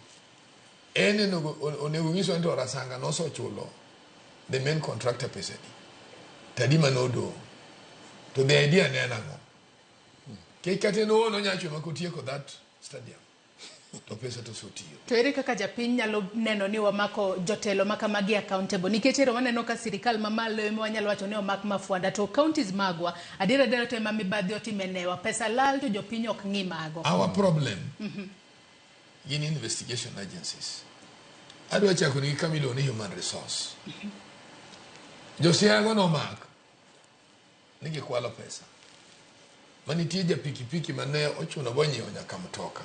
en onego nyiswa ni to Rasanga nosechulo the main contractor pesa adi. Tadi manodong'. To the idea ne en ang'o? Kech kata en owuon onya chwe mak otieko that stadium. To pesa to osetiyo. To ere kaka japiny nyalo neno ni wamako jotelo ma kamagi accountable? Nikech ero waneno ka sirikal mamalo ema wanyalo wacho ni omak mafwanda, to counties magwa adiera adiera to ema mibadhi otime newa. Pesa lal to jopiny ok ng'i mago. Our problem gin investigation agencies. Adwa chako nigi kama iluongo ni human resource. Josiaya go nomak ni gikwalo pesa. Manitie ja pikipiki mane ochuno bonyiewo nyaka mtoka.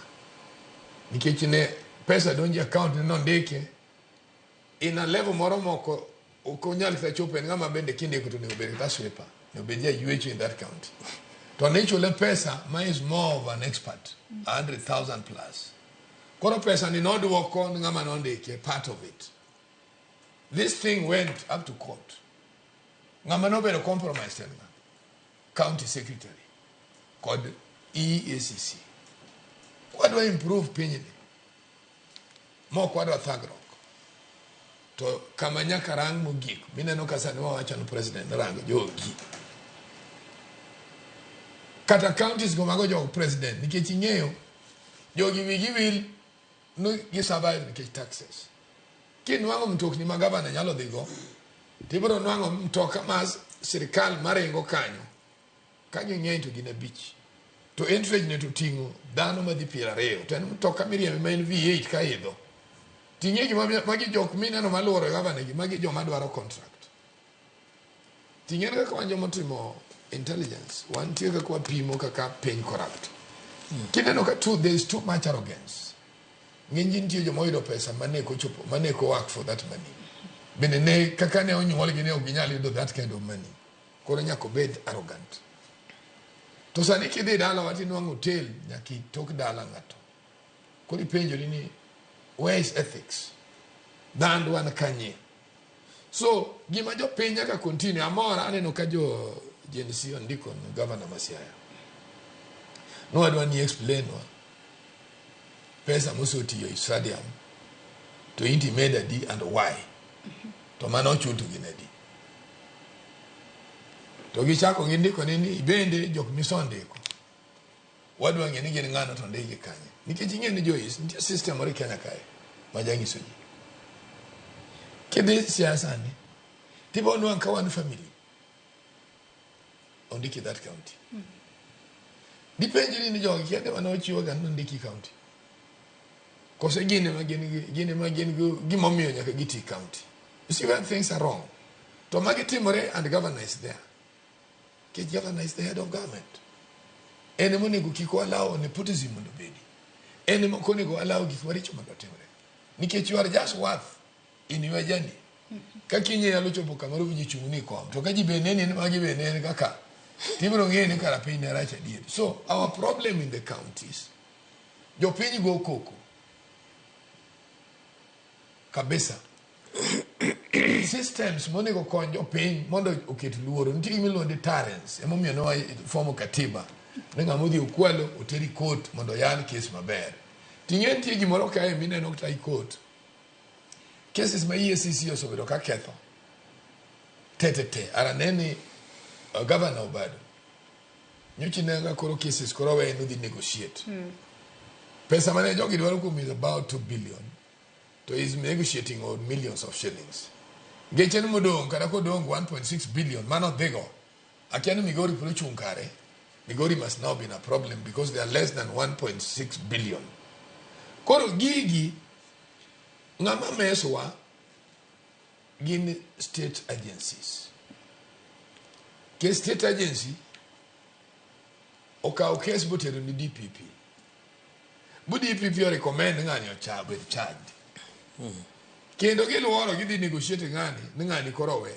Nikech ne pesa donjo e account ne nondike in a level moro moko ok onyal kata chopo en ng'ama bende kindiko to onego bed kata sweeper, onego bed jaywecho in that county. To ne ichule pesa ma is more of an expert, 100,000 plus. Koro pesa ni nodwoko ne ng'ama nondike part of it. This thing went up to court. Ng'ama nobedo compromised en ng'a? County secretary kod EACC. Wadwa improve pinyni. Mok wadwa thagruok. To kama nyaka rang mogik, mineno ka sani wawacho ni president rango jogi. Kata counties go mago jog president, nikech ing'eyo, jogi wigi wil ni gi survive nikech taxes. Kinwang'o mtokni ma gavana nyalo dhigo, tibiro nwang'o mtoka ma sirikal maringo kanyo. Ka ging'eny to gin 5. To entourage ne to ting'o dhano madhi 20. To en mtoka miriembe ma en V8 ka idho. Ting'e gima magi jok mineno maluoro gavana gi, magi joma dwaro contract. Ting'e kaka wan joma otimo intelligence, wantie kaka wapimo kaka piny corrupt. Kineno ka there is too much arrogance. Ng'eny ji nitie joma oyudo pesa mane ok ochopo, mane ok work for that money. Bende ne kaka ne onyuolgi ne ok ginyal yudo that kind of money. Koro nyaka obed arrogant. To sani kidhi dalawa tinwang'o hotel nyaka itok dala ng'ato. Koro ipenjori ni where is ethics? Dhandwa ni kanye? So gima jopiny nyaka continue, amora aneno ka jo Gen Z ondiko ni governor ma Siaya. Nowadwa ni explain wa pesa mosetiyo e stadium to inti med adi and why? To mano ochul to gin adi? To gichako gindiko ni bende jok misondiko. Wadwa ng'e ni gin ng'ano to ndikgi kanye. Nikech ing'e ni Joyce, nitie system moro e Kenya kae ma janyiso ji. Kidhi siasa ni, tibo nwang' ka one family ondiki that county. Dipenjri ni jogi kia ema nochiwo ga nondiki county. Kose gin ema gin gi gimomiyo nyaka giti county. You see where things are wrong. To magi timore and governor is there. Nikech governor is the head of government. En ema onego kik allow nepotism mondo obedi. En ema ok onego allow gik maricho mondo otimre. Nikech you are just worth in your journey. Ka kiny inyalo chopo kamoro ji chung' ni kom. To ka ji be neni ni magi be neni kaka tibiro ng'eyo ni kara piny ne rach adier. So our problem in the counties, jopiny go koko kabisa. Systems monego kony jopiny mondo oket luoro. Nitie gima iluongo ni deterrence. Emomiyo ne wafomo katiba. Ni ng'ama odhi okwalo oteri court mondo oyal case maber. Ting'e nitie gimoro kae mineno kata i court. Cases ma EACC osebedo ka ketho. Te te te. Ara neni governor Obado. Nyocha ineno ka koro cases koro oweyo ni odhi negotiate. Pesa mane jogi dwaro kuom is about 2 billion. To is negotiating on millions of shillings. Geche ni modong' kata kodong' 1.6 billion mano dhigo. Akia ni Migori pod ochung' kare. Migori must now be in a problem because they are less than 1.6 billion. Koro gigi ng'ama meswa gin state agencies. Ke state agency okawo case botero ni DPP. Bu DPP o recommend ng'ani bed charged. Kendo giluoro gidhi negotiate ng'ani ni ng'ani koro we.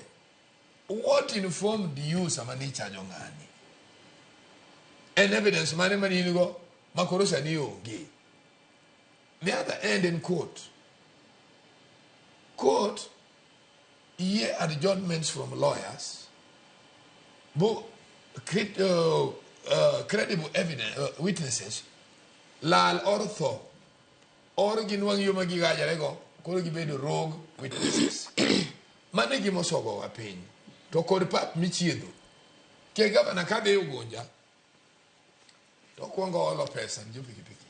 What informed you sama ni chajo ng'ani? En evidence mane mane in go ma koro sani onge? The other end in court. Court hear adjournments from lawyers, bo credible evidence, witnesses, lal or tho, or ginwang' yo ma gigajorego, koro gibedo rogue witnesses. Mano e gima osogowa piny. To kod pap michiedho. Ke gavana kadhi Ugunja, to okuongo olo pesa ne jo pikipiki.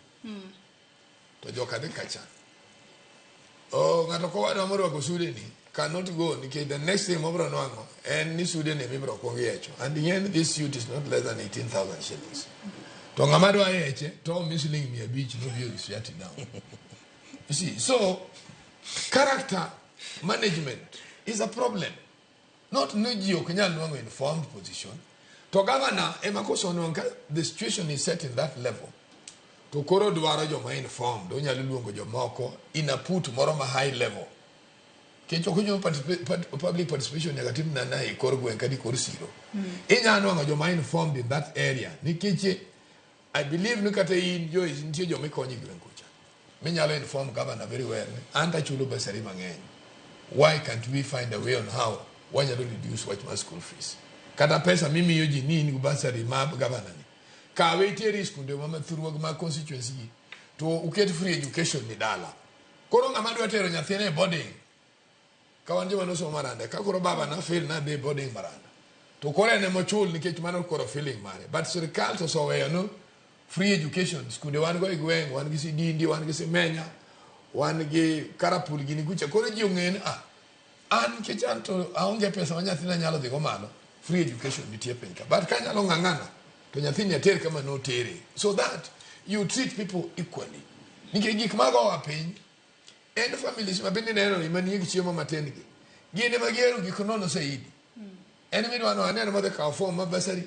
To joka dhi kacha. Oh, ng'ato kowadwa morwako sude ni cannot go nikech the next thing mobro nwang'o en ni sude ni mibro kuong yecho. And ing'e ni this suit is not less than 18,000 shillings. To ng'ama dwa yeche to omi siling 500 nobi e shati down. You see, so character management is a problem. Not ni ji ok nyal nwang'o informed position. To governor ema kosenwang'o ka the situation is set in that level. To koro dwaro joma informed, onyalo luongo jomoko in a put moro ma high level. Nikech ok onyal public participation nyaka tim nana e kor gweng' kata e kor siro. Inyalo nwang'o joma informed in that area. Nikech I believe ni kata in Joyce nitie joma ikonyo e gweng' kucha. Minyalo inform governor very well. An tachulo bursary mang'eny. Why can't we find a way on how wanyalo reduce wach mar school fees? Kata pesa mimiyo ji ni in gi bursary ma governor ni. Kawe itere e skunde ma mathurwa mag constituency gi. To uket free education ni dala. Koro ng'ama dwa tero nyathine e boarding, ka wan joma nosomo Maranda, ka koro baba na fail na dhi e boarding Maranda. To koro en emochul nikech mano koro feeling mare. But sirkal to oseweyo no free education. Skunde wan go e gweng', wan gi Sidindi, wan gi Simenya, wan gi Karapul gini kucha. Koro ji ong'e ni ah, an nikech an to aonge pesa ma nyathina nyalo dhi go malo, free education nitie piny ka. But ka anyalo ng'ang'ana, to nyathini ater kama notere. So that you treat people equally. Nikech gik magowa piny, en families ma bende ineno ni manie gi chiemo matin gi. Gin ema gihero gik nono saidi. En midwa no aneno modhi kawo form mar bursary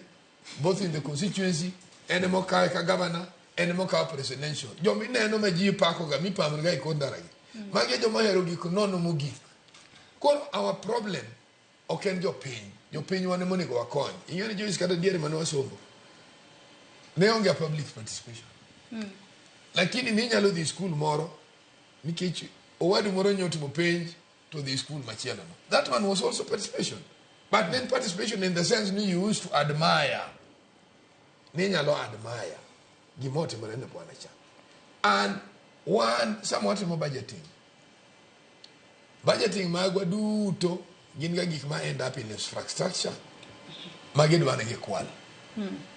both in the constituency, en ema okawe ka governor, en ema okawo presidential. Joma ineno ma ji pako ga mipamo ga e kor ndara gi. Magi e joma ohero gik nono mogik. Koro our problem ok en jopiny. Jopiny wan ema onego wakony. Ing'eyo ni Joyce kata diere mane wasomo, ne onge public participation. Lakini ninyalo dhi skul moro nikech owadu moro nyotimo penj to dhi skul machielo no. That one was also participation. But then participation in the sense ni you used to admire. Ni nyalo admire gima otimore ne bwana cha. And one, sama watimo budgeting. Budgeting magwa duto gin ga gik ma end up in infrastructure ma gidwa ni gikwal.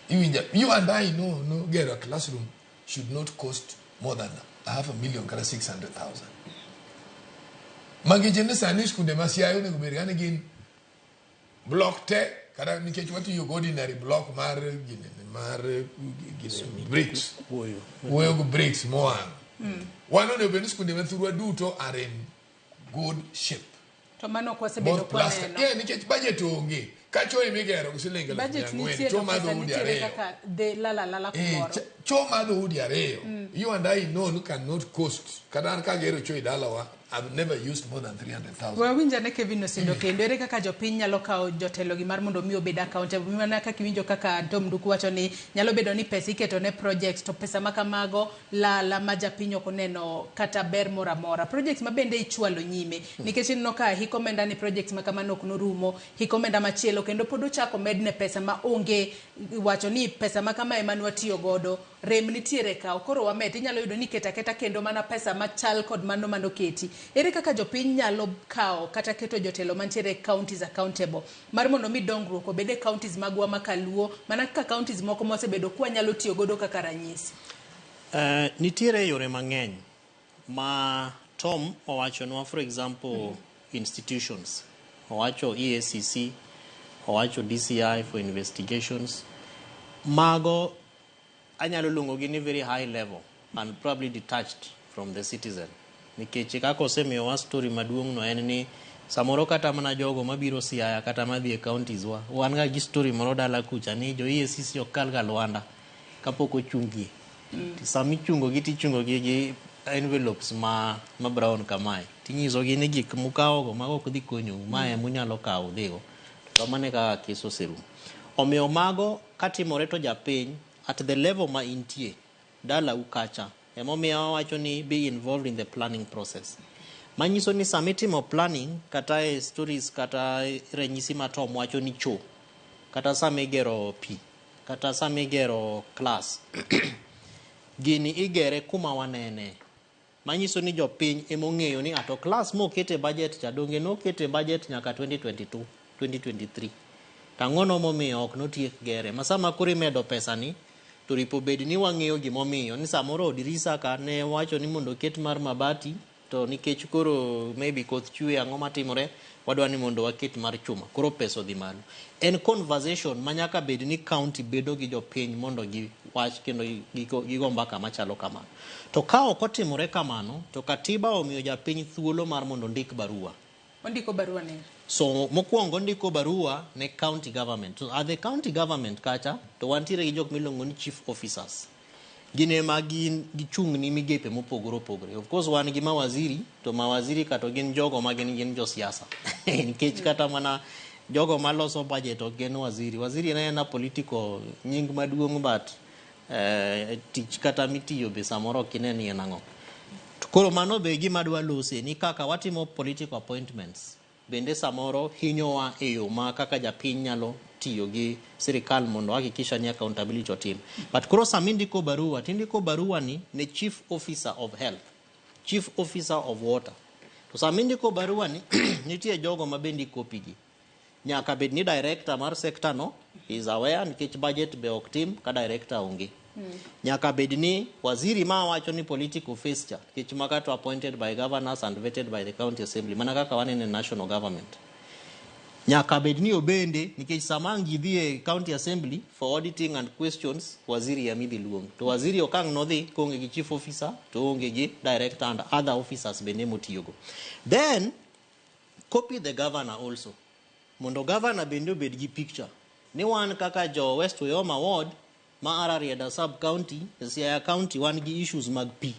Iwinja, you and I know no gero a classroom should not cost more than 500,000 kata 600,000. Magi ni sani skunde ma Siaya onego bed ni gin block te kata nikech watiyo gi ordinary block mar gini mar gini bricks. Wuoyo gi bricks mowang'. Wan onego bed ni skunde ma thurwa duto are in good shape. To mano ok wasebedo Both plaster. kwaneno. Yeah, nikech budget onge. Ka choo emigero gi siling eluf mia Budget ang'wen, nitie choo to mar pesa dhoudi nitiere ariyo. kaka dhi lala lala Eh, kumoro. choo mar dhoudi ariyo. You and I know no cannot cost. Kata an kagero choo e dalawa, I've never used more than 300,000. Wawinj ane Kevin Osindo kendo ere kaka jopiny nyalo kawo jotelogi mar mondo mi obed accountable mana kaka iwinjo kaka Tom Nduku wacho ni nyalo bedo ni pesa iketo ne projects to pesa ma kamago lala ma japiny ok oneno kata ber moro amora. Projects ma bende ichwalo nyime nikech ineno ka hik omenda ni projects ma kamano ok norumo, hik omenda machielo kendo pod ochako medne pesa ma onge wacho ni pesa ma kama ema nwatiyo godo rem nitiere ka koro wamed inyalo yudo ni keto aketa kendo mana pesa machal kod mano manoketi. Ere kaka jopiny nyalo kawo kata keto jotelo mantiere e counties accountable mar mondo mi dongruok obed e counties magwa ma kaluo mana kaka counties moko mosebedo kwanyalo tiyo godo kaka ranyisi. Nitiere yore mang'eny ma Tom owachonwa, for example, institutions. Owacho EACC, owacho DCI for investigations. Mago anyalo luongogi ni very high level and probably detached from the citizen. Nikech kaka osemiyowa story maduong' no en ni samoro kata mana jogo mabiro Siaya kata madhi e counties wa, wan ga gi story moro dala kucha ni jo EACC ok kal ga lwanda kapok ochungie. Sama ichungo gi tichungo gi gi envelopes ma brown kamae. Tinyisogi ni gik mukawogo mago ok dhi konyou, mae emunyalo kawo udhigo. To kamano e kaka kes oserumo. Omiyo mago katimore to japiny at the level ma intie, dalau kacha, emomiyo wawacho ni be involved in the planning process. Manyiso ni sama itimo planning kata e stories kata ranyisi ma Tom wacho ni cho, kata sama igero pi, kata sama igero class, gini igere kuma wanene. Manyiso ni jopiny emong'eyo ni ato class mokete budget cha donge nokete budget nyaka 2022, 2023. Tang'ono momiyo ok notiek gere. Ma sama koro imedo pesa ni, to ripo bed ni wang'eyo gimomiyo. Ni samoro dirisa ka ne wacho ni mondo oket mar mabati, to nikech koro maybe koth chwe ang'o matimore, wadwa ni mondo waket mar chuma. Koro pesa odhi malo. En conversation ma nyaka bed ni county bedo gi jopiny mondo giwach kendo gigo mbaka machalo kamano. To ka ok otimore kamano, to katiba omiyo japiny thuolo mar mondo ondik barua. Ondiko barua ne. So mokwongo ondiko barua ne county government. So at the county government kacha, to wantiere gi jok miluongo ni chief officers. Gin ema gin gichung' ni migepe mopogore opogore. Of course wan gi mawaziri, to mawaziri ka to gin jogo ma gin josiasa. Nikech kata mana jogo maloso budget ok gin waziri. Waziri en aena political nying maduong' but tich kata mitiyo be samoro ok ine ni en ang'o. To koro mano be gima adwa lose ni kaka watimo political appointments bende samoro hinyowa e yo ma kaka japiny nyalo tiyo gi sirikal mondo hakikisha ni accountability otim. But koro sama indiko barua, tindiko barua ni ne chief officer of health, chief officer of water. To sama indiko barua ni nitie jogo ma bende ikopi gi. Nyaka bed ni director mar sector no is aware nikech budget be ok tim ka director onge. Nyaka bed ni waziri ma wacho ni political face cha, nikech maka to appointed by governors and vetted by the county assembly, mana kaka waneno e national government. Nyaka bed ni obende, nikech sama ang' ji dhi e county assembly for auditing and questions, waziri ema idhi luong. To waziri ok ang' nodhi koonge gi chief officer, to oonge gi director and other officers bende motiyogo. Then, copy the governor also. Mondo governor bende obed gi picture. Ni wan kaka jo West Uyoma ward, ma Rarieda sub county, Siaya county, wan gi issues mag pi.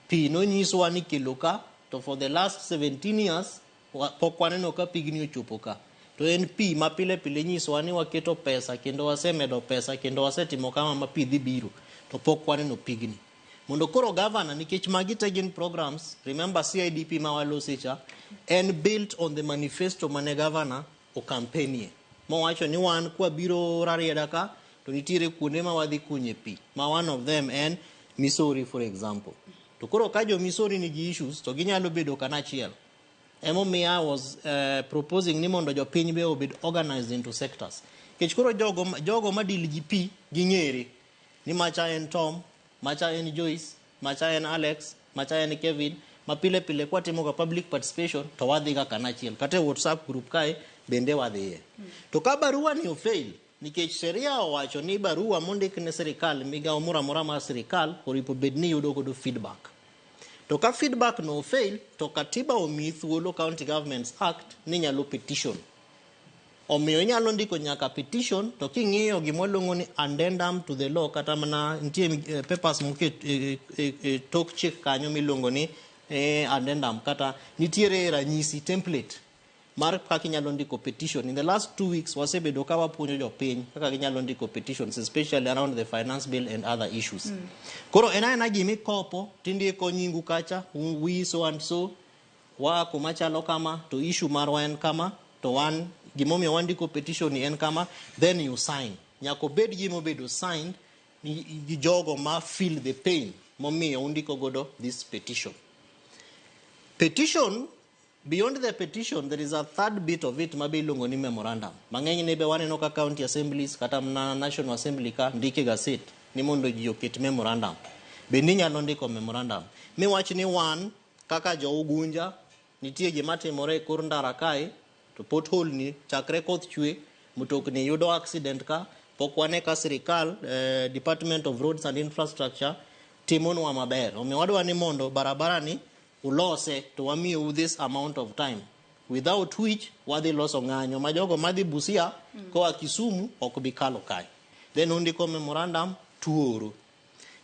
Pi nonyiswa ni kelo ka, to for the last 17 years, pok waneno ka pigni ochopo ka. To en pi ma pile pile nyisowa ni waketo pesa, kendo wasemedo pesa, kendo wasetimo kama ma pi dhi biro, to pok waneno pigni. Mondo koro governor, nikech magi te gin programs, remember CIDP ma walose cha, en built on the manifesto mane governor okampenie. Mowacho ni wan kwabiro Rarieda ka, to nitiere kuonde ma wadhi kunye pi, ma one of them en Missouri for example. To koro ka jo Missouri nigi issues, to ginyalo bedo kanachiel. Emomiyo I was proposing ni mondo jopiny be obed organized into sectors. Nikech koro jogo ma deal gi pi ging'ere ni macha en Tom, macha en Joyce, macha en Alex, macha en Kevin, ma pile pile kwatimo ga public participation to wadhi ga kanachiel. Kata e WhatsApp group kae bende wadhiye. To ka barua ni ofail, nikech sheria owacho ni barua mondik ne sirikal, migawo moro amora mar sirikal, oripo bed ni yudo godo feedback. To ka feedback no fail, to katiba omiyi thuolo County Governments Act ni nyalo petition. Omiyo inyalo ndiko nyaka petition, to king'iyo gima waluongo ni addendum to the law, kata mana nitie papers moket tok chik kanyo miluongo ni addendum, kata nitiere ranyisi template mar kaka inyalo ndiko petition. In the last 2 weeks wasebedo ka wapuonjo jopiny kaka ginyalo ndiko petitions, especially around the finance bill and other issues. Koro en aena gima ikopo tindiko nyingu kacha, we so and so, wa kuma chalo kama, to issue marwa en kama, to wan gimomiyo wandiko petition ni en kama, then you sign. Nyaka obed gima obedo signed gi jogo ma feel the pain momiyo undiko godo this petition. Petition, beyond the petition, there is a third bit of it mabe iluongo ni memorandum. Mang'eny ne be waneno ka county assemblies kata mana national assembly ka ndike gazette ni mondo ji oket memorandum. Bende inyalo ndiko memorandum. Miwach ni wan kaka jo Ugunja nitie gima timore e kor ndara kae, to pothole ni chakre koth chwe, mtokni yudo accident ka, pok wane ka sirikal, Department of Roads and Infrastructure timonwa maber. Omiyo wadwa ni mondo barabara ni ulose to wamiyou this amount of time, without which wadhi loso ng'anyo ma jogo madhi Busia koa Kisumu ok bi kalo kae. Then undiko memorandum tuoro.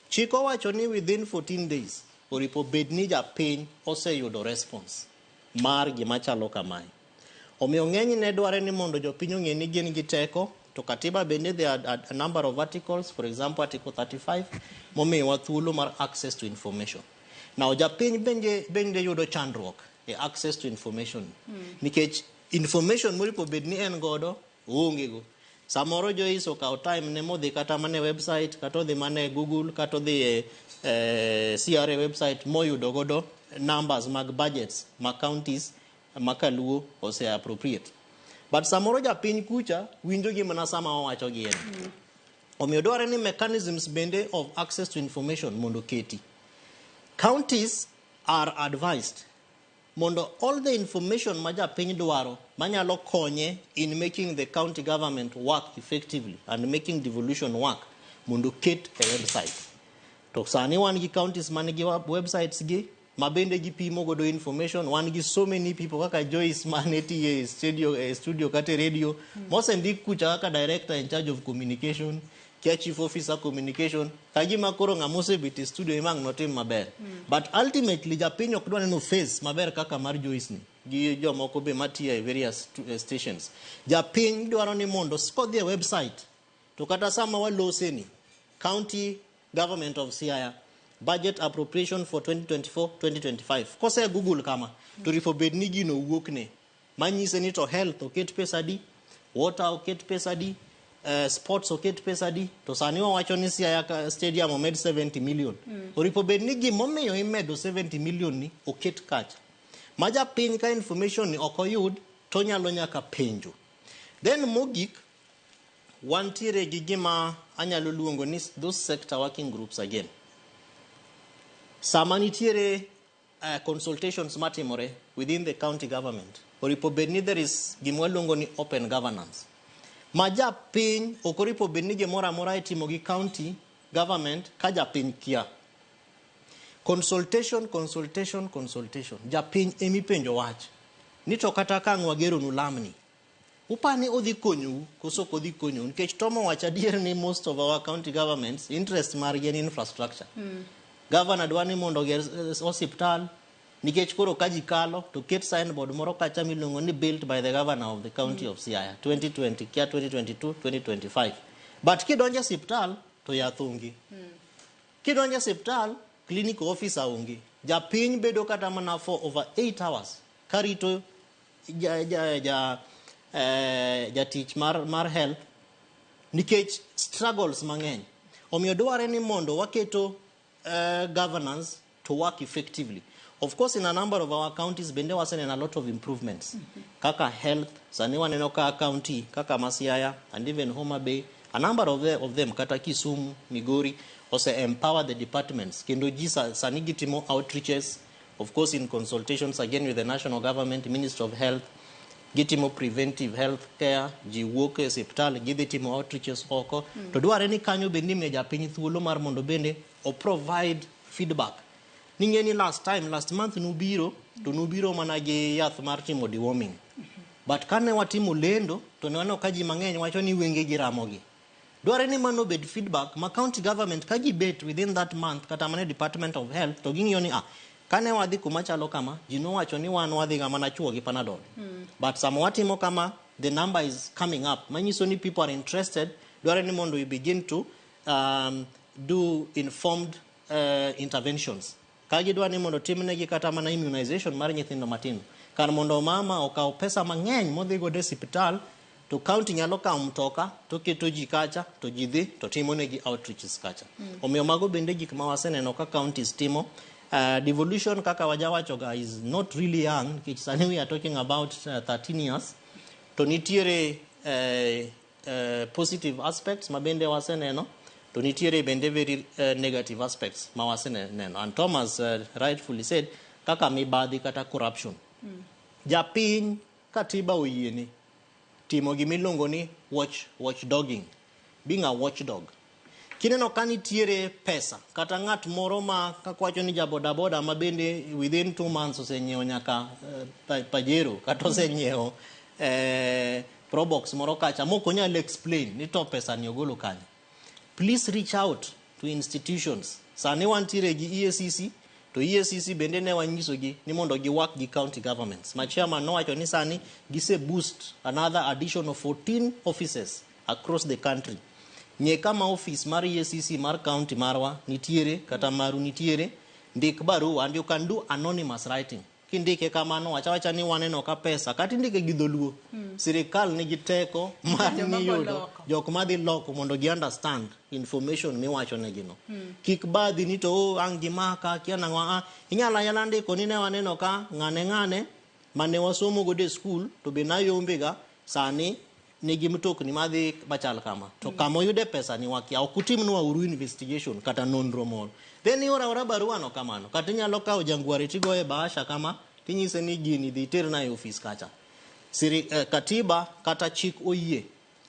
Chik owacho ni within 14 days oripo bed ni japiny oseyudo response mar gima chalo kamae. Omiyo ng'enyne dware ni mondo jopiny ong'e ni gin gi teko, to katiba bende there are a number of articles, for example article 35 momiyowa thuolo mar access to information. Now japiny bende yudo chandruok e access to information. Nikech information moripo bed ni en godo oonge go. Samoro Joyce okawo time ne modhi kata mana e website, kata odhi mana e Google, kata odhi e CRA website moyudo godo numbers mag budgets ma counties ma kaluo ose appropriate. But samoro japiny kucha winjo gi mana sama owacho gi en. Omiyo dware ni mechanisms bende of access to information mondo keti. Counties are advised mondo all the information ma japiny dwaro manyalo konye in making the county government work effectively and making devolution work mondo ket e website. To sani wan gi counties man gi websites gi ma bende gipimo godo information. Wan gi so many people kaka Joyce mane tiye e studio kata e radio mosendik kucha kaka director in charge of communication, kia chief officer communication, ka gima koro ng'ama osebet e studio ema ang' notim maber. But ultimately japiny ok dwa neno face maber kaka mar Joyce ni gi jomoko be matiyo e various stations. Japiny dwaro ni mondo kodhi e website to kata sama walose ni county government of Siaya budget appropriation for 2024-2025 kose Google kama to rifo bed ni gino wuok ne manyise ni to health oket pesa di, Water oket pesa adi? Sports oket pesa adi? To sani wawacho ni Siaya Stadium omed 70 million. Oripo bed ni gimomiyo imedo 70 million ni oket kacha. Ma japiny ka information ni ok oyud to onyalo nyaka penjo. Then mogik, wantiere gi gima anyalo luongo ni those sector working groups again. Sama nitiere consultations matimore within the county government, oripo bed ni there is gima waluongo ni open governance. Ma japiny ok oripo bed ni gimoro amora itimo gi county government ka japiny kia. Consultation, consultation, consultation. Japiny emipenjo wach. Ni to kata ka ang' wageronu lamni, upani odhi konyou koso ok odhi konyou? Nikech Tom owacho adier ni most of our county governments interest margi en infrastructure. Governor dwa ni mondo oger osiptal nikech koro ka ji kalo to ket signboard moro kacha miluongo ni built by the governor of the county of Siaya 2020 kia 2022 2025. But kidonjo e osiptal to yath onge. Kidonjo e osiptal clinical officer onge. Japiny bedo kata mana for over 8 hours karito ja, ja, ja, jatich mar health nikech struggles mang'eny. Omiyo dware ni mondo waketo governance to work effectively. Of course, in a number of our counties bende waseneno a lot of improvements. Kaka health, sani waneno ka county, kaka Masiaya, and even Homa Bay, a number of them, kata Kisumu, Migori, ose empower the departments. Kendo ji sani gitimo outreaches, of course in consultations again with the national government, Ministry of Health, gitimo preventive health care, ji wuok e osiptal, gidhi timo outreaches oko. To dware ni kanyo bende imiyo japiny thuolo mar mondo bende o provide feedback. Ning'e ni last time, last month nubiro, to nubiro mana gi yath mar timo deworming. But kane watimo lendo, to ne waneno ka ji mang'eny wacho ni wengegi ramogi. Dware ni mano obed feedback ma county government ka gibet within that month kata mana Department of Health to ging'iyo ni kane wadhi kuma chalo kama, ji nowacho ni wan wadhi ga mana chuo gi Panadol. But sama watimo kama, the number is coming up. Manyiso ni people are interested, dware ni mondo we begin to do informed interventions. Ka gidwa ni mondo timnegi kata mana immunization mar nyithindo matindo. Kar mondo mama okaw pesa mang'eny modhi godo e osiptal, to county nyalo kawo mtoka to keto ji kacha to ji dhi to timo negi outreaches kacha. Omiyo mago bende gik ma waseneno ka counties timo. Devolution kaka wajawacho ga is not really young, nikech sani we are talking about 13 years. To nitiere positive aspects ma bende waseneno, to nitiere bende very negative aspects ma waseneno. And Thomas rightfully said, kaka mibadhi kata corruption. Japiny katiba oyiene timo gimiluongo ni watchdogging, being a watchdog. Kineno ka nitiere pesa kata ng'at moro ma kaka wacho ni ja bodaboda ma bende within 2 months osenyiewo nyaka Pajero kata osenyiewo Probox moro kacha mok onyal explain ni to pesa ni ogolo kanye. Please reach out to institutions. Sani wantiere gi EACC, to EACC bende ne wanyisogi ni mondo gi work gi county governments. Ma chairman nowacho ni sani gise boost another addition of 14 offices across the country. Ng'e kama office mar EACC mar county marwa nitiere kata maru nitiere, ndik barua and you can do anonymous writing. Kindike kamano, wacha wacha ni waneno ka pesa, kata indike gi dholuo. Sirikal nigi teko mar Joma ng'iyo loko. jok madhi loko mondo gi understand information miwacho negi no. Kik badhi ni to oh, ang' gimaka, kia nang'o, inyalo anyala ndiko ni ne waneno ka ng'ane ng'ane mane wasomo godo e school to be nayombe ga sani nigi mtokni madhi machal kama. To kama oyude pesa ni wakia, ok utimnwa uru investigation kata nonro moro. Then ioro aora barua no kamano, kata inyalo kawo jangware tigoye bahasha kama, tinyise ni gini dhi iterna e ofis kacha. Katiba kata chik oyie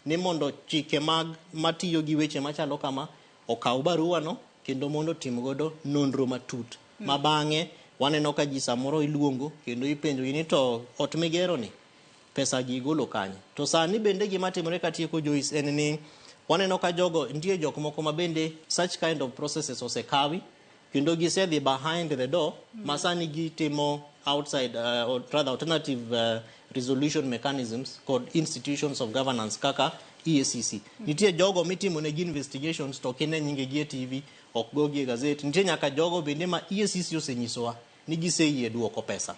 ni mondo chike mag matiyo gi weche machalo kama okaw barua no kendo mondo otim godo nonro matut. Ma bang'e waneno ka ji samoro iluongo kendo ipenjo gi ni to ot migero ni pesa gi igolo kanye. To sani bende gima timore katieko Joyce en ni waneno ka jogo nitie jok moko ma bende such kind of processes osekawi kendo gisedhi behind the door ma sani gitimo outside or rather alternative resolution mechanisms kod institutions of governance kaka EACC. Nitie jogo mitimo negi investigations to ok ine nyingegi e TV, ok gogi e gazet. Nitie nyaka jogo bende ma EACC osenyisowa ni giseyie duoko pesa.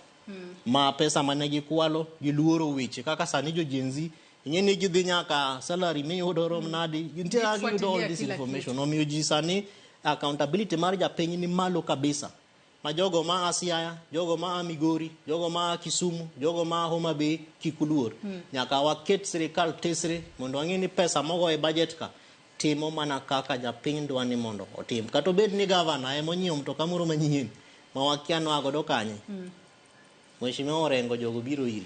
Ma pesa mane gikwalo, giluoro weche kaka sani jo Gen Z Ing'e ni gidhi nyaka salary miyudo rom nadi. Nitie kaka giyudo all Gifuatilia this kila information. Omiyo ji sani accountability mar japiny ni malo kabisa. Ma jogo ma a Siaya, jogo ma a Migori, jogo ma a Kisumu, jogo ma a Homa Bay kik uluor. Nyaka waket sirikal tesre mondo wang'e ni pesa mogo e budget ka timo mana kaka japiny dwa ni mondo otim. Kata obed ni gavana ema onyiewo mtoka moro manyien ma wakia noa godo kanye. Mheshimiwa Orengo jogo biro iri.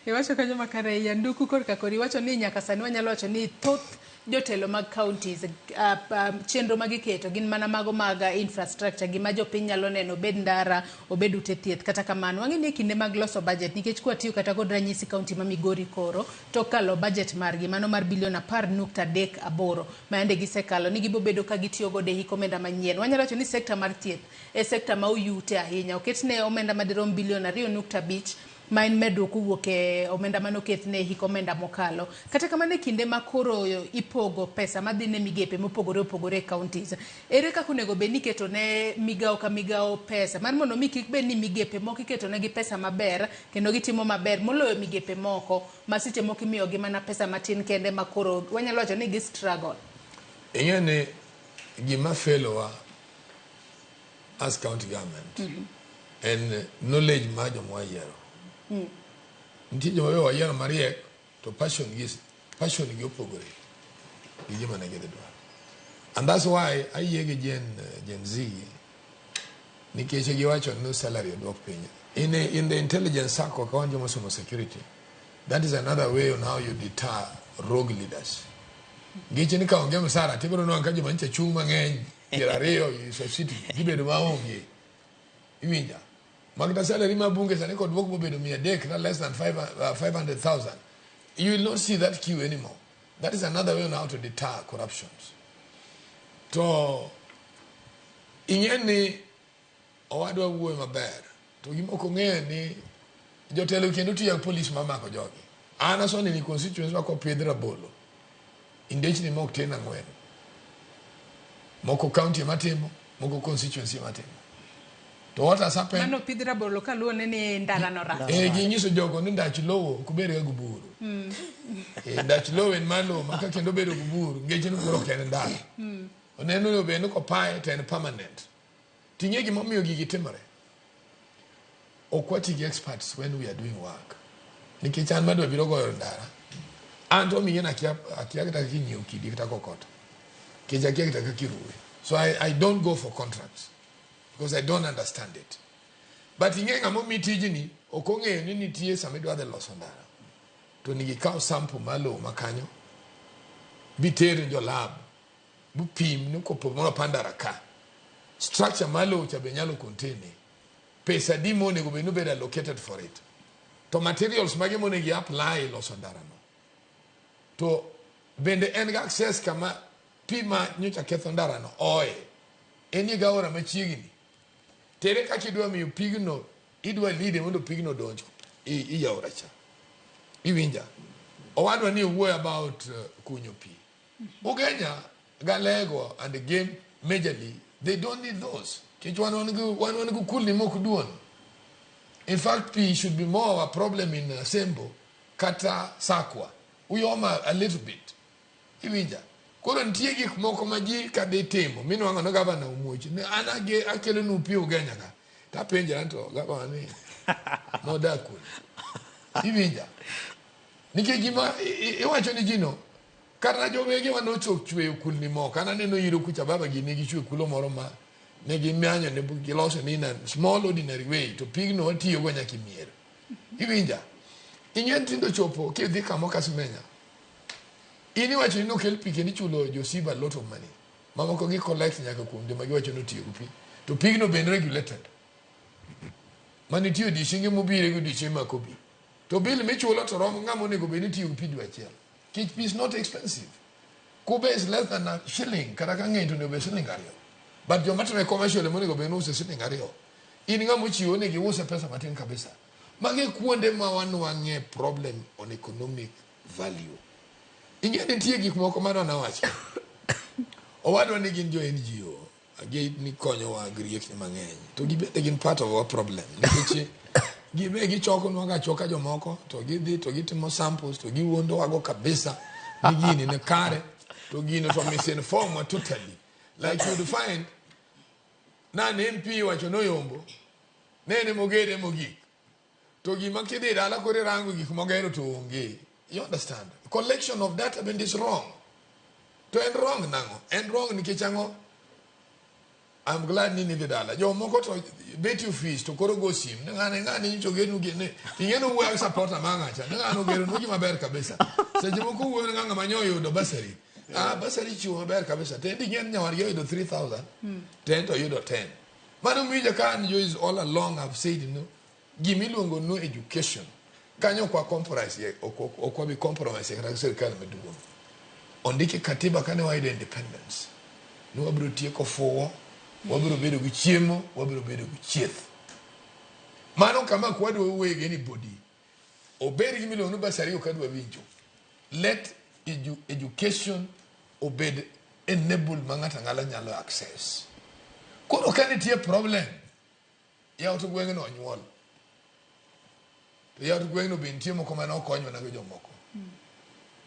Iwacho kanyo makare Yanduku korka kori iwacho ni nyaka sani wanyalo wacho ni thoth jotelo mag counties chenro ma giketo gin mana mago mag infrastructure gima jopiny nyalo neno obed ndara obed ute thieth kata kamano wang'e ni e kinde mag loso budget nikech kwatiyo kata kod ranyisi county ma Migori koro to kalo budget margi mano mar bilion 10.38 ma yande gisekalo ni gibobedo ka gitiyo godo e hik omenda manyien wanyalo wacho ni sekta mar thieth e sekta ma oyute ahinya oketne omenda madirom bilion 2.5 ma en medruok kowuok e omenda mane oket ne hik omenda mokalo. Kata kamano e kinde ma koro ipogo pesa madhi ne migepe mopogore opogore e counties, ere kaka onego bed ni iketo ne migawo ka migawo pesa mar mondo mi kik bed ni migepe moko iketo negi pesa maber kendo gitimo maber moloyo migepe moko ma seche moko imiyogi mana pesa matin kende ma koro wanyalo wacho ni gi struggle. Ing'e ni gima felowa as county government en knowledge mar joma wayiero. Nitie joma be wayiero mariek to passion gi opogore gi gima ne gidhi dwaro. And that's why ayie gi Gen Z nikech giwacho ni salary odwok piny. In the intelligence circle ka wan joma osomo security, that is another way on how you deter rogue leaders. Nikech ni ka onge msara tibiro nwang'o ka joma nyicha chung' mang'eny 20 i city gibedo maonge. Iwinja? Makata salary ma bunge sani kod duok mobedo 300 na less than 500,000. You will not see that queue anymore. That is another way on how to deter corruptions. To ing'e ni owadwa wuoyo maber to gima ok ong'eyo ni jotelo kendo tiyo gi polis mamako jogi. An asoni ni constituency wa kopidh rabolo indechni mok tin 4. Moko county ema timo, moko constituency ema timo. To what has happened? Mano pidh rabolo kaluwore ni ndara no rach. Ginyiso jogo ni ndach lowo ok obed ga gi buru. Ndach lowo en mar lowo ma ka kendo obedo gi buru, nikech ni koro ok en ndara. Oneno ni obed ni kopaye to en permanent. Ting'e gimomiyo gigi timore. Ok wati gi experts when we are doing work. Nikech an madwa biro goyo ndara, an to omiyo akia kata kaka inyiewo kidi kata kokoto. Nikech akia kata kaka iruwe. So I don't go for contracts because I don't understand it. But ing'e ng'ama omi tijni ok ong'eyo ni nitie sama idwa dhi loso ndara. To onego ikaw sample mar lowo ma kanyo, biter ne jo lab, bupim ni kopo moro pa ndara ka. Structure mar lowo cha be nyalo contain. Pesa adi monego bed ni obed allocated for it. To materials mage monego i apply loso ndara no. To bende en gi access kama pi ma nyocha ketho ndara no oe. En gi aora machiegni. Tere kaka idwa miyo pigno, idwa lead mondo pigno odonj i aora cha. Iwinja? Owadwa ni owuoyo about kunyo pi. Ugenya, Galego and the game majorly, they don't need those. Nikech wan gi kulni mok duon. In fact, pi should be more of a problem in Asembo kata Sakwa. Uyoma a little bit. Iwinja? Koro nitie gik moko ma ji kadhi timo minwang'o ni gavana omuoch ni an akelonu pi Ugenya ka. Tapenjora to gavana ni nodak kuno. Iwinja? Nikech gima iwacho ni ji no, kata jowegewa nochok chweyo kulni moko. An aneno iro kucha baba gi ne gichwe kulo moro ma ne gimanyo ne giloso ni in a small ordinary way to pigno watiyogo nyaka e mier. Iwinja? Ing'e nyithindo chopo kidhi kamo Kasimenya. In iwacho ni nokel pi kendo ichulo josiba a lot of money. Mamoko gi collect nyaka kuom joma giwacho ni otiyo gi pi. To pigno bende regulated. Manitie odiochienge mobire gi odiochienge ma ok obi. To bill michulo to rom ng'ama onego bed ni tiyo gi pi dwe achiel. Nikech pi is not expensive. Kube is less than a shilling, kata ka ng'eny to onego bed siling 2. But joma time commercial ema onego bed ni use siling 2. In ng'ama ochiwo onego iuse pesa matin kabisa. Magi kuonde ma wanwang'e problem on economic value. Ing'e ni nitie gik moko mano nawacho. Owadwa ni gin jo NGO, gi ni konyowa gi riekni mang'eny. To gibende gin part of our problem. Nikech Gibe gichokonwa ga achoka jomoko to gidhi to gitimo samples to giwuondowago kabisa ni gini ni kare to gino to misinform wa totally. Like you'd find nane MP wacho noyombo nene mogede mogik to gima kidhi dala koro irango gik mogero to onge. You understand? Collection of data bende is wrong. To en wrong nang'o? En wrong nikech ang'o? I'm glad ni nidhi dala. Jomoko to bet ofis to koro go sim. Ni ng'ane ng'ane nyicho gernu gi ni. Ing'e ni wuoyo supporter ma ng'acha. Ni ng'ano geronu gima ber kabisa. Seche moko wuoyo ni ng'ama nyo oyudo bursary. Ah, bursary chiwo maber kabisa. To en ing'e ni nyawadgi oyudo 3000. To en to oyudo 10. Mano miyo ka an jo is all along I've said no. Gimiluongo no education. Kanyo ok wa compromise ye, ok wabi compromise ye kata gi sirkal maduong'. Ondiki katiba kane wayudo independence. Ni wabiro tieko fuwo, wabiro bedo gi chiemo, wabiro bedo gi chieth. Mano kama ok wadwa wuoye gi anybody. Obed gi miluongo ni bursary ok adwa winjo. Let education obed enable ma ng'ato ang'ata nyalo access. Koro ka nitie problem, yaw to gweng'no onyuol. To yaw to gweng'no be nitie moko mane okony mana gi jomoko.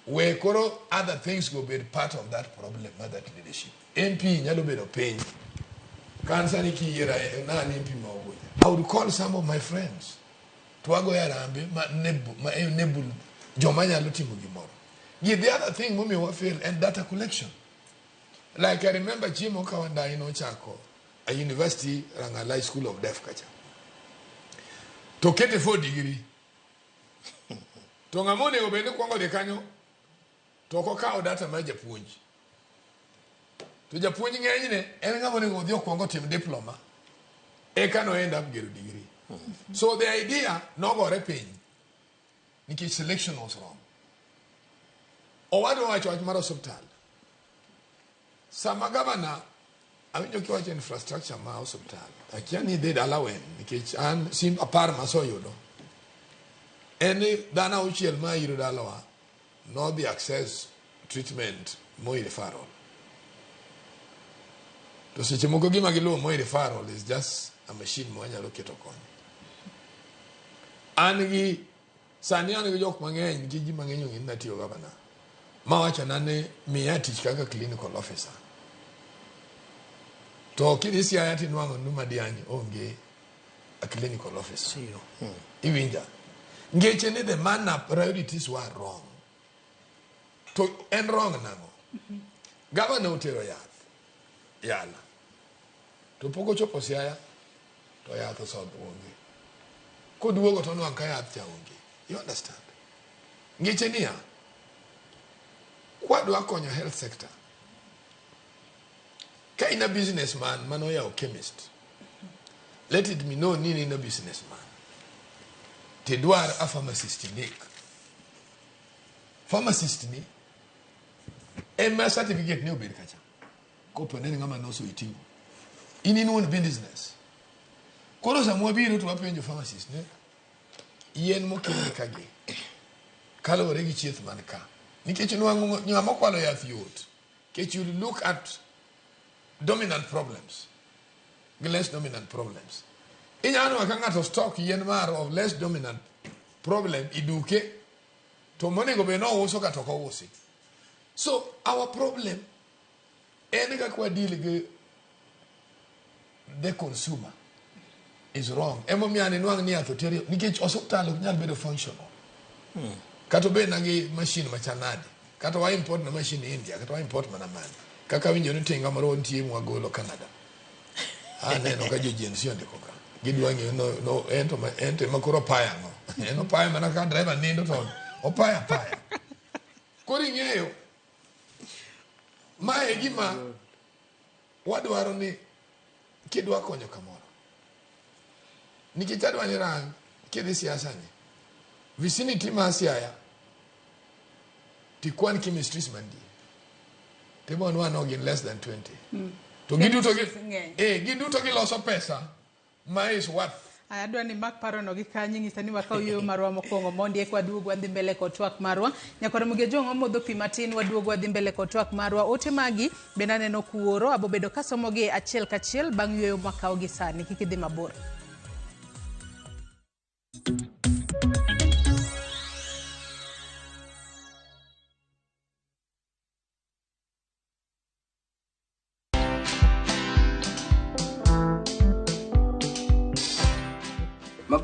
We koro other things go bed part of that problem mar that leadership. MP nyalo bedo piny. Kan sani kiyiera na an MP ma Ogunya. I would call some of my friends. To wagoyo arambe ma enable, ma enable joma nyalo timo gimoro. Gi the other thing momiyo wa fail en data collection. Like I remember chiemo ka Wandayi nochako a university Rangalai School of Deaf kacha. To kete 4 degree. To ng'ama onego bed ni kwongo dhi kanyo to ok okawo data mar japuonj. To japuonj ng'enyne en ng'ama onego odhi okwong otim diploma eka no end up gero degree. So the idea nogore piny nikech selection was wrong. Owadwa wacho wach mar osiptal. Sama gavana awinjo kiwacho infrastructure ma osiptal, akia ni idhi dala wen nikech an sim apar maseyudo en ni dhano auchiel ma iro dalawa nodhi access treatment Moi referral. To seche moko gima giluwo Moi referral is just a machine ma wanyalo keto koni. An gi sani an gi jok mang'eny nikech ji mang'eny ong'e ni natiyo gavana mawachona ni miya tich kaka clinical officer. To kidhi Siaya tinwang'o ni Madiang'i onge a clinical officer. Iwinja? Ngeche ni the manner priorities were wrong. To en wrong nang'o? Gavana otero yath yala. To pok ochopo Siaya to yath osodho onge. Koduogo to onwang' ka yath cha onge. You understand? Ngeche niya, kwadwa konyo health sector, ka in a businessman manoyawo chemist, let it be known ni in a businessman. Tidwar a pharmacist indik. Pharmacist ni ema certificate ne obed kacha. Kopo ne ng'ama noso iting'o. In in own business. Koro sama wabiro to wapenjo pharmacist ne yien mokelni kagi kaluwore gi chieth man ka. Nikech nwang'o ng'ama okwalo yath yot. Nikech you look at dominant problems gi less dominant problems. Inyalo nwang'o ka ng'ato stock yien mar of less dominant problem iduke to monego bed nouso kata ok ousi. So our problem en kaka wa deal gi the consumer is wrong. Emomiyo an inwang' ni yath oter nikech osiptal ok nyal bedo functional. Kata obed na gi machine machal nade. Kata wa import na machine India, kata wa import mana mane. Kaka awinjo ni tinga moro nitie mwagolo Canada. Aneno ka jo Gen Z ondiko ka. Gidwa ng'eyo no, no ento ma ento ema koro opaya ang'o. En opaya mana ka driver nindo to opaya apaya. Koro ing'eyo mae e gima wadwaro ni kidwa konyo kamoro. Nikech adwa ni rang kidhi siasa ni vicinity ma Siaya tikwan chemistries mantie. Tibo nwang'o gin less than 20. To giduto gi Ng'eny. giduto giloso pesa ma is worth Aya, adwa ni mak parono gi kanyo nyisa ni wakaw yueyo marwa mokwongo mondi eka waduog wadhi mbele kod twak marwa. Nyakwar Ramogi Ojwang' wamodho pi matin waduog wadhi mbele kod twak marwa. Ote magi bende aneno kuoro abobedo kasomogi achiel kachiel bang' yueyo mwakawo gi sani. Kik idhi mabor.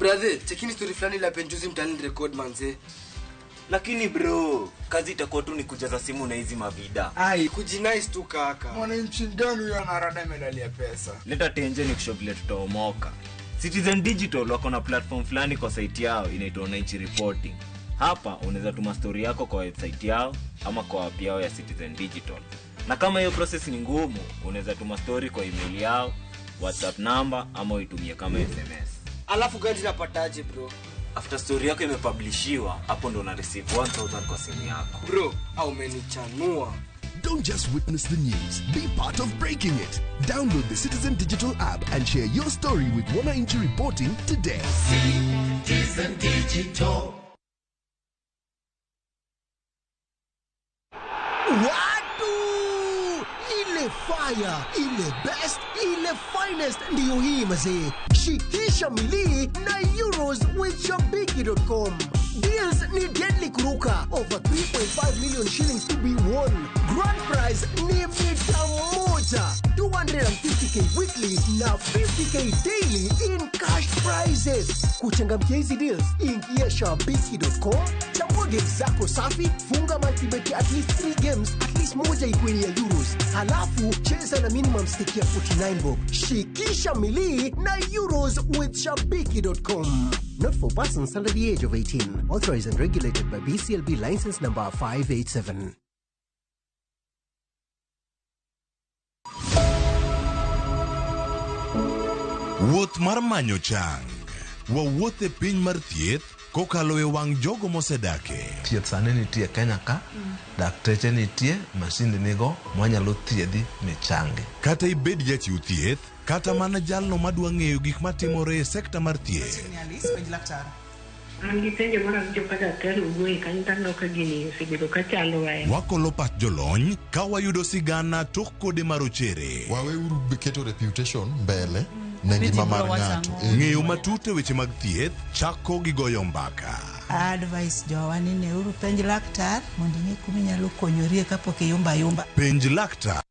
Brother, chekini story fulani la penjuzi mtaani record manze. Lakini bro, kazi itakuwa tu ni kujaza simu na hizi mavida. Ai, kujinice tu kaka. Mwananchi gani huyo anarada medali ya pesa? Leta tenje ni kushow vile tutaomoka. Citizen Digital wako na platform fulani kwa site yao inaitwa Wananchi Reporting. Hapa unaweza tuma story yako kwa website yao ama kwa app yao ya Citizen Digital. Na kama hiyo process ni ngumu, unaweza tuma story kwa email yao, WhatsApp number ama uitumie kama SMS. Alafu gani napataje bro? After story yako imepublishiwa, hapo ndo una receive 1000 kwa simu yako. Bro, au umenichanua. Don't just witness the news, be part of breaking it. Download the Citizen Digital app and share your story with Wananchi Reporting today. Citizen Digital. Watu! Ile fire, ile best, ile finest ndiyo hii mazee. Shikisha milii na Euros with Shabiki.com. Deals ni deadly kuruka. Over 3.5 million shillings to be won. Grand prize ni mita moja. 250k weekly na 50k daily in cash prizes. Kuchangamkia hizi deals, ingia shabiki.com, chagua games zako safi, funga multibet at least 3 games, at least moja ikuwe ni ya Euros. Halafu cheza na minimum stake ya 49 bob. Shikisha milii na Euros with shabiki.com. Not for persons under the age of 18. Authorized and regulated by BCLB license number 587. Wuoth mar manyo chang. Wawuoth e piny mar thieth kokalo e wang' jogo mosedake. Thieth sani nitie Kenya ka, dakteche nitie, masinde nigo mwanyalo thiedhi michangi. Kata ibed jachiw thieth, kata mana jalno madwa ng'eyo gik matimore e sekta mar thieth. Alice, penj laktar. An gi penjo mar awinjo ka daktari owuoye kanyo to aneno ka gini osebedo ka chandowa ahinya. Wakolo pach jolony ka wayudo sigana tok kode marochere. Waweuru keto reputation mbele ne ngima mar ng'ato. Ng'eyo matut e weche mag thieth chako gi goyo mbaka. Advice jowa ni neuru penj laktar mondo ing'e kuma inyalo konyorie kapok iyumba ayumba. Penj laktar.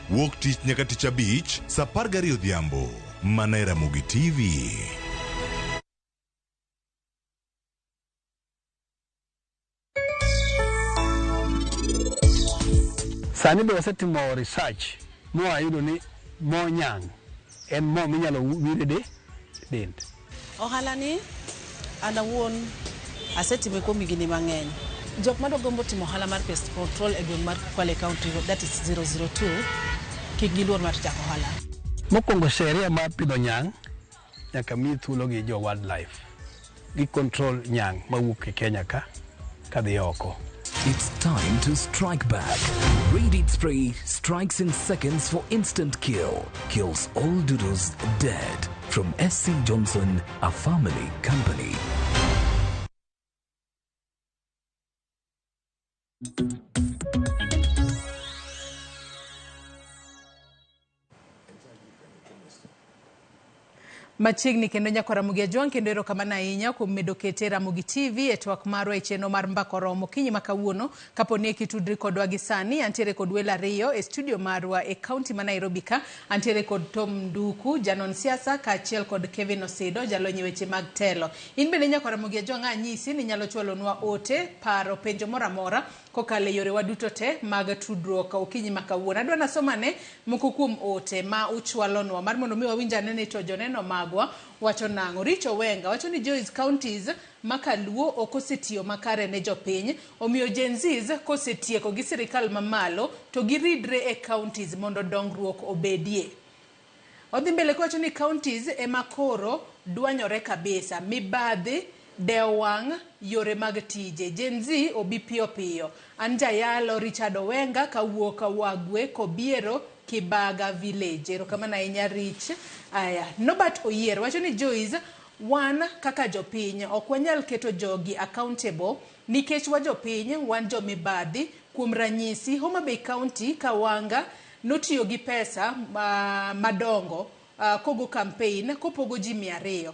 Wuok tich nyaka tich abich saa 12 odhiambo. Mana e Ramogi TV. Sani be wasetimo research mwayudo ni mo nyang' en mo minyalo wire de dend. Ohala ni an awuon asetime kuom higni mang'eny. Jok madwa gombo timo ohala mar pest control e gweng' mar Kwale County, that is 002, kik giluor mar chako ohala. Mokwongo sheria mar pidho nyang' nyaka mi thuolo gi jo wildlife gi control nyang' mawuok e Kenya ka kadhi oko. It's time to strike back. Raid Spray strikes in seconds for instant kill. Kills all doodles dead. From SC Johnson, a family company. Machiegni kendo nyako Ramogi Ajwang' kendo erokamano ahinya kuom medo kete Ramogi TV e twak marwa e chenro mar Mbaka Oromo okinyi ma kawuono. Kapo ni kitudri kodwa gi sani, antiere kod welo ariyo e studio marwa e kaunti ma Nairobi ka. Antiere kod Tom Nduku, janon siasa, kaachiel kod Kevin Osido, jalony e weche mag telo. In bende nyako Ramogi Ajwang' anyisi ni inyalo chwalonwa ote, paro, penjo moro amora kokalo e yorewa duto te mag tudruok okinyi ma kawuono. Adwa nasomane moko kuom ote ma uchwalonwa mar mondo mi wawinj ane ni to joneno magwa wacho nang'o. Richo Wenga wacho ni Joyce counties makaluo ok osetiyo makare ne jopiny, omiyo Gen Zs kosetieko gi sirikal mamalo to giridre e counties mondo dongruok obedie. Odhi mbele kowacho ni counties ema koro dwanyore kabisa, mibadhi, dewo wang' yore mag tije. Gen Z obi piyo piyo. An jayalo Richard Owenga kawuok Wagwe Kobiero Kibaga Village. Erokamano ahinya Rich. Aya, Norbert Oyier wacho ni Joyce, wan kaka jopiny ok wanyal keto jogi accountable nikech wa jopiny wan jomibadhi. Kuom ranyisi, Homa Bay County Kawanga notiyo gi pesa madongo kogo campaign kopogo ji 200.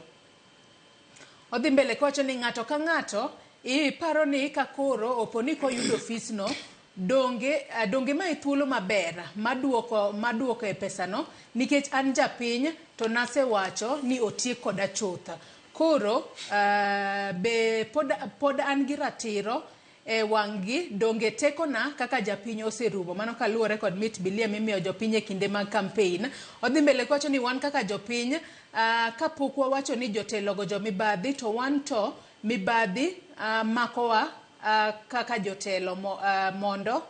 Odhi mbele kowacho ni ng'ato ka ng'ato iparo ni ka koro opo ni koyudo ofisno donge mae thuolo maber maduoko e pesano nikech an japiny to nasewacho ni otiek koda chuth. Koro be pod an gi ratiro e wang'gi, donge tekona kaka japiny oserumo. Mano kaluwore kod mit bilia mimiyo jopiny e kinde mag campaign. Odhi mbele kowacho ni wan kaka jopiny, kapok wawacho ni jotelogo jomibadhi, to wan to mibadhi makowa kaka jotelo mondo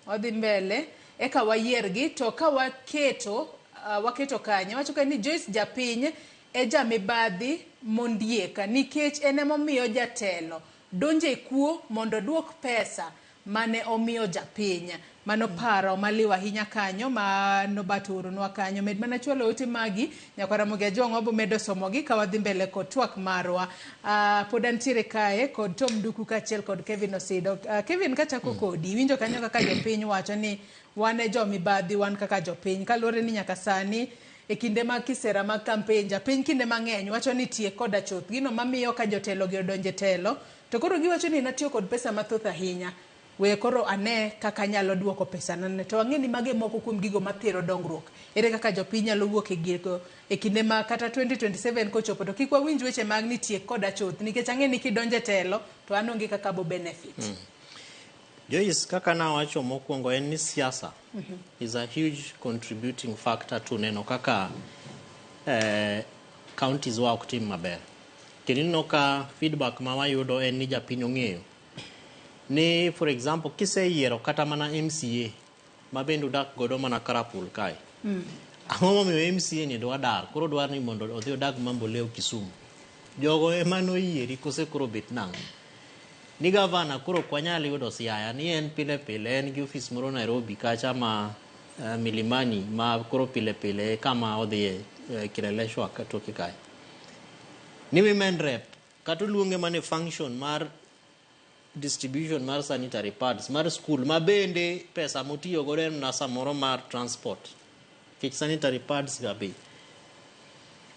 odhi mbele eka wayiergi. To ka waketo kanye, wacho ka ni Joyce japiny e jamibadhi mondiek, nikech en emomiyo jatelo donje kuo mondo duok pesa mane omiyo japiny. Mano paro maliw ahinya kanyo ma Norbert ooronwa kanyo. Med mana chwalo ote magi nyaka Ramogi Ajwang' wabo medo somogi ka wadhi mbele kod twak marwa. Pod antiere kae kod Tom Nduku kaachiel kod Kevin Osido. Kevin, kachako kodi, iwinjo kanyo kaka jopiny wacho ni wan e jomibadhi, wan kaka jopiny, kaluwore ni nyaka sani e kinde mag kisera mag campaign, japiny kinde mang'eny wacho ni tiek koda chuth. Gino mamiyo ka jotelo gi odonje telo, to koro giwacho ni natiyo kod pesa mathoth ahinya, we koro ane kaka anyalo duoko pesa nane. To ang'e ni mage moko kuom gigo mathiro dongruok. Ere kaka jopiny nyalo wuok e gigo e kinde ma kata 2027 kochopo, to kik wawinj weche mag ni tiek koda chuth, nikech ang'e ni kidonje telo to an onge kaka bo benefit. Joyce, kaka nawacho mokwongo en ni siasa is a huge contributing factor to neno kaka counties wa ok tim maber. Kendo ineno ka feedback ma wayudo en ni japiny ong'eyo ni, for example, kiseyiero kata mana MCA ma bende udak godo mana Karapul kae. Ang'o momiyo MCA ni dwa dar? Koro dwar ni mondo odhi odag Mamboleo Kisumu. Jogo ema noyieri kose koro bet nang'o? Ni gavana koro ok wanyal yudo Siaya, ni en pile pile en gi ofis moro Nairobi kacha ma Milimani, ma koro pile pile kama odhiye Kileleshwa toke kae. Ni women rep kata oluonge mana function mar distribution mar sanitary pads mar school, ma bende pesa motiyo godo en mana samoro mar transport, nikech sanitary pads ga be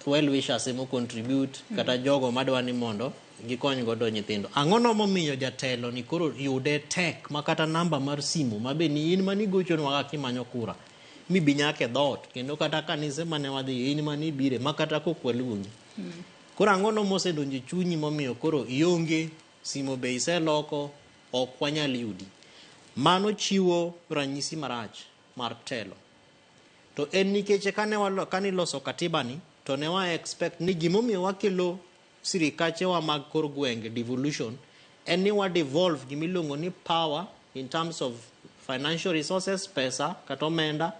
well wishers emo contribute, kata jogo madwa ni mondo gikony godo nyithindo. Ang'o no momiyo jatelo ni koro yude tek ma kata namba mar simu ma be ni in manigochonwa ka kimanyo kura mibi nyaka e dhoot, kendo kata kanise mane wadhi in manibire ma kata kok waluongi. Koro ang'o no mosedonjo e chunyi momiyo koro ionge simo be iseloko ok wanyal yudi? Mano chiwo ranyisi marach mar telo. To en nikech kane iloso katiba ni, to ne wa expect ni gimomiyo wakelo sirikachewa mag kor gwenge devolution en ni wa devolve gimiluongo ni power in terms of financial resources, pesa kata omenda,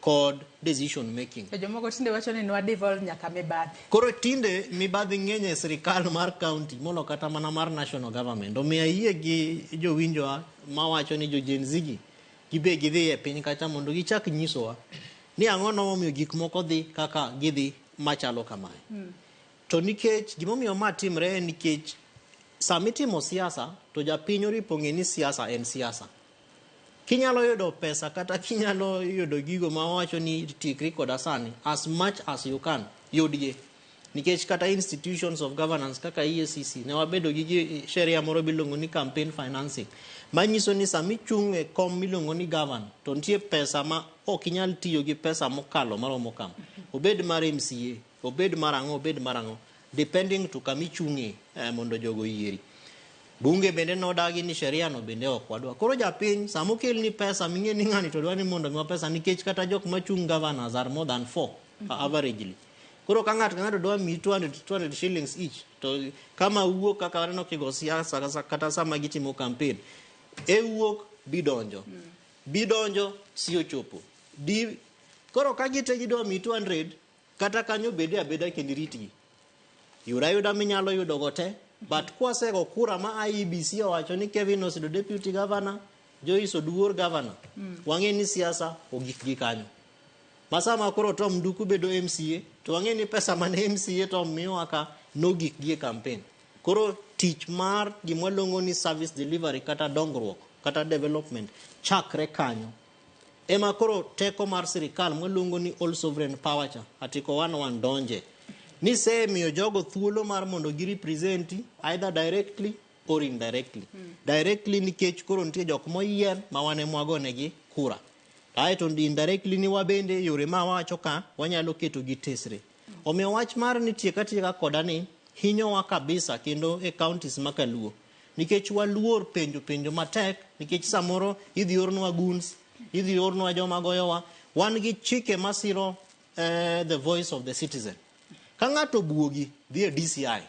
kod decision making. To jomoko tinde wacho ni nwa devolve nyaka mibadhi. Koro tinde mibadhi ng'eny e sirikal mar county molo kata mana mar national government. Omiyo ayie gi jowinjowa mawacho ni jo Gen Z gi gibe gidhi e piny kacha mondo gichak nyisowa ni ang'o no momiyo gik moko dhi kaka gidhi machalo kamae. To nikech gimomiyo ma timre en nikech samitimo siasa to japiny oripo ng'e ni siasa en siasa. Kinyalo yudo pesa kata kinyalo yudo gigo ma wawacho ni tikri koda sani as much as you can, yudgi. Nikech kata institutions of governance kaka EACC ne wabedo gi sheria moro miluongo ni campaign financing, manyiso ni sama ichung' e kom miluongo ni governor to nitie pesa ma ok inyal tiyo gi pesa mokalo maromo kama. Obed mar MCA, obed mar ang'o, obed mar ang'o, depending to kama ichung'e mondo jogo oyieri. Bunge bende nodagi ni sheria no bende ok wadwa. Koro japiny sama okelni pesa ming'e ni ng'ani to dwa ni mondo miwa pesa, nikech kata jok machung' governors are more than 4 averagely. Koro ka ng'ato ka ng'ato dwa miyi 200 shillings each, to kama wuok kaka waneno kigo siasa kata sama gitimo campaign, e wuok bidonjo. Bidonjo si ochopo. Di koro ka gite gidwa miyi 200, kata kanyo bede abeda kendo iritgi. Yud ayuda minyalo yudo go te, but kwasego kura ma IEBC owacho ni Kevin Osido deputy governor, Joyce Oduor governor, wang'e ni siasa ogik gi kanyo. Ma sama koro Tom Nduku bedo MCA, to wang'e ni pesa mane MCA Tom miyowa ka nogik gi e campaign. Koro tich mar gima waluongo ni service delivery kata dongruok kata development chakre kanyo. Ema koro teko mar sirikal mwaluongo ni all sovereign power cha, Article 101 donje. Ni semiyo jogo thuolo mar mondo gi represent either directly or indirectly. Directly nikech koro nitie jok moyier ma wan ema wagonegi kura. Aeto indirectly ni wabende yore ma wawacho ka wanyalo keto gi tesre. Omiyo wach mar ni tieka tieka koda ni hinyowa kabisa kendo e counties ma kaluo. Nikech waluor penjo penjo matek, nikech samoro idhi ornwa goons, idhi ornwa joma goyowa. Wan gi chike masiro the voice of the citizen. Ka ng'ato buogi, dhi e DCI.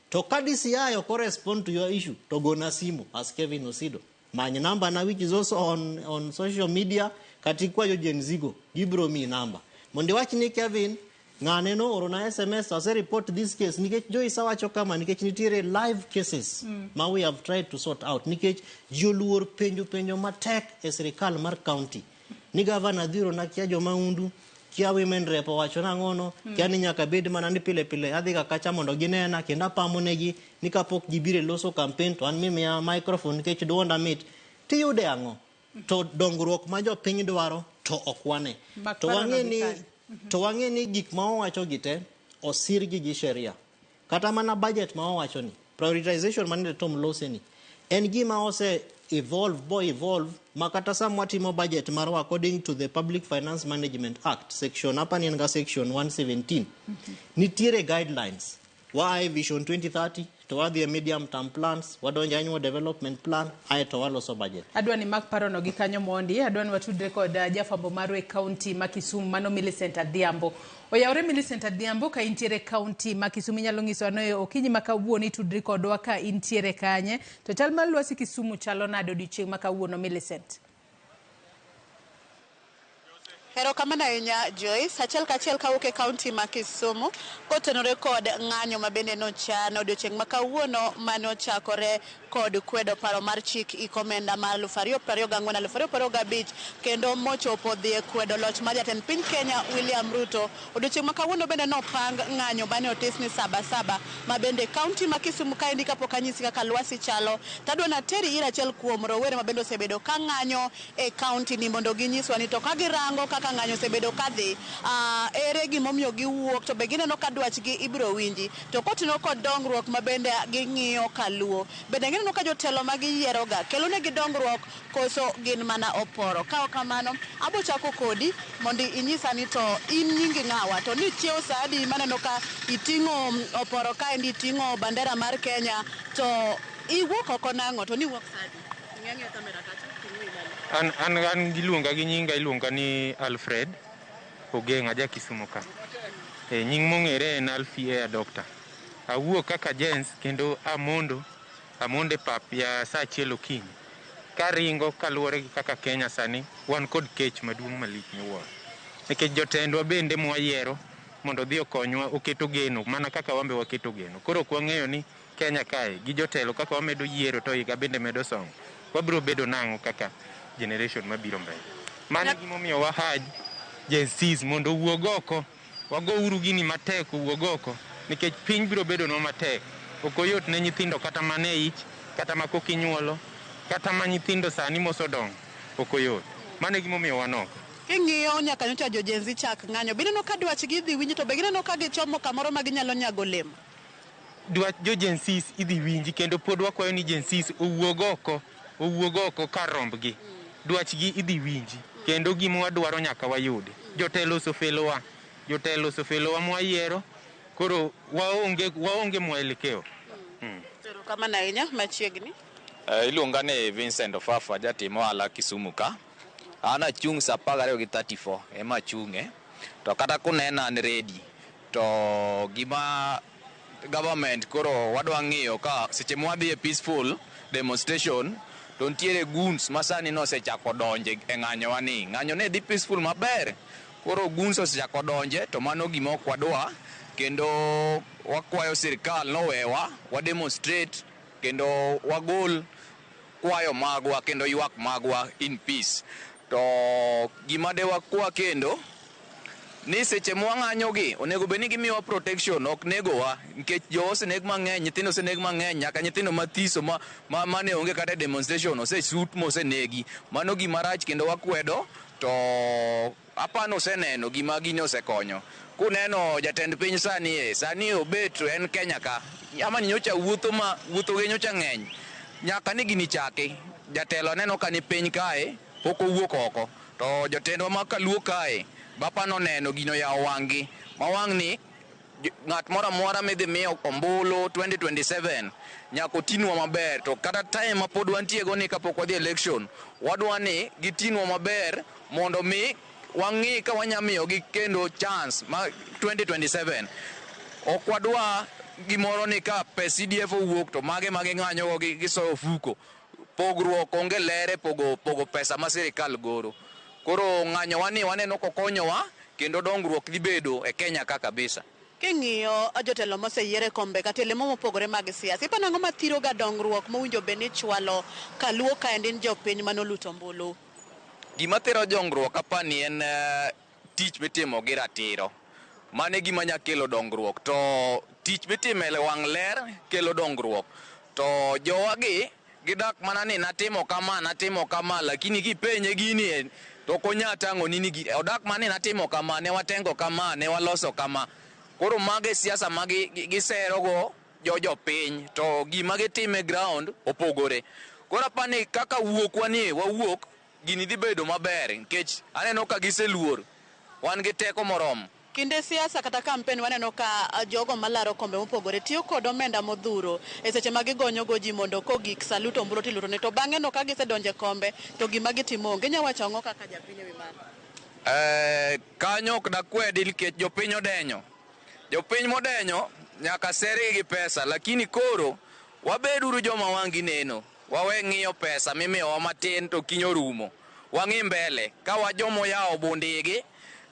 To ka DCI ok respond to your issue, to gona simu as Kevin Osido. Many namba na which is also on social media, kata ikwayo Gen Z go, gibiro miyi namba. Mondo iwach ni Kevin, ng'ane no orona SMS, ase report this case, nikech Joyce awacho kama, nikech nitiere live cases ma we have tried to sort out, nikech ji oluor penjo penjo matek e sirikal mar county. Ni gavana dhi orona kia jomaundu, kia women rep owacho nang'ono, kia ni nyaka bed mana ni pile pile adhi ga kacha mondo ginena kendo apamo negi ni kapok gibiro e loso campaign to an mimiya microphone nikech duonda mit tiyude ang'o to dongruok ma jopiny dwaro to ok wane. Mak To parono wang'e gi ni kanye. To wang'e ni gik ma owacho gi te osirgi gi sheria. Kata mana budget ma owacho ni prioritization manende Tom lose ni en gima ose evolve bo evolve ma kata sama watimo budget marwa according to the Public Finance Management Act section apa ni en ga section 117 nitiere guidelines waa e vision 2030 to wadhi e medium term plans, wadonjo annual development plan, aeto waloso budget. Adwa ni mak parono gi kanyo mondi, adwa ni watudre kod jafwambo marwa e kaunti ma Kisumu mano Millicent Adhiambo. Oyawre Millicent Adhiambo, ka intiere e kaunti ma Kisumu inyalo nyisowa ni okinyi ma kawuono itudri kodwa ka intiere kanye. To chal mar lwasi Kisumu chalo nade odiochieng' ma kawuono Millicent? Erokamano ahinya Joyce. Achiel kachiel kawuok e kaunti ma Kisumu kotenore kod ng'anyo ma bende nochan odiochieng' ma kawuono mane ochakore kod kwedo paro mar chik iko omenda mar 2024-2025 kendo mochopo dhi e kwedo loch mar jatend piny Kenya William Ruto. Odiochieng' ma kawuono bende nopang ng'anyo mane otis ni saba saba ma bende kaunti ma Kisumu kaendi kapok anyisi kaka lwasi chalo tadwa nateri ir achiel kuom rowere ma bende osebedo ka ng'anyo e kaunti ni mondo ginyiswa ni to ka girango kaka ng'anyo osebedo kadhi, ere gimomiyo giwuok to be gineno ka dwachgi ibiro winji to kotinore kod dongruok ma bende ging'iyo kaluo bende gineno ka jotelo ma giyieroga kelonegi dongruok koso gin mana oporo. Ka ok kamano abo chako kodi mondo inyisa ni to in nyingi ng'awa to ni chiewo sa adi maneno ka iting'o oporo kaendi iting'o bandera mar Kenya to iwuok oko nang'o to ni iwuok sa adi? Ng'e kamera kacha ting'o malo. An giluonga gi nyinga, iluonga ni Alfred Ogeng', aja Kisumu ka. Nying mong'ere en Alfie Air Doctor. Awuok kaka Jens kendo amondo e pap ya saa 1 okinyi. Karingo kaluwore gi kaka Kenya sani wan kod kech maduong' malich miwuoro. Nikech jotendwa bende mwayiero mondo odhi okonywa oketo geno mana kaka wan be waketo geno. Koro ok wang'eyo ni Kenya kae gi jotelo kaka wamedo yiero to higa bende medo songo. Wabiro bedo nang'o kaka generation mabiro mbele. Mano gimomiyo wahaj Gen Zs mondo owuog oko, wago uru gini matek owuog oko, nikech piny biro bedonwa matek. Ok oyot ne nyithindo kata mana e ich, kata ma kok inyuolo, kata ma nyithindo sani mosodongo, ok oyot. Mano e gimomiyo wan oko. King'iyo nyaka nyocha jo Gen Z chak ng'anyo, be ineno ka dwachgi idhi winji to be gineno ka gichomo kamoro ma ginyalo nyago olemo? Dwach jo Gen Zs idhi winji kendo pod wakwayo ni Gen Zs owuog oko kar rombgi. Dwachgi idhi winji kendo gima wadwaro nyaka wayudi. Jotelo osefelowa mwayiero, koro waonge mwelekeo. Erokamano ahinya, machiegni. Iluonga ni Vincent Ofafa, jatim ohala Kisumu ka. An achung' sa 12:34 ema achung'e. To kata kunena an ready. To gima government koro wadwa ng'iyo ka seche mwadhi e peaceful demonstration to nitiere goons ma sani nosechako donje e ng'anyowa ni. Ng'anyo ne dhi peaceful maber. Koro goons osechako donje to mano gima ok wadwa kendo wakwayo sirikal nowewa wa demonstrate kendo wagol kwayo magwa kendo ywak magwa in peace. To gima de wakwa kendo ni seche mwang'anyogi onego bed ni gimiyowa protection, ok negowa nikech jo oseneg mang'eny, nyithindo oseneg mang'eny, nyaka nyithindo mathiso mane onge kata e demonstration osesut mosenegi. Mano gima rach kendo wakwedo to apano oseneno gima gini osekonyo. Kuneno jatend piny sani obet en Kenya ka ama nyocha wuotho ma wuotho gi nyocha ng'eny nyaka ni gini chaki jatelo aneno ka ni piny kae pok owuok oko to jotendwa ma kaluo kae bapa noneno gino yawo wang'gi ma wang'ni Ng'at moro amora midhi miyo ombulu 2027 nyaka otinwa maber. To kata time ma pod wantie go ni kapok wadhi election, wadwa ni gitinwa maber mondo mi wang'i ka wanya miyogi kendo chance ma 2027. Ok wadwa gimoro ni ka pes CDF owuok to mage ma ging'anyogo gisoyo ofuko. Pogruok onge lere pogo pesa ma sirikal goro. Koro ng'anyowa ni waneno kokonyowa kendo dongruok dhi bedo e Kenya ka kabisa. King'iyo jotelo moseyier e kombe kata e lemo mopogore mag siasa, iparo nang'o mathiro ga dongruok mowinjo bed ni chwalo kaluo kaendi en jopiny manoluto ombulu? Gima thiro dongruok apani en tich mitimo gi ratiro. Mano e gima nya kelo dongruok. To tich mitimo e wang' ler kelo dongruok. To jowagi gidak mana ni natimo kama, natimo kama, lakini kipenje gini to ok onya tang'oni ni odak mana ni natimo kama, ne watengo kama, ne waloso kama. Koro mago e siasa ma giserogo jopiny, to gima gitimo e ground opogore. Koro apani kaka wuokwa ni wawuok, gini dhi bedo maber nikech aneno ka giseluor, wan gi teko moromo. Kinde siasa kata kampen waneno ka jogo malaro kombe mopogore tiyo kod omenda modhuro e seche ma gigonyo go ji mondo kogik saluto ombulu tiluto ne, to bang'e no ka gisedonjo e kombe to gima gitimo onge. Inya wacho ang'o kaka japiny ewi mano? Kanyo ok dakwedi nikech jopiny odenyo. Jopiny modenyo nyaka sergi gi pesa, lakini koro wabeduru joma wang'gi neno. Wawe ng'iyo pesa mimiyowa matin to kiny orumo. Wang'i mbele, ka wajomoyawo bundigi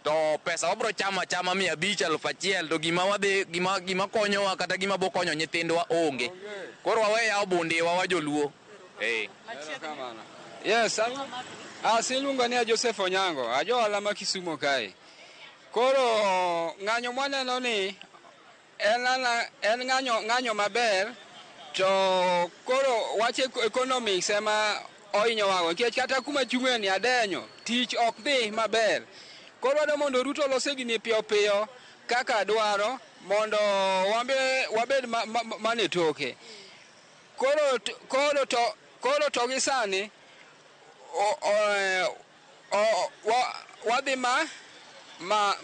to pesa wabro chamo achama 500, 1000 to gima wadhi gima konyowa kata gima bokonyo nyithindwa onge. Koro wawe yawo bundiwa wa joluo. Yes, iluonga ni Joseph Onyango, ajo ohala ma Kisumo kae. Koro ng'anyo mwaneno ni en ng'anyo maber, to koro wach economics ema ohinyowago nikech kata kuma chung'e ni adenyo, tich ok dhi maber. Koro wadwa mondo Ruto olose gini piyo piyo kaka dwaro mondo wambe wabed mane toke. Koro to gi sani wadhi ma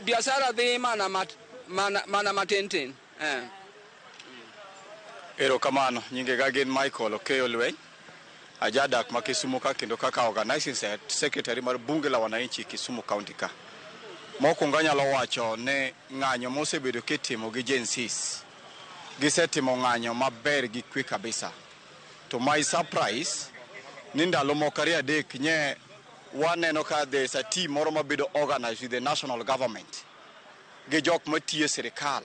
biashara dhi mana matin tin. Erokamano, nyingega gin Michael Okeyo Lweny, ajadak ma Kisumu ka kendo kaka organizing secretary mar bunge la wananchi Kisumu County ka. Mokwongo anyalo wacho ni ng'anyo mosebedo kitimo gi Gen Zs, gisetimo ng'anyo maber gi kwe kabisa. To my surprise ni ndalo moko ariyo adek nye waneno ka there is a team moro mabedo organized with the national government gi jok matiyo e sirikal,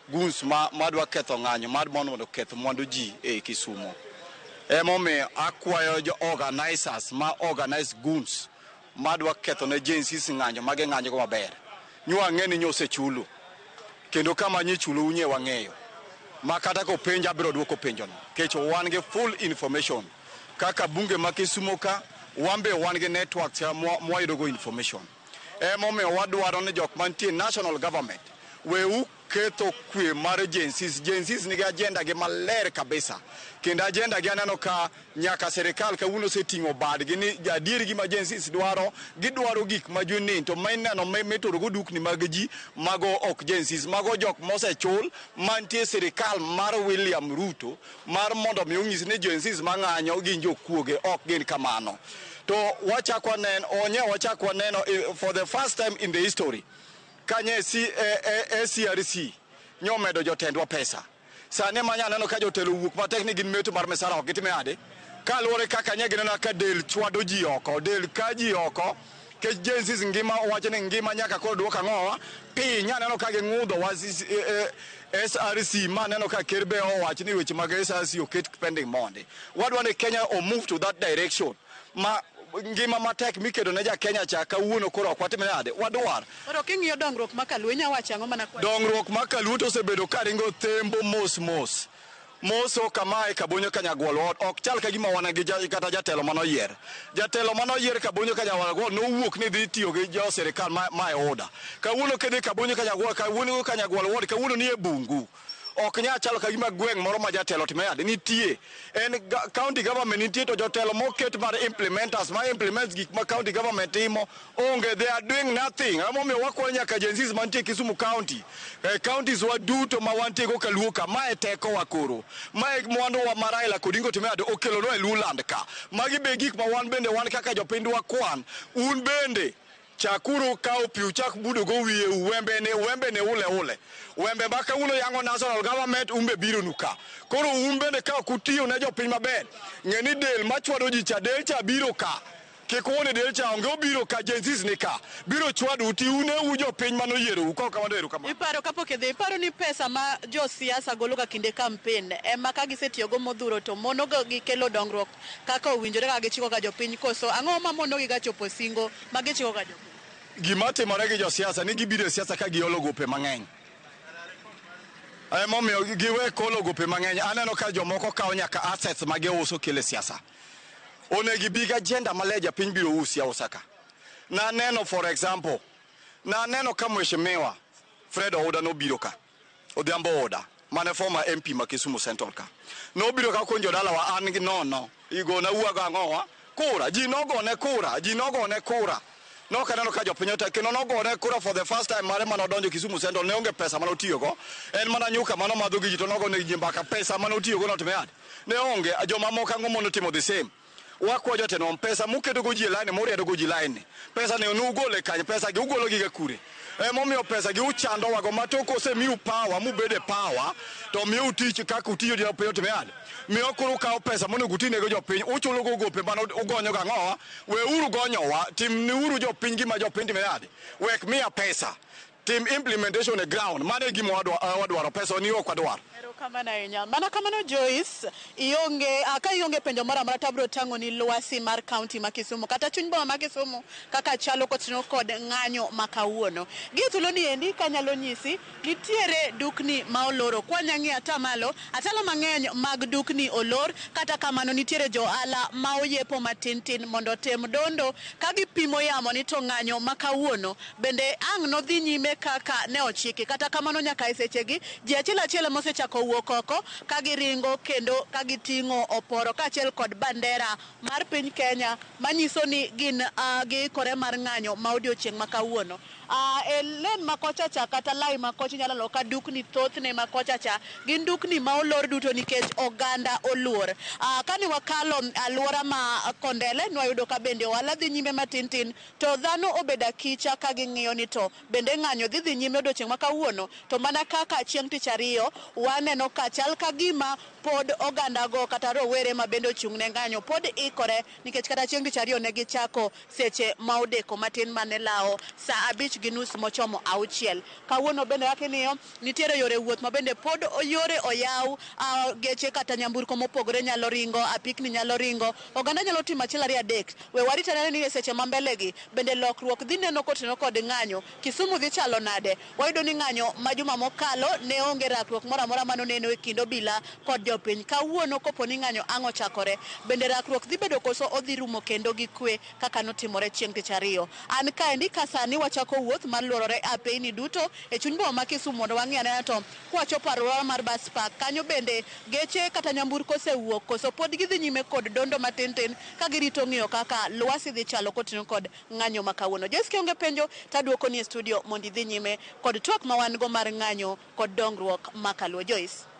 goons madwa ketho ng'anyo mar mondo oketh mwandu ji e Kisumu. Emomiyo akwayo jo organizers ma organize goons madwa ketho ne Gen Zs ng'anyo ma ging'anyo go maber. Nyo ang'e ni nyo osechulo kendo kama nyichulo unye wang'eyo ma kata kopenja abiro duoko penjono nikech wan gi full information kaka bunge ma Kisumu ka wan be wan gi networks mwayudo go information. Emomiyo wadwaro ni jok mantie national government weu ketho kwe mar Gen Zs. Gen Zs nigi agenda gi maler kabisa kendo agenda gi aneno ka nyaka sirikal kawuono oseting'o badgi ni adier gima Gen Zs dwaro, gidwaro gik ma junin to mineno mituro go dukni mag ji mago ok Gen Zs, mago jok mosechul mantie sirikal mar William Ruto mar mondo mi onyis ni Gen Zs mang'anyo gin jokuoge, ok gin kamano. To wachak waneno, onye wachak waneno for the first time in the history kanye CRC nyomedo jotendwa pesa. Sani manya neno ka jotelo wuok matek ni gin meto mar misara ok gitime ade. Kaluwore kaka nye gineno ka del chwado ji oko, del ka ji oko, kech Gen Zs ngima owacho ni ngima nyaka koro duok ang'owa piny. Aneno ka ging'udho wa SRC ma aneno ka ker be owacho ni weche mag SRC oket pending mondi. Wadwa ni Kenya o move to that direction ma ngima matek mikedo ne ja Kenya cha kawuono koro ok watime nade, wadwar. Koro king'iyo dongruok ma Kaluo inya wacho ang'o mana kwa Dongruok ma Kaluo to osebedo ka ringo thembo mos mos. Moso kamae Kabonyo Kanyagwal ok chal ka gima wan gi kata jatelo manoyier. Jatelo manoyier Kabonyo Kanyagwal nowuok ni dhi tiyo gi jo sirikal ma e oda. Kawuono kidhi Kabonyo Kanyagwal, Kawuono Kanyagwal ward kawuono ni e bungu. Ok nyal chalo ka gima gweng' moro ma jatelo otime yade nitie. En county government nitie to jotelo moket mar implementers ma implements gik ma county government timo onge, they are doing nothing. Emomiyo wakwayo nyaka agencies mantie Kisumu County, counties wa duto ma wantie go kaluo ka, mae teko wa koro. Mae mwandu wa ma Raila Odinga otime yade okelonwa e Luoland ka. Magi be gik ma wan bende wan kaka jopiny wakwan. Un bende chakuru kawo pi uchak budo go wiye wembe ne ule ule. Wembe ma kawuono yango national government umbe biro nu ka. Koro un bende ka ok utiyo ne jopiny maber, ng'e ni del machwado ji cha, del cha biro ka. Kik uone del cha onge obiro ka, Gen Zs ni ka. Biro chwado uti une u jopiny manoyierou. Kok kamano erokamano. Iparo kapok idhi, iparo ni pesa ma josiasa golo ga kinde campaign ema ka gisetiyogo modhuro to mono gikelo dongruok kaka owinjore kaka gichiko ga jopiny, koso ang'o ma mono gi ga chopo singo ma gichiko ga jopiny? Gima timore gi josiasa ni gibiro e siasa ka giolo gope mang'eny. Emomiyo giwe kolo gope mang'eny. Aneno ka jomoko kawo nyaka assets ma giuso kelo e siasa. Onego ibi gi agenda maler japiny biro usi ausa ka. Naneno for example, naneno ka mheshimiwa Fred Ouda nobiro ka. Odhiambo Ouda, mane former MP ma Kisumu Central ka. Nobiro ka konjo dalawa an gi nono. Igona uago ang'owa? Kura, ji nogone kura, ji nogone kura. Nok aneno ka jopiny otek, kendo nogone kura for the first time mare manodonjo Kisumu Central, ne onge pesa manotiyogo. En mana nyuka manomadho gi ji to nogone ji mbaka, pesa manotiyogo notime ade? Ne onge, jomamoko ang'o monotimo the same. Wakwayo jotendwa pesa muketo go ji e line, muriedo go ji line. Pesa ne ugole kanye, pesa gi ugolo gi ga kure. Emomiyo pesa gi uchando wago ma tok osemiu power, mubede power, to miu tich kaka utiyo gi jopiny otime ade. Miyo koro ukawo pesa monego utinego jopiny, uchulo go gope mane ugonyo ga ang'owa, weuru gonyowa, timneuru jopiny gima jopiny time ade. Wek miya pesa, tim implementation e ground, mano e gima wadwaro, pesa ni ok wadwar. Erokamano ahinya. Mana kamano Joyce, ionge, ka ionge penjo moro amora to abiro tang'o ni lwasi mar county ma Kisumu kata chuny boma ma Kisumu kaka chalo kotingo kod ng'anyo ma kawuono. Gi thuolo ni endi kanyalo nyisi nitiere dukni ma oloro. Kwanya ng'iyo atamalo, atalo mang'eny mag dukni olor, kata kamano nitiere jo ohala ma oyepo matin tin mondo otem dondo ka gipimo yamo ni to ng'anyo ma kawuono bende ang' nodhi nyime kaka ne ochiki. Kata kamano nyaka e sechegi ji achiel achiel mosechako wuok oko ka giringo kendo ka giting'o oporo kaachiel kod bandera mar piny Kenya manyiso ni gin giikore mar ng'anyo ma odiochieng' ma kawuono. E len ma kocha cha kata lai ma kocha inyalo neno ka dukni thothne ma kocha cha gin dukni ma olor duto nikech oganda oluor. Kane wakalo alwora ma Kondele nwayudo ka bende ohala dhi nyime matin tin to dhano obedo akicha ka ging'iyo ni to bende ng'anyo dhi nyime odiochieng' ma kawuono, to mana kaka chieng' tich ariyo waneno ka chal ka gima pod ogandago kata rowere ma bende ochung' ne ng'anyo pod ikore nikech kata chieng' tich ariyo ne gichako seche ma odeko matin mane lawo saa 5:30 mochomo 6. Kawuono bende kaka ing'iyo nitiere yore wuoth ma bende pod yore oyaw, geche kata nyamburko mopogore nyalo ringo, apikni nyalo ringo, oganda nyalo timo 1 2 3. We warit anena ni e seche ma mbele gi bende lokruok dhi neno kotinore kod ng'anyo. Kisumu dhi chalo nade? Wayudo ni ng'anyo ma juma mokalo ne onge rakruok moro amora manoneno e kind obila kod jopiny. Kawuono kopo ni ng'anyo ang' ochakore, bende rakruok dhi bedo koso odhi rumo kendo gi kwe kaka notimore chieng' tich ariyo. An kaendi ka sani wachako wuoth mar luorore apeyni duto e chuny boma ma Kisumu mondo wang'i anena to kwachopo alwora mar bus park kanyo bende geche kata nyamburko osewuok koso pod gidhi nyime kod dondo matin tin ka girito ng'iyo kaka lwasi dhi chalo kotinore kod ng'anyo ma kawuono. Joyce kionge penjo taduoko ni e studio mondo idhi nyime kod twak ma wan go mar ng'anyo kod dongruok ma kaluo. Joyce.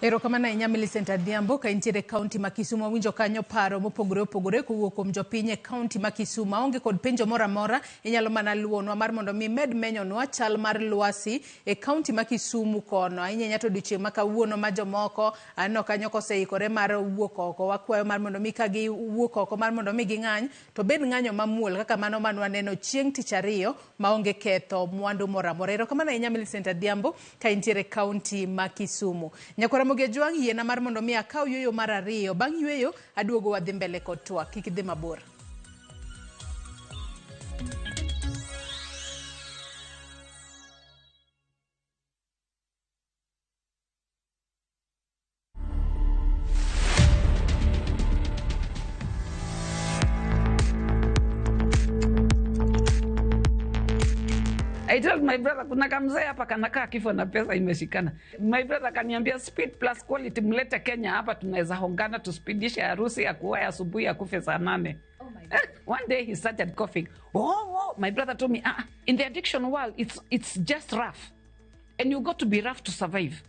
Erokamano ahinya Millicent Adhiambo ka intiere e kaunti ma Kisumu. Wawinjo kanyo paro mopogore opogore kowuok kuom jopiny e kaunti ma Kisumu. Aonge kod penjo moro amora, inyalo mana luwonwa mar mondo mi med menyonwa chal mar lwasi e kaunti ma Kisumu kono. Ahinya ahinya to odiochieng' ma kawuono ma jomoko aneno kanyo koseikore mar wuok oko. Wakwayo mar mondo mi ka giwuok oko mar mondo mi ging'any to bed ng'anyo mamuol kaka mano mane waneno chieng' tich ariyo maonge ketho mwandu moro amora. Erokamano ahinya Millicent Adhiambo ka intiere e kaunti ma Kisumu. Nyakwara Ramogi Ojwang', yiena mar mondo mi akaw yueyo mar ariyo. Bang' yueyo, aduogo wadhi mbele kod twak. Kik idhi mabor. I told My brother, kuna kamzee hapa kanakaa kifo na pesa imeshikana. My brother akaniambia speed plus quality, mlete Kenya hapa, tunaweza hongana tuspidishe harusi ya kuoa asubuhi akufe saa 8. One day he started coughing. Oh, my brother told me, in the addiction world, it's just rough. And you got to be rough to survive.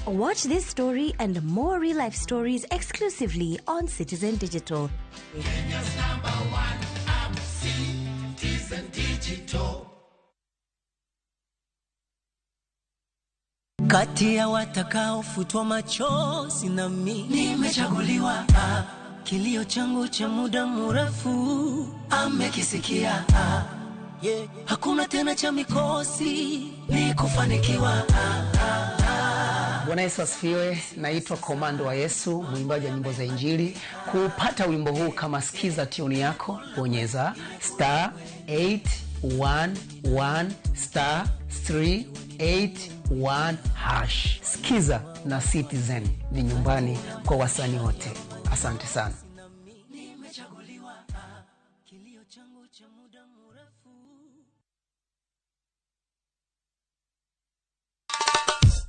Watch this story and more real-life stories exclusively on Citizen Digital. Kenya's number one app, Citizen Digital. Kati ya watakaofutwa machozi na mimi nimechaguliwa. Kilio changu cha muda mrefu amekisikia. Yeah. Hakuna tena cha mikosi, ni kufanikiwa. Bwana Yesu asifiwe. Naitwa Komando wa Yesu, mwimbaji wa nyimbo za Injili. Kupata wimbo huu kama sikiza tune yako, bonyeza star 811 star 381 hash. Sikiza na Citizen ni nyumbani kwa wasanii wote. Asante sana.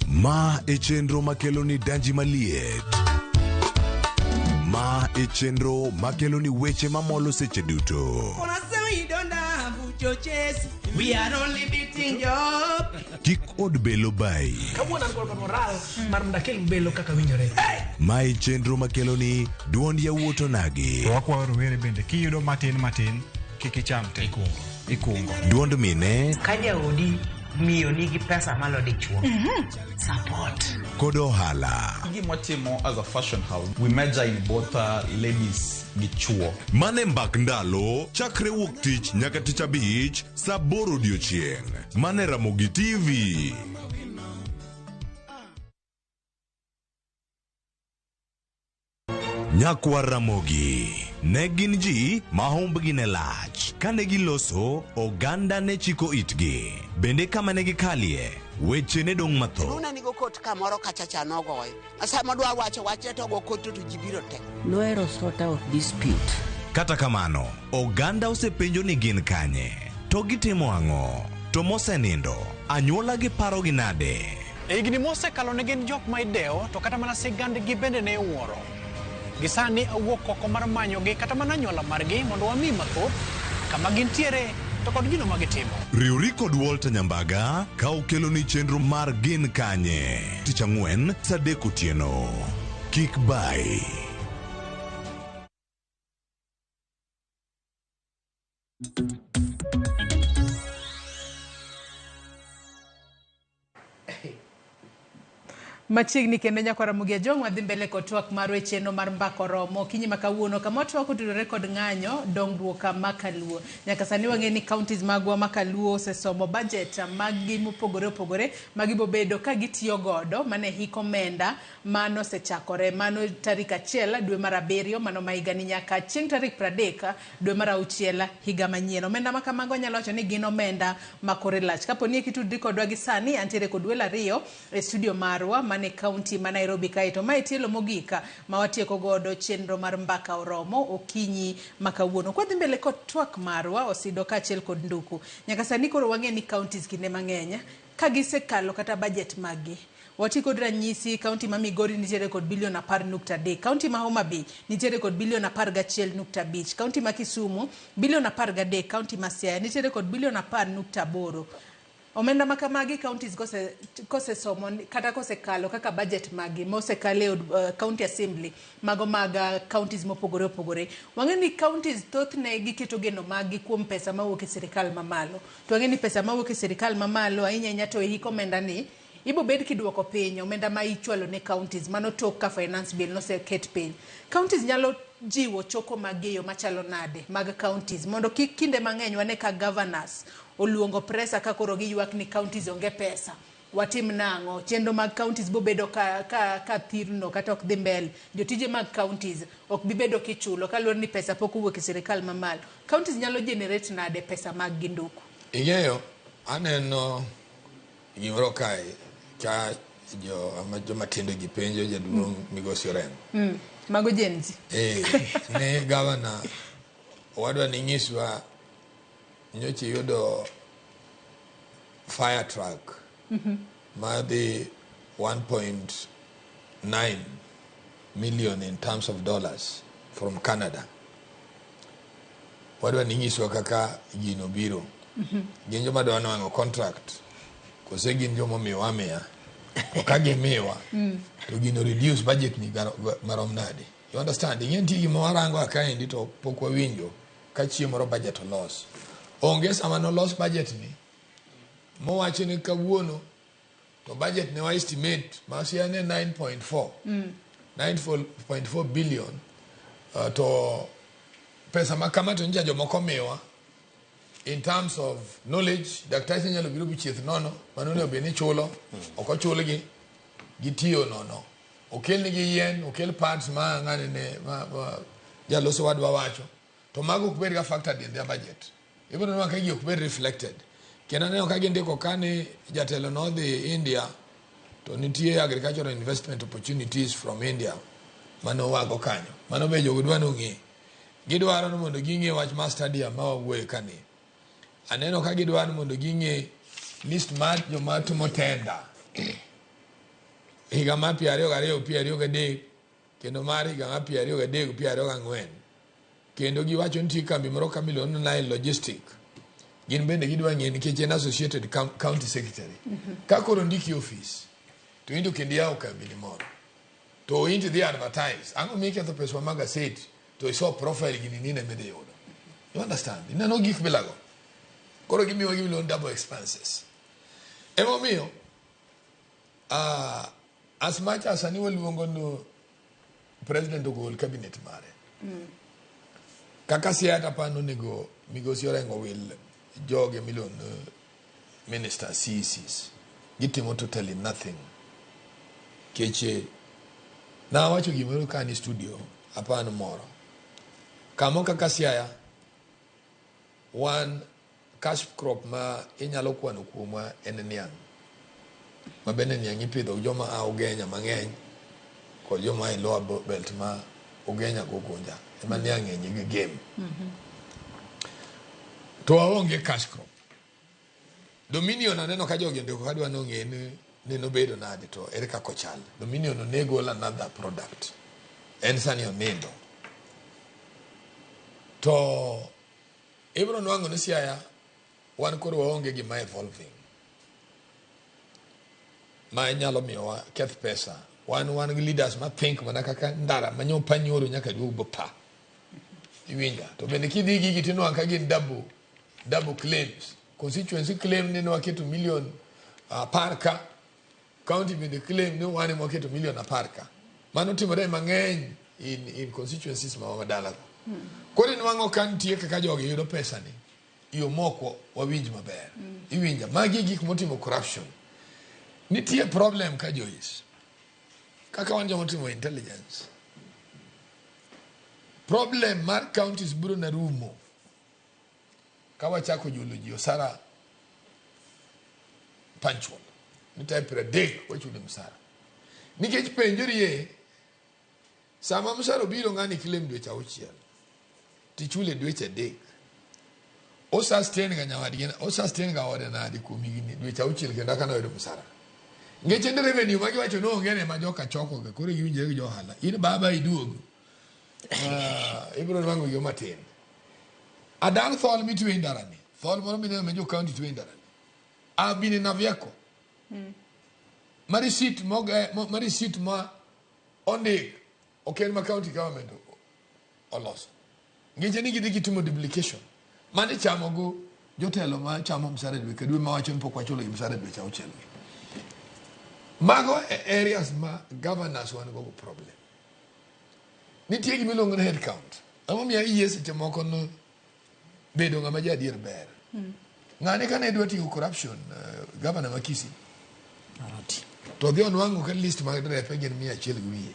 Ma e chenro makelo ni danji maliet. Ma e chenro makelo ni weche mamolo seche duto. We are only beating job. Kik od belo bai. Kawuono an kod moral mar mondo akel belo kaka winjore. Ma e chenro makelo ni duond yawuot onagi. To wakwayo rowere bende kiyudo matin matin kik icham te. Ikungo. Duond mine. Ka jaodi miyo nigi pesa malo dichuo. Support. Kod ohala. Gima watimo as a fashion house, we major in both ladies gi chuo. Mane mbak ndalo, chakre wuok tich nyaka tich abich, saa 8 odiochieng'. Mane Ramogi TV. Nyakwar Ramogi. Ne gin ji ma hombgi ne lach. Kane giloso, oganda ne chiko itgi. Bende kama ne gikalie, weche ne dong' mathoth. Luna nigo kot kamoro kachacha nogoyo. Sama dwa wacho wachne to go kot to ji biro te. Nohero sort out dispute. Kata kamano, oganda osepenjo ni gin kanye, to gitimo ang'o, to mosenindo, anyuola gi paro gi nade. E higni mosekalo ne gin jok ma idewo, to kata mana sigandgi bende ne iwuoro. Gisani awuok oko mar manyogi kata mana anyuola margi mondo wami mathoth kama gintiere to kod gino magitimo. Riwri kod Walter Nyambaga ka okelo ni chenro mar Gin Kanye. Tich ang'wen saa 3 otieno. Kik bai. Machiegni kendo nyakwar Ramogi Ajwang' wadhi mbele kod twak mar weche no mar mbaka oromo okinyi ma kawuono kama watwak otudore kod ng'anyo dongruok ma kaluo. Nyaka sani wang'e ni counties magwa ma kaluo osesomo budget maggi mopogore opogore magibobedo ka gitiyo godo mane hik omenda mano osechakore mano tarik 1 dwe mar 7 mano ma higani nyaka chieng' tarik 30 dwe mar 6 higa manyien. Omenda ma kamago nyalo wacho ni gin omenda ma kore lach. Kapo ni kitudri kodwa gi sani antiere kod welo ariyo e studio marwa mane county ma Nairobi kae to mae tielo mogik ma watieko godo chenro mar mbaka oromo okinyi ma kawuono. Kwadhi mbele kod twak marwa osido kaachiel kod nduku. Nyaka sani koro wang'e ni counties kinde mang'eny ka gisekalo kata budget maggi. Wati kod ranyisi county ma Migori nitiere kod bilion 10.3, county ma Homa Bay nitiere kod bilion 11.5, county ma Kisumu bilion 13, county ma Siaya nitiere kod bilion 10.8. Omenda ma kamagi counties kose somo kata kose kalo kaka budget magi mosekale county assembly mago mag counties mopogore opogore. Wang'e ni counties thothne giketo geno magi kuom pesa mawuok e sirikal mamalo. To wang'e ni pesa mawuok e sirikal mamalo ahinya ahinya to hik omenda ni ibo bed kiduoko piny omenda ma ichwalo ne counties mano tok ka finance bill noseket piny. Counties nyalo jiwo choko mag e yo machalo nade mag counties mondo kik kinde mang'eny wane ka governors oluongo presa ka koro giywak ni counties onge pesa. Watim nang'o? Chenro mag counties bobedo ka thirno kata ok dhi mbele. Jotije mag counties ok bi bedo kichulo kaluwore ni pesa pok owuok e sirikal mamalo. Counties nyalo generate nade pesa mag gi nduku? Ing'eyo, aneno gimoro kae ka joma tindo gi penjo jaduong' Migosi Orengo. Mago Gen Z. Ni gavana owadwa ni nyiswa nyocha iyudo fire truck madhi 1.9 million in terms of dollars from Canada. Wadwa ni inyiswa kaka gino biro. Gin joma dwa nwang'o contract kose gin joma omiwa amiya? To ka gimiwa to gino reduce budget ni marom nade? You understand? Ing'e nitie gima warango kaendi to pok wawinjo ka chieng' moro budget olos. Onge sama nolos budget ni mowachi ni kawuono to budget ne wa estimate ma Siaya ne 9.4 9.4 billion to pesa ma kama to nyicha jomoko miwa in terms of knowledge. Daktache nyalo biro bichieth nono mano onego bed ni chulo ok ochulgi gitiyo nono okelnigi yien okel parts ma ng'ani ne ma jaloso wadwa wacho to mago ok bed ga factored in their budget. Ibiro neno ka gigi ok bed reflected. Kendo aneno ka gindiko ka ni jatelo nodhi India to nitie agricultural investment opportunities from India manowago kanyo. Mano be jogo dwa nong'e. Gidwaro ni mondo ging'e wach mar stadium ma wawuoye kani. Aneno ka gidwaro ni mondo ging'e list mar joma timo tender higa mar 22 23 kendo mar higa mar 23 24. Kendo giwacho nitie kambi moro ka miluongo ni Nile Logistic. Gin bende gidwa ng'e nikech en associated county secretary. Ka koro ndiki office to in to kendo iyawo kambi ni moro. To in to dhi advertise. Ang'o miketho pesa mag gaset to iso profile gini nine midhi yudo. You understand? Ineno gik bilago. Koro gimiwa gimiluongo ni double expenses. Emomiyo as much as sani waluongo ni president ogol cabinet mare. Kaka Siaya tapano onego migosi Orengo wil joge miluongo ni minister CECs. Gitimo totally nothing. Keche nawacho gimoro ka ni studio apano moro. Kamo kaka Siaya wan cash crop ma inyalo kwano kuomwa en niang'. Ma bende niang' ipidho joma a Ugenya mang'eny kod joma a e lower belt ma Ugenya go Gunja ema niang' ng'eny gi game. To waonge cash crop. Dominion aneno ka jogi ondiko kadwa nong'e ni nobedo nade to ere kaka ochal. Dominion onego another product. En sani onindo. To ibiro nwang'o ni Siaya wan koro waonge gima evolving ma nyalo miyowa keth pesa. Wan gi leaders ma think mana kaka ndara manyo panyoro nyaka duog bo pa. Iwinja. To bende kidhi gigi tinwang'o ka gin double claims. Constituency claim ni nwaketo million 10 ka. County bende claim ni wan ema waketo million 10 ka. Mano timore mang'eny in constituencies ma madala go. Koro inwang'o ka nitie kaka jogi yudo pesa ni yo moko wawinj maber. Iwinja. Magi gik motimo corruption. Nitie problem ka Joyce. Kaka wan joma otimo intelligence. Problem mar counties biro na rumo ka wachako chulo ji osara punctual. Ni tayo 30 wachulo msara. Nikech penjorie sama msara obiro ng'ani claim dweche 6 tichule dweche 3. O sustain ga nyawadgi, o sustain ga ode nade kuom higni dweche 6 kendo aka noyudo msara. Nikech en revenue ma giwacho ni onge ne ma joka choko ga koro giwinjore gi jo ohala. In baba iduogo. Ibiro nwang'o yo matin. Adang' thol mitwe e ndara ni. Thol moro mineno ma jo county twe e ndara ni. Abine Navieko. Ma receipt ma receipt ma ondik ok en ma county government oloso. Ngeche ni gidhi gitimo duplication. Mane chamo go jotelo ma chamo msara dwe ka dwe ma wacho ni pok wachulo gi msara dweche 6 gi. Mago e areas ma governors wan go problem. Nitie gima iluongo ni head count. Emomiyo ayie seche moko no bedo ng'ama ja adier ber. Ng'ane kane dwa tiyo corruption, governor ma Kisii. To odhi onwang'o ka list mag derepe gin 100 gi wiye.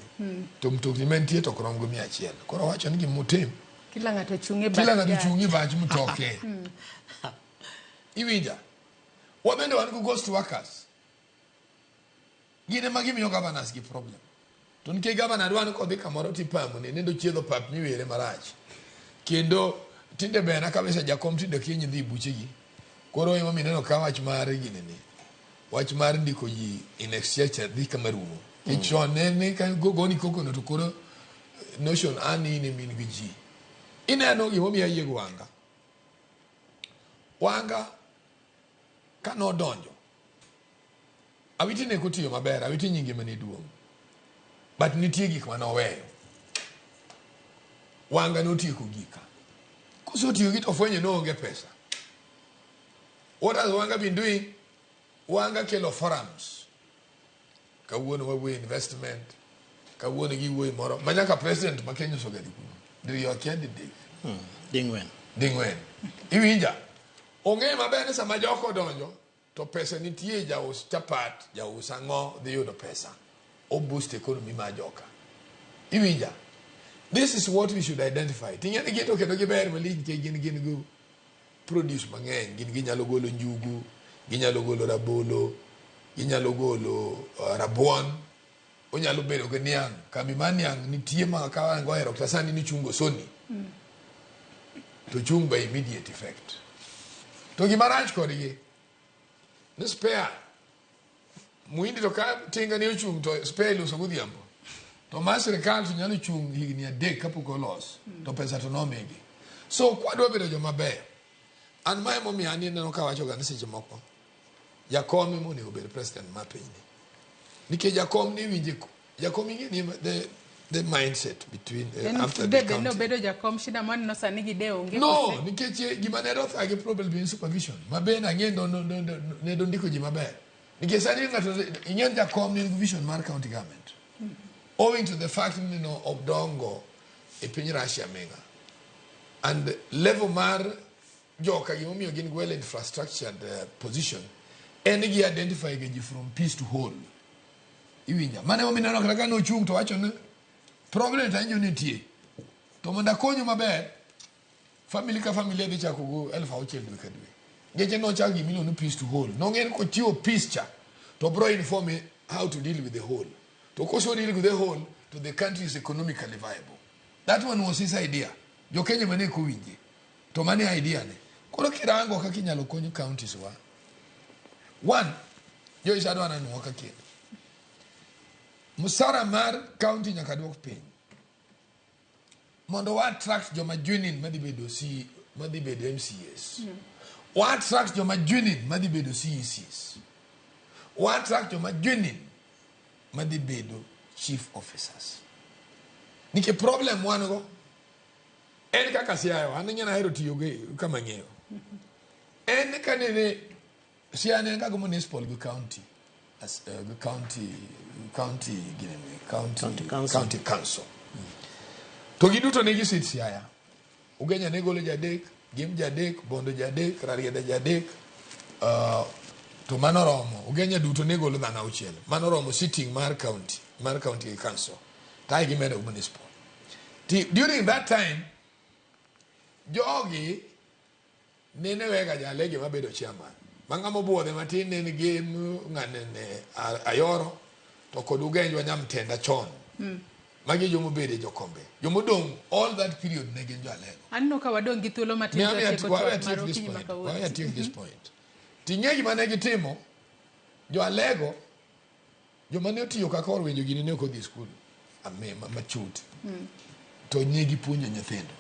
To mtokni mantie to ok rom go 100. Koro owacho ni gima otim. Kila ng'ato chung' e Kila bath ng'ato gari. chung' e bach mtoke. Iwinja. Wabende wan go ghost workers. Gin ema gimiyo governors gi problem. To nikech governor dwa ni kodhi kamoro tipamo ne nendo chiedho pap miwere marach. Kendo Tinde berna kabisa jakom tinde kiny dhi buchegi. Koro ema mineno ka wach mar gini ni. Wach mar ndiko ji in exchequer dhi kama rumo. Mm. Chon ne ni ka gogoni koko no to koro notion an in ema in gi ji. Ineno gimomiyo ayie gi Wanga. Wanga ka nodonjo Awiti ne kotiyo maber, Awiti nyinge mane duong'. But nitie gik mane oweyo. Wanga notieko gika. Kosotiyo gi to ofwenyo ni oonge pesa. What has Wanga been doing? Wanga kelo forums. Kawuono wawuoyo investment. Kawuono giwuoyo moro. Ma nyaka president ma Kenya osoga dhi kuno. Diriyo akia didek. Ding'wen. Ding'wen. Iwinja? Ong'e maber ni sama joko odonjo to pesa nitie jaus chapat, jaus ang'o dhi yudo pesa. O boost economy mar joka. Iwinja? This is what we should identify. Ting'e ni gin to kendo giber malich nikech gin gin gi produce mang'eny. Gin ginyalo golo njugu, ginyalo golo rabolo, ginyalo golo rabuon, onyalo bedo gi niang'. Kambi mar niang' nitie ma ka wang' ohero kata sani ni chungo soni. To chung by immediate effect. To gima rach kodgi ni spare muhindi to ka tinga ni ochung' to spare iloso godhiambo. To mar sirikal to nyalo chung' higni 3 kapok olos to pesa to nomigi. So kwadwa bedo joma beyo, an ma emomiyo an ineno kawacho ga ni seche moko jakom ema onego obed president mar pinyni. Nikech jakom ni winje jakom ing'e ni the mindset between after the county. Obedo jakom shida mwaneno sani gi de onge. No, nikech gima ne rothage probably in supervision. Ma bende ang'e ne ndiko ji maber. Nikech sani ng'ato ing'e jakom ni vision mar county government. Owing to the fact ni no odongo e piny Russia minga. And level mar joka gimomiyo gin well infrastructured position en gi identify gi ji from piece to whole. Iwinja. Mano emomiyo ineno kata ka nochung' to wacho ni problem to awinjo nitie. To mondo akonyu maber, family ka familia dhi chako go 6,000 dwe ka dwe. Ngeche nochako gima iluongo ni piece to whole. Nong'e ni kochiwo piece cha, to bro inform me how to deal with the whole. To koso deal with the whole, to the country is economically viable. That one was his idea. Jo Kenya mane ok owinje. To mane idea ne. Koro kirango kaka inyalo kony counties wa. One, Joyce adwa nanuo ka kendo. Musara mar county nyaka duok piny. Mondo wa attract joma joining madhi bedo C, madhi bedo MCAs. Wa attract joma joining madhi bedo CECs. Wa attract joma joining madhi bedo chief officers. Nikech problem wan go en kaka Siaya, an ing'e ahero tiyo gi kama ng'eyo. En ka nene Siaya ne en kaka municipal gi county as gi county county ginene county county council. County council. To giduto ne gisit Siaya. Ugenya ne golo jadek, Gem jadek, Bondo jadek, Rarieda jadek, to mano romo. Ugenya duto ne golo dhano auchiel. Mano romo sitting mar county council. Tae gimedo municipal. During that time, jogi nene wega jalege mabedo chairman. Mang'ama obuodhe matin ne en Gem ng'ane Ayoro to kod Ugenjwa Nyamtenda chon. Magi jomobedo e jokombe. Jomodong' all that period ne gin jo Alego. Aneno ka wadong' gi thuolo matin to atieko twak mar okinyi ma kawuono. Wawe atiek this point. Ting'e gima ne gitimo, jo Alego, joma ne otiyo kaka orwenjo gini ne ok odhi e skul machut. To ne gipuonjo nyithindo.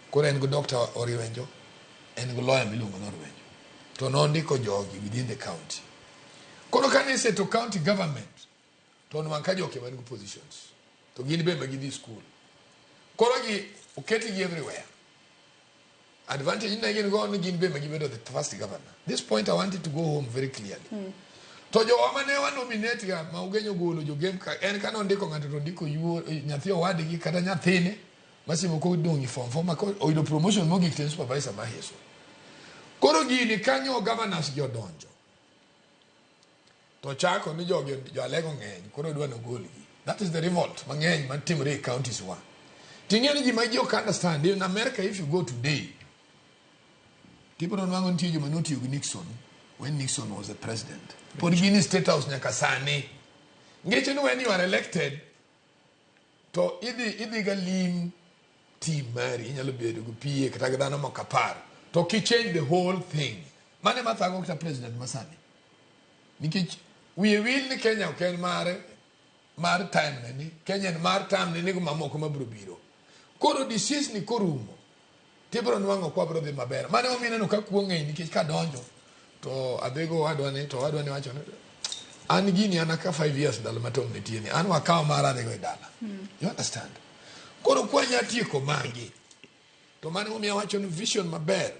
Koro en gi Dr. Oriwenjo, en gi lawyer miluongo ni Oriwenjo. To nondiko jogi within the county. Koro kane iseto county government, to onwang' ka joke man gi positions. To gin be ma gidhi school. Koro gi oketgi everywhere. Advantage ne gin go ni gin be ma gibedo the first governor. This point I wanted to go home very clearly. To jowa mane wa nominate ga ma Ugenyo golo jo Gem ka en ka nondiko ng'ato to ndiko yuo nyathi owadgi kata nyathine masimo ko dong' e form 4 ma oyudo promotion mogik to en supervisor ma Heso. Koro gini kanyo governors gi odonjo. To chako ni jogi jo Alego ng'eny koro dwa nogolgi. That is the revolt mang'eny matimore e counties wa. Ting'e ni ji ma ji ok understand in America if you go today tibiro nwang'o nitie joma notiyo gi Nixon when Nixon was the president. Pod gin e State House nyaka sani. Ngeche ni when you are elected to idhi ga lim team mari, inyalo bedo gi PA kata gi dhano moko 10, to ki change the whole thing. Mano ema thago kata president masani. Nikech wiye wil ni Kenya ok en mare mar time ne ni, Kenya en mar time ne ni gi mamoko mabiro biro. Koro disease ni korumo, tibiro nwang'o kwa biro dhi maber. Mano emomiyo ineno ka kuo ng'eny nikech kadonjo to adhigo owadwa ni to owadwa ni wacho ni an gini an aka 5 years ndalo ma Tom nitie ni an wakawo mara adhigo e dala. You understand? Koro kwanya tieko magi to mano emomiyo awacho ni vision maber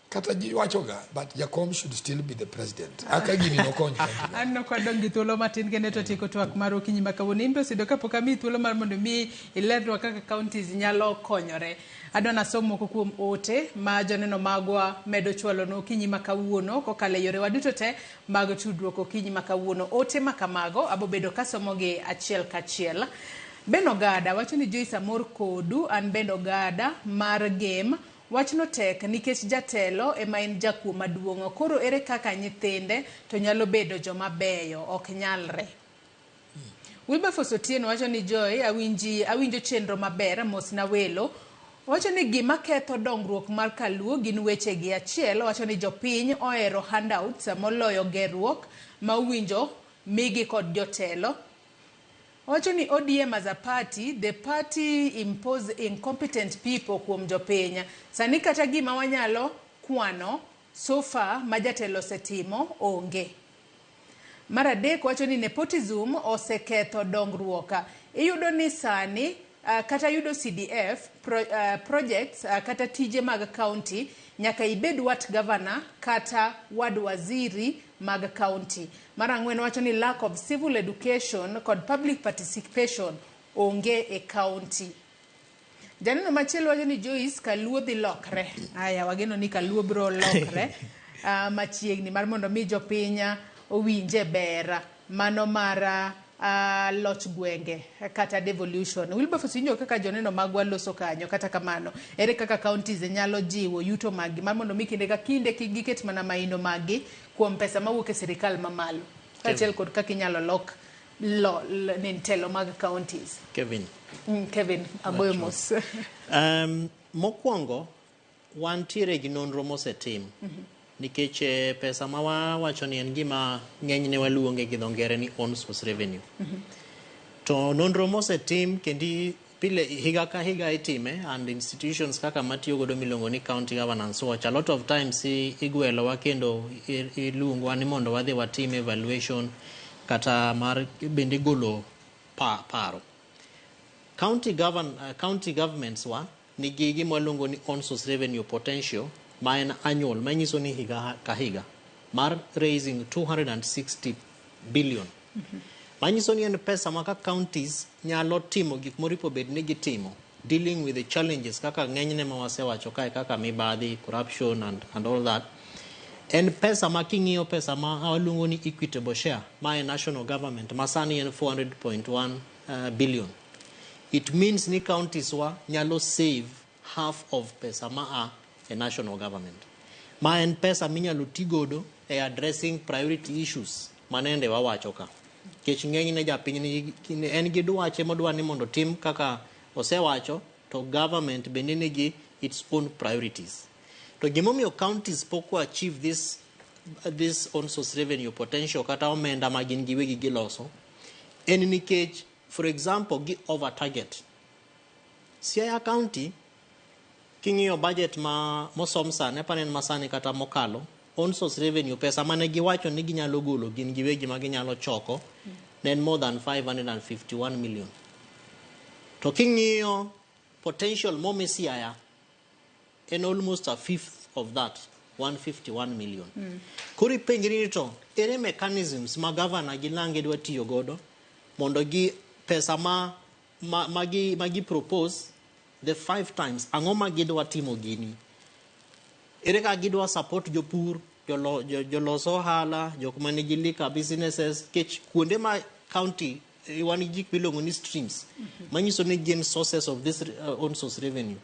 kata ji wachoga, but Jakom should still be the president. Aka gini nokony county. An nok wadong' gi thuolo matin kende to tieko twak mar okinyi ma kawuono. In be osebedo kapok amiyi thuolo mar mondo mi ilernwa kaka counties nyalo konyore. Adwa nasom moko kuom ote ma joneno magwa medo chwalonwa okinyi ma kawuono kokalo e yorewa duto te mag tudruok okinyi ma kawuono. Ote ma kamago abobedo kasomogi achiel kachiel. Ben Ogada wacho ni Joyce amor kodu, an Ben Ogada mar Gem. Wachno tek nikech jatelo ema en jakuo maduong'. Koro ere kaka nyithinde to nyalo bedo joma beyo? Ok nyalre. Wilberforce Otieno wacho ni Joy, awinjo chenro maber, mos na welo. Wacho ni gima ketho dongruok mar Kaluo gin wechegi. Achiel, wacho ni jopiny ohero handouts moloyo gerruok ma owinjo migi kod jotelo. Wacho ni ODM as a party, the party impose incompetent people kuom jopiny. Sani kata gima wanyalo kwano so far ma jatelo osetimo onge. Mar adek wacho ni nepotism oseketho dongruok. Iyudo ni sani kata yudo CDF projects kata tije mag county nyaka ibed wat governor kata wad waziri mag county. Mar ang'wen wacho ni lack of civil education kod public participation onge e county. Janeno machielo wacho ni Joyce Kaluo dhi lokre. Aya, wageno ni Kaluo biro lokre machiegni mar mondo mi jopiny owinje ber mano mar loch gwenge kata devolution. Wilberforce, winjo kaka joneno magwa loso kanyo. Kata kamano, ere kaka counties nyalo jiwo yuto maggi mar mondo mi kinde ka kinde kik giket mana maino maggi kuom pesa mawuok e sirikal mamalo, kaachiel kod kaka inyalo lok telo mag counties. Kevin. Kevin, agoyo mos. Mokwongo, wantiere gi nonro mosetim. Nikech pesa ma wawacho ni en gima ng'enyne waluonge gi dho ngere ni own source revenue. To nonro mosetim kendi pile higa ka higa itime, and institutions kaka matiyo godo miluongo ni County Governance Watch, a lot of times igwelowa kendo iluongowa ni mondo wadhi watim evaluation kata mar bende golo paro. County governments wa nigi gima waluongo ni own source revenue potential ma en annual, manyiso ni higa ka higa mar raising 260 billion. Manyiso ni en pesa ma ka counties nyalo timo gik moripo bed ni gitimo, dealing with the challenges kaka ng'enyne ma wasewacho kae kaka mibadhi, corruption and all that. En pesa ma king'iyo pesa ma waluongo ni equitable share ma e national government ma sani en 400.1 billion. It means ni counties wa nyalo save half of pesa ma a e national government. Ma en pesa minyalo ti godo e addressing priority issues manende wawacho ka. Nikech ng'enyne japiny ni en gi dwache modwa ni mondo tim kaka osewacho, to government bende nigi its own priorities. To gimomiyo counties pok wa achieve this own source revenue potential kata omenda ma gin giwegi giloso, en nikech, for example, gi over target. Siaya County, king'iyo budget ma mosom sani, apani en masani kata mokalo, own source revenue, pesa mane giwacho ni ginyalo golo gin giwegi ma ginyalo choko, ne en more than 551 million. To king'iyo potential momi Siaya, en almost a fifth of that, 151 million. Koro ipenjri ni to, ere mechanisms ma governor gi lange dwa tiyo godo mondo gi pesa ma gi propose the 5 times, ang'o ma gidwa timo gini? Ere kaka gidwa support jopur, jolos ohala, jok manigi liquor businesses, nikech kuonde ma county wan gi gik miluongo ni streams, manyiso ni gin sources of this own source revenue.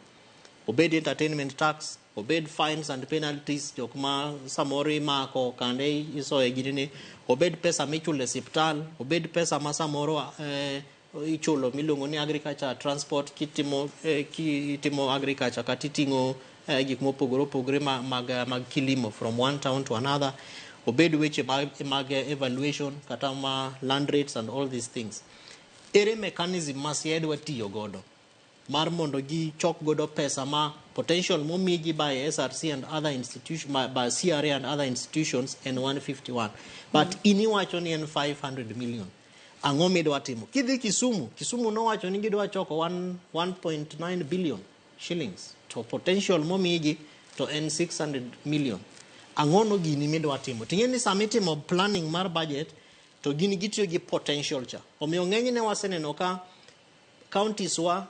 Obed entertainment tax, obed fines and penalties, jok ma samoro imako kande isoye ginene, obed pesa michulo e siptal, obed pesa ma samoro ichulo miluongo ni agriculture transport kitimo kitimo agriculture kata iting'o gik mopogore opogore mag kilimo from one town to another, obed weche mag evaluation kata ma land rates and all these things. Ere mechanism ma Siaya dwa tiyo godo mar mondo gichok godo pesa ma potential momigi by SRC and other institution, by CRA and other institutions en 151, but in iwacho ni en 500 million. Ang'o midwa timo? Kidhi Kisumu, Kisumu nowacho ni gidwa choko 1.9 billion shillings, to potential momigi to en 600 million. Ang'o no gini midwa timo? Ting'e ni sama itimo planning mar budget to gin gitiyo gi potential cha. Omiyo ng'enyne waseneno ka counties wa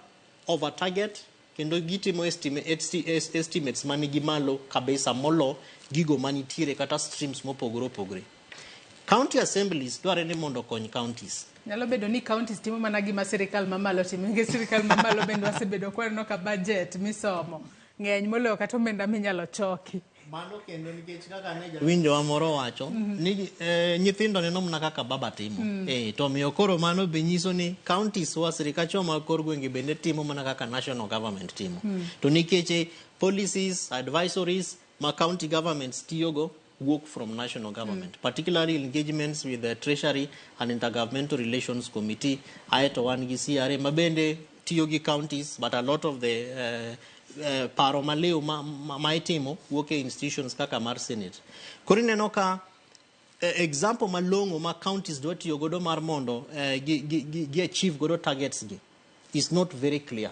over target kendo gitimo estimates manigi malo kabisa molo gigo manitiere kata streams mopogore opogore. County assemblies dware ni mondo okony counties. Nyalo bedo ni counties timo mana gima sirikal mamalo timo. Nikech sirikal mamalo bende wasebedo kwaneno ka budget misomo ng'eny moloyo kata omenda minyalo choki. Mano kendo nikech kaka ne winjowa moro wacho ni nyithindo neno mana kaka baba timo. To miyo koro mano be nyiso ni counties wa, sirikachwa mag kor gwenge bende timo mana kaka national government timo. To nikech policies, advisories ma county governments tiyogo wuok from national government, particularly engagements with the Treasury and Intergovernmental Relations Committee, aeto wan gi CRA ma bende tiyo gi counties, but a lot of the paro maliw ma itimo wuok e institutions kaka mar Senate. Koro ineno ka example malong'o ma counties dwa tiyo godo mar mondo gi achieve godo targets gi is not very clear.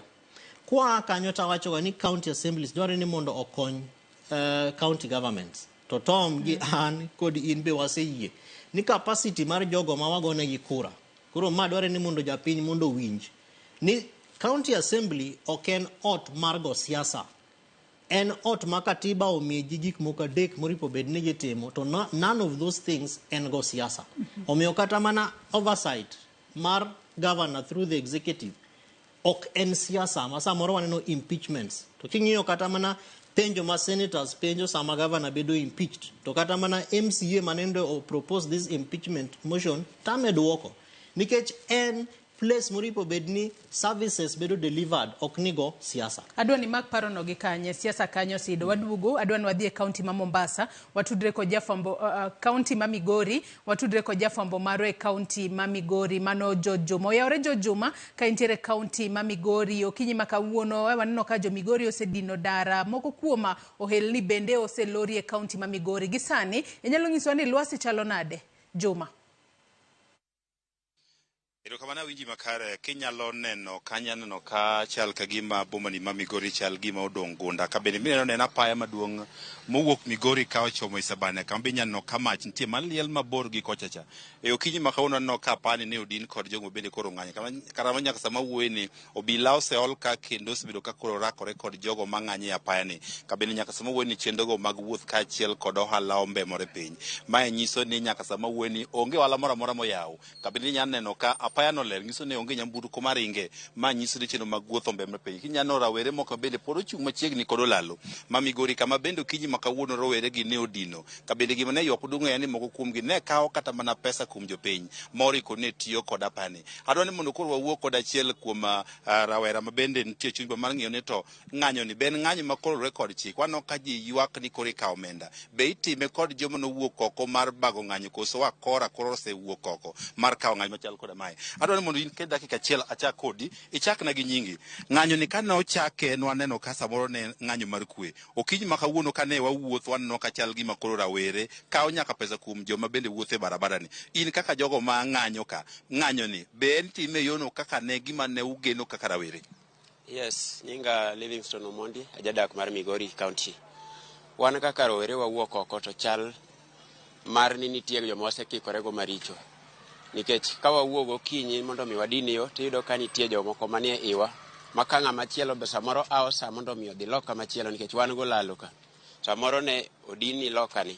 Kwa kanyo tawacho ga ni county assemblies dware ni mondo okony county governments. To Tom gi an kod in be waseyie ni capacity mar jogo ma wagonegi kura. Koro ma dware ni mondo japiny mondo owinj ni county assembly ok en ot mar go siasa. En ot ma katiba omiyo ji gik moko adek moripo bed ni gitimo, to none of those things en go siasa. Omiyo kata mana oversight mar governor through the executive ok en siasa ma samoro waneno impeachments. To king'iyo kata mana penjo ma senators penjo sama governor bedo impeached, to kata mana MCA manende o propose this impeachment motion tame duoko. Nikech en place moripo bed ni services bedo delivered, ok nigo siasa. Adwa ni mak parono gi kanye, siasa kanyo sido. Waduogo, adwa ni wadhi e county ma Mombasa, watudre kod jafwambo, county ma Migori, watudre kod jafwambo marwa e county ma Migori, mano George Juma. Oyawore George Juma, ka intiere county ma Migori, okinyi ma kawuono, waneno ka jo Migori osedino dara, moko kuom ohelni bende oselori e county ma Migori. Gi sani, inyalo nyiswa ni lwasi chalo nade, Juma? Erokamano awinji makare. Kinyalo neno kanya neno ka chal ka gima boma ni ma Migori chal gima odong' gunda. Ka bende mineno neno apaya maduong' mowuok Migori ka ochomo Isebania, kama be inyalo neno ka mach nitie maliel mabor gi kocha cha. E okinyi ma kawuono aneno ka apani ne odin kod jogo bende koro ng'anyo. Kata nyaka sama wuoye ni obila oseol ka kendo osebedo ka koro rakore kod jogo mang'anyo e apaya ni. Ka bende nyaka sama wuoye ni chenrogo mag wuoth kaachiel kod ohala ombemore piny. Mae nyiso ni nyaka sama wuoye ni onge ohala moro amora moyaw. Ka bende inyalo neno ka apaya no ler, nyiso ni onge nyamburko maringe, ma nyiso ni chenro mag wuoth ombemore piny. Kinyalo rawere moko bende pod ochung' machiegni kod olalo ma Migori, kama bende okinyi ma kawuono rowere gi ne odino. Ka bende gima ne ywak maduong' en ni moko kuomgi ne kawo kata mana pesa kuom jopiny moriko ne tiyo kod apani. Adwa ni mondo koro wawuo kod achiel kuom rawera ma bende nitie chuny mar ng'iyo ni to ng'anyo ni be en ng'anyo ma koro luwore kod chik. Waneno ka ji ywak ni koro ikawo omenda. Be itime kod joma nowuok oko mar bago ng'anyo koso wakora koro osewuok oko mar kawo ng'anyo machal koda mae. Adwa ni mondo in ked dakika achiel achak kodi, ichakna gi nyingi. Ng'anyo ni kane ochake nwaneno ka samoro ne ng'anyo mar kwe. Okinyi ma kawuono kane wawuotho waneno ka chal gima koro rawere kawo nyaka pesa kuom joma bende wuotho e barabara ni. In kaka jogo ma ng'anyo ka, ng'anyo ni be en time yono kaka ne gima ne ugeno kaka rawere? Yes, nyinga Livingstone Omondi, ajadak mar Migori County. Wan kaka rowere wawuok oko to chal mar ni nitie joma wasekikorego maricho. Nikech ka wawuok gokinyi mondo mi wadin yo, tiyudo ka nitie jomoko manie iwa ma ka ng'ama chielo be samoro awo sa mondo mi odhi loka machielo nikech wan golalo ka. Samoro ne odinni loka ni.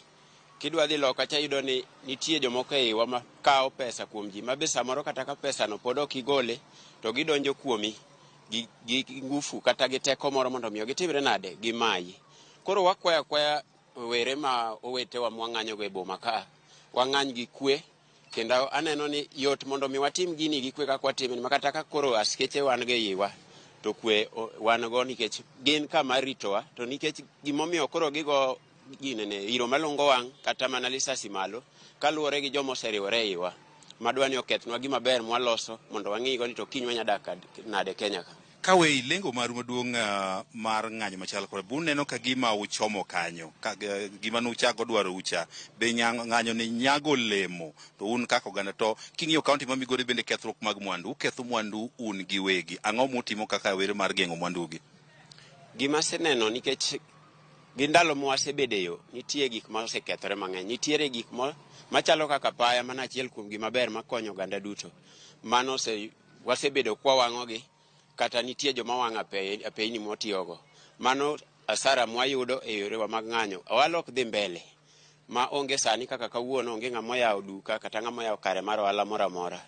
Kidwa dhi loka cha iyudo ni nitie jomoko e iwa ma kawo pesa kuom ji ma be samoro kata ka pesano pod ok igole to gidonjo kuomi gi ngufu kata gi teko moro mondo mi gitimre nade, gimayi. Koro wakwayo akwaya rowere ma owetewa mwang'anyogo e boma ka, wang'any gi kwe Kendo aneno ni yot mondo mi watim gini gi kwe kaka watime ni makata ka koro askeche wan go e iwa to kwe wan go nikech gin kama ritowa to nikech gimomiyo koro gigo ginene iro malungo wang' kata mana lisasi malo kaluwore gi joma oseriwore e iwa madwa ni okethnwa gima ber mwaloso mondo wang'igo ni to kiny wanya dak nade Kenya ka. Ka we lengo maru maduong' mar ng'anyo machal kod buneno ka gima uchomo kanyo ka gima nuchako dwaro ucha be ng'anyo ni nyago lemo to un kaka oganda to king'iyo kaunti ma Migori bende kethruok mag mwandu uketho mwandu un giwegi ang'o mutimo kaka were mar geng'o mwandu gi? Gima aseneno nikech gi ndalo mwasebede yo nitie gik ma osekethore mang'eny, nitiere gik machalo kaka paya mana achiel kuom gima ber makonyo oganda duto mano wasebedo kwa wang'ogi kata nitie joma wang'o apeyni mwatiyogo. Mano asara mwayudo e yorewa mag ng'anyo. Ohala ok dhi mbele ma onge sani kaka kawuono onge ng'ama oyawo duka kata ng'ama oyawo kare mar ohala moro amora.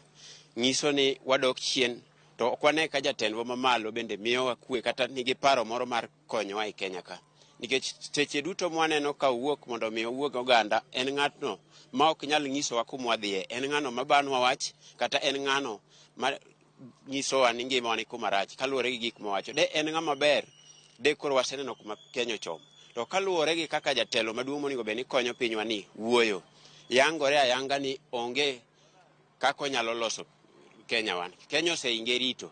Nyiso ni wadok chien to ok wane ka jatendwa mamalo bende miyowa kwe kata nigi paro moro mar konyowa e Kenya ka. Nikech seche duto mwaneno ka owuok mondo mi owuog oganda en ng'atno ma ok nyal nyisowa kuma wadhiye, en ng'ano mabanwa wach kata en ng'ano ma nyisowa ni ngimawa ni kuma rach kaluwore gi gik mowacho. De en ng'ama ber, de koro waseneno kuma Kenya ochomo. To kaluwore gi kaka jatelo maduong' monego bed ni konyo pinywa ni wuoyo, yangore ayanga ni onge kaka onyalo loso Kenya wan. Kenya oseinge rito.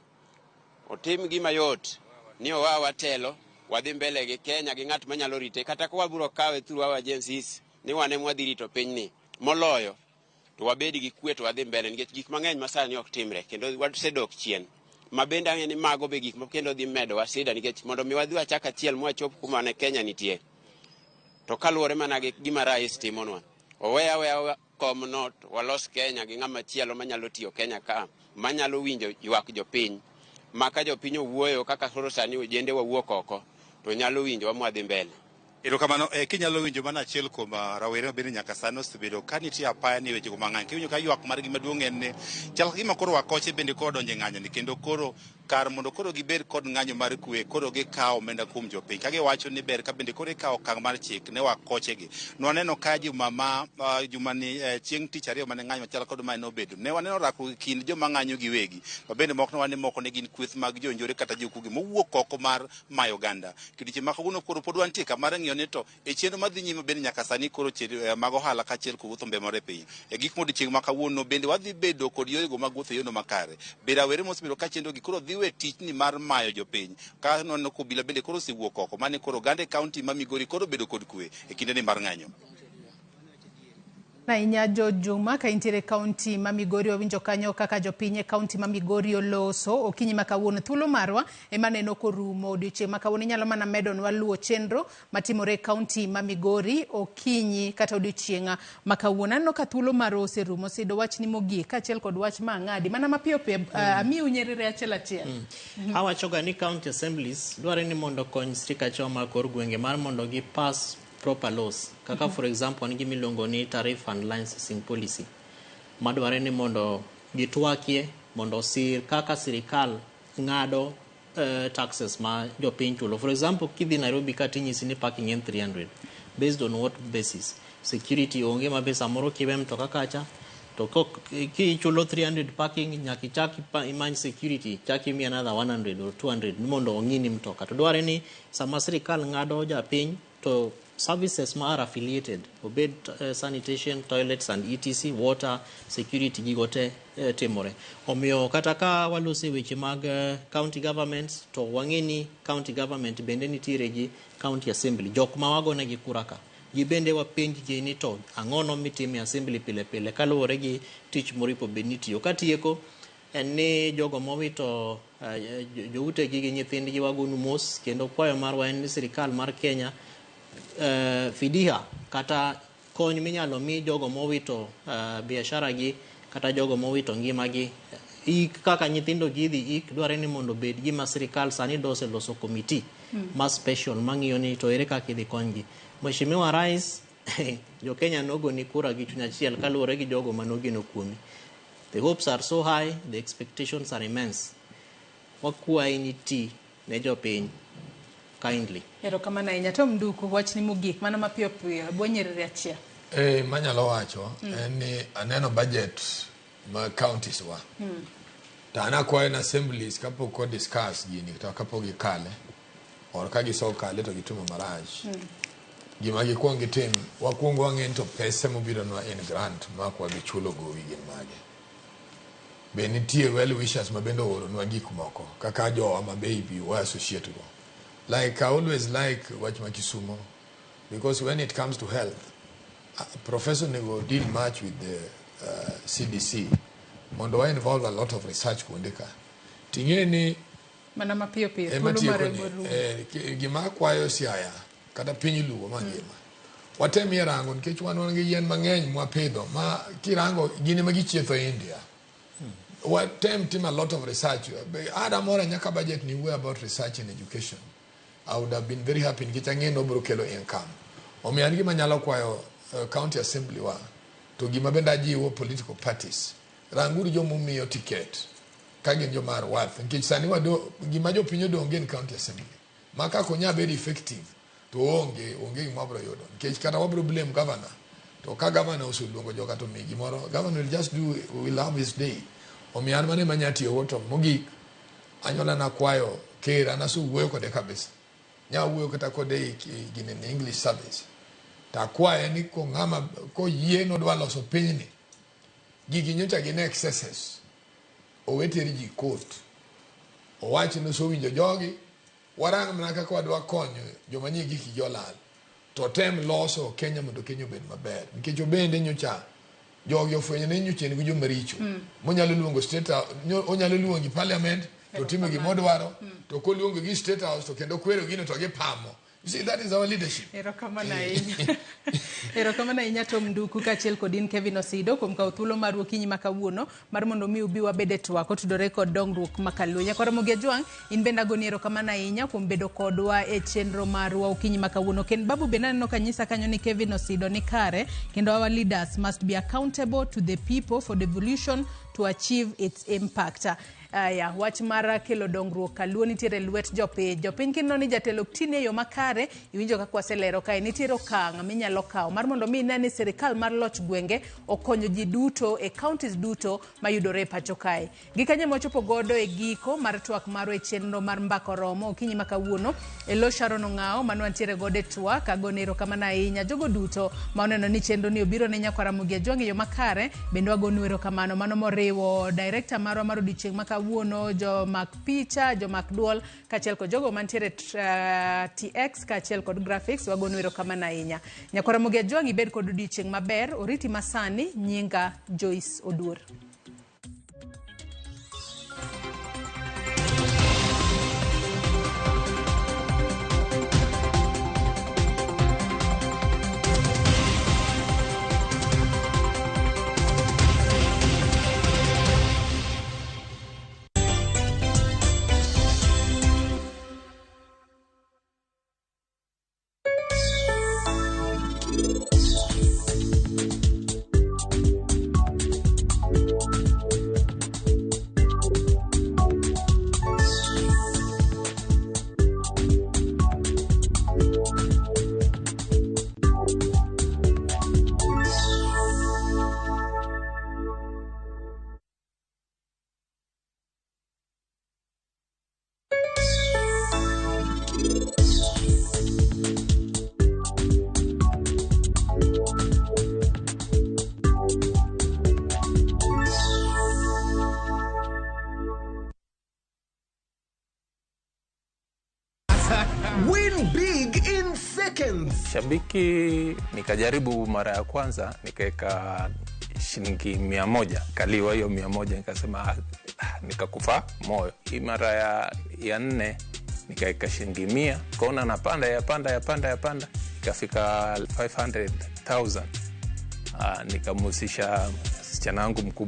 Otim gima yot ni owa watelo wadhi mbele gi Kenya gi ng'at manyalo rite kata ka wabiro kawe through our agencies ni wan ema wadhi rito pinyni moloyo to wabed gi kwe to wadhi mbele nikech gik mang'eny masani ok timre kendo wasedok chien. Ma bende ang'e ni mago be gik ma kendo dhi medowa sida nikech mondo mi wadhi wachak achiel mwachop kuma ne Kenya nitie. To kaluwore mana gi gima rais timonwa, owe aweya komno to walos Kenya gi ng'ama chielo manyalo tiyo Kenya ka, manyalo winjo ywak jopiny. Ma ka jopiny owuoyo kaka koro sani ojende wawuok oko to nyalo winjowa mwadhi mbele. Erokamano. Kinyalo winjo mana achiel kuom rawere ma bende nyaka sani osebedo ka nitie apaya ni wechego mang'any. Kiwinjo ka ywak margi maduong' en ni chal ka gima koro wakoche bende koro donjo e ng'anyo ni kendo koro kar mondo koro gibed kod ng'anyo mar kwe koro gikawo omenda kuom jopiny. Ka giwacho ni ber ka bende koro ikawo okang' mar chik ne wakochegi. Nwaneno ka juma ma juma ni chieng' tich ariyo mane ng'anyo machal kod mae nobedo. Ne waneno rakruok e kind joma ng'anyo giwegi. Ma bende moko ne wane moko ne gin kweth mag jonjore kata jokuoge mowuok oko mar mayo oganda. Kidiche ma kawuono koro pod wantie kamar ng'iyo ni to e chenro madhi nyime bende nyaka sani koro mag ohala kaachiel kod wuotho mbele mar piny. E gik modiochieng' ma kawuono bende wadhi bedo kod yorego mag wuotho e yono makare. Be rawere mosebedo ka chendo gi koro dhi we tichni mar mayo jopiny. Ka nwaneno ka obila bende koro osewuok oko mane koro oganda e kaunti ma Migori koro bedo kod kwe e kinde ni mar ng'anyo. Ahinya George Juma ka intiere kaunti ma Migori wawinjo kanyo kaka jopiny e kaunti ma Migori oloso okinyi ma kawuono. Thuolo marwa ema neno korumo odiochieng' ma kawuono. Inyalo mana medonwa luwo chenro matimore e kaunti ma Migori okinyi kata odiochieng' ma kawuono. Aneno ka thuolo marwa oserumo. Sido wachni mogik kaachiel kod wach ma ang'adi mana mapiyo piyo amiu nyerere achiel achiel. Awachoga ni county assemblies dware ni mondo okony sirikachewa mag kor gwenge mar mondo gi pass proper laws kaka for example wan gi miluongo ni tariff and licensing policy madware ni mondo gitwakie mondo osir kaka sirikal ng'ado taxes ma jopiny chulo. For example, kidhi Nairobi ka tinyisi ni parking en 300 based on what basis? Security onge ma be samoro kiwe mtoka kacha to kichulo 300 parking nyaka ichak imany security chak imi another 100 or 200 ni mondo ong'ini mtoka. To dware ni sama sirikal ng'ado japiny to services ma are affiliated obed sanitation, toilets and etc, water, security gigo te timore. Omiyo kata ka waloso e weche mag county governments to wang'e ni county government bende nitiere gi county assembly jok ma wagonegi kura ka gibende wapenjgi ni to ang'ono mitimo e assembly pile pile kaluwore gi tich moripo bed ni itiyo. Katieko en ni jogo mowito joutegi gi nyithindgi wagonu mos kendo kwayo marwa en ni sirikal mar Kenya fidiha kata kony minyalo mi jogo mowito biashara gi kata jogo mowito ngimagi ik kaka nyithindo gi idhi ik dware ni mondo obed gima sirikal sani dose loso committee ma special mang'iyo ni to ere kaka idhi konygi. Mheshimiwa Rais jo Kenya nogoni kura gi chuny achiel kaluwore gi jogo manogeno kuomi. The hopes are so high, the expectations are immense. Wakwayi ni ti ne jopiny kindly. Erokamano ahinya. Tom Nduku, wachni mogik mana mapiyo piyo bwo nyerere achiel. Manyalo wacho en ni aneno budget ma counties wa. To an akwayo na assemblies kapok o discuss gini to kapok gikale or ka gisekale to gitimo marach. Gima gikwong gitim, wakwong wang'e ni to pesa mobironwa in grant ma ok wadhi chulo gowi gin mage. Be nitie well wishers ma bende ooronwa gik moko kaka jowa ma maybe wa associate go. Like I always like wach ma Kisumo because when it comes to health, Professor nego deal much with the CDC mondo wa involve a lot of research kuonde ka. Ting'e ni Mana mapiyo piyo, ema thuolo tieko mare ni, borumo. Gima akwayo Siaya kata piny Luo mangima watemie rango nikech wan gi yien mang'eny mwapidho ma kirango gin ema gichietho India. Watem timo a lot of research. Ada mora nyaka budget ni wuoyo about research in education. I would have been very happy nikech ang'e ni obiro kelo income. Omiyo an gima anyalo kwayo county assembly wa to gima bende ajiwo political parties ranguru joma umiyo ticket ka gin joma are worth nikech sani wado gima jopiny odong' gin county assembly ma kaka onya bedo effective to onge gima wabiro yudo nikech kata wabiro blame governor to ka governor oseluongo joka to mi gimoro governor will just do will have his day. Omiyo an mano ema anya tiyogo. To mogik anyuola nakwayo ker an asewuoyo kode kabisa nya wuoyo kata kode e gine ni English service to akwaye ni kong'ama koyie nodwa loso pinyni gigi nyocha gin excesses owe ter ji court owach ni osewinjo jogi warang mana kaka wadwa konyo joma nie gikgi olal to tem loso Kenya mondo Kenya obed maber nikech obende nyocha jogi ofwenyo ni nyocha en gi joma richo monyalo luongo state house, onyalo luongi parliament to timo gima odwaro to koluongo gi state house to kendo kwero gino to gipamo. You see, that is our leadership. Erokamano ahinya. Erokamano ahinya Tom Nduku kaachiel kod in Kevin Osido kuom kawo thuolo maru okinyi ma kawuono mar mondo mi ubi wabed e twak otudore kod dongruok ma Kaluo. Nyakwar Ramogi Ajwang', in bende agoni erokamano ahinya kuom bedo kodwa e chenro marwa okinyi ma kawuono. Ken Babu bende aneno ka nyisa kanyo ni Kevin Osido ni kare kendo our leaders must be accountable to the people for devolution to achieve its impact. Aya, wach mar kelo dongruok Kaluo nitiere lwet jopiny. Jopiny kineno ni jatelo ok tini e yo makare, iwinjo kaka waselero kae, nitiere okang' minyalo kawo mar mondo mi ine ni sirikal mar loch gwenge okonyo ji duto e counties duto mayudore e pacho kae. Gikanyo ema wachopo godo e giko mar twak marwa e chenro mar Mbaka Oromo okinyi ma kawuono. E lo Sharon Ong'awo mane wantiere godo e twak, agone erokamano ahinya jogo duto ma oneno ni chenro ni obiro ne Nyakwar Ramogi Ajwang' e yo makare, bende wagonu erokamano. Mano moriwo director marwa mar odiochieng' ma kawuono, jomak picha, jomak duol, kaachiel kod jogo mantiere TX kaachiel kod graphics, wagonu erokamano ahinya. Nyakwar Ramogi Ajwang' ibed kod odiochieng' maber, oriti masani, nyinga Joyce Oduor. Win big in seconds. Shabiki nikajaribu mara ya kwanza nikaweka shilingi 100, kaliwa hiyo 100, nikasema nikakufa moyo. Hii mara ya nne nikaweka shilingi 100, kaona napanda yapanda yapanda yapanda, ikafika 500,000. Nikamhusisha msichana wangu mkubwa.